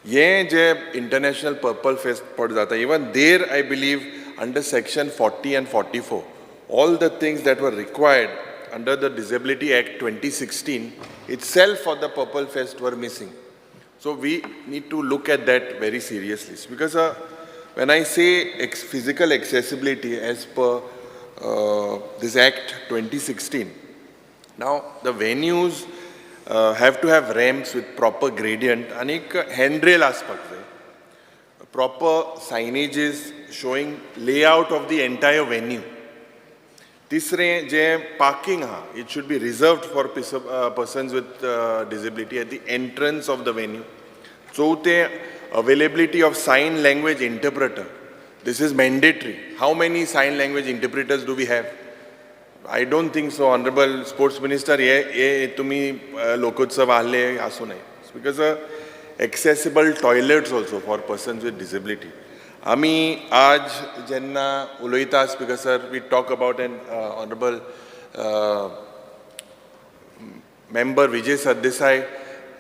हे जे इंटरनॅशनल पर्पल फेस्ट पड जाता, even there I believe under section 40 and 44, all the things that were required under the Disability Act 2016 itself for the Purple Fest were missing. So we need to look at that very seriously. Because when I say physical accessibility as per this Act 2016, now the venues have to have ramps with proper gradient and एक handrail आसपाक जाय, proper signages showing layout of the entire venue. तिसरें जें पार्किंग आहा, it should be reserved for persons with disability at the entrance of the venue. चवथें, availability of sign language interpreter. This is mandatory. How many sign language interpreters do we have? I don't think so, honourable sports minister, हे तुमी लोकोत्सव आहले आसूं नये. Because accessible toilets also for persons with disability. आमी आज जेन्ना उलयता speaker sir, we talk about an honourable member Vijay Sardesai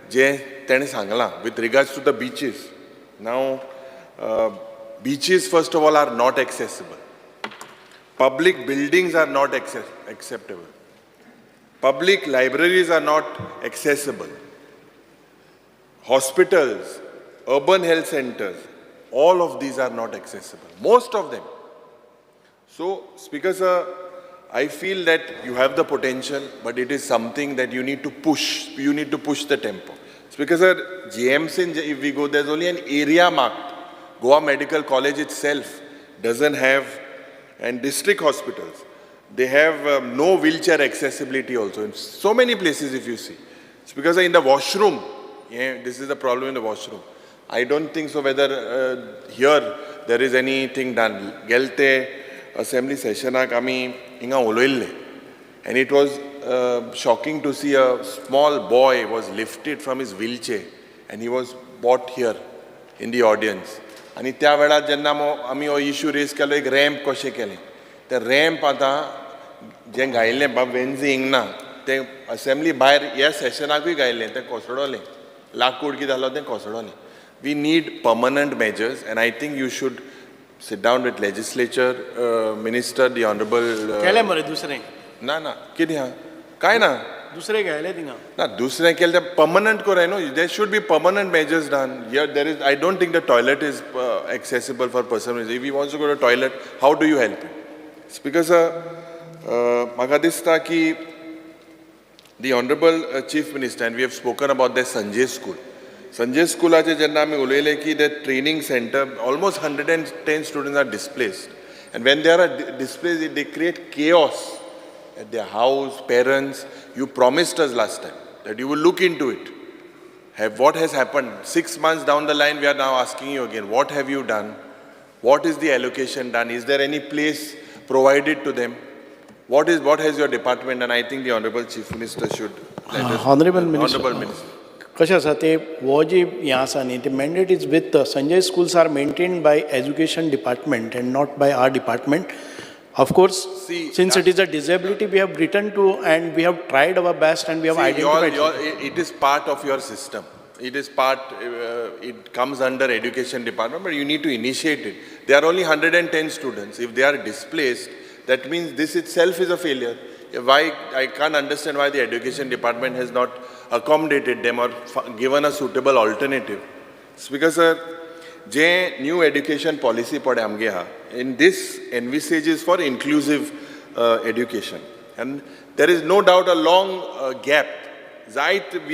जे तेणें सांगलां with regards to the beaches. Now beaches first of all are not accessible, public buildings are not acceptable, public libraries are not accessible, hospitals, urban health centres, all of these are not accessible, most of them. So, Speaker sir, I feel that you have the potential, but it is something that you need to push. You need to push the tempo. Speaker sir, GMC, if we go, there's only an area marked. Goa Medical College itself doesn't have, and district hospitals, they have no wheelchair accessibility also. In so many places if you see. Speaker sir, in the washroom, yeah, this is the problem in the washroom. I don't think so whether here there is anything done. Gelte assembly sessionak ami hinga uloyille, and it was shocking to see a small boy was lifted from his wheelchair and he was brought here in the audience. आनी त्या वेळार जेन्ना आमी हो इश्यू रेज केलो, एक रॅम्प कशें केलें, ते रॅम्प आतां जें घायिल्लें बाब वेन्जी हिंगना, तें असेंब्ली भायर ह्या सेशनाकूय घायिल्लें, तें कोसळोलें, लाकूड कितें जालो तें कोसळोलें. We need permanent measures, and I think you should sit down with legislature, minister, the honorable. केलें मरे दुसरें? ना ना, कितें आहा? कांय ना. दुसरें घायलें थिंगा. ना, दुसरें केलें तें permanent कोराय न्हू. There should be permanent measures done. Here there is, I don't think the toilet is accessible for person. If he wants to go to toilet, how do you help him? Speaker sir, म्हाका दिसता की the honorable chief minister, and we have spoken about the Sanjay School. Sanjay स्कुलाचे जेन्ना आमी उलयले की the training centre, almost 110 students are displaced, and when they are displaced they create chaos at their house. Parents, you promised us last time that you will look into it. Have what has happened? 6 months down the line, we are now asking you again, what have you done? What is the allocation done? Is there any place provided to them? What has your department done? I think the Honorable Chief Minister should let us. Honorable Minister. Honorable Minister. कशें आसा ते हो जी हें आसा न्ही ते mandate is with Sanjay. Schools are maintained by education department and not by our department. Of course, since it is a disability, we have written to and we have tried our best and we have See, identified. It is part of your system. It is part, it comes under education department, but you need to initiate it. There are only 110 students. If they are displaced, that means this itself is a failure. Why, I can't understand why the education department has not accommodated them or given a suitable alternative. Speaker sir, J new education policy पळय आमगे आहा, in this envisages for inclusive education and there is no doubt a long gap जायत.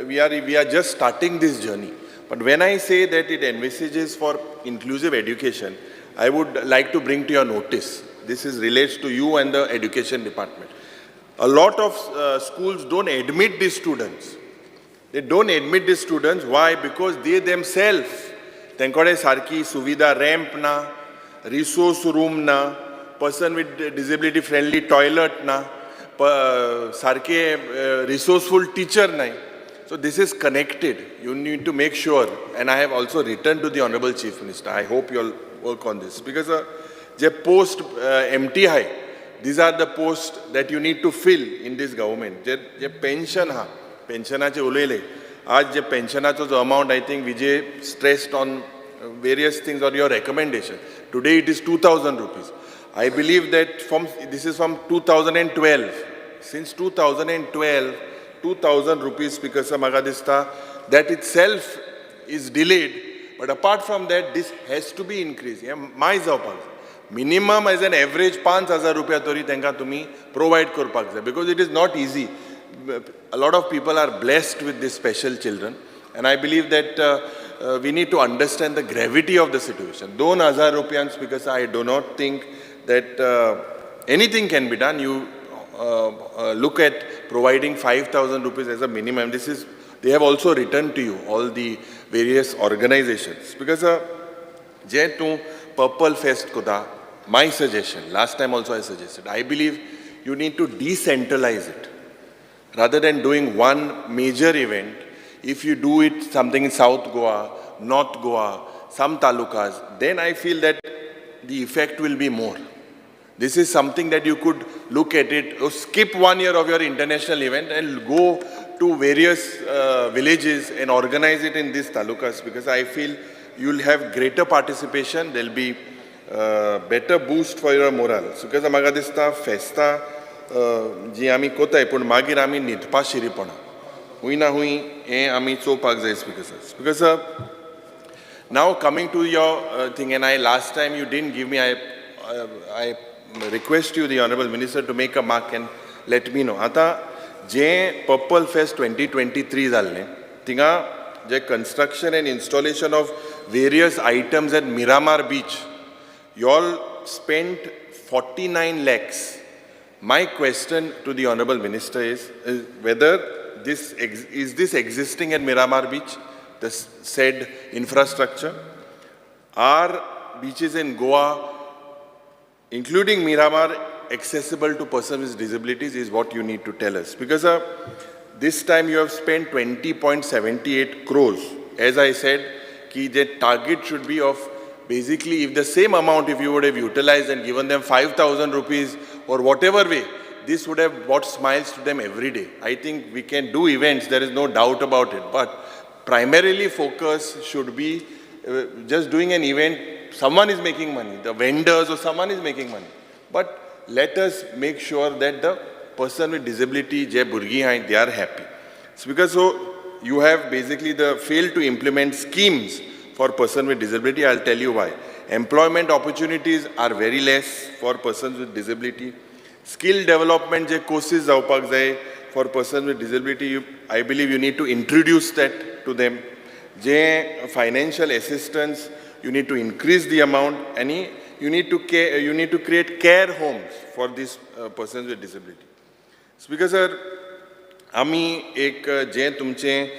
We are just starting this journey, but when I say that it envisages for inclusive education, I would like to bring to your notice, this is relates to you and the education department. A lot of schools don't admit these students. They don't admit these students. Why? Because they themselves, तेंकडे सारकी सुविधा, रॅम्प ना, रिसोर्स रूम ना, person with disability friendly toilet ना, सारके रिसोर्सफूल टिचर नाही. So this is connected. You need to make sure, and I have also written to the Honorable Chief Minister. I hope you'll work on this because J post empty आहाय, these are the posts that you need to fill in this government. J J pension आहा, पेन्शनाचे उलयले आज, जे पेन्शनाचो जो amount, I think Vijay stressed on various things or your recommendation. Today it is ₹2,000. I believe that from this is from 2012. Since 2012, ₹2,000, because म्हाका दिसता that itself is delayed. But apart from that, this has to be increased. हें माय जावपाक जाय. Minimum as an average पांच हजार रुपया तरी तांकां तुमी प्रोवायड करपाक जाय, because it is not easy. A lot of people are blessed with these special children, and I believe that we need to understand the gravity of the situation. दोन हजार रुपयांस, because I do not think that anything can be done. You look at providing ₹5,000 as a minimum. This is, they have also written to you, all the various organizations. Because जे तूं पर्पल फेस्ट कोता, my suggestion, last time also I suggested, I believe you need to decentralize it. Rather than doing one major event, if you do it something in South Goa, North Goa, some talukas, then I feel that the effect will be more. This is something that you could look at it, or skip one year of your international event and go to various villages and organize it in these talukas, because I feel you'll have greater participation, there'll be better boost for your morale. So because म्हाका दिसता फेस्तां जी आमी कोताय, पूण मागीर आमी न्हिदपा शिरीपणां हुंय ना हुंय हें आमी चोवपाक जाय. Speaker sir, speaker sir, now coming to your thing, and I last time you didn't give me, I request you, the Honorable Minister, to make a mark and let me know. आतां जें पर्पल फेस्ट 2023 जाल्लें, थिंगा जे construction and installation of various items at Miramar beach, you all spent 49 lakhs. My question to the Honorable Minister is whether is this existing at Miramar Beach, the said infrastructure? Are beaches in Goa, including Miramar, accessible to persons with disabilities is what you need to tell us. Because this time you have spent 20.78 crores. As I said, ki the target should be of basically if the same amount, if you would have utilized and given them ₹5,000 or whatever way, this would have brought smiles to them every day. I think we can do events, there is no doubt about it. But primarily focus should be just doing an event, someone is making money, the vendors or someone is making money. But let us make sure that the person with disability, जे भुरगीं आहाय, they are happy. So because so you have basically the failed to implement schemes for person with disability. I'll tell you why. Employment opportunities are very less for persons with disability. Skill development J courses जावपाक जाय for persons with disability, I believe you need to introduce that to them. J financial assistance, you need to increase the amount, and you need to create care homes for these persons with disability. Speaker sir, आमी एक जें तुमचें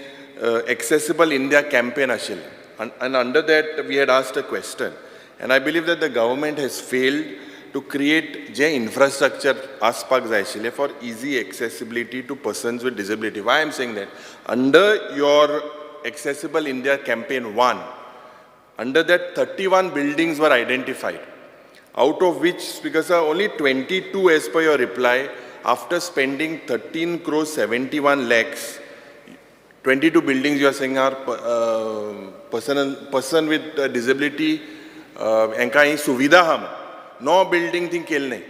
Accessible India campaign आशिल्लें and under that we had asked a question and I believe that the government has failed to create जें इन्फ्रास्ट्रक्चर आसपाक जाय आशिल्लें for easy accessibility to persons with disability. Why am saying that? Under your Accessible India campaign 1, under that 31 buildings were identified, out of which, Speaker sir, only 22 as per your reply, after spending 13 crores 71 lakhs, 22 buildings you are saying are person with disability, हांकां ही सुविधा आहा म्हूण. नो बिल्डींग ती केली न्ही.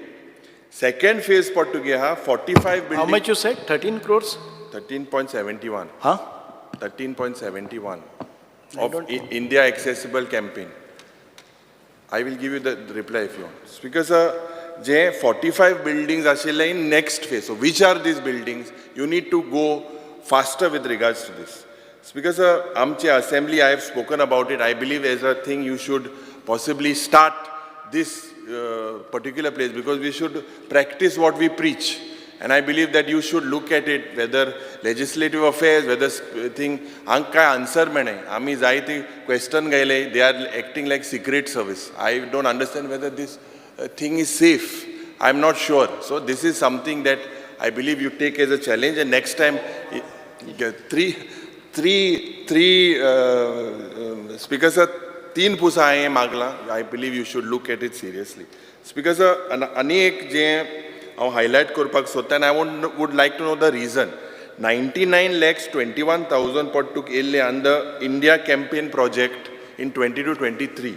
सेकंड फेज पडटकीर आहा 45 How building. Much you said? 13 crores? 13.71. Huh? 13.71 of India Accessible Campaign. I will give you the reply if you want. Speaker sir, J 45 buildings आशिल्ले in next phase. So which are these buildings? You need to go faster with regards to this. Speaker sir, आमचे assembly, I have spoken about it. I believe as a thing you should possibly start this particular place because we should practice what we preach. And I believe that you should look at it, whether legislative affairs, whether thing, हांकां काय आन्सर मेळना. आमी जायते question घायले, they are acting like secret service. I don't understand whether this thing is safe. I am not sure. So this is something that I believe you take as a challenge and next time three Speaker sir, तीन पुसा हांवें मागलां. I believe you should look at it seriously. Speaker sir, आनी एक जें हांव हायलायट करपाक सोदता आनी I would like to know the reason. 99 lakhs 21,000 पडटूक येयल्ले on the India campaign project in 22-23.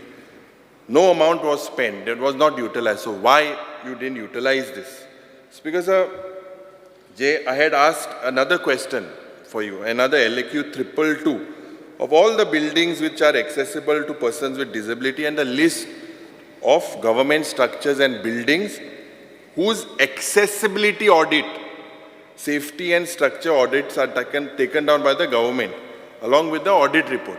No amount was spent, it was not utilized. So why you didn't utilize this? Speaker sir, Jay, I had asked another question for you, another LAQ 222. Of all the buildings which are accessible to persons with disability and the list of government structures and buildings whose accessibility audit, safety and structure audits are taken down by the government along with the audit report.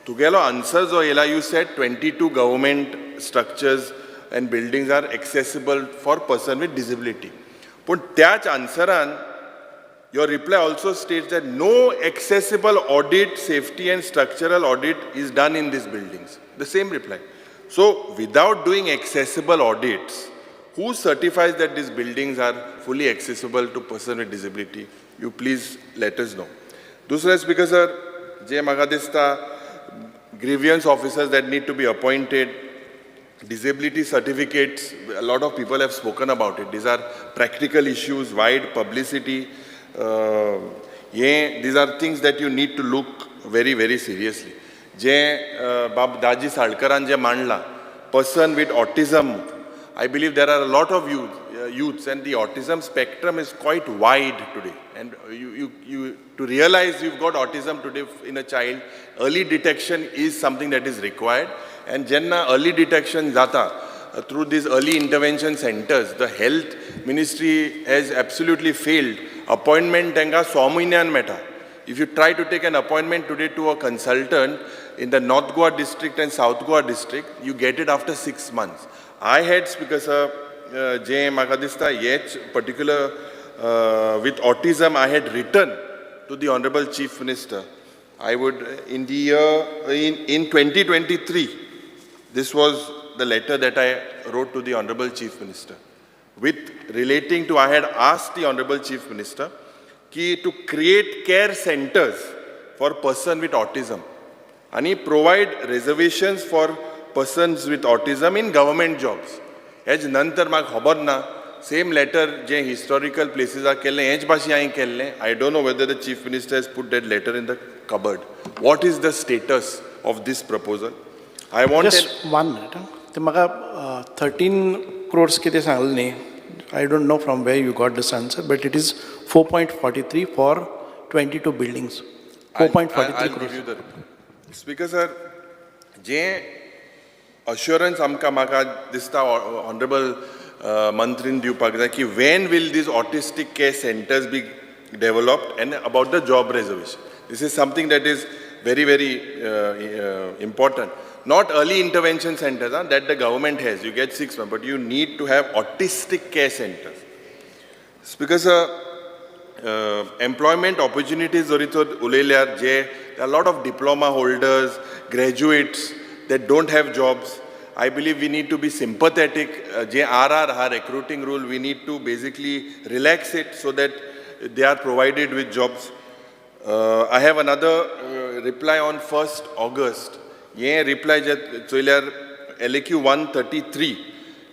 तुगेलो answer जो येयला, you said 22 government structures and buildings are accessible for person with disability. पूण त्याच आन्सरान your reply also states that no accessible audit, safety and structural audit is done in these buildings. The same reply. So without doing accessible audits, who certifies that these buildings are fully accessible to person with disability? You please let us know. दुसरें, Speaker sir, जे म्हाका दिसता, grievance officers that need to be appointed, disability certificates, a lot of people have spoken about it. These are practical issues, wide publicity. Yeah, these are things that you need to look very, very seriously. जे बाब दाजी साळकरान जे मांडला, person with autism, I believe there are a lot of youths and the autism spectrum is quite wide today. And you to realize you've got autism today in a child, early detection is something that is required. And जेन्ना early detection जाता, through these early intervention centers, the health ministry has absolutely failed. Appointment तांकां 6 म्हयन्यान मेळटा. If you try to take an appointment today to a consultant in the North Goa district and South Goa district, you get it after 6 months. I had, Speaker sir, जे म्हाका दिसता हेच particular with autism, I had written to the Honorable Chief Minister. I would, in the year, in 2023, this was the letter that I wrote to the Honorable Chief Minister. With relating to, I had asked the Honorable Chief Minister की to create care centers for person with autism आणि provide reservations for persons with autism in government jobs. Has नंतर म्हाका खबर ना, सेम लेटर जे हिस्टॉरिकल प्लेसीसाक केल्लें हेच भाशेन हांवें केल्लें. I don't know whether the Chief Minister has put that letter in the cupboard. What is the status of this proposal? I want Just one minute. ते म्हाका थर्टीन क्रोर्स कितें सांगलें न्ही, I don't know from where you got this answer, but it is 4.43 for 22 buildings, 4.43 I'll give crores. You the reply. Speaker sir, J assurance आमकां म्हाका दिसता ऑनरेबल मंत्रीन दिवपाक जाय की when will these autistic care centers be developed and about the job reservation. This is something that is very, very important. Not early intervention centers that the government has, you get 6 months, but you need to have autistic care centers. Speaker sir, Employment opportunities जरी तर उलयल्यार जे there are lot of diploma holders, graduates that don't have jobs. I believe we need to be sympathetic. J RR हा recruiting rule, we need to basically relax it so that they are provided with jobs. I have another reply on 1st August. हे reply J चोयल्यार LAQ 133,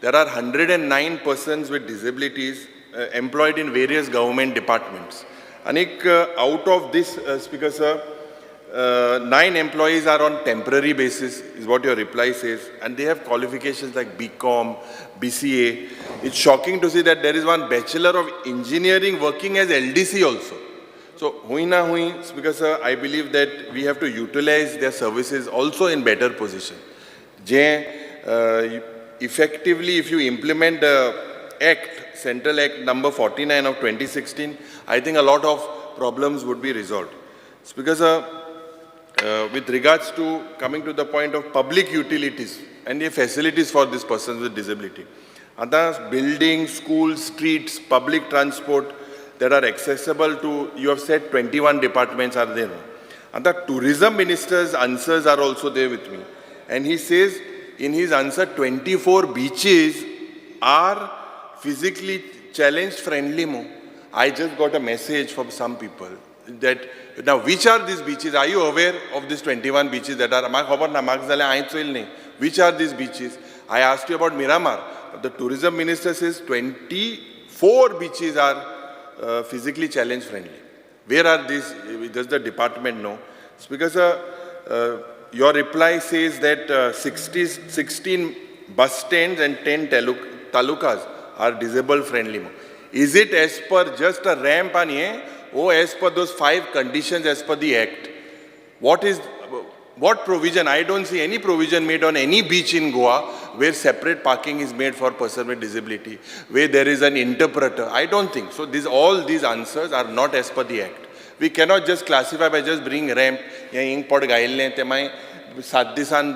there are 109 persons with disabilities employed in various government departments. Anik, out of this, Speaker sir, 9 employees are on temporary basis, is what your reply says, and they have qualifications like BCom, BCA. It's shocking to see that there is one Bachelor of Engineering working as LDC also. So, hui na hui, Speaker sir, I believe that we have to utilize their services also in better position. J, effectively, if you implement the Act, Central Act number 49 of 2016, I think a lot of problems would be resolved. Speaker sir, with regards to coming to the point of public utilities and the facilities for these persons with disability. Others, buildings, schools, streets, public transport that are accessible to, you have said 21 departments are there. And the tourism minister's answers are also there with me. And he says in his answer, 24 beaches are physically challenged friendly. Mo. I just got a message from some people that, now which are these beaches? Are you aware of these 21 beaches that are, म्हाका खबर ना, म्हाका जाल्यार हांवें चोयलें न्ही. Which are these beaches? I asked you about Miramar. The tourism minister says 24 beaches are physically challenged friendly. Where are these? Does the department know? Speaker sir, your reply says that 16 bus stands and 10 talukas are disabled friendly. Is it as per just a ramp and here, or as per those 5 conditions as per the act? What provision? I don't see any provision made on any beach in Goa where separate parking is made for person with disability, where there is an interpreter. I don't think. So all these answers are not as per the act. We cannot just classify by just bring ramp, ink pot गायल्लें ते मागीर 7 दिसान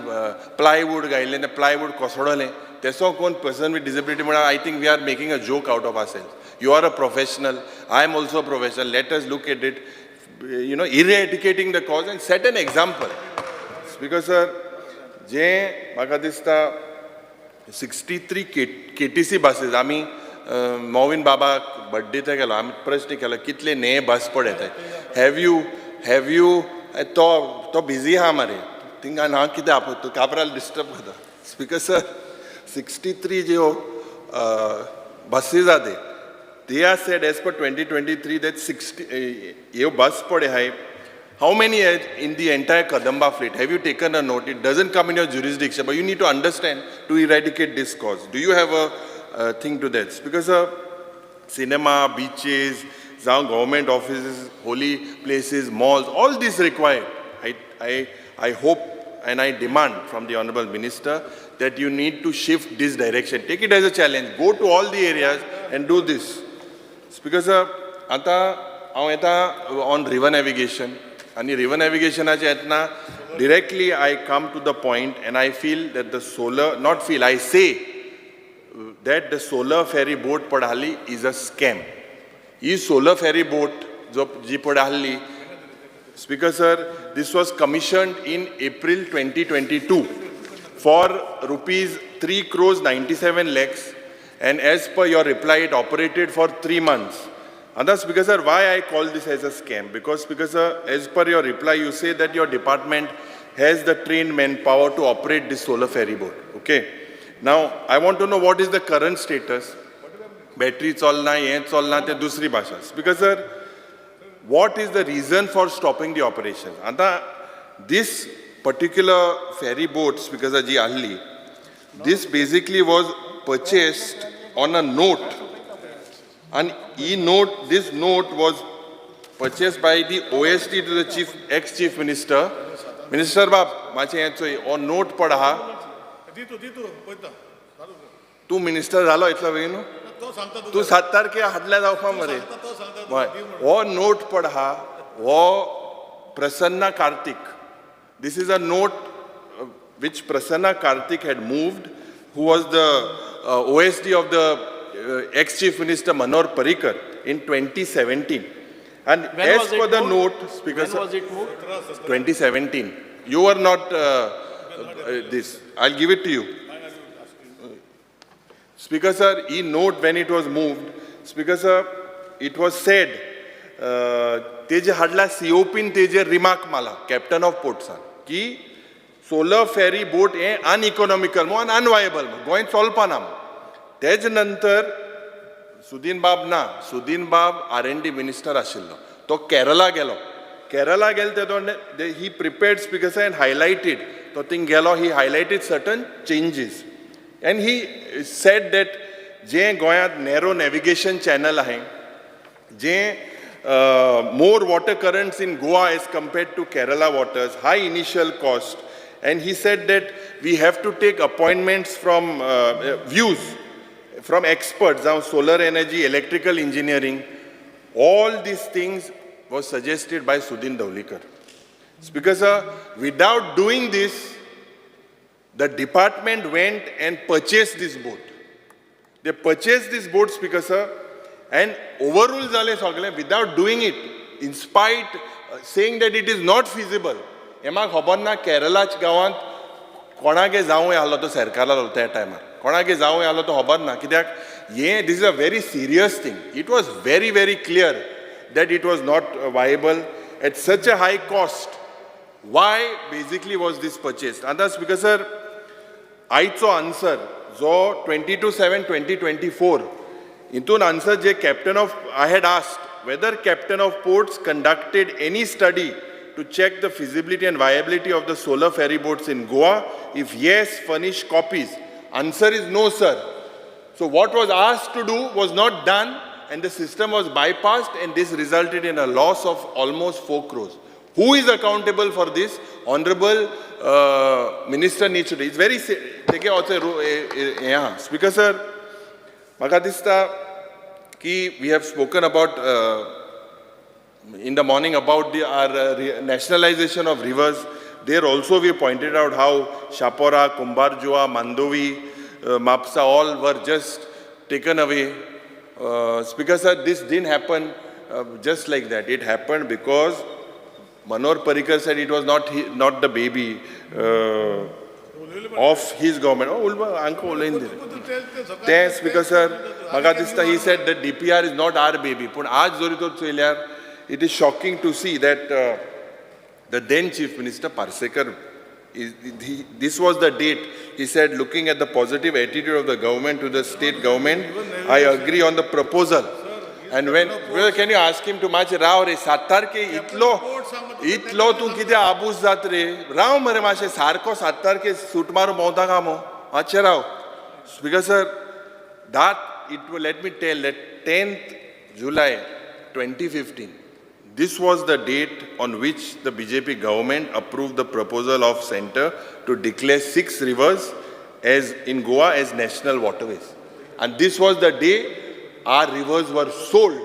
plywood गायल्लें ते plywood कोसळलें तेसो कोण person with disability म्हळ्यार I think we are making a joke out of ourselves. You are a professional, I am also a professional. Let us look at it, you know, eradicating the cause and set an example. Because sir, जे म्हाका दिसता 63 KTC buses, आमी मोविन बाबा बड्डे ते गेलो, आमी प्रश्न केलो कितले ने बस पड येताय. Have you तो बिजी आहा मरे, थिंगा ना कितें आपतो काबराल डिस्टर्ब करता. स्पीकर सर, 63 ज्यो बसीस आहा ते, they are said as per 2023 that 60 ह्यो बस पड आहाय. How many in the entire Kadamba fleet? Have you taken a note? It doesn't come in your jurisdiction, but you need to understand to eradicate this cause. Do you have a thing to that? Because cinema, beaches, government offices, holy places, malls, all this required. I hope and I demand from the Honorable Minister that you need to shift this direction. Take it as a challenge. Go to all the areas and do this. Because on river navigation, and river navigation directly I come to the point and I feel that the solar, not feel, I say that the solar ferry boat Padhali is a scam. This solar ferry boat, ji Padhali, Speaker sir, this was commissioned in April 2022 for rupees 3 crores 97 lakhs, and as per your reply, it operated for 3 months. And thus, Speaker sir, why I call this as a scam? Because, Speaker sir, as per your reply, you say that your department has the trained manpower to operate this solar ferry boat. Okay. Now, I want to know what is the current status. Battery chalna, ye chalna, te dusri bhasha. Speaker sir, what is the reason for stopping the operation? And this particular ferry boat, Speaker sir, ji ahli, this basically was purchased on a note. And this note was purchased by the OSD to the chief, ex-chief minister. Minister Bab, mache o note padaha. Tu minister zalo itla बेगीन? तू 7 तारखे हाडल्या जावपा मरे. हो नोट पडहा हो Prasanna Kartik. This is a note which Prasanna Kartik had moved, who was the OSD of the ex Chief Minister Manohar Parrikar in 2017. And When as was it per the moved? note, Speaker When sir, was it moved? 2017. You were not this. I'll give it to you. Speaker sir, he note when it was moved, Speaker sir, it was said, तेजे हाडला सीओपीन तेजेर रिमार्क मारला कॅप्टन ऑफ पोर्ट्सान की सोलर फेरी बोट हें अनइकॉनॉमिकल म्हूण आनी अनवायबल म्हूण गोंय चलपा ना म्हूण. तेज नंतर सुदीन बाब ना, सुदीन बाब R&D minister आशिल्लो, तो केरला गेलो. केरला गेलो तेदो he prepared, Speaker sir, and highlighted, तो थिंग गेलो, he highlighted certain changes and he said that जे गोंयांत नॅरो नॅविगेशन चॅनल आहे, जे more water currents in Goa as compared to Kerala waters, high initial cost, and he said that we have to take appointments from views from experts, जावं solar energy, electrical engineering, all these things was suggested by Sudin Dhavalikar. Speaker sir, without doing this, the department went and purchased this boat. They purchased this boat, Speaker sir, and overrule जाले सगळे without doing it, in spite saying that it is not feasible. हें म्हाका खबर ना केरलाच गांवांत कोणागे जावंय आहलो तो सरकारा आहलो त्या टायमार कोणागे जावंय आहलो तो खबर ना, कित्याक हे this is a very serious thing. It was very very clear that it was not viable at such a high cost. Why basically was this purchased? आतां स्पीकर सर, आयचो आन्सर जो 22/7/2024 हितून answer J captain of I had asked whether captain of ports conducted any study to check the feasibility and viability of the solar ferry boats in Goa. If yes, furnish copies. Answer is no, sir. So what was asked to do was not done, and the system was bypassed, and this resulted in a loss of almost 4 crores. Who is accountable for this? Honorable Minister needs to. It's very take also yeah. Speaker sir, म्हाका दिसता की we have spoken about in the morning about our nationalization of rivers. There also we pointed out how Chapora, Kumbharjua, Mandovi, Mapsa all were just taken away. Speaker sir, this didn't happen just like that. It happened because Manohar Parrikar said it was not the baby of his government. Oh, ते Speaker sir, म्हाका दिसता he said that DPR is not our baby. पूण आज जरी तर चोयल्यार it is shocking to see that the then Chief Minister Parsekar, this was the date, he said, looking at the positive attitude of the government to the state government, I agree on the proposal. And when, well, can you ask him to match राव रे, 7 तारखे इतलो इतलो तूं कितें आबूज जात रे, राव मरे मातशें सारको 7 तारखे सूट मारून भोंवता काय मो, मातशें राव. Speaker sir, that it will let me tell that 10th July 2015, this was the date on which the BJP government approved the proposal of center to declare 6 rivers as in Goa as national waterways. And this was the day our rivers were sold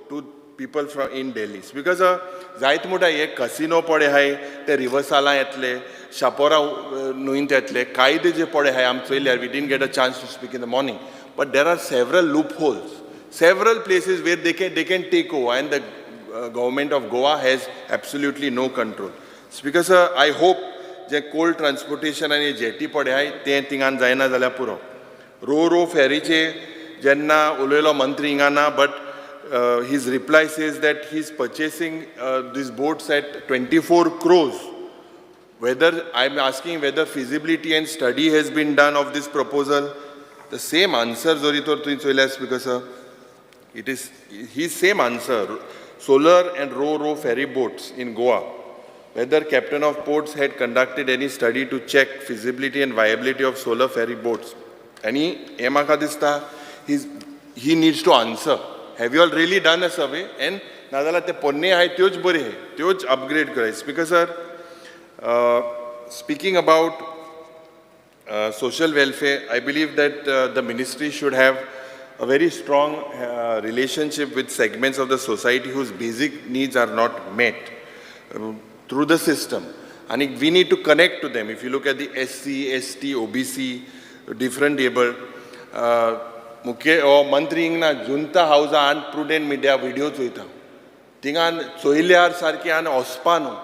to people from in Delhi. Because जायत मोठा हे कसिनो पडे हाय ते रिवर्साला येतले, शापोरा न्हंयंत येतले, कायदे जे पडे हाय आम चोयल्यार we didn't get a chance to speak in the morning. But there are several loopholes, several places where they can take over, and the government of Goa has absolutely no control. Speaker sir, I hope J coal transportation आनी जेटी पडे हाय तें थिंगान जायना जाल्यार पुरो. रो रो फेरीचे जेन्ना उलयलो मंत्री हिंगा ना, but his reply says that he is purchasing these boats at 24 crores. Whether I am asking whether feasibility and study has been done of this proposal. The same answer जरी तर तुवें चोयल्यार Speaker sir, it is his same answer. Solar and ro-ro ferry boats in Goa. Whether captain of ports had conducted any study to check feasibility and viability of solar ferry boats. Ani हे म्हाका दिसता he needs to answer. Have you all really done a survey? And नाजाल्यार ते पोन्ने आहाय त्योच बरे, त्योच अपग्रेड कराय. Speaker sir, speaking about social welfare, I believe that the ministry should have a very strong relationship with segments of the society whose basic needs are not met through the system. And we need to connect to them. If you look at the SC, ST, OBC, different able, मुखे हो मंत्री हिंगा जुंता हावजा आनी प्रुडेंट मिडिया व्हिडियो चोयता थिंगान चोयल्यार सारकें आनी वचपा न्हू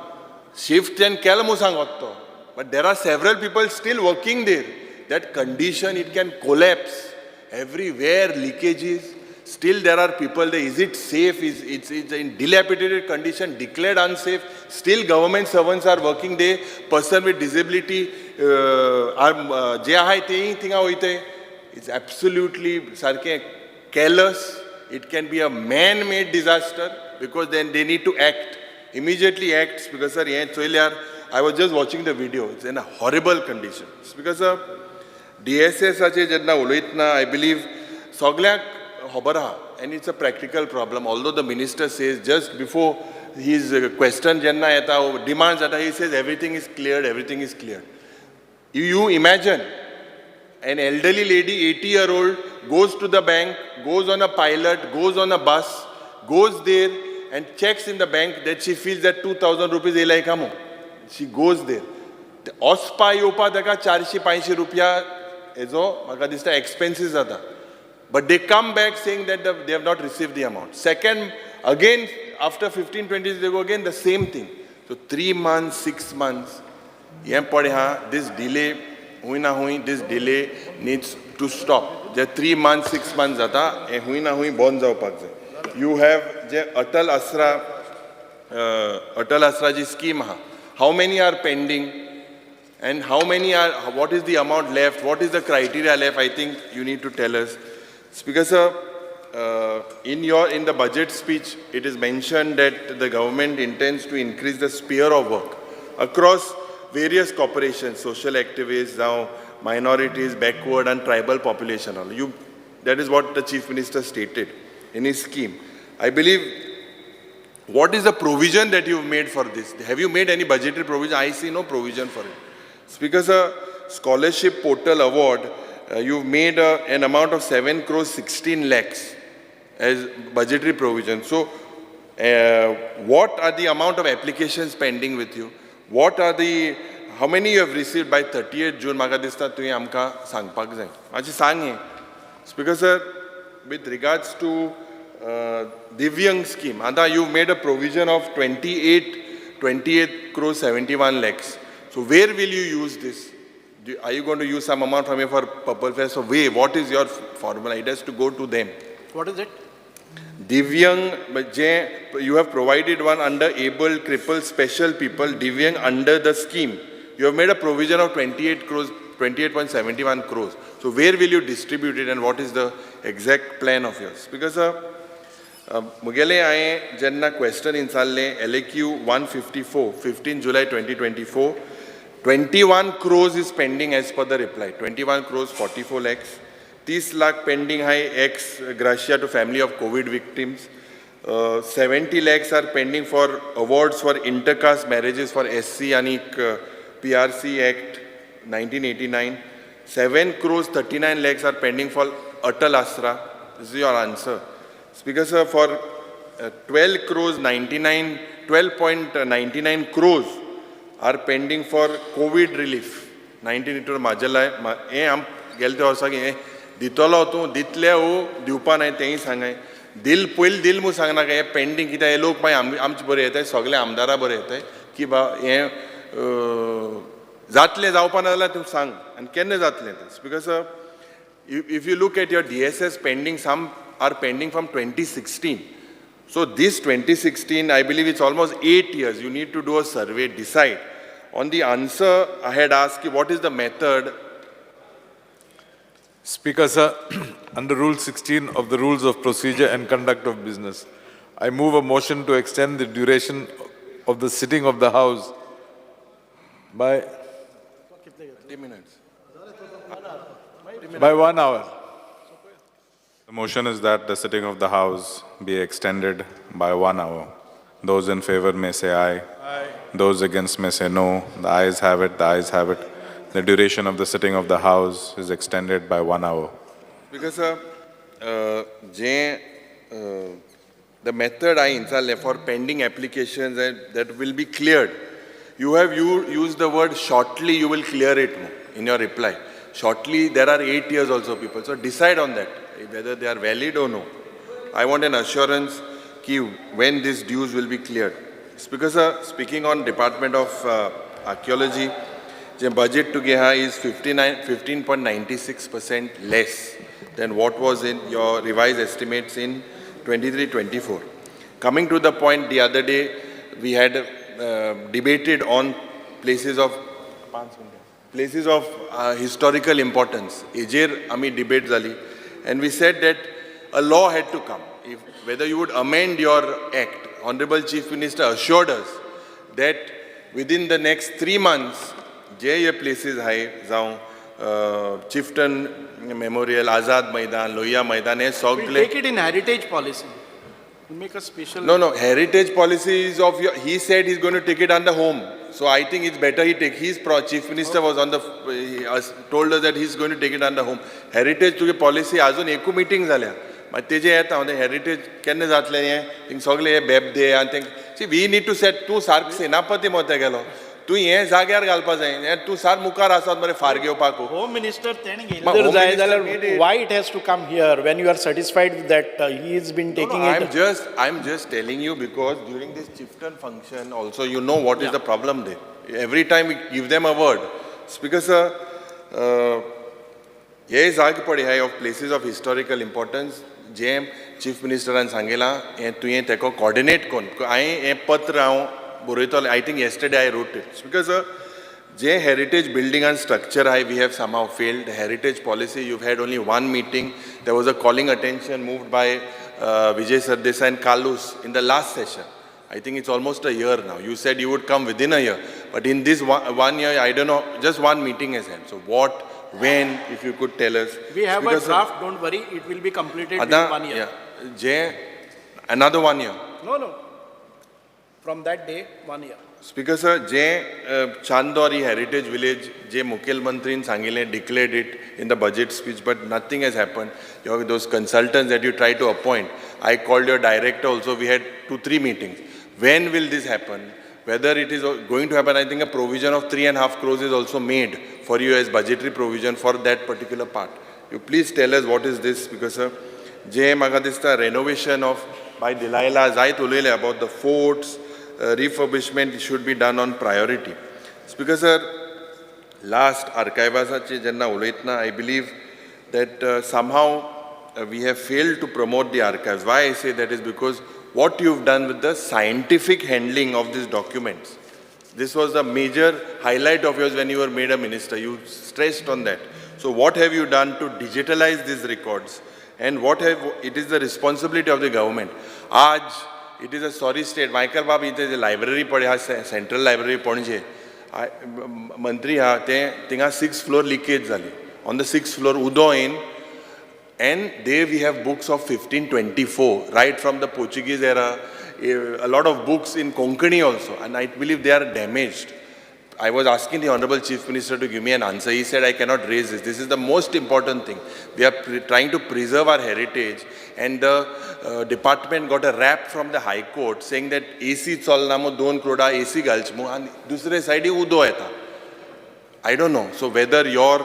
शिफ्ट तेणें केलो म्हूण सांगत तो, but there are several people still working there. That condition, it can collapse everywhere, leakages. Still there are people there. Is it safe? Is it's in dilapidated condition, declared unsafe. Still government servants are working there. Person with disability are जे आहाय तेय थिंगा वयताय. It's absolutely सारकें callous. It can be a man made disaster because then they need to act immediately, act. Because sir, हें चोयल्यार, I was just watching the video, it's in a horrible condition. Because डीएसएसाचे जेन्ना उलयतना, I believe सगळ्यांक खबर आहा and it's a practical problem. Although the minister says just before his question जेन्ना येता, डिमांड जाता, he says everything is cleared, everything is cleared. You imagine an elderly lady, 80-year-old, goes to the bank, goes on a pilot, goes on a bus, goes there and checks in the bank that she feels that 2000 rupees येयलाय काय म्हूण. She goes there. वचपा येवपा ताका 400-500 रुपया हेजो म्हाका दिसता एक्सपेन्सीस जाता. But they come back saying that they have not received the amount. Second, again, after 15, 20 days, they go again, the same thing. So 3 months, 6 months, हें पळय हा, this delay, हुंय ना हुंय, this delay needs to stop. J 3 months, 6 months जाता, हें हुंय ना हुंय बंद जावपाक जाय. You have जे अटल आसरा, अटल आसरा जी स्कीम आहा, how many are pending and how many are, what is the amount left, what is the criteria left, I think you need to tell us. Speaker sir, in the budget speech, it is mentioned that the government intends to increase the sphere of work across various corporations, social activists, now minorities, backward and tribal population. All. You, that is what the Chief Minister stated in his scheme. I believe, what is the provision that you've made for this? Have you made any budgetary provision? I see no provision for it. Speaker sir, scholarship portal award, you've made an amount of 7 crores 16 lakhs as budgetary provision. So, what are the amount of applications pending with you? What are the, how many you have received by 30th June? म्हाका दिसता तुवें आमकां सांगपाक जाय. मातशें सांग हें. Speaker sir, with regards to Divyang scheme, आता you made a provision of 28 crores 71 lakhs. So where will you use this? Are you going to use some amount from here for Purple Fest? So where, what is your formula? It has to go to them. What is it? Divyang, but J, you have provided one under able, crippled, special people, Divyang under the scheme. You have made a provision of 28 crores, 28.71 crores. So where will you distribute it and what is the exact plan of yours? Because मुगेले हांवें जेन्ना क्वेश्चन विचारलें LAQ 154, 15 July 2024, 21 crores is pending as per the reply, 21 crores 44 lakhs. 30 lakh pending आहे ex gratia to family of COVID victims. 70 lakhs are pending for awards for intercaste marriages for SC आणि PRC Act 1989. 7 crores 39 lakhs are pending for Atal Asra. This is your answer. Speaker sir, for 12 crores 99, 12.99 crores are pending for COVID relief. 1982 म्हाजें हें आम गेले ते वर्साक हें दितलो तूं दितले वो दिवपा नाय तेंय सांगाय. दिल पयलीं दिल म्हूण सांगनाका. हें पेंडींग कित्याक, हे लोक मागीर आमचे बरें येताय, सगळे आमदारा बरें येताय की बा हें जातलें जावपा ना जाल्यार तूं सांग आनी केन्ना जातलें तें. Because if you look at your DSS pending, some are pending from 2016. So this 2016, I believe it's almost 8 years. You need to do a survey, decide. On the answer I had asked, what is the method? Speaker, sir, under Rule 16 of the Rules of Procedure and Conduct of Business, I move a motion to extend the duration of the sitting of the House by 30 minutes. By 1 hour. The motion is that the sitting of the House be extended by 1 hour. Those in favor may say aye. Aye. Those against may say no. The ayes have it, the ayes have it. The duration of the sitting of the House is extended by 1 hour. Because J, the method I installed for pending applications and that will be cleared. You have you used the word "shortly" you will clear it in your reply. Shortly, there are 8 years also people. So decide on that. whether they are valid or no. I want an assurance ki when these dues will be cleared. Speaker sir, speaking on Department of Archaeology, J budget तुगे आहा is 15.96% less than what was in your revised estimates in 23-24. Coming to the point, the other day we had debated on places of historical importance. Ejer ami debate jali, and we said that a law had to come. If whether you would amend your act, Honorable Chief Minister assured us that within the next 3 months, J hey places आहाय जावं Chieftain Memorial, Azad Maidan, Lohia Maidan, हे सगळे Take it in heritage policy. Make a special. No, heritage policy is of your, he said he's going to take it under home. So I think it's better he take, his chief minister was on the, he told us that he's going to take it under home. Heritage तुगे policy आजून एकू meeting जाल्या. मागीर तेजे येता हेरिटेज केन्ना जातलें हें थिंग सगळे हे बेबदे आनी तें see we need to set. तूं सारको सेनापती मत गेलो, तूं हें जाग्यार घालपा जाय, हें तूं सारको मुखार आसात मरे फार घेवपाक. होम मिनिस्टर तेणें घेयलें जाय जाल्यार why it has to come here when you are satisfied that he is been taking it? I am just telling you because during this chieftain function also you know what is the problem there. Every time we give them a word. Speaker sir, हे जागे पळय आहाय of places of historical importance J chief मिनिस्टरान सांगिलां हें तुवें तेका कॉर्डिनेट करून हांवें हें पत्र हांव बरयतलो. I think yesterday I wrote it. Because J heritage building and structure आहाय we have somehow failed. Heritage policy you had only one meeting. There was a calling attention moved by Vijay Sardesai and Carlos in the last session. I think it's almost a year now. You said you would come within a year, but in this one year, I don't know, just one meeting has happened. So what, when, if you could tell us. We have a draft, don't worry, it will be completed within 1 year. Yeah. Jay, another 1 year. No. From that day, 1 year. Speaker sir, J Chandori Heritage Village, J Mukhel Mantrin Sangile declared it in the budget speech, but nothing has happened. You have those consultants that you try to appoint. I called your director also, we had 2-3 meetings. When will this happen? Whether it is going to happen, I think a provision of 3.5 crores is also made for you as budgetary provision for that particular part. You please tell us what is this, because sir, J Magadista renovation of by Delilah Zait Ulele about the forts, refurbishment should be done on priority. Speaker sir, last archives jenna uloytna, I believe that somehow we have failed to promote the archives. Why I say that is because what you've done with the scientific handling of these documents. This was a major highlight of yours when you were made a minister. You stressed on that. So what have you done to digitalize these records? And what have, it is the responsibility of the government. Aaj, it is a sorry state. Michael Bab, it is a library, Central Library, Panaji. Mantri ha, te tinga 6th floor leakage jali. On the 6th floor, udo in, and there we have books of 1524, right from the Portuguese era, a lot of books in Konkani also, and I believe they are damaged. I was asking the Honorable Chief Minister to give me an answer. He said, I cannot raise this. This is the most important thing. We are trying to preserve our heritage, and the department got a rap from the High Court saying that AC cholna mo, 2 crore AC galch mo, and dusre side udo eta. I don't know. So whether your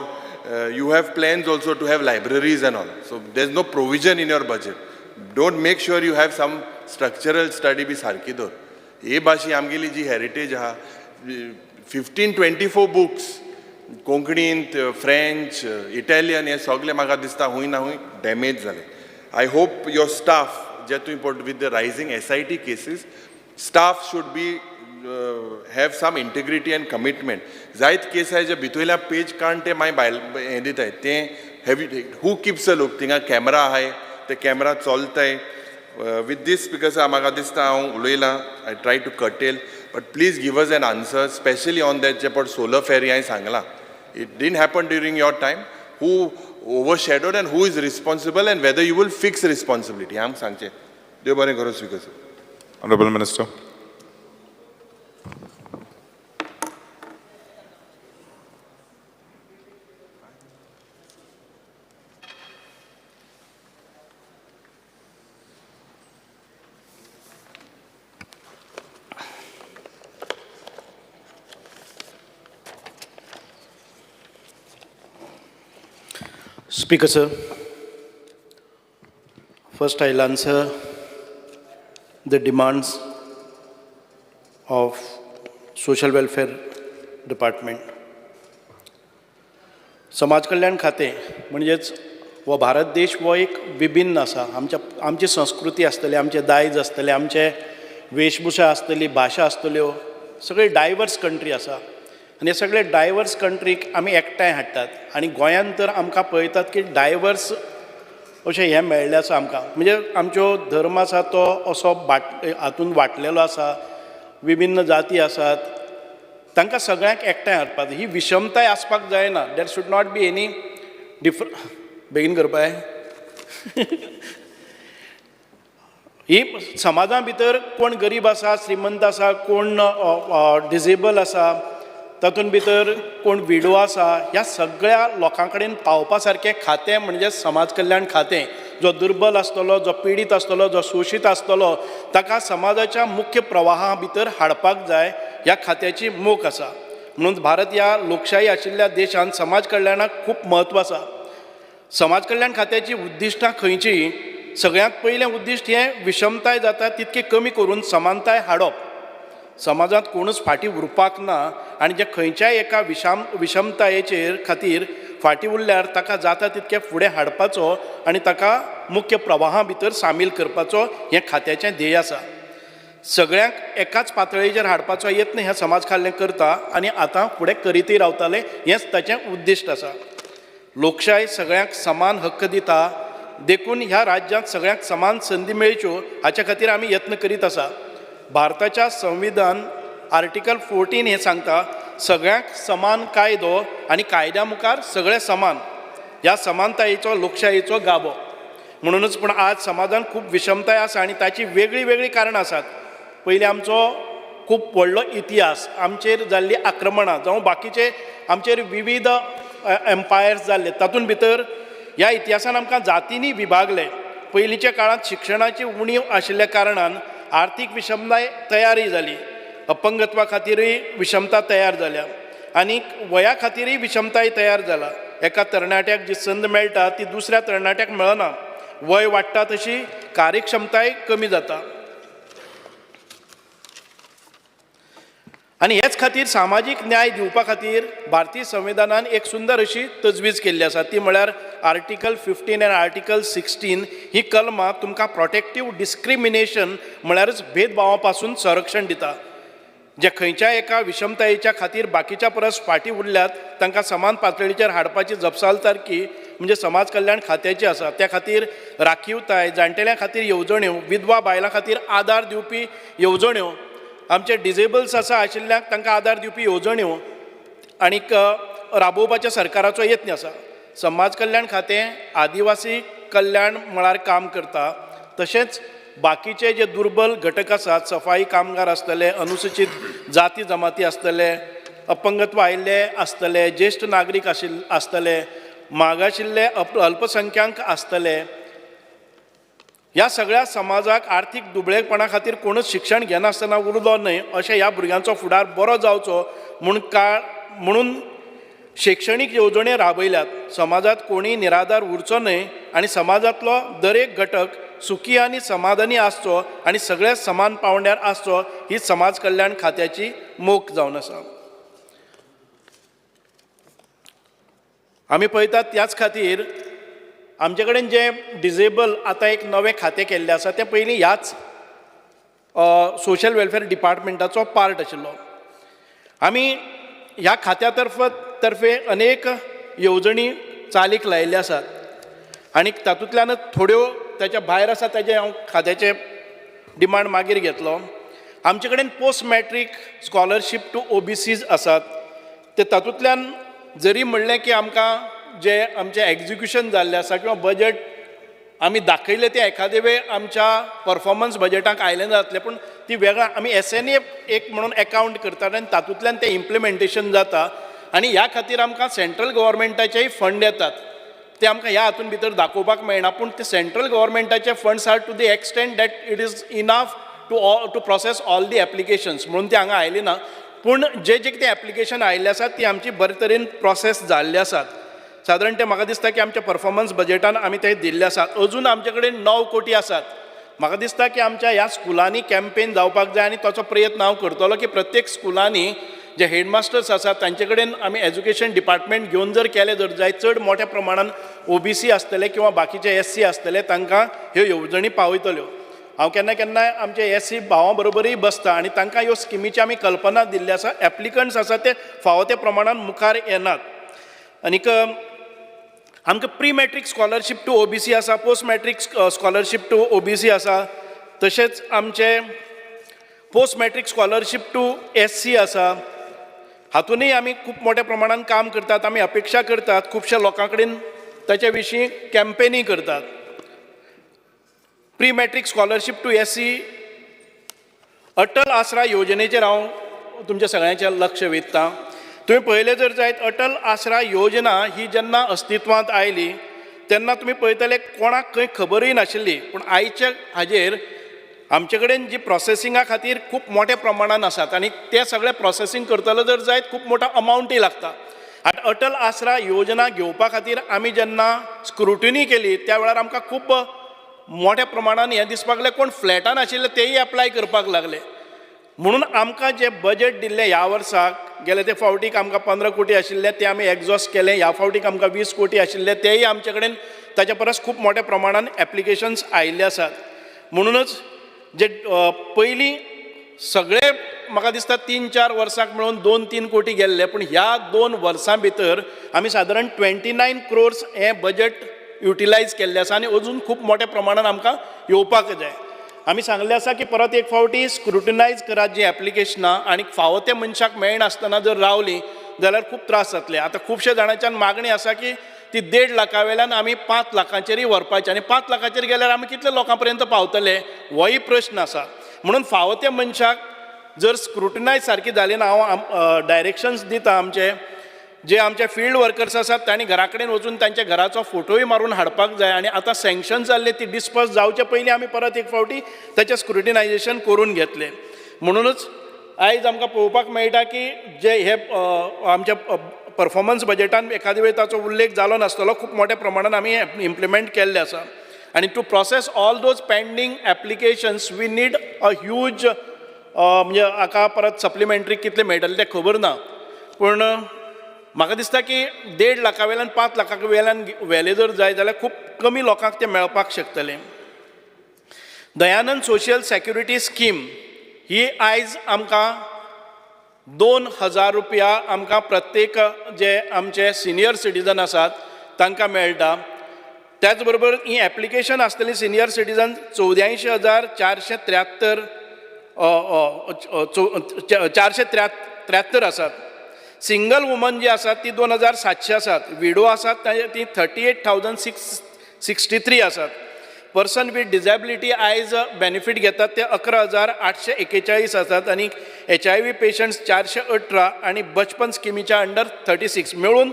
you have plans also to have libraries and all. So there's no provision in your budget. Don't make sure you have some structural study be sarki dor. Ye bashi amgeli ji heritage ha, 1524 books, Konkani, French, Italian, ye sogle maga dista hui na hui damage jale. I hope your staff, je tu import with the rising SIT cases, staff should be have some integrity and commitment. Zait case hai je bitoila page kante my edit hai te have you, who keeps a look tinga camera hai te camera cholta hai. With this, because amaga dista haun uloila, I try to curtail, but please give us an answer, especially on that je par solar ferry hai sangla. It didn't happen during your time. Who overshadowed and who is responsible and whether you will fix responsibility. Am sangche. Deo bare karo Speaker sir. Honorable Minister. Speaker sir, First I answer the demands of social welfare department. समाज कल्याण खातें म्हणजेच हो भारत देश हो एक विभिन्न आसा. आमच्या आमची संस्कृती आसतली, आमचें दायज आसतलें, आमचे वेशभुशा आसतली, भाशा आसतल्यो, सगळी डायवर्स कंट्री आसा आनी हे सगळे डायवर्स कंट्रीक आमी एकठांय हाडटात आनी गोंयांत तर आमकां पळयतात की डायवर्स अशें हें मेळ्ळें आसा आमकां. म्हणजे आमच्यो धर्म आसा तो असो बाट हातून वांटलेलो आसा, विभिन्न जाती आसात, तांकां सगळ्यांक एकठांय हाडपाक ही विशमताय आसपाक जायना. There should not be any बेगीन करपाय. ही समाजा भितर कोण गरीब आसा, श्रीमंत आसा, कोण डिजेबल आसा, तातूंत भितर कोण विडो आसा, ह्या सगळ्या लोकां कडेन पावपा सारकें खातें म्हणजे समाज कल्याण खातें. जो दुर्बल आसतलो, जो पिडीत आसतलो, जो शोशीत आसतलो ताका समाजाच्या मुख्य प्रवाहा भितर हाडपाक जाय, ह्या खात्याची मोख आसा. म्हणून भारत ह्या लोकशाही आशिल्ल्या देशांत समाज कल्याणाक खूब म्हत्व आसा. समाज कल्याण खात्याची उद्दिश्टां खंयचीं? सगळ्यांत पयलें उद्दिश्ट हें विशमताय जाता तितकी कमी करून समानताय हाडप. समाजांत कोणूच फाटीं उरपाक ना आनी जे खंयच्याय एका विशमतायेचेर खातीर फाटीं उरल्यार ताका जाता तितकें फुडें हाडपाचो आनी ताका मुख्य प्रवाहा भितर सामील करपाचो हें खात्याचें ध्येय आसा. सगळ्यांक एकाच पातळेचेर हाडपाचो यत्न हें समाज कल्याण करता आनी आतां फुडें करीतय रावतालें, हेंच ताचें उद्दिश्ट आसा. लोकशाय सगळ्यांक समान हक्क दिता, देखून ह्या राज्यांत सगळ्यांक समान संदी मेळच्यो हाच्या खातीर आमी यत्न करीत आसा. भारताच्या संविधान आर्टिकल 14 हें सांगता सगळ्यांक समान कायदो आनी कायद्या मुखार सगळे समान. ह्या समानतायेचो लोकशायेचो गाबो. म्हणूनच पूण आज समाजान खूब विशमताय आसा आनी ताची वेगळीं वेगळीं कारणां आसात. पयलीं आमचो खूब व्हडलो इतिहास, आमचेर जाल्लीं आक्रमणां जावं बाकीचे आमचेर विविध एम्पायर्स जाल्ले, तातूंत भितर ह्या इतिहासान आमकां जातींनी विभागले. पयलींच्या काळांत शिक्षणाची उणीव आशिल्ल्या कारणान आर्थीक विशमताय तयारय जाली, अपंगत्वा खातीरय विशमता तयार जाल्या आनी वया खातीरय विशमताय तयार जाला. एका तरणाट्याक जी संद मेळटा ती दुसऱ्या तरणाट्याक मेळना. वय वाडटा तशी कार्यक्षमताय कमी जाता आनी हेच खातीर सामाजीक न्याय दिवपा खातीर भारतीय संविधानान एक सुंदर अशी तजवीज केल्ली आसा. ती म्हळ्यार आर्टिकल 15 आनी आर्टिकल 16 ही कलमां तुमकां प्रोटेक्टीव डिस्क्रिमिनेशन म्हळ्यारच भेदभावा पासून संरक्षण दिता. जे खंयच्याय एका विशमतायेच्या खातीर बाकीच्या परस फाटीं उरल्यात तांकां समान पातळीचेर हाडपाची जपसालदारकी म्हणजे समाज कल्याण खात्याची आसा. त्या खातीर राखीवताय, जाणटेल्यां खातीर येवजण्यो, विधवा बायलां खातीर आदार दिवपी येवजण्यो, आमचे डिजेबल्स आसा आशिल्ल्यांक तांकां आदार दिवपी येवजण्यो आनीक राबोवपाच्या सरकाराचो यत्न आसा. समाज कल्याण खातें आदिवासी कल्याण मळार काम करता, तशेंच बाकीचे जे दुर्बल घटक आसात, सफाई कामगार आसतले, अनुसूचीत जाती जमाती आसतले, अपंगत्व आयिल्ले आसतले, ज्येश्ठ नागरीक आसतले, मागाशिल्ले अल्पसंख्याक आसतले, ह्या सगळ्या समाजाक आर्थीक दुबळेपणा खातीर कोणूच शिक्षण घेनासतना उरलो न्हय अशें ह्या भुरग्यांचो फुडार बरो जावचो म्हणून शिक्षणीक येवजण्यो राबयल्यात. समाजांत कोणूय निराधार उरचो न्हय आनी समाजांतलो दरेक घटक सुखी आनी समाधानी आसचो आनी सगळे समान पावंड्यार आसचो ही समाज कल्याण खात्याची मोख जावन आसा. आमी पळयतात त्याच खातीर आमचे कडेन जे डिजेबल आतां एक नवें खातें केल्लें आसा तें पयलीं ह्याच सोशल वेलफेअर डिपार्टमेंटाचो पार्ट आशिल्लो. आमी ह्या खात्या तर्फे अनेक येवजणी चालीक लायिल्ल्यो आसात आनी तातूंतल्यानच थोड्यो ताच्या भायर आसा ताजे हांव खात्याचे डिमांड मागीर घेतलो. आमचे कडेन post matric scholarship to OBCs आसात. ते तातूंतल्यान जरी म्हणलें की आमकां जे आमचें एग्जिक्युशन जाल्लें आसा किंवा बजट आमी दाखयलें तें एखादे वेळ आमच्या परफॉर्मन्स बजटाक आयलें जातलें, पूण ती वेगळा आमी SNA एक म्हणून एकावंट करतात आनी तातूंतल्यान तें इम्प्लिमेंटेशन जाता आनी ह्या खातीर आमकां सेंट्रल गव्हर्मेंटाचेय फंड येतात. ते आमकां ह्या हातून भितर दाखोवपाक मेळना, पूण ते central गव्हर्मेंटाचे funds are to the extent that it is enough to process all the applications म्हणून ते हांगा आयले ना. पूण जे जे कितें एप्लिकेशन आयिल्ले आसात ती आमची बरे तरेन प्रोसेस जाल्ले आसात. सादारण ते म्हाका दिसता की आमच्या परफॉर्मन्स बजेटान आमी ते दिल्ले आसात. अजून आमचे कडेन 9 कोटी आसात. म्हाका दिसता की आमच्या ह्या स्कुलांनी कॅम्पेन जावपाक जाय आनी ताचो प्रयत्न हांव करतलो की प्रत्येक स्कुलांनी जे हेडमास्टर्स आसात तांचे कडेन आमी एज्युकेशन डिपार्टमेंट घेवन जर केलें जर जायत चड मोठ्या प्रमाणान ओबीसी आसतले किंवा बाकीचे एससी आसतले तांकां ह्यो येवजणी पावयतल्यो. हांव केन्ना केन्नाय आमचे एससी भावां बरोबरूय बसता आनी तांकां ह्यो स्किमीची आमी कल्पना दिल्ली आसा. एप्लिकंट्स आसा ते फावो त्या प्रमाणान मुखार येनात. आनीक आमकां pre matric scholarship to OBC आसा, post matric scholarship to OBC आसा, तशेंच आमचे post matric scholarship to SC आसा. हातूनय आमी खूब मोठ्या प्रमाणान काम करतात. आमी अपेक्षा करतात खुबश्या लोकां कडेन ताच्या विशीं कॅम्पेनी करतात. Pre matric scholarship to SC Atal Aasra योजनेचेर हांव तुमच्या सगळ्यांचें लक्ष वेधता. तुवें पळयलें जर जायत अटल आसरा योजना ही जेन्ना अस्तित्वांत आयली तेन्ना तुमी पळयतले कोणाक खंय खबरूय नाशिल्ली, पूण आयच्या हाजेर आमचे कडेन जी प्रोसेसिंगा खातीर खूब मोठ्या प्रमाणान आसात आनी ते सगळे प्रोसेसींग करतलो जर जायत खूब मोठो अमावंटय लागता. आनी अटल आसरा योजना घेवपा खातीर आमी जेन्ना स्क्रुटिनी केली त्या वेळार आमकां खूब मोठ्या प्रमाणान हें दिसपाक लागलें कोण फ्लॅटान आशिल्ले तेय एप्लाय करपाक लागले. म्हणून आमकां जें बजेट दिल्लें ह्या वर्साक गेले ते फावटीक आमकां 15 कोटी आशिल्ले ते आमी एग्जॉस्ट केले, ह्या फावटीक आमकां 20 कोटी आशिल्ले तेय आमचे कडेन ताच्या परस खूब मोठ्या प्रमाणान एप्लिकेशन्स आयिल्ले आसात. म्हणूनच जे पयलीं सगळे म्हाका दिसता 3-4 वर्सांक मेळून 2-3 कोटी गेल्ले, पूण ह्या 2 वर्सां भितर आमी सादारण 29 क्रोर्स हें बजेट युटिलायज केल्लें आसा आनी अजून खूब मोठ्या प्रमाणान आमकां येवपाक जाय. आमी सांगलें आसा की परत एक फावटी स्क्रुटिनायज करात जीं एप्लिकेशनां आनी फावो त्या मनशाक मेळनासतना जर रावलीं जाल्यार खूब त्रास जातले. आतां खुबशे जाणांच्यान मागणी आसा की ती 1.5 लाखा वेल्यान आमी 5 लाखांचेरय व्हरपाची आनी 5 लाखांचेर गेल्यार आमी कितले लोकां पर्यंत पावतले होय प्रश्न आसा. म्हणून फावो त्या मनशाक जर स्क्रुटिनायज सारकी जाली ना, हांव डायरेक्शन्स दिता आमचे जे आमचे फिल्ड वर्कर्स आसात तांणी घरा कडेन वचून तांच्या घराचो फोटोय मारून हाडपाक जाय आनी आतां सँक्शन जाल्ले ती डिस्पर्स जावचे पयलीं आमी परत एक फावटी ताचें स्क्रुटिनायजेशन करून घेतलें. म्हणूनच आयज आमकां पळोवपाक मेळटा की जे हे आमच्या परफॉर्मन्स बजेटान एखादे वेळ ताचो उल्लेख जालो नासतलो, खूब मोठ्या प्रमाणान आमी इम्प्लिमेंट केल्लें आसा. आनी to process all those pending applications we need a huge म्हणजे हाका परत सप्लिमेंट्री कितले मेळटले तें खबर ना, पूण म्हाका दिसता की 1.5 लाखा वेल्यान 5 लाखा वेल्यान व्हेलें जर जाय जाल्यार खूब कमी लोकांक तें मेळपाक शकतलें. दयानंद सोशल सेक्युरिटी स्कीम ही आयज आमकां 2000 रुपया आमकां प्रत्येक जे आमचे सिनियर सिटीजन आसात तांकां मेळटा. त्याच बरोबर ही एप्लिकेशन आसतली सिनियर सिटीजन 84,473 473 आसात. सिंगल वुमन जी आसात ती 2,700 आसात. विडो आसात ती 38,663 आसात. पर्सन वीथ डिजेबिलिटी आयज बेनिफीट घेतात ते 11,841 आसात आनी HIV patients 418 आनी बचपन स्किमीच्या अंडर 36 मेळून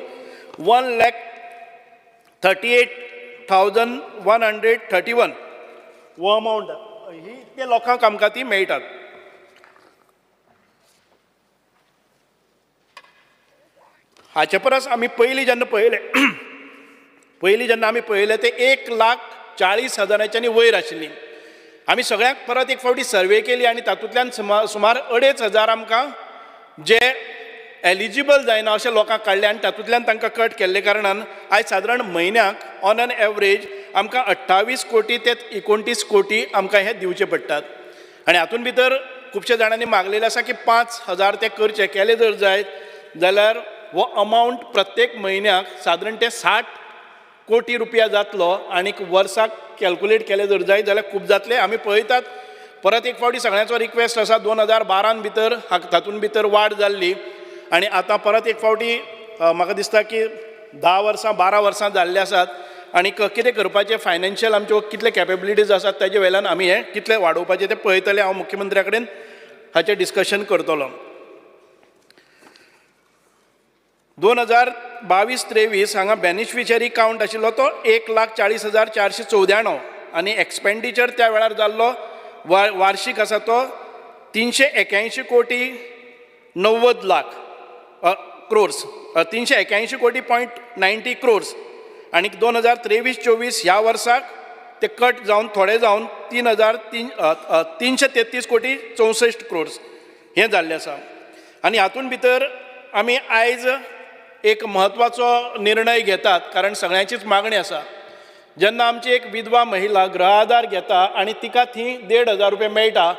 1,38,131 हो अमावंट ही इतले लोकांक आमकां ती मेळटात. हाचे परस आमी पयलीं जेन्ना पळयलें पयलीं जेन्ना आमी पळयलें तें 1,40,000च्यानी वयर आशिल्ली. आमी सगळ्यांक परत एक फावटी सर्वे केली आनी तातूंतल्यान सुमार 2,500 आमकां जे एलिजिबल जायना अशे लोकांक काडले आनी तातूंतल्यान तांकां कट केल्ले कारणान आयज सादारण म्हयन्याक ऑन एन एवरेज आमकां 28 कोटी ते 29 कोटी आमकां हे दिवचे पडटात. आनी हातूंत भितर खुबशे जाणांनी मागलेलें आसा की 5,000 ते करचे, केले जर जायत जाल्यार हो अमावंट प्रत्येक म्हयन्याक सादारण ते 60 कोटी रुपया जातलो आनी वर्साक कॅल्कुलेट केले जर जायत जाल्यार खूब जातले. आमी पळयतात परत एक फावटी सगळ्यांचो रिक्वेस्ट आसा 2012 भितर तातूंत भितर वाड जाल्ली आनी आतां परत एक फावटी म्हाका दिसता की 10 वर्सां 12 वर्सां जाल्ले आसात आनी कितें करपाचें फायनान्शियल आमच्यो कितले कॅपेबिलिटीज आसात ताजे वेल्यान आमी हें कितलें वाडोवपाचें तें पळयतले. हांव मुख्यमंत्र्या कडेन हाचें डिस्कशन करतलो. 2022-23 हांगा बेनिफिशरी कावंट आशिल्लो तो 1,40,494 आनी एक्सपेंडिचर त्या वेळार जाल्लो वार्शीक आसा तो 381 कोटी 90 लाख क्रोर्स, 381 कोटी पॉयंट 90 क्रोर्स. आनी 2023-24 ह्या वर्साक ते कट जावन थोडे जावन 3,333 कोटी 64 क्रोर्स हें जाल्लें आसा. आनी हातूंत भितर आमी आयज एक म्हत्वाचो निर्णय घेतात, कारण सगळ्यांचीच मागणी आसा. जेन्ना आमची एक विधवा महिला गृह आधार घेता आनी तिका थंय 1,500 रुपया मेळटा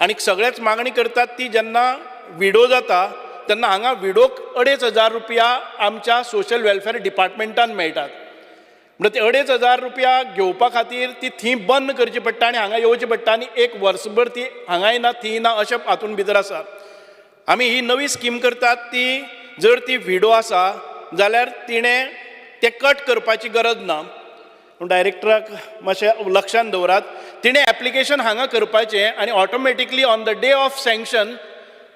आनी सगळेच मागणी करतात, ती जेन्ना विडो जाता तेन्ना हांगा विडोक 2,500 रुपया आमच्या सोशल वेलफेअर डिपार्टमेंटान मेळटात. म्हणटा ते 2,500 रुपया घेवपा खातीर ती थंय बंद करची पडटा आनी हांगा येवची पडटा आनी एक वर्सभर ती हांगाय ना थंय ना अशें हातूंत भितर आसा. आमी ही नवी स्कीम करतात, ती जर ती विडो आसा जाल्यार तिणें तें कट करपाची गरज ना. डायरेक्टराक मातशें लक्षान दवरात, तिणें एप्लिकेशन हांगा करपाचें आनी automatically on the day of sanction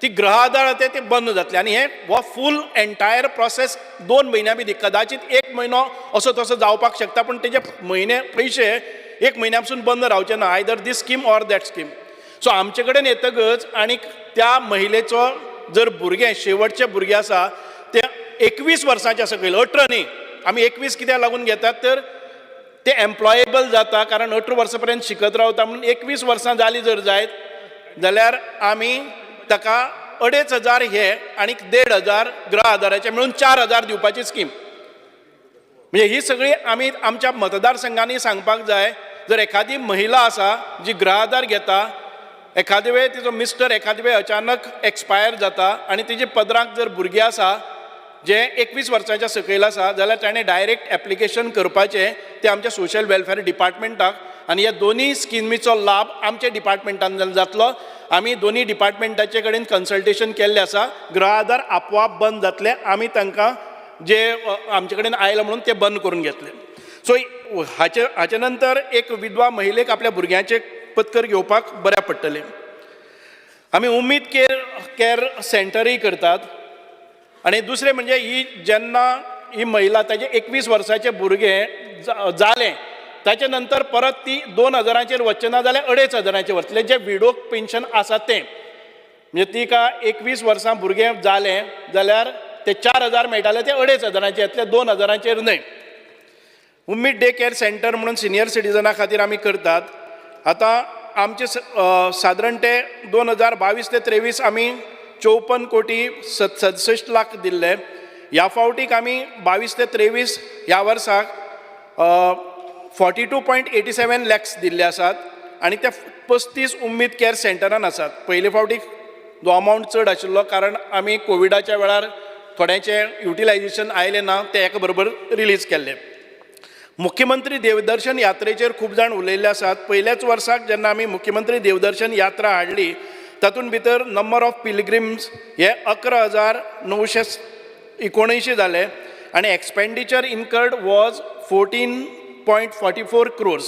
ती गृह आधार ते ते बंद जातले. आनी हें हो फूल एंटायर प्रोसेस 2 म्हयन्या भितर, कदाचीत 1 म्हयनो असो तसो जावपाक शकता, पूण तेजे म्हयने पयशे 1 म्हयन्या पसून बंद रावचे ना, either this scheme or that scheme. So आमचे कडेन येतकच आनी त्या महिलेचो जर भुरगें शेवटचें भुरगें आसा तें 21 वर्सांच्या सकयल, 18 न्ही, आमी 21 कित्याक लागून घेतात तर ते एम्प्लॉयेबल जाता, कारण 18 वर्सां पर्यंत शिकत रावता, म्हणून 21 वर्सां जालीं जर जायत जाल्यार आमी ताका 2,500 हे आनी 1,500 गृह आधाराचे मेळून 4,000 दिवपाची स्कीम. म्हणजे ही सगळी आमी आमच्या मतदारसंघांनी सांगपाक जाय. जर एखादी महिला आसा जी गृह आधार घेता, एखादे वेळ तिचो मिस्टर एखादे वेळ अचानक एक्सपायर जाता आनी तिजे पदराक जर भुरगें आसा जे 21 वर्सांच्या सकयल आसा जाल्यार ताणें डायरेक्ट एप्लिकेशन करपाचें तें आमच्या सोशल वेलफेअर डिपार्टमेंटाक, आनी ह्या दोनूय स्किमीचो लाभ आमच्या डिपार्टमेंटान जातलो. आमी दोनूय डिपार्टमेंटाचे कडेन कन्सल्टेशन केल्लें आसा. गृह आधार आपोआप बंद जातले, आमी तांकां जे आमचे कडेन आयला म्हणून ते बंद करून घेतले. सो हाचे नंतर एक विधवा महिलेक आपल्या भुरग्यांचे पत्कर घेवपाक बऱ्याक पडटलें. आमी उमेद केअर सेंटरूय करतात. आनी दुसरें म्हणजे ही जेन्ना ही महिला ताजे 21 वर्साचें भुरगें जालें ताचे नंतर परत ती 2,000 वचचें ना जाल्यार 2,500 वतलें, जें विडो पेन्शन आसा तें. म्हणजे तिका 21 वर्सां भुरगें जालें जाल्यार ते 4,000 मेळटाले ते 2,500 येतले, 2,000 न्हय. उम्मीद डे केअर सेंटर म्हणून सिनियर सिटीजना खातीर आमी करतात. आतां आमचे सादारण ते 2022 ते 23 आमी 54 कोटी 67 लाख दिल्ले. ह्या फावटीक आमी 22 ते 23 ह्या वर्साक 42.87 लॅक्स दिल्ले आसात आनी ते 35 उम्मीद केअर सेंटरान आसात. पयले फावटीक जो अमावंट चड आशिल्लो कारण आमी कोविडाच्या वेळार थोड्यांचें युटिलायजेशन आयलें ना, तें एका बरोबर रिलीज केल्लें. मुख्यमंत्री देवदर्शन यात्रेचेर खूब जाण उलयल्ले आसात. पयल्याच वर्साक जेन्ना आमी मुख्यमंत्री देवदर्शन यात्रा हाडली तातूंत भितर नंबर ऑफ पिलग्रिम्स हे 11,979 जाले आनी expenditure incurred was 14.44 crores.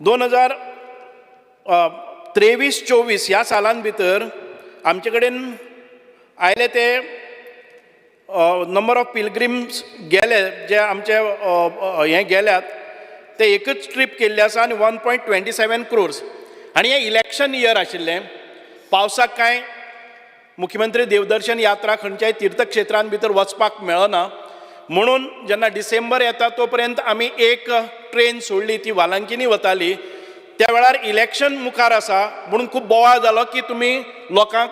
2023-24 ह्या सालान भितर आमचे कडेन आयले ते नंबर ऑफ पिलग्रिम्स गेले जे आमचे हे गेल्यात ते एकच ट्रीप केल्ले आसा आनी 1.27 क्रोर्स. आनी हें इलेक्शन इयर आशिल्लें, पावसाक कांय मुख्यमंत्री देवदर्शन यात्रा खंयच्याय तीर्थक्षेत्रान भितर वचपाक मेळना म्हणून जेन्ना डिसेंबर येता तो पर्यंत आमी एक ट्रेन सोडली, ती वालांकिनी वताली. त्या वेळार इलेक्शन मुखार आसा म्हणून खूब बोवाळ जालो की तुमी लोकांक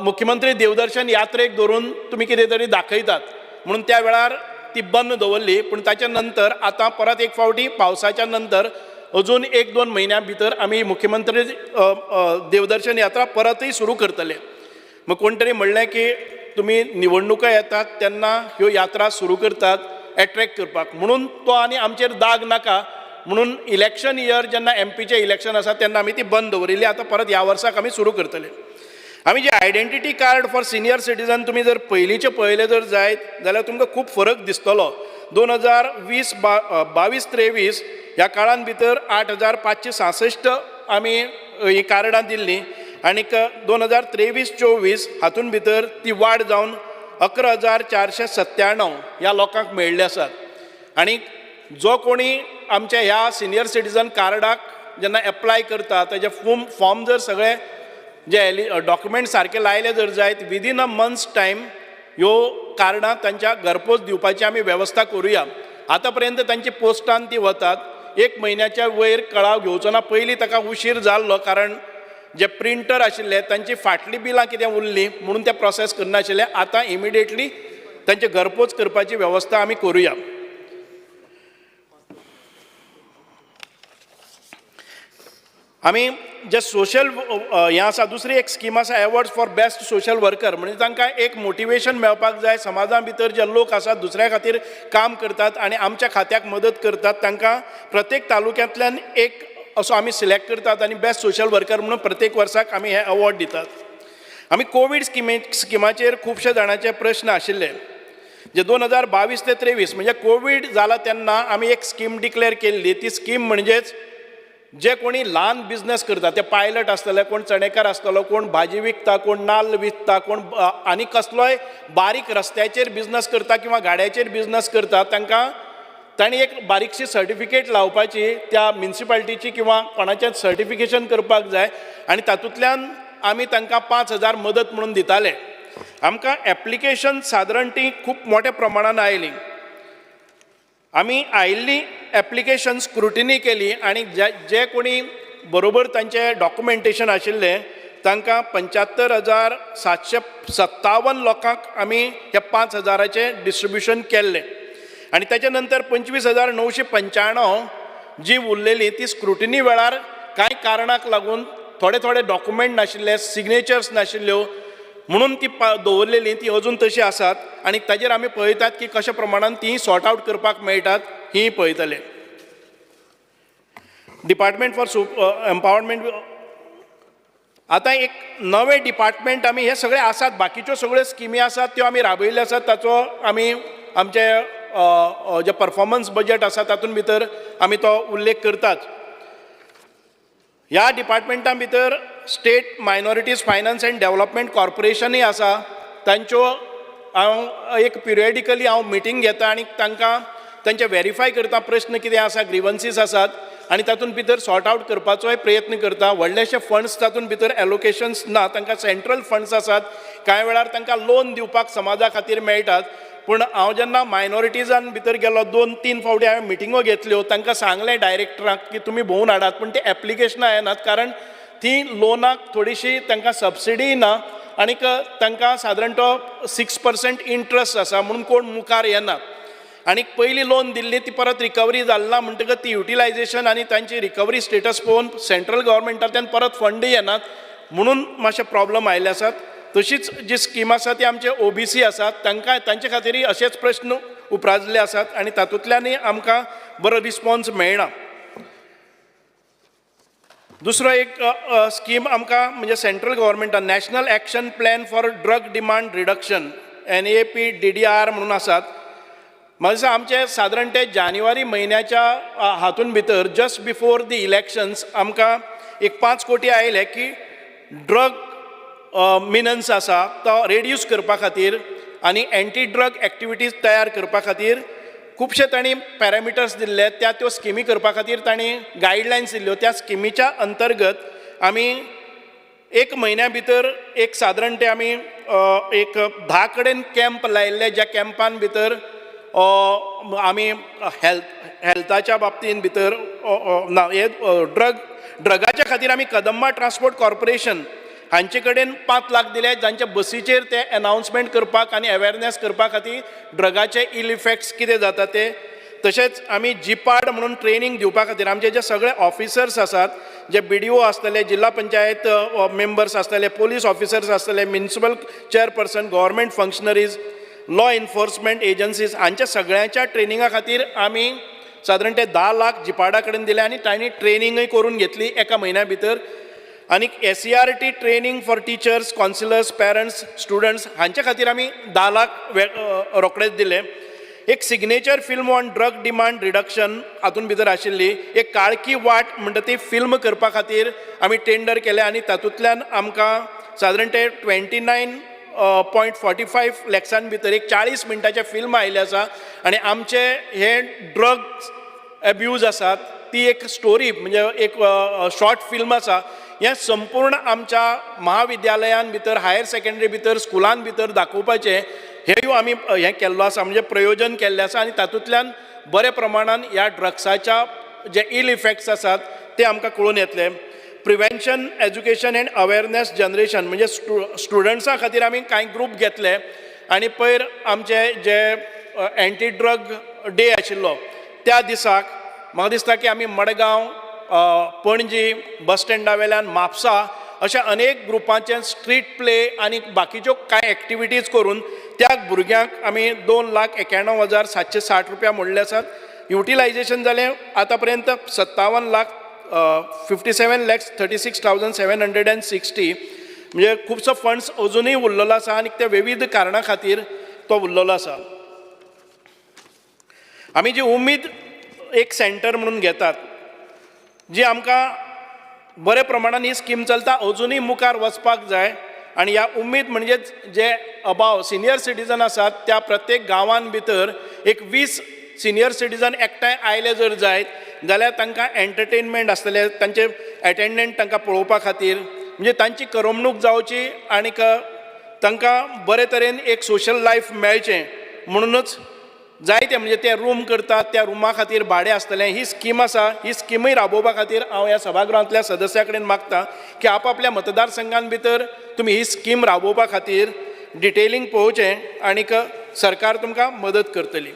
मुख्यमंत्री देवदर्शन यात्रेक धरून तुमी कितें तरी दाखयतात म्हणून त्या वेळार ती बंद दवरली. पूण ताच्या नंतर आतां परत एक फावटी पावसाच्या नंतर अजून 1-2 म्हयन्या भितर आमी मुख्यमंत्री देवदर्शन यात्रा परतय सुरू करतले. मग कोण तरी म्हणलें की तुमी निवडणुका येतात तेन्ना ह्यो यात्रा सुरू करतात एट्रेक्ट करपाक, म्हणून तो आनी आमचेर दाग नाका म्हणून इलेक्शन इयर जेन्ना एमपीचें इलेक्शन आसा तेन्ना आमी ती बंद दवरिल्ली. आतां परत ह्या वर्साक आमी सुरू करतले. आमी जे identity card for senior citizen तुमी जर पयलींचें पळयलें जर जायत जाल्यार तुमकां खूब फरक दिसतलो. 2020 22-23 ह्या काळान भितर 8,566 आमी हीं कार्डां दिल्लीं आनीक 2023-24 हातूंत भितर ती वाड जावन 11,497 ह्या लोकांक मेळिल्ले आसात. आनी जो कोणी आमच्या ह्या सिनियर सिटीजन कार्डाक जेन्ना एप्लाय करता ताजे फॉर्म जर सगळे जे डॉक्युमेंट सारके लायले जर जायत विदीन अ मंथ्स टायम ह्यो कार्डां तांच्या घरपोच दिवपाची आमी वेवस्था करुया. आतां पर्यंत तांची पोस्टान ती वतात, एक म्हयन्याच्या वयर कळाव घेवचो ना. पयलीं ताका उशीर जाल्लो कारण जे प्रिंटर आशिल्ले तांची फाटलीं बिलां कितें उरलीं म्हणून ते प्रोसेस करनाशिल्ले. आतां इमिडिएटली तांचे घरपोच करपाची वेवस्था आमी करुया. आमी जे सोशल हें आसा, दुसरी एक स्कीम आसा awards for best social worker, म्हणजे तांकां एक मोटिवेशन मेळपाक जाय. समाजा भितर जे लोक आसात दुसऱ्या खातीर काम करतात आनी आमच्या खात्याक मदत करतात तांकां प्रत्येक तालुक्यांतल्यान एक असो आमी सिलेक्ट करतात आनी बेस्ट सोशल वर्कर म्हणून प्रत्येक वर्साक आमी हे अवॉर्ड दितात. आमी कोवीड स्किमाचेर खुबशे जाणांचे प्रश्न आशिल्ले जे 2022 ते 23 म्हणजे कोवीड जाला तेन्ना आमी एक स्कीम डिक्लेअर केल्ली. ती स्कीम म्हणजेच जे कोणी ल्हान बिजनेस करता, ते पायलट आसतले, कोण चणेकार आसतलो, कोण भाजी विकता, कोण नाल्ल विकता, कोण आनी कसलोय बारीक रस्त्याचेर बिजनेस करता किंवा गाड्याचेर बिजनेस करता, तांकां तांणी एक बारीकशी सर्टिफिकेट लावपाची त्या म्युनिसिपालिटीची किंवा कोणाचें सर्टिफिकेशन करपाक जाय आनी तातूंतल्यान आमी तांकां 5,000 मदत म्हणून दिताले. आमकां एप्लिकेशन सादारण ती खूब मोठ्या प्रमाणान आयली. आमी आयिल्ली एप्लिकेशन स्क्रुटिनी केली आनी जे कोणी बरोबर तांचे डॉक्युमेंटेशन आशिल्लें तांकां 75,757 लोकांक आमी हे 5,000 डिस्ट्रिब्युशन केल्लें. आनी ताच्या नंतर 25,995 जी उरलेली ती स्क्रुटिनी वेळार कांय कारणाक लागून थोडे थोडे डॉक्युमेंट नाशिल्ले, सिग्नेचर्स नाशिल्ल्यो म्हणून ती दवरलेली, ती अजून तशी आसात आनी ताजेर आमी पळयतात की कशा प्रमाणान ती सॉर्ट आवट करपाक मेळटात ही पळयतले. डिपार्टमेंट फॉर एम्पावरमेंट, आतां एक नवें डिपार्टमेंट आमी हे सगळे आसात, बाकीच्यो सगळ्यो स्किमी आसात त्यो आमी राबयल्ल्यो आसात. ताचो आमी आमचे जे परफॉर्मन्स बजेट आसा तातूंत भितर आमी तो उल्लेख करतात. ह्या डिपार्टमेंटा भितर state minorities finance and development कॉर्पोरेशनूय आसा. तांच्यो हांव एक पिरियडिकली हांव मिटींग घेता आनी तांकां तांचे वेरीफाय करता प्रश्न कितें आसा, ग्रिवन्सीस आसात आनी तातूंत भितर सॉर्ट आवट करपाचोय प्रयत्न करता. व्हडलेशे फंड्स तातूंत भितर एलोकेशन्स ना, तांकां सेंट्रल फंड्स आसात, कांय वेळार तांकां लोन दिवपाक समाजा खातीर मेळटात. पूण हांव जेन्ना मायनॉरिटीजान भितर गेलो 2-3 फावटी हांवें मिटिंगो घेतल्यो, तांकां सांगलें डायरेक्टराक की तुमी भोंवून हाडात, पूण ते एप्लिकेशनां येनात कारण ती लोनाक थोडीशी तांकां सबसिडी ना आनीक तांकां सादारण तो 6% इंट्रस्ट आसा म्हणून कोण मुखार येनात. आनी पयलीं लोन दिल्ली ती परत रिकवरी जाली ना म्हणटकच ती युटिलायजेशन आनी तांची रिकवरी स्टेटस पळोवन सेंट्रल गव्हर्मेंटांतल्यान परत फंडूय येनात म्हणून मातशे प्रॉब्लम आयिल्ले आसात. तशीच जी स्कीम आसा ती आमचे OBC आसात तांकां तांचे खातीरय अशेच प्रश्न उप्रासले आसात आनी तातूंतल्यानय आमकां बरो रिस्पोन्स मेळना. दुसरो एक स्कीम आमकां म्हणजे central गव्हर्मेंटान national action plan for drug demand reduction NAPDDR म्हणून आसात. म्हाका दिसता आमचे सादारण ते जानेवारी म्हयन्याच्या हातून भितर जस्ट बिफोर the elections आमकां एक 5 कोटी आयले की ड्रग मिनन्स आसा तो रेड्यूस करपा खातीर आनी एंटी ड्रग एक्टिविटीज तयार करपा खातीर खुबशे तांणी पॅरामिटर्स दिल्ले, त्या त्यो स्किमी करपा खातीर तांणी गायडलायन्स दिल्ल्यो. त्या स्किमीच्या अंतर्गत आमी एक म्हयन्या भितर एक सादारण ते आमी एक 10 कडेन कॅम्प लायिल्ले, ज्या कॅम्पान भितर आमी हेल्थाच्या बाबतीन भितर ना हे ड्रगाच्या खातीर आमी कदंबा ट्रान्सपोर्ट कॉर्पोरेशन हांचे कडेन 5 लाख दिले, जांच्या बसीचेर ते अनाउन्समेंट करपाक आनी अवेरनेस करपा खातीर ड्रगाचे इल इफेक्ट्स कितें जाता ते. तशेंच आमी जिपाड म्हणून ट्रेनींग दिवपा खातीर आमचे जे सगळे ऑफिसर्स आसात, जे BDO आसतले, जिल्हा पंचायत मेंबर्स आसतले, पोलीस ऑफिसर्स आसतले, municipal chairperson, government functionaries, law enforcement agencies हांच्या सगळ्यांच्या ट्रेनिंगा खातीर आमी सादारण ते 10 लाख जिपाडा कडेन दिले आनी तांणी ट्रेनिंगय करून घेतली एका म्हयन्या भितर. आनी SCERT training for teachers, counsellors, parents, students हांचे खातीर आमी 10 लाख रोखडेच दिले. एक signature film on drug demand reduction हातूंत भितर आशिल्ली एक काळखी वाट म्हणटा ती फिल्म करपा खातीर आमी टेंडर केलें आनी तातूंतल्यान आमकां सादारण ते 29.45 लॅक्सान भितर एक 40 मिनटाचें फिल्म आयिल्लें आसा आनी आमचे हे ड्रग्स एब्यूज आसात ती एक स्टोरी म्हणजे एक शॉर्ट फिल्म आसा. हें संपूर्ण आमच्या महाविद्यालयान भितर, हायर सेकंडरी भितर, स्कुलान भितर दाखोवपाचें हेंय आमी हें केल्लो आसा, म्हणजे प्रयोजन केल्लें आसा आनी तातूंतल्यान बरे प्रमाणान ह्या ड्रग्साच्या जे इल इफेक्ट्स आसात ते आमकां कळून येतले. Prevention, education and awareness generation म्हणजे स्टुडंट्सां खातीर आमी कांय ग्रूप घेतले आनी पयर आमचे जे एंटी ड्रग डे आशिल्लो त्या दिसाक म्हाका दिसता की आमी मडगांव, पणजी बस स्टँडा वेल्यान म्हापसा अशा अनेक ग्रुपांचे स्ट्रीट प्ले आनी बाकीच्यो कांय एक्टिविटीज करून त्या भुरग्यांक आमी 2,91,760 रुपया मोडले आसात. युटिलायजेशन जालें आतां पर्यंत 57 लाख 57,36,760, म्हणजे खुबसो फंड्स अजुनूय उरलेलो आसा आनी ते विविध कारणा खातीर तो उरलेलो आसा. आमी जी उमेद एक सेंटर म्हणून घेतात जी आमकां बऱ्या प्रमाणान ही स्कीम चलता, अजुनूय मुखार वचपाक जाय आनी ह्या उमेद म्हणजेच जे अबाव सिनियर सिटीजन आसात त्या प्रत्येक गांवान भितर एक 20 सिनियर सिटीजन एकठांय आयले जर जायत जाल्यार तांकां एंटरटेनमेंट आसतलें, तांचे एटेंडंट तांकां पळोवपा खातीर म्हणजे तांची करमणूक जावची आनीक तांकां बरे तरेन एक सोशल लायफ मेळचें म्हणूनच जायते म्हणजे ते रूम करतात त्या रुमा खातीर भाडें आसतलें. ही स्कीम आसा, ही स्किमूय राबोवपा खातीर हांव ह्या सभागृहांतल्या सदस्या कडेन मागता की आपआपल्या मतदारसंघान भितर तुमी ही स्कीम राबोवपा खातीर डिटेलिंग पळोवचें आनीक सरकार तुमकां मदत करतली.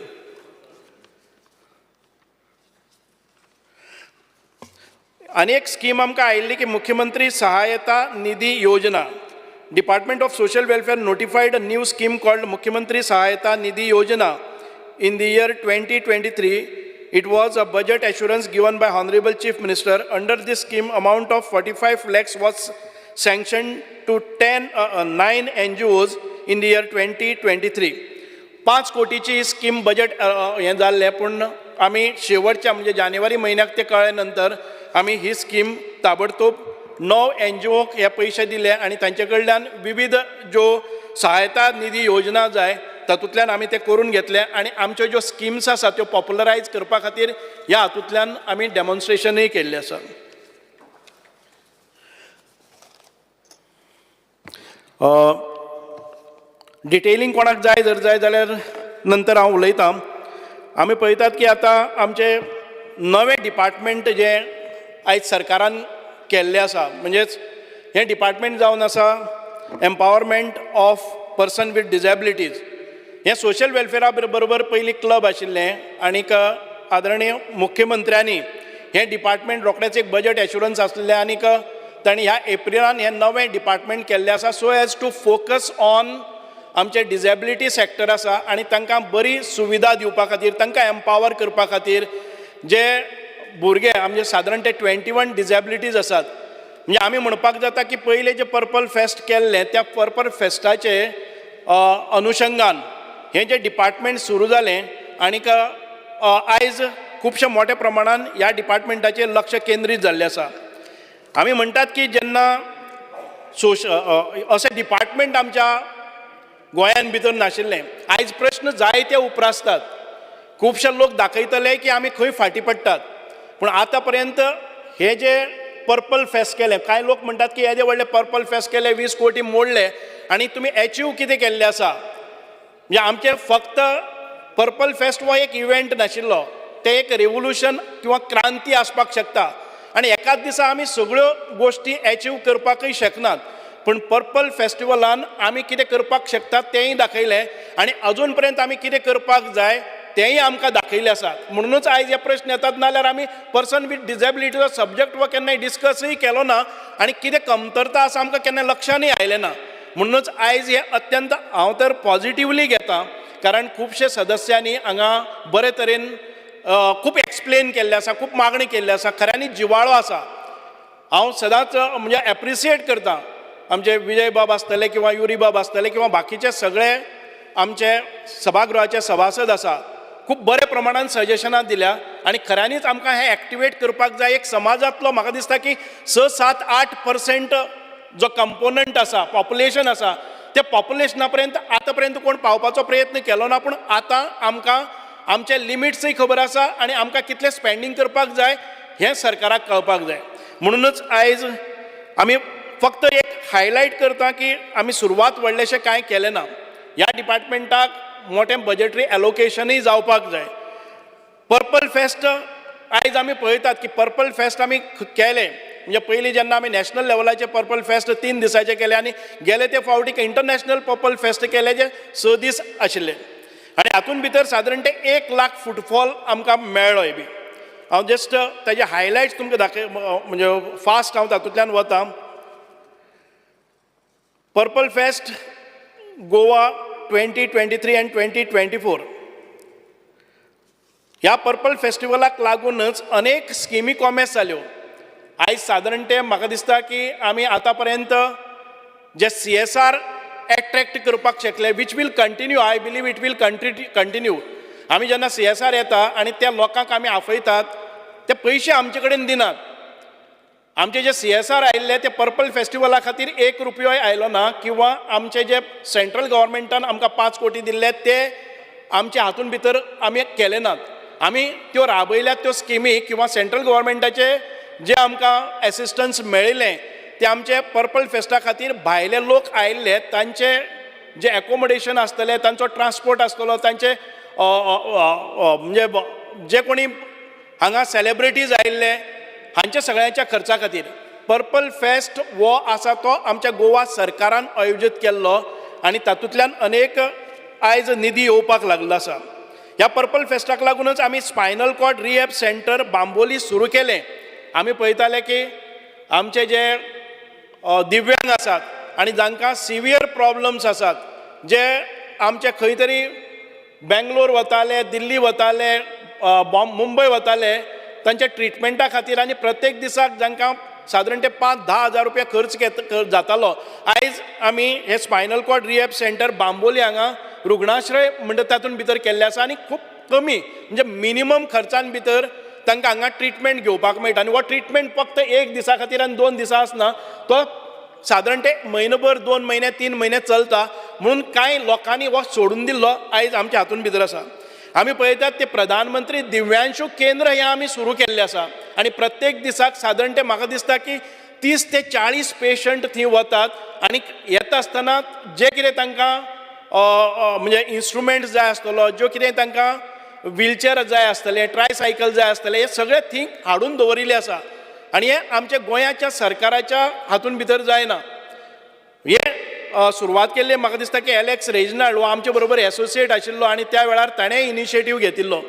आनी एक स्कीम आमकां आयिल्ली की Mukhyamantri Sahayata Nidhi Yojana. Department of social welfare notified a new scheme called Mukhyamantri Sahayata Nidhi Yojana in the year 2023. It was a budget assurance given by Honorable Chief Minister. Under this scheme, amount of 45 lakhs was sanctioned to 9 NGOs in the year 2023. 5 कोटीची scheme budget हें जाल्लें, पूण आमी शेवटच्या म्हणजे जानेवारी म्हयन्याक तें कळ्ळे नंतर आमी ही स्कीम ताबडतोब 9 NGOक हे पयशे दिले आनी तांचे कडल्यान विविध ज्यो सहायता निधी योजना जाय तातूंतल्यान आमी ते करून घेतले आनी आमच्यो ज्यो स्किम्स आसा त्यो पॉप्युलरायज करपा खातीर ह्या हातूंतल्यान आमी डेमॉन्स्ट्रेशनूय केल्लें आसा. डिटेलिंग कोणाक जाय जर जाय जाल्यार नंतर हांव उलयतां. आमी पळयतात की आतां आमचें नवें डिपार्टमेंट जें आयज सरकारान केल्लें आसा म्हणजेच हें डिपार्टमेंट जावन आसा empowerment of person with disabilities. हें सोशल वेलफेरा बरोबर पयलीं क्लब आशिल्लें आनीक आदरणीय मुख्यमंत्र्यांनी हें डिपार्टमेंट रोखडेंच एक बजट एश्युरन्स आसलें आनीक तांणी ह्या एप्रिलान हें नवें डिपार्टमेंट केल्लें आसा so as to focus on आमचें डिजेबिलिटी सेक्टर आसा आनी तांकां बरी सुविधा दिवपा खातीर, तांकां एम्पावर करपा खातीर जे भुरगे आमचे सादारण ते 21 डिजेबिलिटीज आसात. म्हणजे आमी म्हणपाक जाता की पयलें जें पर्पल फेस्ट केल्लें त्या पर्पल फेस्टाचे अनुशंगान हें जें डिपार्टमेंट सुरू जालें आनीक आयज खुबशे मोठ्या प्रमाणान ह्या डिपार्टमेंटाचेर लक्ष केंद्रीत जाल्लें आसा. आमी म्हणटात की जेन्ना अशें डिपार्टमेंट आमच्या गोंयान भितर नाशिल्लें, आयज प्रश्न जायते उप्रासतात. खुबशे लोक दाखयतले की आमी खंय फाटीं पडटात, पूण आतां पर्यंत हे जे पर्पल फेस्ट केलें, कांय लोक म्हणटात की येदे व्हडले पर्पल फेस्ट केले, 20 कोटी मोडले आनी तुमी एचीव कितें केल्लें आसा. म्हणजे आमचें फक्त पर्पल फेस्ट हो एक इव्हेंट नाशिल्लो, तें एक रेवोल्युशन किंवा क्रांती आसपाक शकता आनी एकाच दिसा आमी सगळ्यो गोश्टी एचीव करपाकूय शकनात. पूण पर्पल फेस्टिवलान आमी कितें करपाक शकतात तेंय दाखयलें आनी अजून पर्यंत आमी कितें करपाक जाय तेंय आमकां दाखयलें आसा. म्हणूनच आयज हे प्रश्न येतात, नाल्यार आमी पर्सन वीथ डिजेबिलिटीचो सब्जॅक्ट हो केन्नाय डिस्कसूय केलो ना आनी कितें कमतरता आसा आमकां केन्ना लक्षानूय आयलें ना. म्हणूनच आयज हें अत्यंत हांव तर पॉजिटिवली घेता, कारण खुबशे सदस्यांनी हांगा बरे तरेन खूब एक्सप्लेन केल्लें आसा, खूब मागणी केल्ली आसा, खऱ्यांनी जिवाळो आसा. हांव सदांच म्हणजे एप्रिसिएट करता आमचे विजय बाब आसतले किंवा युरी बाब आसतले किंवा बाकीचे सगळे आमचे सभागृहाचे सभासद आसा, खूब बरे प्रमाणान सजेशनां दिल्या आनी खऱ्यांनीच आमकां हें एक्टिवेट करपाक जाय. एक समाजांतलो म्हाका दिसता की 6, 7, 8% जो कंपोनंट आसा, पॉप्युलेशन आसा, त्या पॉप्युलेशना पर्यंत आतां पर्यंत कोण पावपाचो प्रयत्न केलो ना. पूण आतां आमकां आमचे लिमिट्सूय खबर आसा आनी आमकां कितलें स्पेंडींग करपाक जाय हें सरकाराक कळपाक जाय. म्हणूनच आयज आमी फक्त एक हायलायट करता की आमी सुरवात व्हडलेशें कांय केलें ना. ह्या डिपार्टमेंटाक मोटें बजटरी एलोकेशनूय जावपाक जाय. पर्पल फेस्ट आयज आमी पळयतात की पर्पल फेस्ट आमी केलें, म्हणजे पयलीं जेन्ना आमी नॅशनल लेवलाचे पर्पल फेस्ट 3 दिसांचे केले आनी गेले ते फावटीक इंटरनॅशनल पर्पल फेस्ट केले जे 6 दीस आशिल्ले आनी हातूंत भितर सादारण ते 1 लाख फुटफॉल आमकां मेळ्ळोय बी. हांव जस्ट ताजे हायलायट्स तुमकां दाखय, म्हणजे फास्ट हांव तातूंतल्यान वता. Purple fest Goa 2023 and 2024 ह्या पर्पल फेस्टिवलाक लागूनच अनेक स्किमी कॉमेस जाल्यो. आयज सादारण ते म्हाका दिसता की आमी आतां पर्यंत जे CSR attract करपाक शकले, which will continue, I believe it will continue. आमी जेन्ना CSR येता आनी त्या लोकांक आमी आफयतात, ते पयशे आमचे कडेन दिनात. आमचे जे CSR आयिल्ले ते पर्पल फेस्टिवला खातीर 1 रुपयोय आयलो ना, किंवा आमचे जे सेंट्रल गव्हर्मेंटान आमकां 5 कोटी दिल्ले ते आमच्या हातून भितर आमी केले नात. आमी त्यो राबयल्यात त्यो स्किमी किंवा सेंट्रल गव्हर्मेंटाचे जे आमकां एसिस्टन्स मेळिल्लें ते आमचे पर्पल फेस्टा खातीर भायले लोक आयिल्ले तांचे जे एकोमोडेशन आसतलें, तांचो ट्रान्सपोर्ट आसतलो, तांचे म्हणजे जे कोणी हांगा सेलेब्रिटीज आयिल्ले हांच्या सगळ्यांच्या खर्चा खातीर पर्पल फेस्ट हो आसा तो आमच्या गोवा सरकारान आयोजीत केल्लो आनी तातूंतल्यान अनेक आयज निधी येवपाक लागलो आसा. ह्या पर्पल फेस्टाक लागूनच आमी spinal cord rehab centre Bambolim सुरू केलें. आमी पळयताले की आमचे जे दिव्यांग आसात आनी जांकां सिवियर प्रॉब्लम्स आसात, जे आमचे खंय तरी बेंगलोर वताले, दिल्ली वताले, मुंबय वताले तांच्या ट्रिटमेंटा खातीर आनी प्रत्येक दिसाक जांकां सादारण ते 5-10 हजार रुपया खर्च जातालो, आयज आमी हे spinal cord rehab centre Bambolim हांगा रुग्णाश्रय म्हणटा तातूंत भितर केल्लें आसा आनी खूब कमी म्हणजे मिनिमम खर्चान भितर तांकां हांगा ट्रिटमेंट घेवपाक मेळटा. आनी हो ट्रिटमेंट फक्त 1 दिसा खातीर आनी 2 दिसां आसना, तो सादारण ते म्हयनोभर, 2 म्हयने, 3 म्हयने चलता. म्हणून कांय लोकांनी हो सोडून दिल्लो आयज आमच्या हातूंत भितर आसा. आमी पळयतात ते प्रधानमंत्री दिव्यांशू केंद्र हें आमी सुरू केल्लें आसा आनी प्रत्येक दिसाक सादारण ते म्हाका दिसता की 30 ते 40 पेशंट थंय वतात आनी येता आसतना जे कितें तांकां म्हणजे इन्स्ट्रुमेंट जाय आसतलो, ज्यो कितें तांकां व्हीलचेर जाय आसतलें, ट्रायसायकल जाय आसतलें, हे सगळें थंय हाडून दवरिल्लें आसा आनी हें आमच्या गोंयाच्या सरकाराच्या हातूंत भितर जायना. हे सुरवात केल्ली म्हाका दिसता की एलेक्स रेजिनाल्ड हो आमचे बरोबर एसोसिएट आशिल्लो आनी त्या वेळार ताणें इनिशिएटीव घेतिल्लो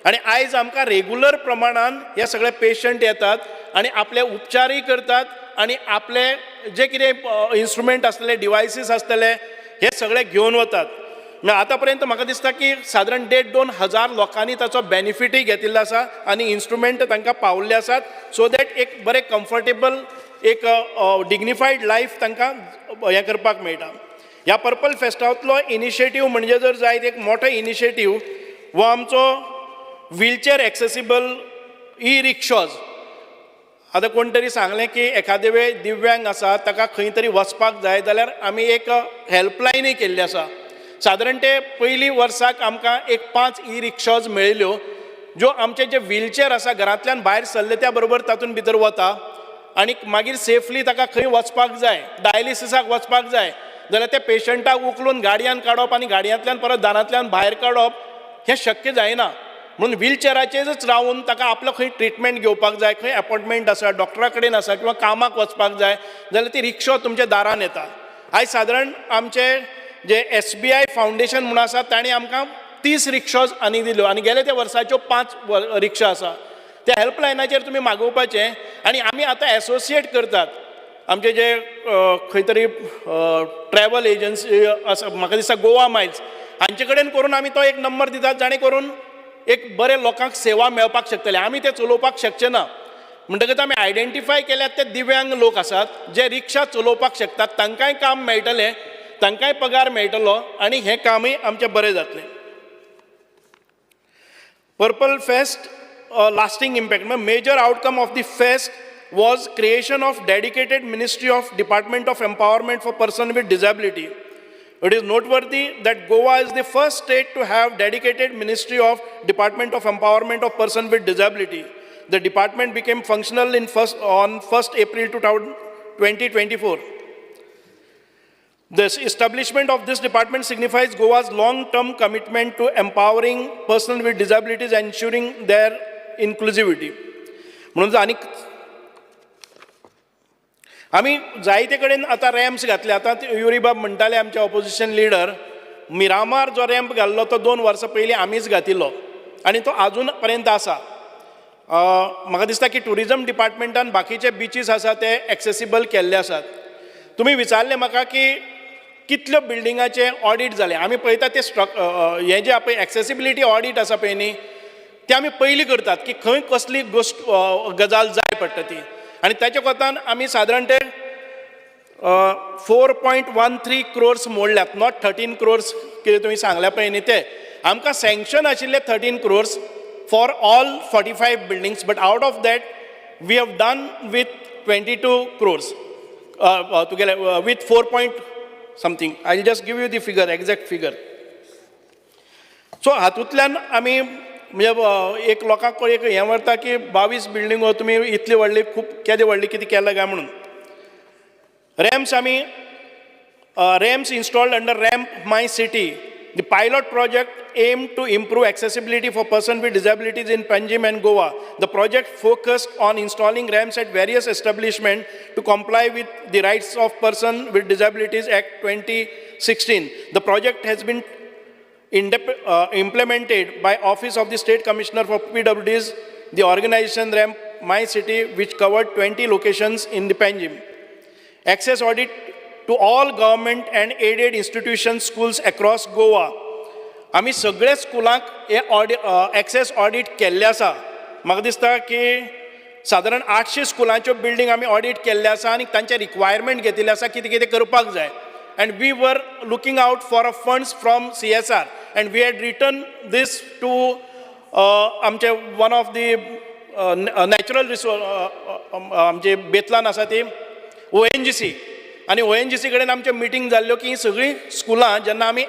आनी आयज आमकां रेगुलर प्रमाणान हे सगळे पेशंट येतात आनी आपले उपचारूय करतात आनी आपले जे कितें इन्स्ट्रुमेंट आसतले, डिवायसीस आसतले, हे सगळे घेवन वतात. आतां पर्यंत म्हाका दिसता की सादारण 1,500-2 हजार लोकांनी ताचो बेनिफिटूय घेतिल्लो आसा आनी इन्स्ट्रुमेंट तांकां पावल्ले आसात, सो that एक बरें कम्फर्टेबल एक डिग्निफायड लायफ तांकां हें करपाक मेळटा. ह्या पर्पल फेस्टांतलो इनिशिएटीव म्हणजे जर जायत एक मोठो इनिशिएटीव हो आमचो व्हीलचेर एक्सेसिबल ई रिक्शॉज. आतां कोण तरी सांगलें की एखादे वेळ दिव्यांग आसा ताका खंय तरी वचपाक जाय जाल्यार आमी एक हेल्पलायनूय केल्ली आसा. सादारण ते पयलीं वर्साक आमकां एक 5 ई रिक्शॉज मेळिल्ल्यो ज्यो आमचे जे व्हीलचेर आसा घरांतल्यान भायर सरले त्या बरोबर तातूंत भितर वता आनी मागीर सेफली ताका खंय वचपाक जाय, डायलिसिसाक वचपाक जाय जाल्यार त्या पेशंटाक उखलून गाडयान काडप आनी गाडयांतल्यान परत दारांतल्यान भायर काडप हें शक्य जायना. म्हणून व्हीलचेराचेरच रावन ताका आपलो खंय ट्रिटमेंट घेवपाक जाय, खंय अपॉयंटमेंट आसा, डॉक्टरा कडेन आसा किंवा कामाक वचपाक जाय जाल्यार ती रिक्शा तुमच्या दारान येता. आयज सादारण आमचे जे SBI foundation म्हूण आसा तांणी आमकां 30 रिक्शॉज आनी दिल्यो आनी गेले त्या वर्साच्यो 5 रिक्शा आसा. त्या हेल्पलायनाचेर तुमी मागोवपाचें आनी आमी आतां एसोसिएट करतात आमचे जे खंय तरी ट्रॅवल एजन्सी आसा, म्हाका दिसता गोवा मायल्स, हांचे कडेन करून आमी तो एक नंबर दितात जाणे करून एक बरे लोकांक सेवा मेळपाक शकतले. आमी ते चलोवपाक शकचे ना म्हणटकच आमी आयडेंटिफाय केल्यात ते दिव्यांग लोक आसात जे रिक्षा चलोवपाक शकतात, तांकांय काम मेळटलें, तांकांय पगार मेळटलो आनी हें कामूय आमचें बरें जातलें. Purple fest lasting impact. Major outcome of the fest was creation of dedicated ministry of department of empowerment for person with disability. It is noteworthy that Goa is the first state to have dedicated ministry of department of empowerment of person with disability. The department became functional on 1st April 2024. The establishment of this department signifies Goa's long-term commitment to empowering persons with disabilities and ensuring their inclusivity. म्हणून आनीक आमी जायते कडेन आतां रॅम्प्स घातले. आतां युरी बाब म्हणटाले, आमचे ऑपोजिशन लिडर, मिरामार जो रॅम्प घाल्लो तो 2 वर्सां पयलीं आमीच घातिल्लो आनी तो आजून पर्यंत आसा. म्हाका दिसता की ट्युरिजम डिपार्टमेंटान बाकीचे बिचीस आसा ते एक्सेसिबल केल्ले आसात. तुमी विचारलें म्हाका की कितल्यो बिल्डिंगाचे ऑडीट जाले. आमी पळयता ते स्ट्रक हें जें पळय एक्सेसिबिलिटी ऑडीट आसा पळय न्ही, ते आमी पयलीं करतात की खंय कसली गोश्ट गजाल जाय पडटा ती. आनी ताच्या कोतान आमी सादारण ते 4.13 crores मोडल्यात, not 13 crores कितें तुमी सांगल्या पळय न्ही ते. आमकां सँक्शन आशिल्ले 13 crores for all 45 buildings, but out of that we have done with 22 crores तुगेले with four point something. I just give you the figure, exact figure. So हातूंतल्यान आमी म्हणजे एक लोकांक एक हें व्हरता की 22 बिल्डिंगो तुमी इतली व्हडली खूब केदे व्हडली कितें केलां काय म्हणून. रॅम्प्स आमी, ramps installed under Ramp My City. The pilot project aimed to improve accessibility for persons with disabilities in Panjim and Goa. The project focused on installing ramps at various establishments to comply with the Rights of Person with Disabilities Act 2016. The project has been implemented by Office of the State Commissioner for PWDs, the organization Ramp My City, which covered 20 locations in the Panjim. Access audit to all government and aided institutions, schools across Goa. आमी सगळे स्कुलांक हे ऑडि एक्सेस ऑडीट केल्ले आसा. म्हाका दिसता की सादारण 800 स्कुलांच्यो बिल्डींग आमी ऑडीट केल्ले आसा आनी तांचे रिक्वायरमेंट घेतिल्ले आसा, कितें कितें करपाक जाय. And we were looking out for a funds from CSR and we had written this to आमचे one of the natural resource, आमचे बेतलान आसा ती ओएनजीसी, आनी ओएनजीसी कडेन आमच्यो मिटींग जाल्ल्यो की ही सगळीं स्कुलां जेन्ना आमी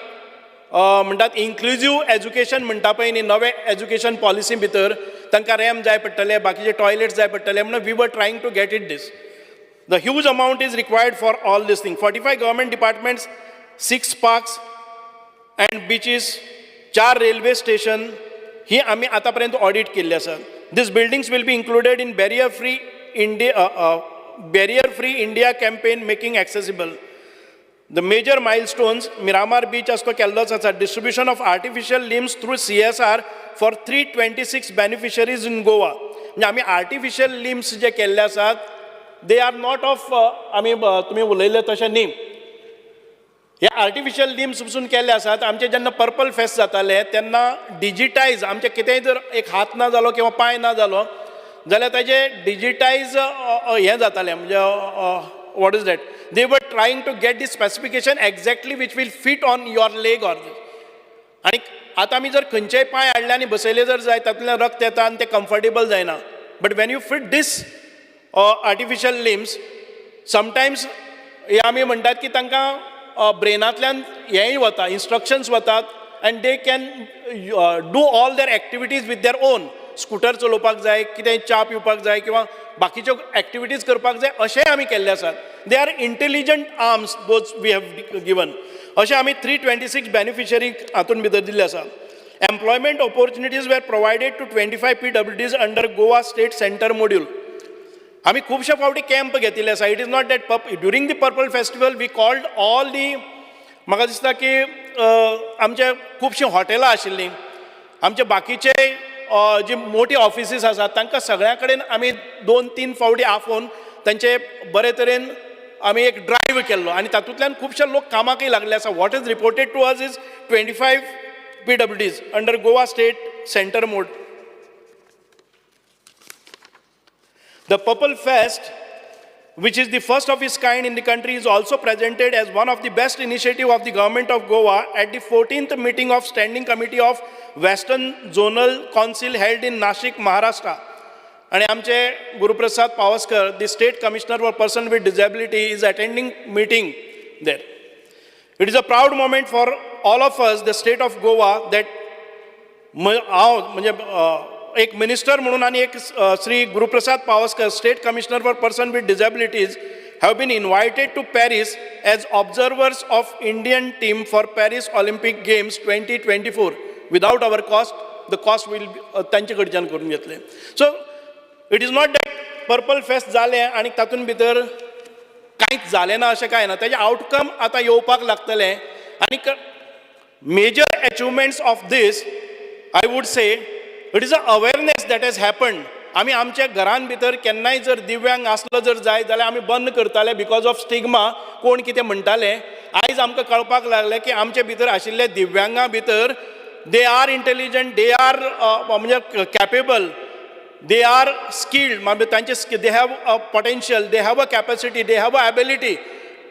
म्हणटात इन्क्लुजीव एज्युकेशन म्हणटा पळय न्ही, नवे एज्युकेशन पॉलिसी भितर तांकां रॅम्प जाय पडटले, बाकीचे टॉयलेट्स जाय पडटले म्हणून we were trying to get it this. The huge amount is required for all this thing. 45 government departments, six parks and beaches, चार रेल्वे स्टेशन ही आमी आतां पर्यंत ऑडीट केल्ली आसा. These buildings will be included in Barrier Free India campaign, making accessible. The major milestones, Miramar Beach आसा तो केल्लोच आसा. Distribution of artificial limbs through CSR for 326 beneficiaries in Goa. म्हणजे आमी आर्टिफिशियल लिम्स जे केल्ले आसात, they are not of आमी तुमी उलयले तशें न्ही. हे आर्टिफिशियल लिम्स पसून केल्ले आसात. आमचे जेन्ना पर्पल फेस्ट जाताले तेन्ना डिजिटायज आमचे कितेंय जर एक हात ना जालो किंवा पांय ना जालो जाल्यार ताजे डिजिटायज हें जातालें. म्हणजे what is that, they were trying to get the specification exactly which will fit on your leg or. आनी आतां आमी जर खंयचेय पांय हाडले आनी बसयले जर जाय, तातूंतल्यान रक्त येता आनी ते कम्फर्टेबल जायना. But when you fit this artificial limbs, sometimes हे आमी म्हणटात की तांकां ब्रेनांतल्यान हेंय वता, इन्स्ट्रक्शन्स वतात and they can do all their activities with their own. Scooter चलोवपाक जाय, कितेंय च्या पिवपाक जाय किंवा बाकीच्यो एक्टिविटीज करपाक जाय, अशेंय आमी केल्ले आसात. They are intelligent arms those we have given. अशें आमी 326 बेनिफिशरीक हातून भितर दिल्ले आसा. Employment opportunities were provided to 25 PWDs under Goa State Centre module. आमी खुबशे फावटी कॅम्प घेतिल्ले आसा. It is not that during the Purple Festival we called all the, म्हाका दिसता की आमचे खुबशीं हॉटेलां आशिल्लीं, आमचे बाकीचे जी मोठी ऑफिसीस आसात, तांकां सगळ्यां कडेन आमी दोन तीन फावटी आफोवन तांचे बरे तरेन आमी एक ड्रायव्ह केल्लो आनी तातूंतल्यान खुबशे लोक कामाकय लागले आसा. What is reported to us is 25 PWDs under Goa State Centre mode. The Purple Fest, which is the first of its kind in the country, is also presented as one of the best initiative of the government of Goa at the 14th meeting of Standing Committee of Western Zonal Council held in Nashik, Maharashtra. आणि आमचे Guruprasad Pawaskar, the State Commissioner for Person with Disability, is attending meeting there. It is a proud moment for all of us, the state of Goa, that हांव म्हणजे एक मिनिस्टर म्हणून आनी एक Shri Guruprasad Pawaskar, State Commissioner for Person with Disabilities, have been invited to Paris as observers of Indian team for Paris Olympic Games 2024 without our cost. The cost will तांचे कडच्यान करून घेतले. So it is not that Purple Fest जालें आनी तातूंत भितर कांयच जालें ना, अशें कांय ना. तेजें आवटकम आतां येवपाक लागतलें. आनी major achievements of this, I would say, it is a awareness that has happened. आमी आमच्या घरान भितर केन्नाय जर दिव्यांग आसलो जर जायत जाल्यार आमी बंद करताले because of stigma, कोण कितें म्हणटाले. आयज आमकां कळपाक लागलें की आमचे भितर आशिल्ले दिव्यांगा भितर they are intelligent, they are म्हणजे कॅपेबल, they are skilled, म्हणजे तांचे they have a potential, they have a capacity, they have a ability,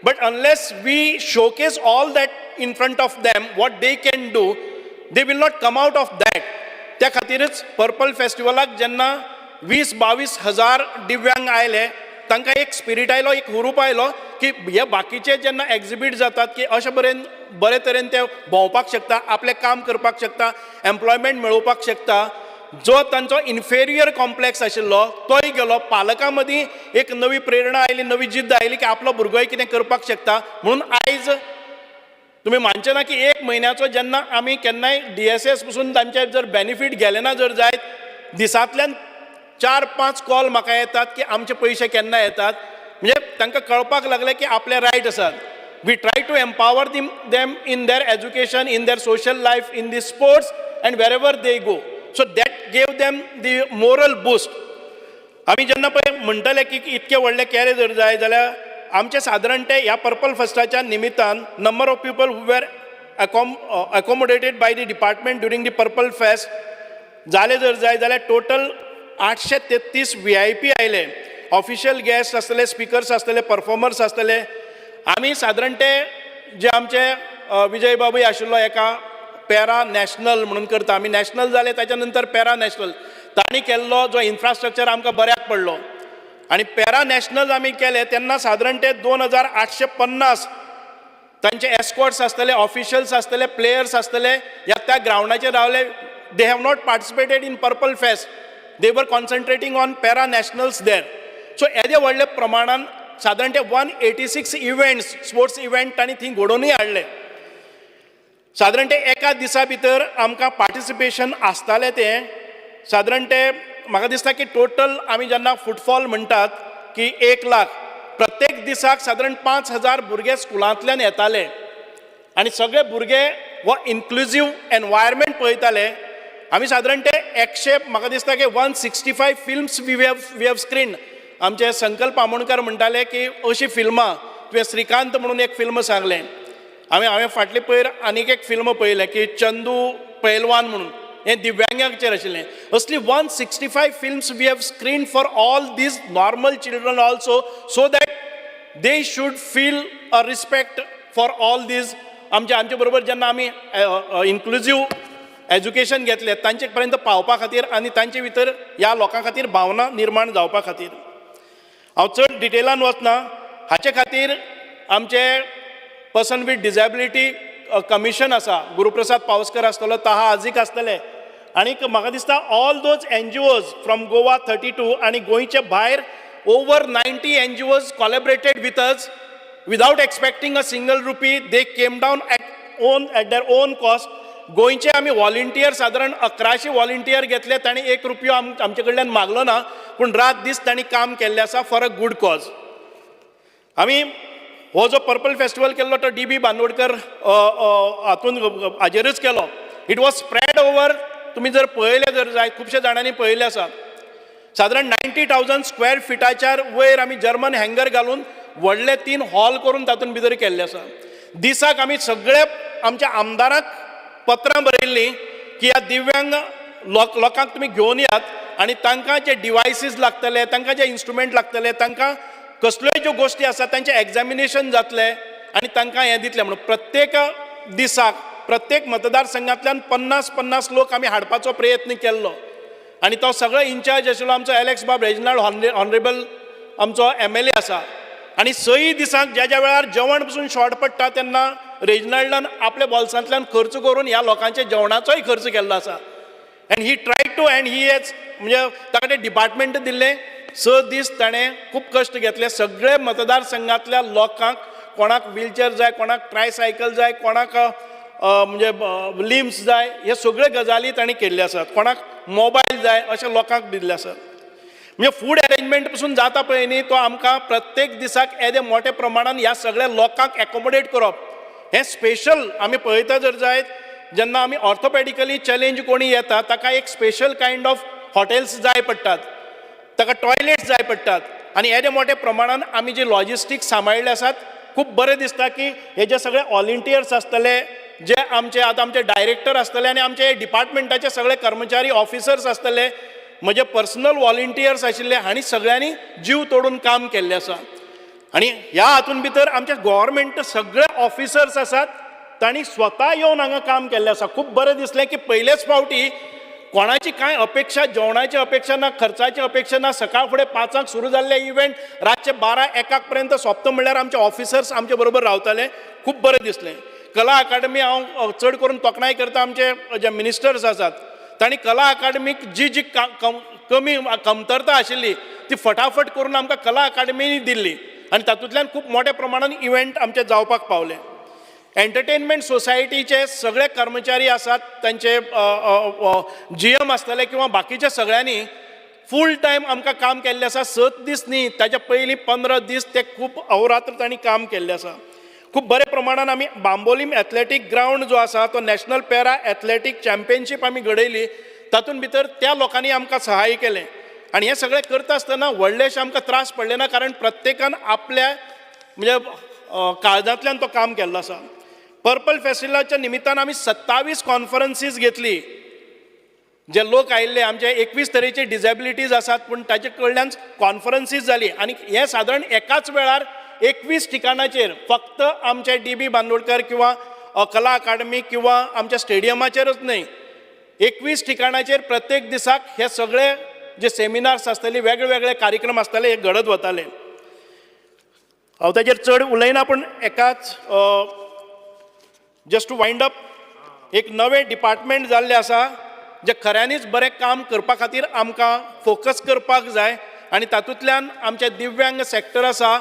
but unless we showcase all that in front of them, what they can do, they will not come out of that. त्या खातीरच पर्पल फेस्टिवलाक जेन्ना 20-22 हजार दिव्यांग आयले, तांकां एक स्पिरीट आयलो, एक हुरूप आयलो की हे बाकीचे जेन्ना एक्झिबीट जातात की अशे बरेन बरे तरेन ते भोंवपाक शकता, आपलें काम करपाक शकता, एम्प्लॉयमेंट मेळोवपाक शकता. जो तांचो इन्फेरियर कॉम्प्लेक्स आशिल्लो तोय गेलो. पालकां मदीं एक नवी प्रेरणा आयली, नवी जिद्द आयली की आपलो भुरगोय कितें करपाक शकता म्हणून. आयज तुमी मानचे ना की एक म्हयन्याचो जेन्ना आमी केन्नाय डीएसएस पसून तांचे जर बेनिफीट गेले ना जर जायत, दिसांतल्यान चार पांच कॉल म्हाका येतात की आमचे पयशे केन्ना येतात. म्हणजे तांकां कळपाक लागलें की आपले रायट आसात. We try to empower them in their education, in their social life, in the sports and wherever they go. So that gave them the moral boost. आमी जेन्ना पळय म्हणटले की इतके व्हडले केले जर जाय जाल्यार आमचे सादारण ते ह्या पर्पल फेस्टाच्या निमित्तान number of people who were accommodated by the department during the Purple Fest जाले जर जाय जाल्यार total 833 VIP आयले, ऑफिशियल गेस्ट आसतले, स्पिकर्स आसतले, परफॉर्मर्स आसतले. आमी सादारण ते जे आमचे विजय बाबूय आशिल्लो, एका पॅरा नॅशनल म्हणून करता आमी. नॅशनल जाले, ताच्या नंतर पॅरा नॅशनल तांणी केल्लो जो इन्फ्रास्ट्रक्चर आमकां बऱ्याक पडलो. आनी पॅरा नॅशनल आमी केले तेन्ना सादारण ते 2850 तांचे एस्कॉर्ट्स आसतले, ऑफिशियल्स आसतले, प्लेयर्स आसतले, ह्या त्या ग्रावंडाचेर रावले. They have not participated in Purple Fest, they were concentrating on para nationals there. So येदे व्हडले प्रमाणान सादारण ते 186 events, sports event तांणी थंय घडोवनूय हाडले. सादारण ते एका दिसा भितर आमकां पार्टिसिपेशन आसतालें तें सादारण ते म्हाका दिसता की टोटल आमी जेन्ना फुटफॉल म्हणटात की 1 लाख, प्रत्येक दिसाक सादारण 5000 भुरगे स्कुलांतल्यान येताले आनी सगळे भुरगे हो इन्क्लुजीव एनवायरमेंट पळयताले. आमी सादारण ते एकशे म्हाका दिसता की 165 films we have screen. आमचे संकल्प आमोणकर म्हणटाले की अशी फिल्मां तुवें श्रीकांत म्हणून एक फिल्म सांगलें. हांवें हांवें फाटले पयर आनीक एक फिल्म पळयलें की चंदू पैलवान म्हणून, हें दिव्यांगांचेर आशिल्लें. असली 165 films we have screen for all these normal children also, so that they should feel a respect for all these. आमचे आमचे बरोबर जेन्ना आमी इन्क्लुजीव एज्युकेशन घेतलें, तांचे पर्यंत पावपा खातीर आनी तांचे भितर ह्या लोकां खातीर भावना निर्माण जावपा खातीर. हांव चड डिटेलान वचना. हाचे खातीर आमचे पर्सन वीथ डिजेबिलिटी कमिशन आसा, गुरुप्रसाद पावसकर आसतलो, ताहा आजीक आसतले आनीक म्हाका दिसता all those NGOs from Goa 32 आनी गोंयचे भायर over 90 NGOs collaborated with us without expecting a single rupee. They came down at their own cost. गोंयचे आमी वॉलंटियर सादारण 1100 वॉलंटियर घेतले. तांणी एक रुपयो आमचे कडल्यान मागलो ना, पूण रात दीस तांणी काम केल्लें आसा फॉर अ गूड कॉज. आमी हो जो पर्पल फेस्टिवल केल्लो तो डी बी बांदोडकर हातून हाजेरच केलो. It was spread over, तुमी जर पळयलें जर जायत, खुबशे जाणांनी पळयल्लें आसा, सादारण 90,000 स्क्वेअर फिटाच्या वयर आमी जर्मन हँगर घालून व्हडले तीन हॉल करून तातूंत भितर केल्ले आसा. दिसाक आमी सगळे आमच्या आमदारांक पत्रां बरयल्लीं की ह्या दिव्यांग लोकांक तुमी घेवन यात आनी तांकां जे डिवायसीस लागतले, तांकां जे इन्स्ट्रुमेंट लागतले, तांकां कसल्योय ज्यो गोश्टी आसा तांचें एग्जामिनेशन जातलें आनी तांकां हें दितलें म्हणून. प्रत्येक दिसाक प्रत्येक मतदारसंघांतल्यान 50-50 लोक आमी हाडपाचो प्रयत्न केल्लो आनी तो सगळो इन्चार्ज आशिल्लो आमचो एलेक्स बाब रेजिनाल्ड, ऑनरेबल आमचो एमएलए आसा. आनी सई दिसांक ज्या ज्या वेळार जेवण पसून शॉर्ट पडटा तेन्ना रेजिनाल्डान आपल्या बोल्सांतल्यान खर्च करून ह्या लोकांच्या जेवणाचोय खर्च केल्लो आसा. And he try to and he has म्हणजे ताका तें डिपार्टमेंट दिल्लें. 6 दीस ताणें खूब कश्ट घेतले. सगळे मतदारसंघांतल्या लोकांक, कोणाक व्हीलचेर जाय, कोणाक ट्रायसायकल जाय, कोणाक म्हणजे लिम्स जाय, हे सगळे गजाली तांणी केल्ले आसात. कोणाक मोबायल जाय अशें लोकांक दिल्ले आसात. म्हणजे फूड अरेंजमेंट पसून जाता पळय न्ही, तो आमकां प्रत्येक दिसाक येदे मोठ्या प्रमाणान ह्या सगळ्या लोकांक एकोमोडेट करप हें स्पेशल आमी पळयता जर जायत, जेन्ना आमी ऑर्थोपॅडिकली चॅलेंज कोणी येता ताका एक स्पेशल कायंड ऑफ हॉटेल्स जाय पडटात, ताका टॉयलेट्स जाय पडटात. आनी येदे मोठ्या प्रमाणान आमी जे लॉजिस्टिक्स सांबाळिल्ले आसात, खूब बरें दिसता की हे जे सगळे वॉलंटियर्स आसतले, जे आमचे आतां आमचे डायरेक्टर आसतले आनी आमचे डिपार्टमेंटाचे सगळे कर्मचारी ऑफिसर्स आसतले, म्हजे पर्सनल वॉलंटियर्स आशिल्ले, हांणी सगळ्यांनी जीव तोडून काम केल्लें आसा. आनी ह्या हातून भितर आमचे गव्हर्मेंट सगळे ऑफिसर्स आसात, तांणी स्वता येवन हांगा काम केल्लें आसा. खूब बरें दिसलें की पयलेच फावटी कोणाची कांय अपेक्षा, जेवणाची अपेक्षा ना, खर्चाची अपेक्षा ना, सकाळ फुडें 5 सुरू जाल्ले इव्हेंट रातचे 12-1 पर्यंत सोंपता म्हणल्यार आमचे ऑफिसर्स आमचे बरोबर रावताले. खूब बरें दिसलें. कला अकादमी हांव चड करून तोखणाय करता आमचे जे मिनिस्टर्स आसात, तांणी कला अकादमीक जी जी कमी कमतरता आशिल्ली ती फटाफट करून आमकां कला अकादमीनी दिल्ली आनी तातूंतल्यान खूब मोठ्या प्रमाणान इव्हेंट आमचे जावपाक पावले. एंटरटेनमेंट सोसायटीचे सगळे कर्मचारी आसात, तांचे जीएम आसतले किंवा बाकीच्या सगळ्यांनी फूल टायम आमकां काम केल्लें आसा. 7 दीस न्ही, ताच्या पयलीं 15 दीस ते खूब अहोरात्र तांणी काम केल्लें आसा. खूब बऱ्या प्रमाणान आमी बांबोलीम एथलेटीक ग्रावंड जो आसा तो नॅशनल पॅरा एथलेटीक चॅम्पियनशीप आमी घडयली, तातूंत भितर त्या लोकांनी आमकां सहाय्य केलें. आनी हें सगळें करता आसतना व्हडलेशें आमकां त्रास पडले ना, कारण प्रत्येकान आपल्या म्हणजे काळजांतल्यान तो काम केल्लो आसा. पर्पल फेस्टिवलाच्या निमित्तान आमी 27 कॉन्फरन्सीस घेतली. जे लोक आयिल्ले आमचे 21 तरेचे डिजेबिलिटीज आसात, पूण ताचे कडल्यान कॉन्फरन्सीस जाली आनी हें सादारण एकाच वेळार 21 ठिकाणाचेर, फक्त आमचे डी बी बांदोडकर किंवा कला अकादमी किंवा आमच्या स्टेडियमाचेरच न्हय, 21 ठिकाणाचेर प्रत्येक दिसाक हे सगळे जे सेमिनार्स आसतले, वेगळे वेगळे कार्यक्रम आसतले, हे घडत वताले. हांव ताचेर चड उलयना, पूण एकाच जस्ट टू वायंड अप, एक नवें डिपार्टमेंट जाल्लें आसा जें खऱ्यांनीच बरें काम करपा खातीर आमकां फोकस करपाक जाय आनी तातूंतल्यान आमचें दिव्यांग सॅक्टर आसा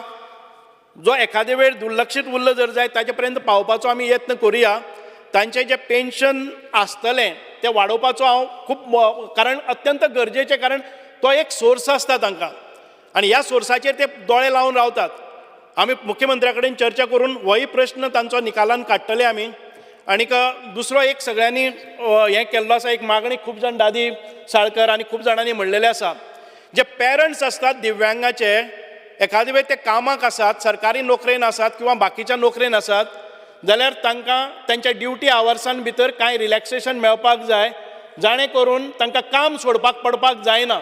जो एखादे वेळ दुर्लक्षीत उरलो जर जाय ताचे पर्यंत पावपाचो आमी यत्न करुया. तांचें जें पेन्शन आसतलें तें वाडोवपाचो हांव खूब, कारण अत्यंत गरजेचें, कारण तो एक सोर्स आसता तांकां आनी ह्या सोर्साचेर ते दोळे लावन रावतात. आमी मुख्यमंत्र्या कडेन चर्चा करून होय प्रश्न तांचो निकालान काडटले आमी. आनीक दुसरो एक सगळ्यांनी हें केल्लो आसा, एक मागणी खूब जाण दादी साळकर आनी खूब जाणांनी म्हणलेलें आसा, जे पेरंट्स आसतात दिव्यांगाचे, एखादे वेळ ते कामाक आसात, सरकारी नोकरेन आसात किंवा बाकीच्या नोकरेन आसात, जाल्यार तांकां तांच्या ड्युटी आवर्सान भितर कांय रिलॅक्सेशन मेळपाक जाय, जाणें करून तांकां काम सोडपाक पडपाक जायना.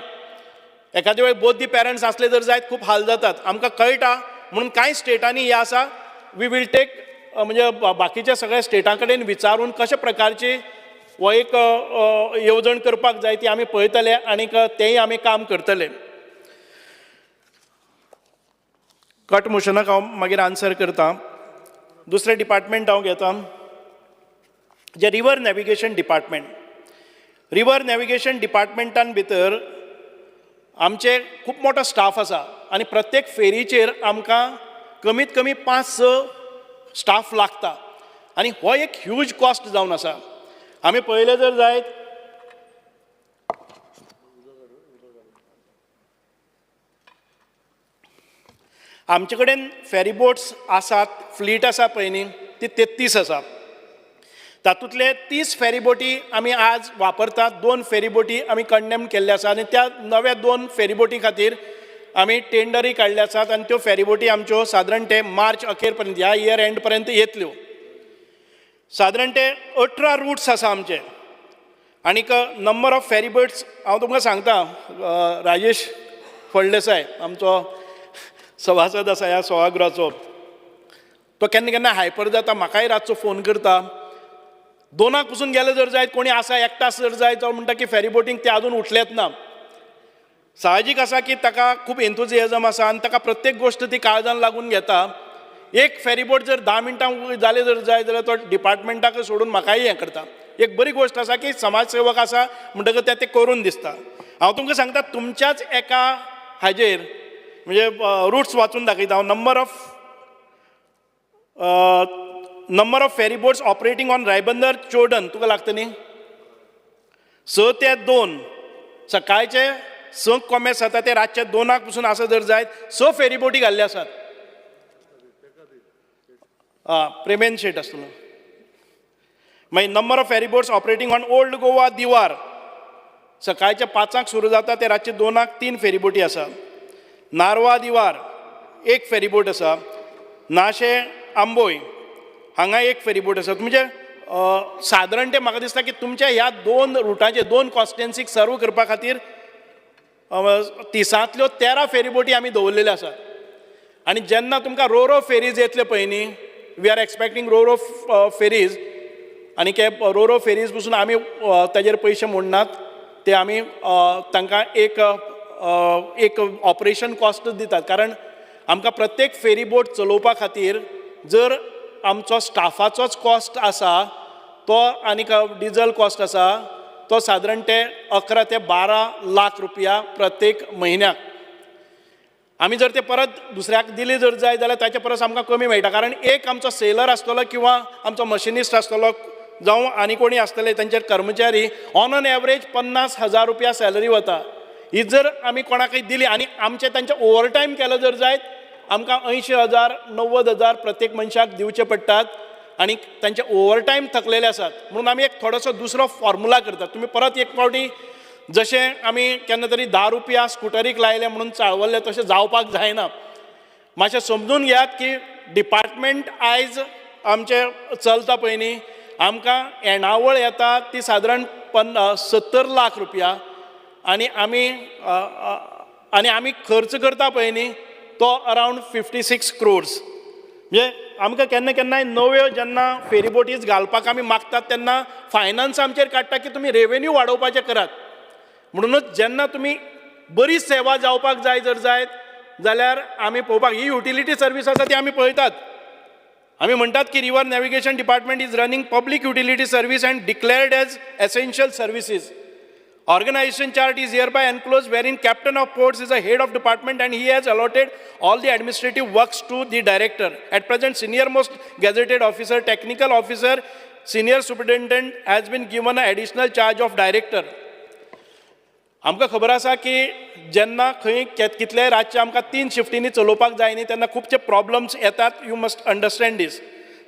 एखादे वेळ बोथ दी पेरंट्स आसले जर जायत खूब हाल जातात, आमकां कळटा. म्हणून कांय स्टेटांनी हें आसा, we will take म्हणजे बाकीच्या सगळ्या स्टेटां कडेन विचारून कशे प्रकारची हो एक येवजण करपाक जाय ती आमी पळयतले आनीक तेंय आमी काम करतले. कट मोशनाक हांव मागीर आन्सर करता. दुसरें डिपार्टमेंट हांव घेता, जें river navigation department. River navigation डिपार्टमेंटान भितर आमचे खूब मोठो स्टाफ आसा आनी प्रत्येक फेरीचेर आमकां कमीत कमी 5-6 स्टाफ लागता आनी हो एक ह्यूज कॉस्ट जावन आसा. आमी पळयलें जर जायत आमचे कडेन फेरी बोट्स आसात, फ्लीट आसा पळय न्ही, ती 33 आसा. तातूंतले 30 फेरी बोटी आमी आज वापरतात, 2 फेरी बोटी आमी कंडेम केल्ले आसा आनी त्या नव्या 2 फेरी बोटी खातीर आमी टेंडरूय काडले आसात आनी त्यो फेरी बोटी आमच्यो सादारण ते मार्च अखेर पर्यंत, ह्या इयर एंड पर्यंत येतल्यो. सादारण ते 18 रुट्स आसा आमचे आनीक नंबर ऑफ फेरी बोट्स हांव तुमकां सांगता, राजेश फळदेसाय आमचो सभासद आसा ह्या सभागृहाचो, तो केन्ना केन्ना हायपर जाता, म्हाकाय रातचो फोन करता. 2 पसून गेले जर जायत, कोणी आसा एकटा जर जायत तो म्हणटा की फेरी बोटींक ते आजून उठलेच ना. साहजीक आसा की ताका खूब एंथुजियाजम आसा आनी ताका प्रत्येक गोश्ट ती काळजान लागून घेता. एक फेरीबोट जर 10 मिनटां जालें जर जाय जाल्यार तो डिपार्टमेंटाक सोडून म्हाकाय हें करता. एक बरी गोश्ट आसा की समाजसेवक आसा म्हणटकच तें करून दिसता. हांव तुमकां सांगता, तुमच्याच एका हाजेर म्हणजे रुट्स वाचून दाखयता हांव. Number of ferry boats operating on Ribandar Chordan तुका लागता न्ही, 6 ते 2 सकाळचे 6 कोमेस जाता ते रातचे 2 पसून आसा जर जायत 6 फेरी बोटी घाल्ले आसात. प्रेमेन शेट आसतलो. मागीर number of ferry boats operating on old Goa Divar सकाळच्या 5 सुरू जाता ते रातचे 2 3 फेरी बोटी आसा. नारवा दिवार 1 फेरी बोट आसा. नाशे आंबोय हांगा 1 फेरी बोट आसा. म्हणजे सादारण ते म्हाका दिसता की तुमच्या ह्या 2 रुटांचे 2 कॉन्स्टिट्युएन्सीक सर्व करपा खातीर 30 13 फेरी बोटी आमी दवरलेल्यो आसात. आनी जेन्ना तुमकां रोरो फेरीज येतले पळय न्ही, we are expecting roro ferries, आनी ते रोरो फेरीज पसून आमी ताजेर पयशे मोडनात, ते आमी तांकां एक एक ऑपरेशन कॉस्ट दितात. कारण आमकां प्रत्येक फेरी बोट चलोवपा खातीर जर आमचो स्टाफाचोच कॉस्ट आसा तो आनीक डिजल कॉस्ट आसा तो सादारण ते 11 ते 12 लाख रुपया प्रत्येक म्हयन्याक. आमी जर ते परत दुसऱ्याक दिले जर जाय जाल्यार ताचे परस आमकां कमी मेळटा. कारण एक आमचो सेलर आसतलो किंवा आमचो मशिनिस्ट आसतलो जावं आनी कोणी आसतले तांचे कर्मचारी ऑन अन एवरेज 50,000 रुपया सॅलरी वता. ही जर आमी कोणाकय दिली आनी आमचे तांचे ओवर टायम केलो जर जायत आमकां 80,000 90,000 प्रत्येक मनशाक दिवचे पडटात आनी तांचे ओवर टायम थकलेले आसात. म्हणून आमी एक थोडोसो दुसरो फॉर्मुला करतात. तुमी परत एक फावटी जशें आमी केन्ना तरी 10 रुपया स्कुटरीक लायले म्हणून चाळवल्ले तशें जावपाक जायना. मातशें समजून घेयात की डिपार्टमेंट आयज आमचें चलता पळय न्ही, आमकां येणावळ येता ती सादारण 70 लाख रुपया आनी आमी खर्च करता पळय न्ही तो अरावंड 56 क्रोर्स. म्हणजे आमकां केन्ना केन्नाय नव्यो जेन्ना फेरी बोटीज घालपाक आमी मागतात तेन्ना फायनान्स आमचेर काडटा की तुमी रेवेन्यू वाडोवपाचें करात. म्हणूनच जेन्ना तुमी बरी सेवा जावपाक जाय जर जायत जाल्यार आमी पळोवपाक ही युटिलिटी सर्वीस आसा ती आमी पळयतात. आमी म्हणटात की river navigation department is running public utility service and declared as essential services. Organization chart is hereby enclosed wherein captain of ports is a head of department and he has allotted all the administrative works to the director. At present, senior most gazetted officer, technical officer, senior superintendent has been given an additional charge of director. आमकां खबर आसा की जेन्ना खंय कितलेय रातचे आमकां 3 शिफ्टींनी चलोवपाक जाय न्ही तेन्ना खुबचे प्रॉब्लम्स येतात. You must understand this.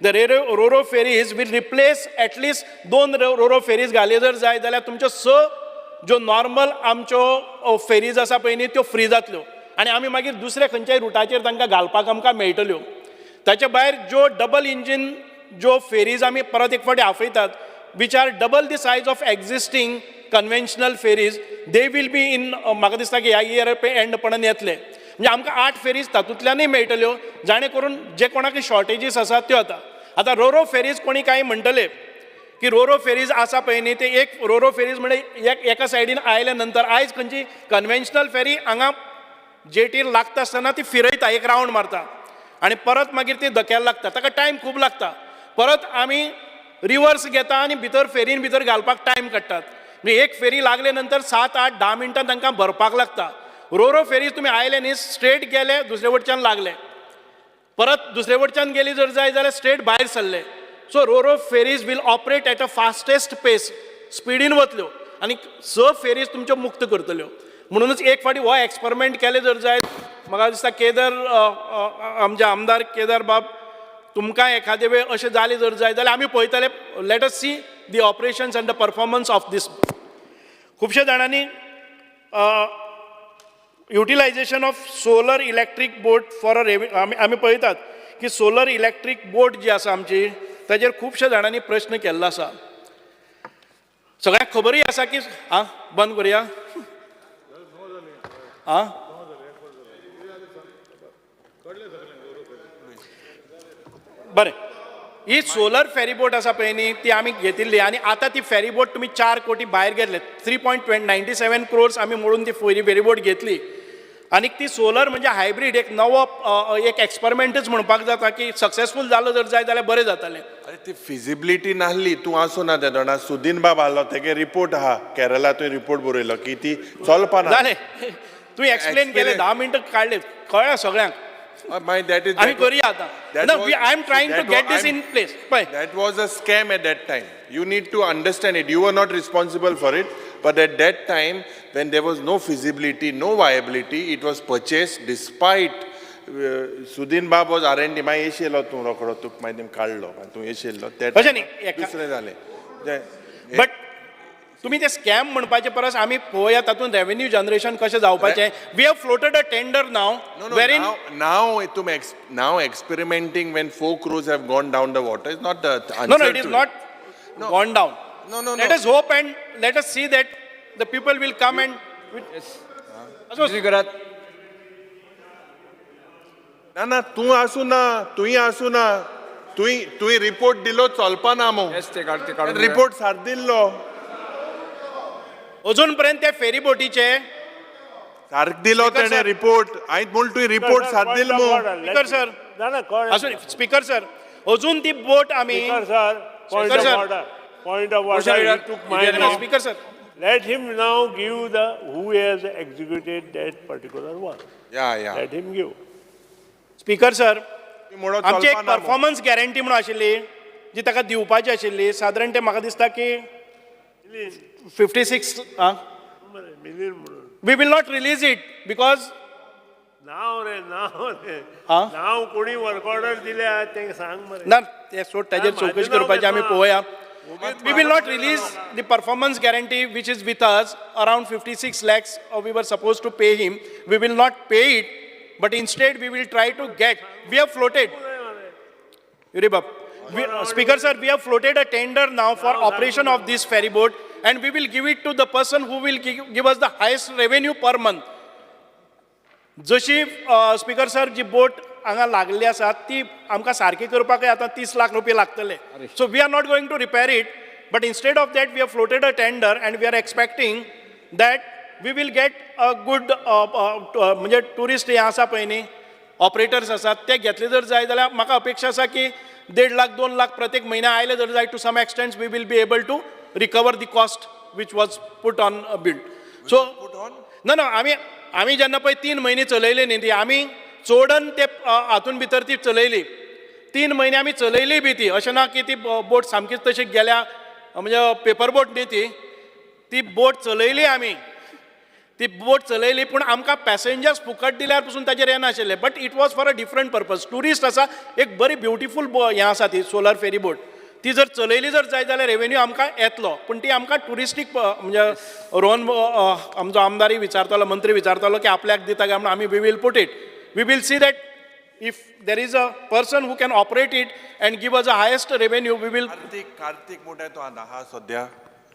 The roro ferries will replace at least 2 roro ferries घाले जर जाय जाल्यार तुमच्यो 6 ज्यो नॉर्मल आमच्यो फेरीज आसा पळय न्ही त्यो फ्री जातल्यो आनी आमी मागीर दुसऱ्या खंयच्याय रुटाचेर तांकां घालपाक आमकां मेळटल्यो. ताचे भायर ज्यो डबल इंजीन ज्यो फेरीज आमी परत एक फावटी आपयतात which are double the size of existing conventional ferries, they will be in म्हाका दिसता की ह्या इयर एंड पणून येतले. म्हणजे आमकां 8 फेरीज तातूंतल्यानूय मेळटल्यो जाणे करून जे कोणाक शॉर्टेजीस आसात त्यो आतां. आतां रोरो फेरीज कोणी कांय म्हणटले की रोरो फेरीज आसा पळय न्ही ते एक रोरो फेरीज म्हणजे एका सायडीन आयल्या नंतर आयज खंयची कन्वेन्शनल फेरी हांगा जेटीर लागता आसतना ती फिरयता, एक रावंड मारता आनी परत मागीर ती धक्याला लागता, ताका टायम खूब लागता. परत आमी रिवर्स घेता आनी भितर फेरीन भितर घालपाक टायम काडटात. म्हणजे एक फेरी लागले नंतर 7, 8, 10 मिनटां तांकां भरपाक लागता. रोरो फेरीज तुमी आयले न्ही स्ट्रेट गेले दुसरे वटच्यान लागले, परत दुसरे वटच्यान गेली जर जाय जाल्यार स्ट्रेट भायर सरले. So roro ferries will operate at a fastest pace, स्पिडीन वतल्यो आनी 6 फेरीज तुमच्यो मुक्त करतल्यो. म्हणूनच एक फावटी हो एक्सपेरिमेंट केले जर जाय म्हाका दिसता केदार आमचे आमदार केदार बाब तुमकां एखादे वेळ अशें जालें जर जाय जाल्यार आमी पळयतले. Let us see the operations and the performance of this. खुबशे जाणांनी utilisation of solar electric boat for a रेवे आमी पळयतात की सोलर इलेक्ट्रीक बोट जी आसा आमची ताजेर खुबशे जाणांनी प्रश्न केल्लो आसा. सगळ्यांक खबरूय आसा की आं बंद करुया आं बरें. ही सोलर फेरीबोट आसा पळय न्ही ती आमी घेतिल्ली आनी आतां ती फेरीबोट तुमी 4 कोटी भायर घेतले, 3.97 क्रोर्स आमी मोडून ती फेरीबोट घेतली. आनी ती सोलर म्हणजे हायब्रीड एक नवो एक एक्सपेरिमेंटच म्हणपाक जाता की सक्सेसफूल जालो जर जाय जाल्यार बरें जातालें. अरे ती फिजिबिलिटी नासली, तूं आसूं ना तेन्ना जाणा. सुदीन बाब आहलो तेगे रिपोर्ट आहा, केरला तुवें रिपोर्ट बरयलो की ती चलपा ना. जालें. तुवें एक्सप्लेन केलें 10 मिनटां काडले कळ्ळें सगळ्यांक. मागीर that is आमी करुया आतां. I am trying to get this in place पळय. That was a scam at that time. You need to understand it. You were not responsible for it, but at that time, when there was no feasibility, no viability, it was purchased despite Sudin Bab was R&D. मागीर येशिल्लो तूं रोकडो, तुका मागीर तें काडलो, तूं येशिल्लो. अशें न्ही, दुसरें जालें. बट तुमी ते स्कॅम म्हणपाचे परस आमी पळोवया तातूंत रेवेन्यू जनरेशन कशें जावपाचें. We have floated a tender now. Now now experimenting when 4 crores have gone down the water is not the answer. No, no, it is not gone down. No, no, no. Let us hope and let us see that the people will come and. ना ना तूं आसूं ना, तुंय आसूं ना, तुंय रिपोर्ट दिलो चलपा ना मू. रिपोर्ट सार दिल्लो. अजून पर्यंत त्या फेरी बोटीचे सारक दिलो तेणे रिपोर्ट. हांवें म्हण तुवें रिपोर्ट सार दिल मू. स्पीकर सर, अजून स्पीकर सर, अजून ती बोट आमी. Point of order, point of order. Speaker sir, let him now give the who has executed that particular work. Yeah, yeah. Let him give. Speaker sir, आमची एक परफॉर्मन्स गॅरंटी म्हणून आशिल्ली जी ताका दिवपाची आशिल्ली. सादारण ते म्हाका दिसता की 56 we will not release it because नाव रे, नाव रे, नाव कोणी वर्क ऑर्डर दिल्या तें सांग मरे. ना ते सोड, ताजेर चवकशी करपाची आमी पळोवया. We will not release the performance guarantee which is with us around 56 lakhs we were supposed to pay him. We will not pay it, but instead we will try to get. We have floated. Speaker sir, we have floated a tender now for operation of this ferry boat, and we will give it to the person who will give us the highest revenue per month. जशी स्पीकर सर जी बोट हांगा लागली आसा ती आमकां सारकी करपाक आतां 30 लाख रुपये लागतले. So we are not going to repair it, but instead of that we have floated a tender and we are expecting that we will get a good म्हणजे ट्युरिस्ट हे आसा पळय न्ही, ऑपरेटर्स आसात ते घेतले जर जाय जाल्यार म्हाका अपेक्षा आसा की 1.5 लाख 2 लाख प्रत्येक म्हयन्या आयले जर जाय, to some extent we will be able to recover the cost which was put on build. So ना ना आमी आमी जेन्ना पळय 3 म्हयने चलयले न्ही ती आमी चोडन ते हातून भितर ती चलयली. 3 म्हयने आमी चलयली बी ती, अशें ना की ती बोट सामकीच तशी गेल्या, म्हणजे पेपर बोट न्ही ती, ती बोट चलयली आमी, ती बोट चलयली पूण आमकां पॅसेंजर्स फुकट दिल्यार पसून ताजेर येनाशिल्ले. But it was for a different purpose. Tourist आसा, एक बरी ब्युटिफूल हें आसा ती सोलर फेरी बोट, ती जर चलयली जर जाय जाल्यार रेवेन्यू आमकां येतलो. पूण ती आमकां ट्युरिस्टीक म्हणजे रोहन आमचो आमदारय विचारतालो, मंत्री विचारतालो की आपल्याक दिता काय म्हणून. आमी we will put it, we will see that if there is a person who can operate it and give us a highest revenue, we will. Kartik मोठा तो आहा सद्या.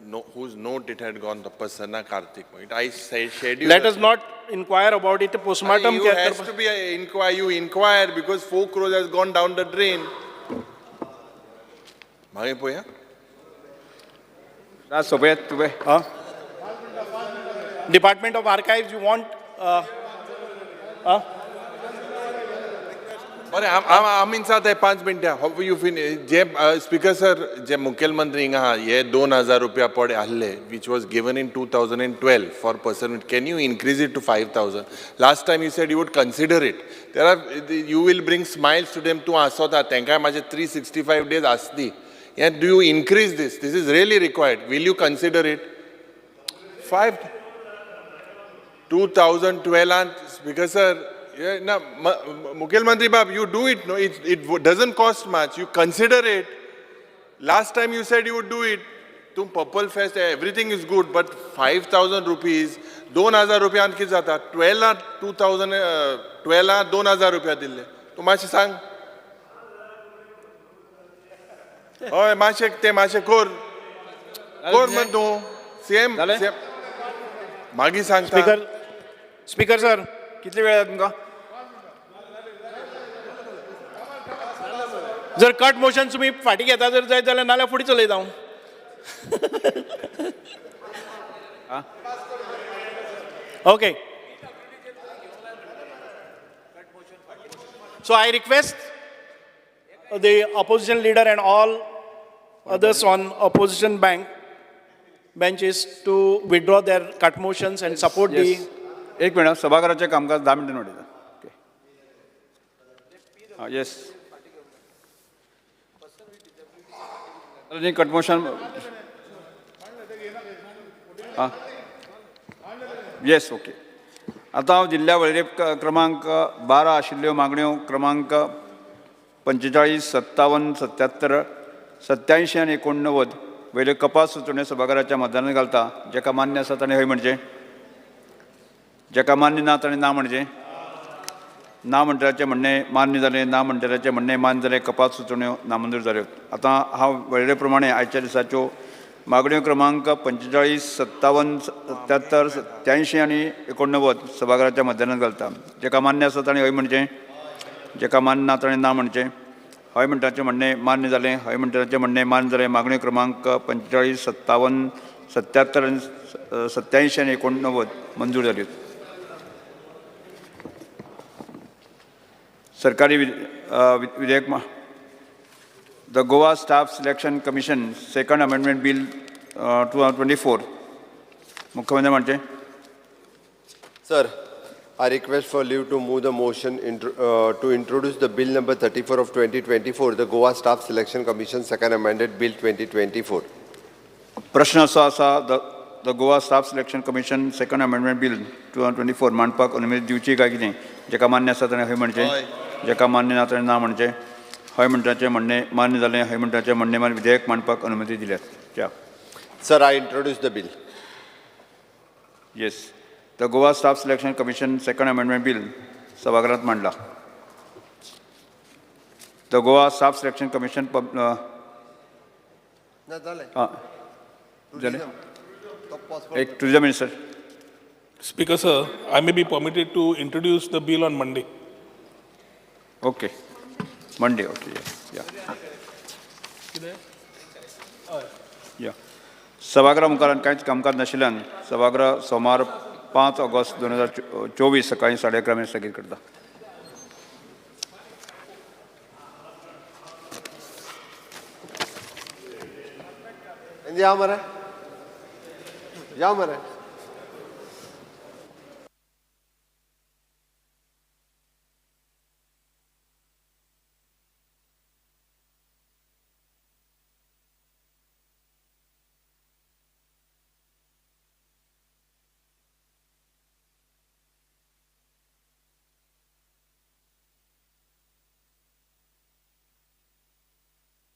No, whose note it had gone, the Prasanna Karthik. I said you. Let us not inquire about it. Postmortem. You has to be a inquire. You inquire because 4 crores has gone down the drain. मागे पोया. राज सोबत तुवे. Department of Archives, you want? बरें, आमी सात 5 मिनटां you finish. जे स्पीकर सर, जे मुखेलमंत्री हिंगा आहा, हे 2000 रुपया पड आहले which was given in 2012 for person, can you increase it to 5000? Last time you said you would consider it. There are you will bring smiles to them. तूं आसता तेंकांय म्हाजे 365 डेज आसती. And do you increase this? This is really required. Will you consider it? 5 2012 speaker sir. Yeah, no, Mukhyamantri Bab, you do it. No, it doesn't cost much. You consider it. Last time you said you would do it. Tum Purple Fest, everything is good, but 5,000 rupees, 2,000 rupees anki jata. 12 2012 2,000 rupees dille. Tu माशे सांग. हय माशे ते माशे कर. कर म्हण तूं. Same same. मागीर सांगता. स्पीकर सर, कितले वेळ जाता तुमकां? जर कट मोशन तुमी फाटीं घेता जर जायत जाल्यार, नाल्यार फुडें चलयता हांव. Okay. So I request the opposition leader and all others on opposition benches to withdraw their cut motions and support the एक मिनट, सभाघराचें कामकाज 10 मिनटां वाडयता. ओके, येस, कट मोशन. आं, येस, ओके. आतां हांव जिल्ल्या वळेरे क्रमांक 12 आशिल्ल्यो मागण्यो क्रमांक 45, 57, 77, 87 आनी 89 वयल्यो कपात सुचोवण्यो सभाघराच्या मतदानात घालता. जाका मान्य आसा ताणें हय म्हणचें, जाका मान्य ना ताणें ना म्हणचें. ना म्हणटल्याचें म्हणणें मान्य जालें, ना म्हणटल्याचें म्हणणें मान्य जालें. कपात सुचोवण्यो नामंजूर जाल्यो. आतां हांव वळेरे प्रमाणे आयच्या दिसाच्यो मागण्यो क्रमांक 45, 57, 77, 87 आनी 89 सभाघराच्या मतदानात घालता. जाका मान्य आसा ताणें हय म्हणचें, जाका मान्य ना ताणें ना म्हणचें. हय म्हणटाचें म्हणणें मान्य जालें, हय म्हणटाचें म्हणणें मान्य जालें. मागण्यो क्रमांक 45, 57, 77 आनी 87 आनी 89 मंजूर जाल्यो. सरकारी विधेयक the Goa staff selection commission second amendment bill 2024. मुख्यमंत्री म्हणचे. Sir, I request for leave to move the motion to introduce the bill number 34 of 2024, the Goa Staff Selection Commission second amended bill 2024. प्रश्न असो आसा, the Goa staff selection commission second amendment bill 2024 मांडपाक अनुमती दिवची काय कितें? जाका मान्य आसा ताणें हय म्हणचें, जाका मान्य ना ताणें ना म्हणचें. हय म्हणटाचें म्हणणें मान्य जालें, हय म्हणटाचें म्हणणें मान्य. विधेयक मांडपाक अनुमती दिल्या. Sir, I introduce the bill. Yes, the Goa staff selection commission second amendment bill सभाघरांत मांडला. The Goa staff selection commission जालें. एक tourism minister. Speaker sir, I may be permitted to introduce the bill on Monday. Okay, Monday. Okay, या या. सभागृह मुखार कांयच कामकाज नाशिल्ल्यान सभागृह सोमार 5 ऑगस्ट 2024 सकाळी 11:30 मेरेन स्थगीत करता. या मरे, या मरे.